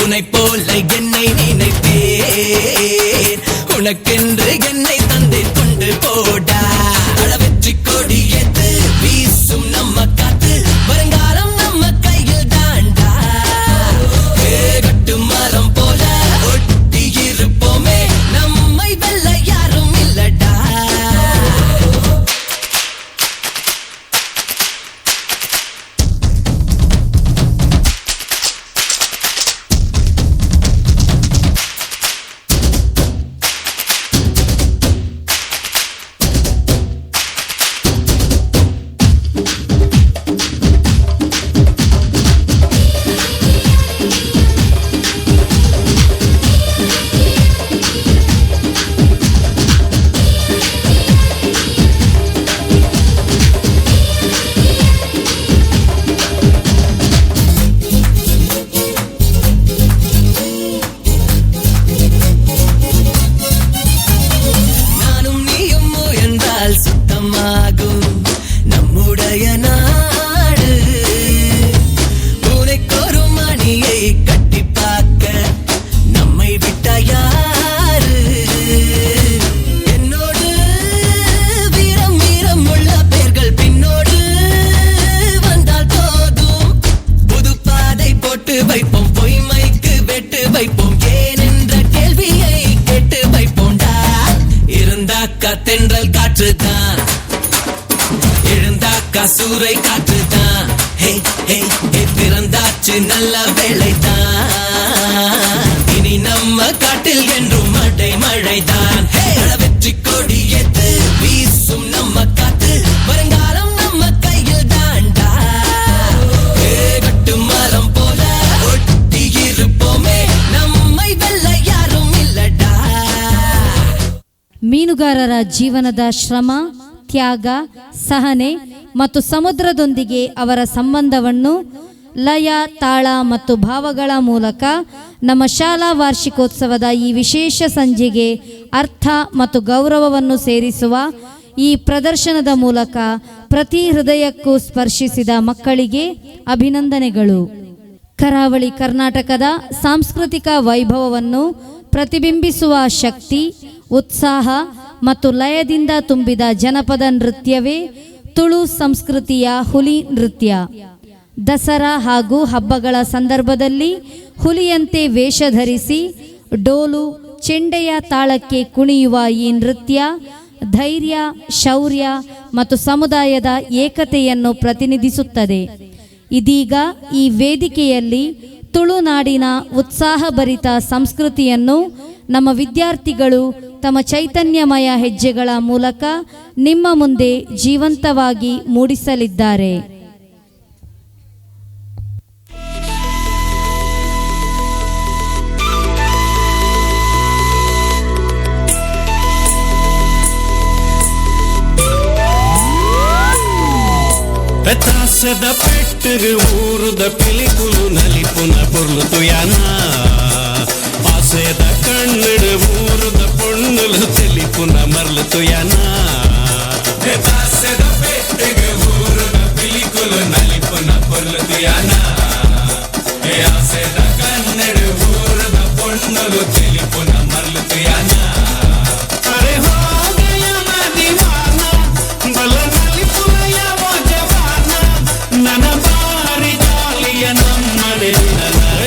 உனை போல என்னை நினைத்தேன், உனக்கென்று என்னை தந்தை கொண்டு போடா. வெற்றி கொடி ஏத்து வீசும் நம்ம காத்து, வருங்காலம் நம்ம கையில் தாண்டா. கட்டு மரம் போல ஒட்டி இருப்போமே, நம்மை வெல்ல யாரும் இல்லடா. நானும் நீயும் முயன்றால் சுத்தமாகும் நம்முடைய நாடு. பூனைக்கொரு மணியை கட்டி பார்க்க நம்மை விட்ட யாரு? என்னோடு வீரம் வீரம் உள்ள பேர்கள் பின்னோடு வந்தால் போதும். புது பாதை போட்டு வைப்போம், பொய்மைக்கு வெட்டு வைப்போம், ஏன் என்ற கேள்வியை கேட்டு வைப்போம்டா. இருந்தாக்கா தென்றல் காற்றுதான், எழுந்தாக்கா சூறை காற்றுதான். ஹே ஹே ஹே, பிறந்தாச்சு நல்ல வேளைதான். இனி நம்ம காட்டில் என்றும் மழை மழைதான். வெற்றி கொடி ஏத்து வீசும் நம்ம காத்து, வருங்காலம் நம்ம கையில் தாண்டா. கட்டு மரம் போல ஒட்டி இருப்போமே, நம்மை வெல்ல யாரும் இல்லடா. ಮೀನುಗಾರರ ಜೀವನದ ಶ್ರಮ, ತ್ಯಾಗ, ಸಹನೆ ಮತ್ತು ಸಮುದ್ರದೊಂದಿಗೆ ಅವರ ಸಂಬಂಧವನ್ನು ಲಯ, ತಾಳ ಮತ್ತು ಭಾವಗಳ ಮೂಲಕ ನಮ್ಮ ಶಾಲಾ ವಾರ್ಷಿಕೋತ್ಸವದ ಈ ವಿಶೇಷ ಸಂಜೆಗೆ ಅರ್ಥ ಮತ್ತು ಗೌರವವನ್ನು ಸೇರಿಸುವ ಈ ಪ್ರದರ್ಶನದ ಮೂಲಕ ಪ್ರತಿ ಹೃದಯಕ್ಕೂ ಸ್ಪರ್ಶಿಸಿದ ಮಕ್ಕಳಿಗೆ ಅಭಿನಂದನೆಗಳು. ಕರಾವಳಿ ಕರ್ನಾಟಕದ ಸಾಂಸ್ಕೃತಿಕ ವೈಭವವನ್ನು ಪ್ರತಿಬಿಂಬಿಸುವ ಶಕ್ತಿ, ಉತ್ಸಾಹ ಮತ್ತು ಲಯದಿಂದ ತುಂಬಿದ ಜನಪದ ನೃತ್ಯವೇ ತುಳು ಸಂಸ್ಕೃತಿಯ ಹುಲಿ ನೃತ್ಯ. ದಸರಾ ಹಾಗೂ ಹಬ್ಬಗಳ ಸಂದರ್ಭದಲ್ಲಿ ಹುಲಿಯಂತೆ ವೇಷ ಧರಿಸಿ ಡೋಲು, ಚೆಂಡೆಯ ತಾಳಕ್ಕೆ ಕುಣಿಯುವ ಈ ನೃತ್ಯ ಧೈರ್ಯ, ಶೌರ್ಯ ಮತ್ತು ಸಮುದಾಯದ ಏಕತೆಯನ್ನು ಪ್ರತಿನಿಧಿಸುತ್ತದೆ. ಇದೀಗ ಈ ವೇದಿಕೆಯಲ್ಲಿ ತುಳುನಾಡಿನ ಉತ್ಸಾಹಭರಿತ ಸಂಸ್ಕೃತಿಯನ್ನು ನಮ್ಮ ವಿದ್ಯಾರ್ಥಿಗಳು ತಮ್ಮ ಚೈತನ್ಯಮಯ ಹೆಜ್ಜೆಗಳ ಮೂಲಕ ನಿಮ್ಮ ಮುಂದೆ ಜೀವಂತವಾಗಿ ಮೂಡಿಸಲಿದ್ದಾರೆ. ತಾಸದ ಪೆಟ್ಟರು ಊರುದ ಪಿಲಿಕುಲು ನಲಿಪುನ ಪೊರ್ಲು ತುಯಾನ, ಆಸೆದ ಕಣ್ಣಡು ಊರುದ ಪೊಣ್ಣುಲು ತೆಲಿಪುನ ಮರ್ಲು ತುಯಾನ. ತಾಸದ ಪೆಟ್ಟರು ಊರುದ ಪಿಲಿಕುಲು ನಲಿಪುನ ಪೊರ್ಲು ತುಯಾನ, ಆಸೆದ ಕಣ್ಣಡು ಊರುದ ಪೊಣ್ಣುಲು ತೆಲಿಪುನ ಮರ್ಲು ತುಯಾನ. ಅರೆ ಹೋಗಯ ಮದಿವಾನ ಬಲ ನಲಿಪುನಯ ನನ್ನ ಬಾರಿ ಜಾಲಿಯ ನಮ್ಮನೆ.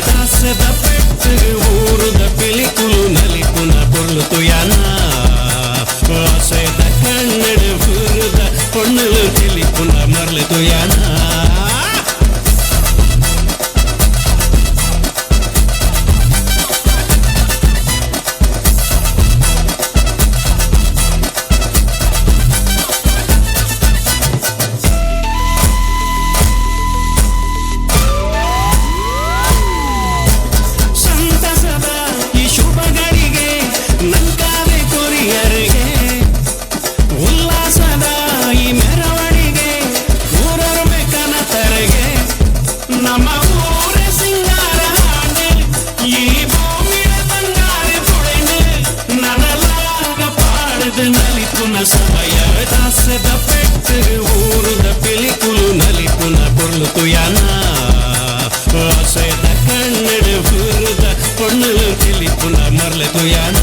ದಾಸದ ಪೆಟ್ಟು ಊರುದ ಪಿಲಿಕುಲು ನಲಿಪುನ ಪೊರ್ಲು ತುಯಾನ, ಆಸೆದ ಕನ್ನಡ ಊರುದ ಪೊಣ್ಣುಲು ತಿಳಿಪುನ ಮರ್ಲು ತುಯಾನ. ಸಮಯ ದಾಸದ ಪೆಟ್ಟು ಊರುದ ಪಿಲಿಕುಲು ನಲಿಪುನ ಪೊರ್ಲು ತುಯಾನ, ಆಸೆದ ಕನ್ನಡ ಊರುದ ಪೊಣ್ಣುಲು ತಿಳಿಪುನ ಮರ್ಲೆ ತುಯಾನ.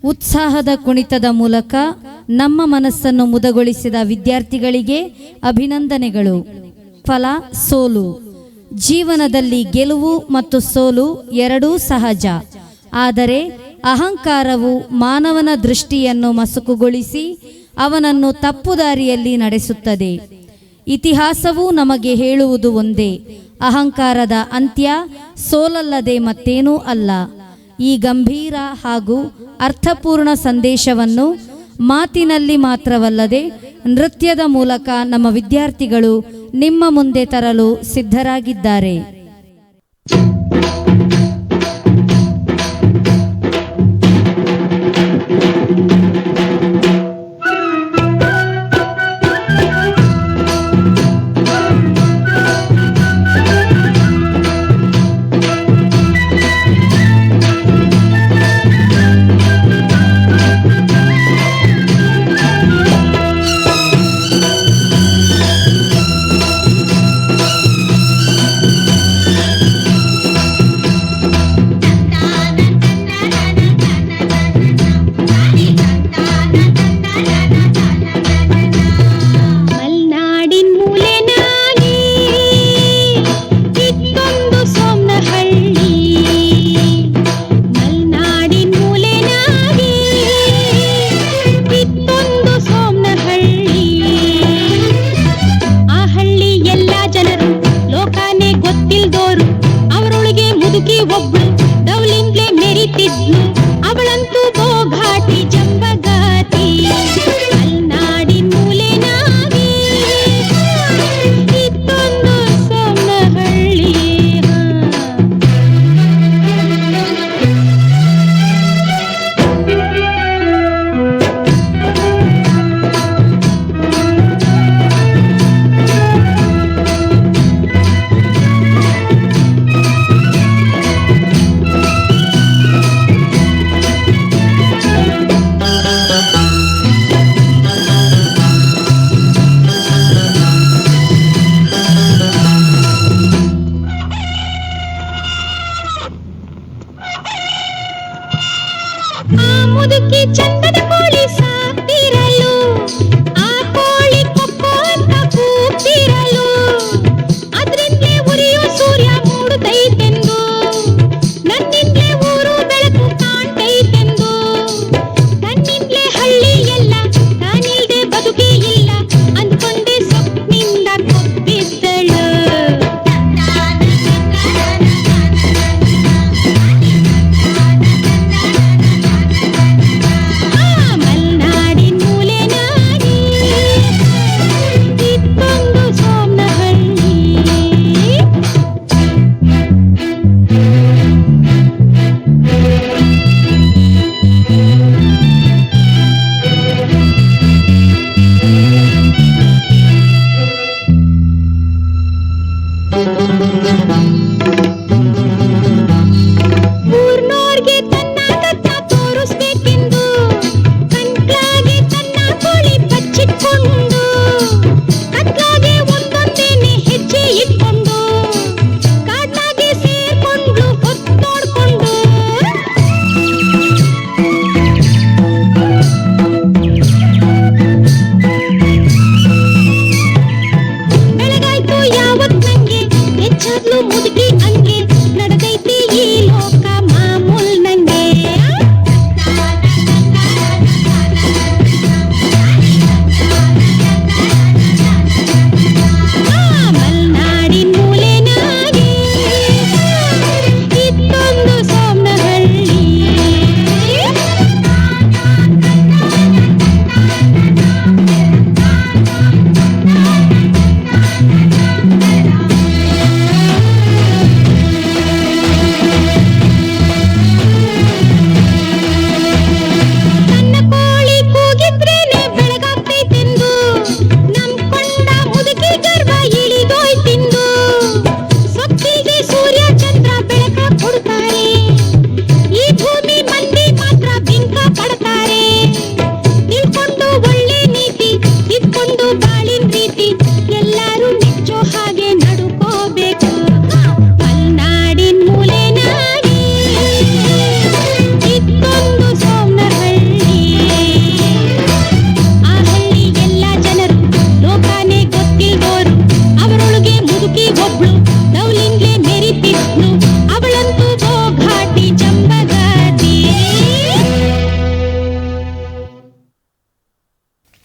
ಉತ್ಸಾಹದ ಕುಣಿತದ ಮೂಲಕ ನಮ್ಮ ಮನಸ್ಸನ್ನು ಮುದಗೊಳಿಸಿದ ವಿದ್ಯಾರ್ಥಿಗಳಿಗೆ ಅಭಿನಂದನೆಗಳು. ಫಲ ಸೋಲು. ಜೀವನದಲ್ಲಿ ಗೆಲುವು ಮತ್ತು ಸೋಲು ಎರಡೂ ಸಹಜ. ಆದರೆ ಅಹಂಕಾರವು ಮಾನವನ ದೃಷ್ಟಿಯನ್ನು ಮಸುಕುಗೊಳಿಸಿ ಅವನನ್ನು ತಪ್ಪು ದಾರಿಯಲ್ಲಿ ನಡೆಸುತ್ತದೆ. ಇತಿಹಾಸವು ನಮಗೆ ಹೇಳುವುದು ಒಂದೇ, ಅಹಂಕಾರದ ಅಂತ್ಯ ಸೋಲಲ್ಲದೆ ಮತ್ತೇನೂ ಅಲ್ಲ. ಈ ಗಂಭೀರ ಹಾಗೂ ಅರ್ಥಪೂರ್ಣ ಸಂದೇಶವನ್ನು ಮಾತಿನಲ್ಲಿ ಮಾತ್ರವಲ್ಲದೆ ನೃತ್ಯದ ಮೂಲಕ ನಮ್ಮ ವಿದ್ಯಾರ್ಥಿಗಳು ನಿಮ್ಮ ಮುಂದೆ ತರಲು ಸಿದ್ಧರಾಗಿದ್ದಾರೆ.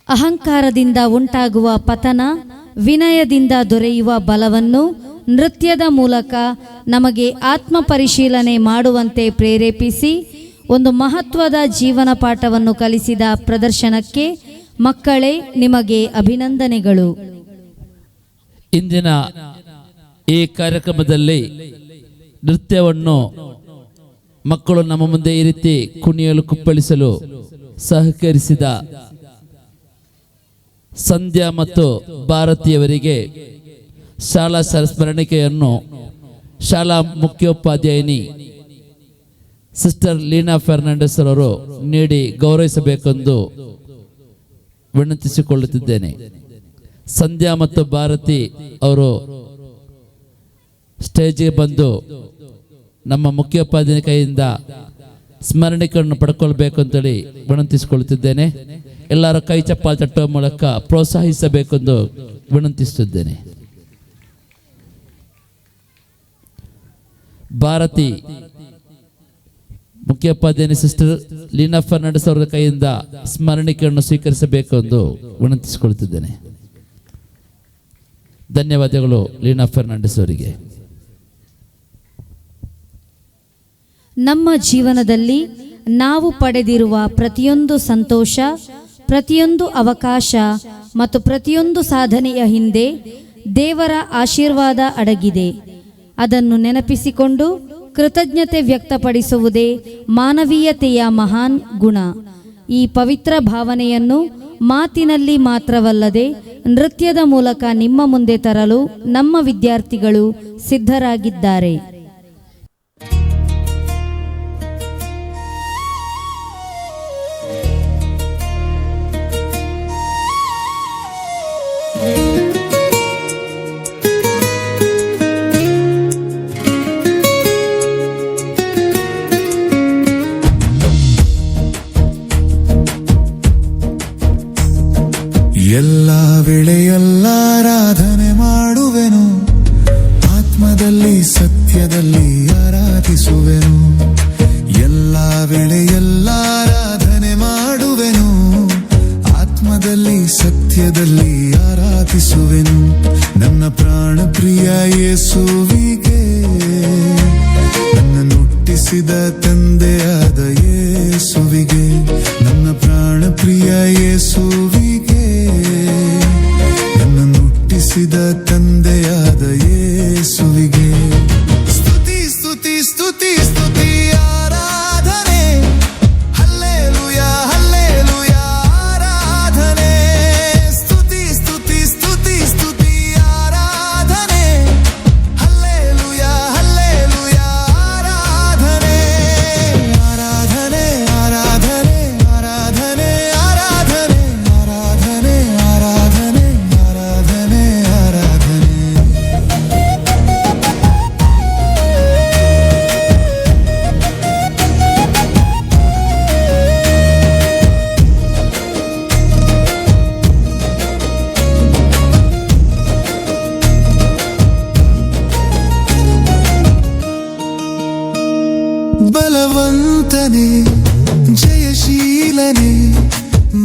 ಅಹಂಕಾರದಿಂದ ಉಂಟಾಗುವ ಪತನ, ವಿನಯದಿಂದ ದೊರೆಯುವ ಬಲವನ್ನು ನೃತ್ಯದ ಮೂಲಕ ನಮಗೆ ಆತ್ಮ ಪರಿಶೀಲನೆ ಮಾಡುವಂತೆ ಪ್ರೇರೇಪಿಸಿ ಒಂದು ಮಹತ್ವದ ಜೀವನ ಪಾಠವನ್ನು ಕಲಿಸಿದ ಪ್ರದರ್ಶನಕ್ಕೆ ಮಕ್ಕಳೇ ನಿಮಗೆ ಅಭಿನಂದನೆಗಳು. ಇಂದಿನ ಈ ಕಾರ್ಯಕ್ರಮದಲ್ಲಿ ನೃತ್ಯವನ್ನು ಮಕ್ಕಳು ನಮ್ಮ ಮುಂದೆ ಈ ರೀತಿ ಕುಣಿಯಲು ಕುಪ್ಪಳಿಸಲು ಸಹಕರಿಸಿದ ಸಂಧ್ಯಾ ಮತ್ತು ಭಾರತಿಯವರಿಗೆ ಶಾಲಾ ಸ್ಮರಣಿಕೆಯನ್ನು ಶಾಲಾ ಮುಖ್ಯೋಪಾಧ್ಯಾಯಿನಿ ಸಿಸ್ಟರ್ ಲೀನಾ ಫೆರ್ನಾಂಡಿಸ್ ಅವರು ನೀಡಿ ಗೌರವಿಸಬೇಕೆಂದು ವಿನಂತಿಸಿಕೊಳ್ಳುತ್ತಿದ್ದೇನೆ. ಸಂಧ್ಯಾ ಮತ್ತು ಭಾರತಿ ಅವರು ಸ್ಟೇಜಿಗೆ ಬಂದು ನಮ್ಮ ಮುಖ್ಯೋಪಾಧ್ಯಾಯ ಕೈಯಿಂದ ಸ್ಮರಣಿಕೆಯನ್ನು ಪಡ್ಕೊಳ್ಬೇಕು ಅಂತೇಳಿ ವಿನಂತಿಸಿಕೊಳ್ಳುತ್ತಿದ್ದೇನೆ. ಎಲ್ಲರ ಕೈ ಚಪ್ಪಾಳೆ ತಟ್ಟುವ ಮೂಲಕ ಪ್ರೋತ್ಸಾಹಿಸಬೇಕೆಂದು ವಿನಂತಿಸುತ್ತಿದ್ದೇನೆ. ಭಾರತಿ ಮುಖ್ಯೋಪಾಧ್ಯಾಯ ಸಿಸ್ಟರ್ ಲೀನಾ ಫರ್ನಾಂಡಿಸ್ ಅವರ ಕೈಯಿಂದ ಸ್ಮರಣಿಕೆಯನ್ನು ಸ್ವೀಕರಿಸಬೇಕೆಂದು ವಿನಂತಿಸಿಕೊಳ್ಳುತ್ತಿದ್ದೇನೆ. ಧನ್ಯವಾದಗಳು ಲೀನಾ ಫರ್ನಾಂಡಿಸ್ ಅವರಿಗೆ. ನಮ್ಮ ಜೀವನದಲ್ಲಿ ನಾವು ಪಡೆದಿರುವ ಪ್ರತಿಯೊಂದು ಸಂತೋಷ, ಪ್ರತಿಯೊಂದು ಅವಕಾಶ ಮತ್ತು ಪ್ರತಿಯೊಂದು ಸಾಧನೆಯ ಹಿಂದೆ ದೇವರ ಆಶೀರ್ವಾದ ಅಡಗಿದೆ. ಅದನ್ನು ನೆನಪಿಸಿಕೊಂಡು ಕೃತಜ್ಞತೆ ವ್ಯಕ್ತಪಡಿಸುವುದೇ ಮಾನವೀಯತೆಯ ಮಹಾನ್ ಗುಣ. ಈ ಪವಿತ್ರ ಭಾವನೆಯನ್ನು ಮಾತಿನಲ್ಲಿ ಮಾತ್ರವಲ್ಲದೆ ನೃತ್ಯದ ಮೂಲಕ ನಿಮ್ಮ ಮುಂದೆ ತರಲು ನಮ್ಮ ವಿದ್ಯಾರ್ಥಿಗಳು ಸಿದ್ಧರಾಗಿದ್ದಾರೆ. ಎಲ್ಲ ವೇಳೆಯಲ್ಲಾರಾಧನೆ ಮಾಡುವೆನು, ಆತ್ಮದಲ್ಲಿ ಸತ್ಯದಲ್ಲಿ ಆರಾಧಿಸುವೆನು. ಎಲ್ಲ ವೇಳೆಯಲ್ಲಾರಾಧನೆ ಮಾಡುವೆನು, ಆತ್ಮದಲ್ಲಿ ಸತ್ಯದಲ್ಲಿ ಆರಾಧಿಸುವೆನು. ನನ್ನ ಪ್ರಾಣ ಪ್ರಿಯ ಯೇಸುವಿಗೆ, ನನ್ನನ್ನು ಹುಟ್ಟಿಸಿದ ತಂದೆಯಾದ ಯೇಸುವಿಗೆ, ನನ್ನ ಪ್ರಾಣ ಪ್ರಿಯ ಯೇಸುವಿಗೆ, ನನ್ನನ್ನು ಹುಟ್ಟಿಸಿದ ತಂದೆಯಾದ ಯೇಸುವಿಗೆ. ಸ್ತುತಿ ಸ್ತುತಿ ಸ್ತುತಿ ಸ್ತುತಿ ಆರಾಧನೆ, ಹಲ್ಲೆಲೂಯಾ ಹಲ್ಲೆಲೂಯಾ ಆರಾಧನೆ. ಸ್ತುತಿ ಸ್ತುತಿ ಸ್ತುತಿ ಸ್ತುತಿ ಆರಾಧನೆ, ಹಲ್ಲೆಲೂಯಾ ಹಲ್ಲೆಲೂಯಾ ಆರಾಧನೆ. ಆರಾಧನೆ ಆರಾಧನೆ ಆರಾಧನೆ ಆರಾಧನೆ ಆರಾಧನೆ ಆರಾಧನೆ ಆರಾಧನೆ ಆರಾಧನೆ. ಬಲವಂತನೇ ಜಯಶೀಲನೇ,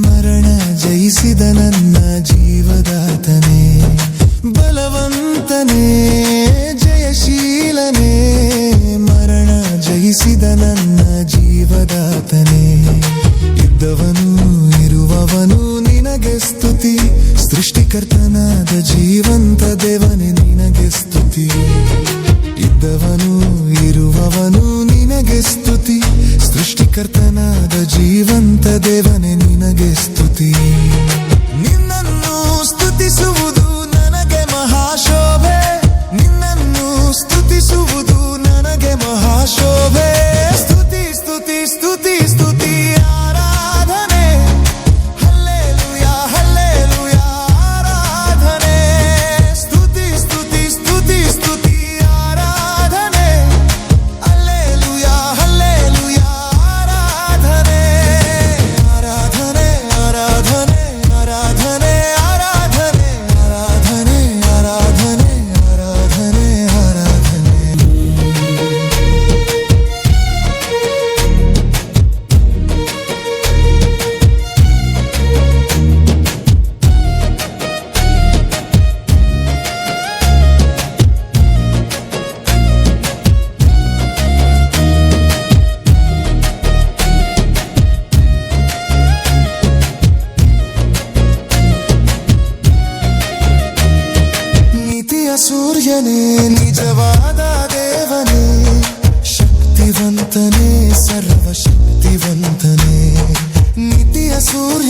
ಮರಣ ಜಯಿಸಿದ ನನ್ನ ಜೀವದಾತನೇ. ಬಲವಂತನೇ ಜಯಶೀಲನೇ, ಮರಣ ಜಯಿಸಿದ ನನ್ನ ಜೀವದಾತನೇ. ಇದ್ದವನು ಇರುವವನು ನಿನಗೆ ಸ್ತುತಿ, ಸೃಷ್ಟಿಕರ್ತನಾದ ಜೀವಂತ ದೇವನೇ ನಿನಗೆ ಸ್ತುತಿ. ಇದ್ದವನು ಇರುವವನು ನಿನಗೆ ಸ್ತುತಿ, ಸೃಷ್ಟಿಕರ್ತನಾದ ಜೀವಂತ ದೇವನೇ ನಿನಗೆ ಸ್ತುತಿ. ನಿನ್ನನ್ನು ಸ್ತುತಿಸುವುದು ನನಗೆ ಮಹಾಶೋಭೆ, ನಿನ್ನನ್ನು ಸ್ತುತಿಸುವುದು ನನಗೆ ಮಹಾಶೋಭೆ. ಸ್ತುತಿ ಸ್ತುತಿ ಸ್ತುತಿ ಸ್ತುತಿ ಆರಾಧನೆ, ಹಲ್ಲೆಲೂಯಾ ಹಲ್ಲೆಲೂಯಾ ಆರಾಧನೆ. ಸ್ತುತಿ ಸ್ತುತಿ ಸ್ತುತಿ ಸ್ತುತಿ ಆರಾಧನೆ, ಹಲ್ಲೆಲೂಯಾ ಹಲ್ಲೆಲೂಯಾ ಆರಾಧನೆ. ಆರಾಧನೆ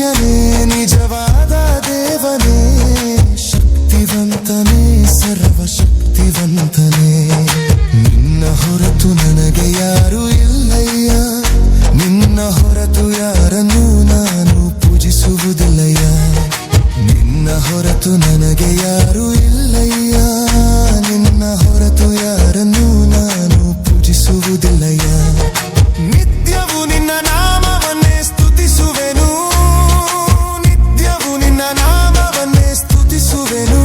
ಪ್ರಿಯನೇ, ನಿಜವಾದ ದೇವನೇ, ಶಕ್ತಿವಂತನೇ, ಸರ್ವಶಕ್ತಿವಂತನೇ. ನಿನ್ನ ಹೊರತು ನನಗೆ ಯಾರೂ ಇಲ್ಲಯ್ಯ, ನಿನ್ನ ಹೊರತು ಯಾರನ್ನೂ ನಾನು ಪೂಜಿಸುವುದಿಲ್ಲಯ್ಯ. ನಿನ್ನ ಹೊರತು ನನಗೆ ಯಾರೂ ಇಲ್ಲಯ್ಯ, ನಿನ್ನ ಹೊರತು ಯಾರನ್ನೂ ನಾನು ಪೂಜಿಸುವುದಿಲ್ಲಯ್ಯ. ನಿತ್ಯವೂ ನಿನ್ನ ನಾಮವನ್ನೇ ಸ್ತುತಿಸುವೆನು, ನಿತ್ಯವೂ ನಿನ್ನ ನಾಮವನ್ನೇ ಸ್ತುತಿಸುವೆನು.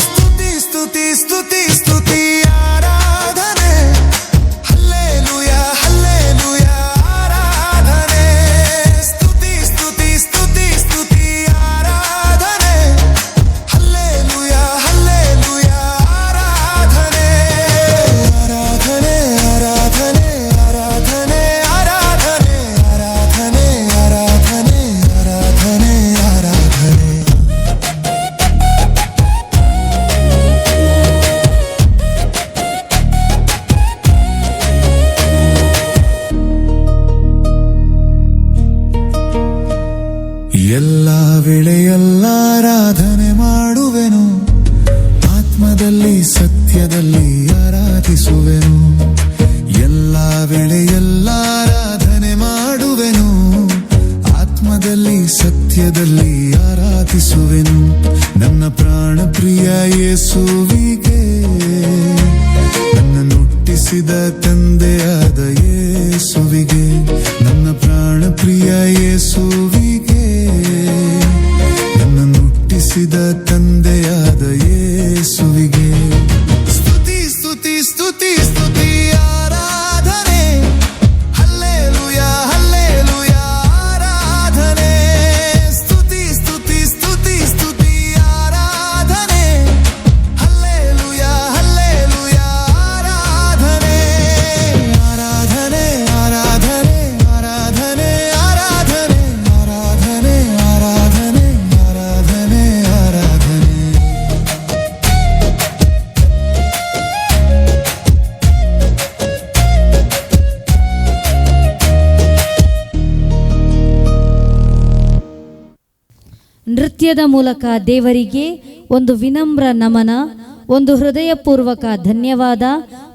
ಸ್ತುತಿ ಸ್ತುತಿ ಸ್ತುತಿ ಸ್ತುತಿ ಆರಾಧನೆ, ಹಲ್ಲೆಲೂಯಾ ಹಲ್ಲೆಲೂಯಾ ಆರಾಧನೆ. ಸ್ತುತಿ ಸ್ತುತಿ ಸ್ತುತಿ ಸ್ತುತಿ ಆರಾಧನೆ, ಹಲ್ಲೆಲೂಯಾ ಹಲ್ಲೆಲೂಯಾ ಆರಾಧನೆ. ಆರಾಧನೆ ಆರಾಧನೆ ಆರಾಧನೆ ಆರಾಧನೆ ಆರಾಧನೆ ಆರಾಧನೆ ಆರಾಧನೆ ಆರಾಧನೆ. ಎಲ್ಲ ವೇಳೆಯಲ್ಲಾರಾಧನೆ ಮಾಡುವೆನು, ಆತ್ಮದಲ್ಲಿ ಸತ್ಯದಲ್ಲಿ ಆರಾಧಿಸುವೆನು. ಎಲ್ಲ ವೇಳೆಯಲ್ಲಾರಾಧನೆ ಮಾಡುವೆನು, ಆತ್ಮದಲ್ಲಿ ಸತ್ಯದಲ್ಲಿ ಆರಾಧಿಸುವೆನು. ನನ್ನ ಪ್ರಾಣ ಪ್ರಿಯ ಯೇಸುವಿಗೆ, ನನ್ನನ್ನು ಹುಟ್ಟಿಸಿದ ತಂದೆಯಾದ ಯೇಸುವಿಗೆ, ನನ್ನ ಪ್ರಾಣ ಪ್ರಿಯ ಯೇಸುವಿಗೆ, ನನ್ನನ್ನು ಹುಟ್ಟಿಸಿದ ತಂದೆಯಾದ ಯೇಸುವಿಗೆ. ಸ್ತುತಿ ಸ್ತುತಿ ಸ್ತುತಿ ಸ್ತುತಿ ಆರಾಧನೆ, ಹಲ್ಲೆಲೂಯಾ ಹಲ್ಲೆಲೂಯಾ ಆರಾಧನೆ. ಸ್ತುತಿ ಸ್ತುತಿ ಸ್ತುತಿ ಸ್ತುತಿ ಆರಾಧನೆ, ಹಲ್ಲೆಲೂಯಾ ಹಲ್ಲೆಲೂಯಾ ಆರಾಧನೆ. ಆರಾಧನೆ ಆರಾಧನೆ ಆರಾಧನೆ ಆರಾಧನೆ ಆರಾಧನೆ ಆರಾಧನೆ ಆರಾಧನೆ ಆರಾಧನೆ. ನೃತ್ಯದ ಮೂಲಕ ದೇವರಿಗೆ ಒಂದು ವಿನಮ್ರ ನಮನ, ಒಂದು ಹೃದಯಪೂರ್ವಕ ಧನ್ಯವಾದ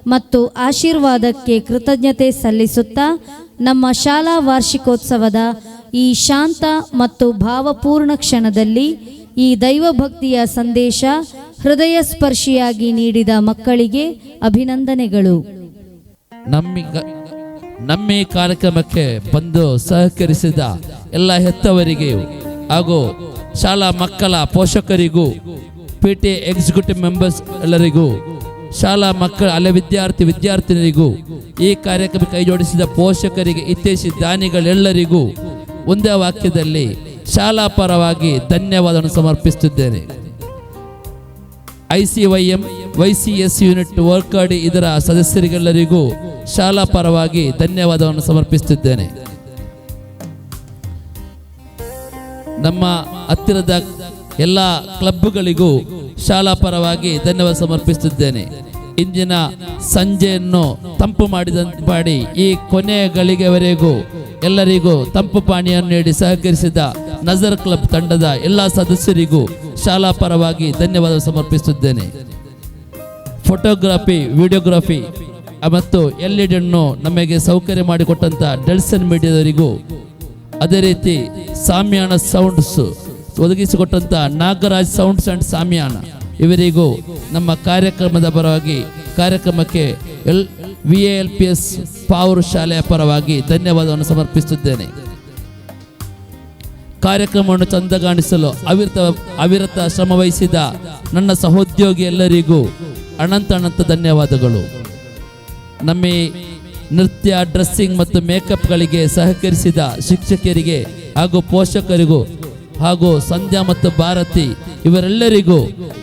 ಮತ್ತು ಆಶೀರ್ವಾದಕ್ಕೆ ಕೃತಜ್ಞತೆ ಸಲ್ಲಿಸುತ್ತಾ ನಮ್ಮ ಶಾಲಾ ವಾರ್ಷಿಕೋತ್ಸವದ ಈ ಶಾಂತ ಮತ್ತು ಭಾವಪೂರ್ಣ ಕ್ಷಣದಲ್ಲಿ ಈ ದೈವಭಕ್ತಿಯ ಸಂದೇಶ ಹೃದಯ ಸ್ಪರ್ಶಿಯಾಗಿ ನೀಡಿದ ಮಕ್ಕಳಿಗೆ ಅಭಿನಂದನೆಗಳು. ನಮ್ಮ ಈ ಕಾರ್ಯಕ್ರಮಕ್ಕೆ ಬಂದು ಸಹಕರಿಸಿದ ಎಲ್ಲ ಹೆತ್ತವರಿಗೆ ಹಾಗೂ ಶಾಲಾ ಮಕ್ಕಳ ಪೋಷಕರಿಗೂ, PTA executive members ಎಲ್ಲರಿಗೂ, ಶಾಲಾ ಮಕ್ಕಳ ಅಲೆ ವಿದ್ಯಾರ್ಥಿ ವಿದ್ಯಾರ್ಥಿನಿಯರಿಗೂ, ಈ ಕಾರ್ಯಕ್ರಮ ಕೈಜೋಡಿಸಿದ ಪೋಷಕರಿಗೆ, ಹಿತೈಷಿ ದಾನಿಗಳೆಲ್ಲರಿಗೂ ಒಂದೇ ವಾಕ್ಯದಲ್ಲಿ ಶಾಲಾ ಪರವಾಗಿ ಧನ್ಯವಾದವನ್ನು ಸಮರ್ಪಿಸುತ್ತಿದ್ದೇನೆ. ICYM YCS unit Vorkady ಇದರ ಸದಸ್ಯರಿಗೆಲ್ಲರಿಗೂ ಶಾಲಾ ಪರವಾಗಿ ಧನ್ಯವಾದವನ್ನು ಸಮರ್ಪಿಸುತ್ತಿದ್ದೇನೆ. ನಮ್ಮ ಹತ್ತಿರದ ಎಲ್ಲ ಕ್ಲಬ್ಗಳಿಗೂ ಶಾಲಾ ಪರವಾಗಿ ಧನ್ಯವಾದ ಸಮರ್ಪಿಸುತ್ತಿದ್ದೇನೆ. ಇಂದಿನ ಸಂಜೆಯನ್ನು ತಂಪು ಮಾಡಿ ಈ ಕೊನೆಯ ಗಳಿಗೆವರೆಗೂ ಎಲ್ಲರಿಗೂ ತಂಪು ಪಾನೀಯನ್ನು ನೀಡಿ ಸಹಕರಿಸಿದ ನಜರ್ ಕ್ಲಬ್ ತಂಡದ ಎಲ್ಲ ಸದಸ್ಯರಿಗೂ ಶಾಲಾ ಪರವಾಗಿ ಧನ್ಯವಾದ ಸಮರ್ಪಿಸುತ್ತಿದ್ದೇನೆ. ಫೋಟೋಗ್ರಫಿ, ವಿಡಿಯೋಗ್ರಫಿ ಮತ್ತು LED ಅನ್ನು ನಮಗೆ ಸೌಕರ್ಯ ಮಾಡಿಕೊಟ್ಟಂಥ ಡೆಲ್ಸನ್ ಮೀಡಿಯಾದವರಿಗೂ, ಅದೇ ರೀತಿ ಸಾಮ್ಯಾನ ಸೌಂಡ್ಸ್ ಒದಗಿಸಿಕೊಟ್ಟಂಥ ನಾಗರಾಜ್ ಸೌಂಡ್ಸ್ ಆ್ಯಂಡ್ ಸಾಮ್ಯಾನ ಇವರಿಗೂ ನಮ್ಮ ಕಾರ್ಯಕ್ರಮದ ಪರವಾಗಿ, ಕಾರ್ಯಕ್ರಮಕ್ಕೆ VALPS Pavoor ಶಾಲೆಯ ಪರವಾಗಿ ಧನ್ಯವಾದವನ್ನು ಸಮರ್ಪಿಸುತ್ತಿದ್ದೇನೆ. ಕಾರ್ಯಕ್ರಮವನ್ನು ಚಂದಗಾಣಿಸಲು ಅವಿರತ ಶ್ರಮವಹಿಸಿದ ನನ್ನ ಸಹೋದ್ಯೋಗಿ ಎಲ್ಲರಿಗೂ ಅನಂತ ಅನಂತ ಧನ್ಯವಾದಗಳು. ನಮ್ಮ ನೃತ್ಯ, ಡ್ರೆಸ್ಸಿಂಗ್ ಮತ್ತು ಮೇಕಪ್ಗಳಿಗೆ ಸಹಕರಿಸಿದ ಶಿಕ್ಷಕರಿಗೆ ಹಾಗೂ ಪೋಷಕರಿಗೂ ಹಾಗೂ ಸಂಧ್ಯಾ ಮತ್ತು ಭಾರತಿ ಇವರೆಲ್ಲರಿಗೂ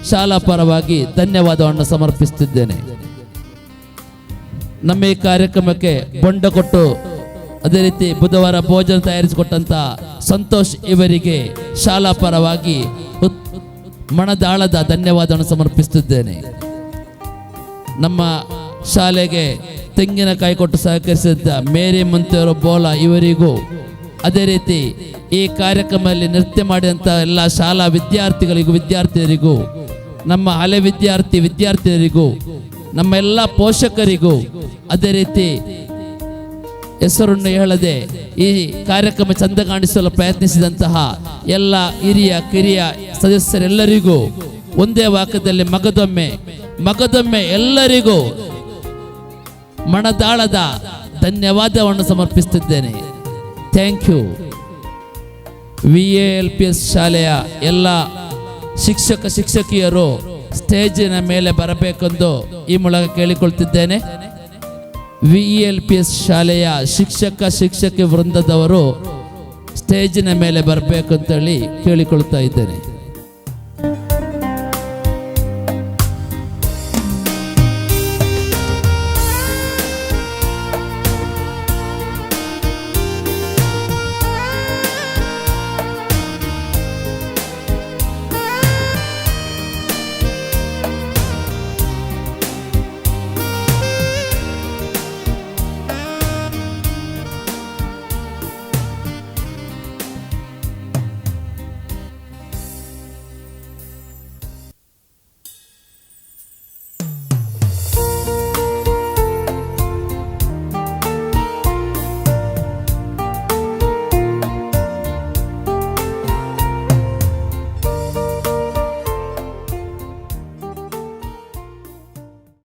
ಶಾಲಾ ಪರವಾಗಿ ಧನ್ಯವಾದವನ್ನು ಸಮರ್ಪಿಸುತ್ತಿದ್ದೇನೆ. ನಮ್ಮ ಈ ಕಾರ್ಯಕ್ರಮಕ್ಕೆ ಬೊಂಡ ಕೊಟ್ಟು ಅದೇ ರೀತಿ ಬುಧವಾರ ಭೋಜನ ತಯಾರಿಸಿಕೊಟ್ಟಂಥ ಸಂತೋಷ್ ಇವರಿಗೆ ಶಾಲಾ ಪರವಾಗಿ ಮನದಾಳದ ಧನ್ಯವಾದವನ್ನು ಸಮರ್ಪಿಸುತ್ತಿದ್ದೇನೆ. ನಮ್ಮ ಶಾಲೆಗೆ ತೆಂಗಿನಕಾಯಿ ಕೊಟ್ಟು ಸಹಕರಿಸಿದ್ದ ಮೇರಿ ಮುಂತೆಯವರು ಬೋಲ ಇವರಿಗೂ, ಅದೇ ರೀತಿ ಈ ಕಾರ್ಯಕ್ರಮದಲ್ಲಿ ನೃತ್ಯ ಮಾಡಿದಂಥ ಎಲ್ಲ ಶಾಲಾ ವಿದ್ಯಾರ್ಥಿಗಳಿಗೂ ವಿದ್ಯಾರ್ಥಿಯರಿಗೂ, ನಮ್ಮ ಹಳೆ ವಿದ್ಯಾರ್ಥಿ ವಿದ್ಯಾರ್ಥಿಯರಿಗೂ, ನಮ್ಮ ಎಲ್ಲ ಪೋಷಕರಿಗೂ, ಅದೇ ರೀತಿ ಹೆಸರನ್ನು ಹೇಳದೆ ಈ ಕಾರ್ಯಕ್ರಮ ಚಂದ ಕಾಣಿಸಲು ಪ್ರಯತ್ನಿಸಿದಂತಹ ಎಲ್ಲ ಹಿರಿಯ ಕಿರಿಯ ಸದಸ್ಯರೆಲ್ಲರಿಗೂ ಒಂದೇ ವಾಕ್ಯದಲ್ಲಿ ಮಗದೊಮ್ಮೆ ಮಗದೊಮ್ಮೆ ಎಲ್ಲರಿಗೂ ಮನದಾಳದ ಧನ್ಯವಾದವನ್ನು ಸಮರ್ಪಿಸುತ್ತಿದ್ದೇನೆ. Thank you. VALPS ಶಾಲೆಯ ಎಲ್ಲ ಶಿಕ್ಷಕ ಶಿಕ್ಷಕಿಯರು ಸ್ಟೇಜಿನ ಮೇಲೆ ಬರಬೇಕೆಂದು ಈ ಮೂಲಕ ಕೇಳಿಕೊಳ್ತಿದ್ದೇನೆ. VALPS ಶಾಲೆಯ ಶಿಕ್ಷಕ ಶಿಕ್ಷಕಿ ವೃಂದದವರು ಸ್ಟೇಜಿನ ಮೇಲೆ ಬರಬೇಕು ಅಂತೇಳಿ ಕೇಳಿಕೊಳ್ತಾ ಇದ್ದೇನೆ.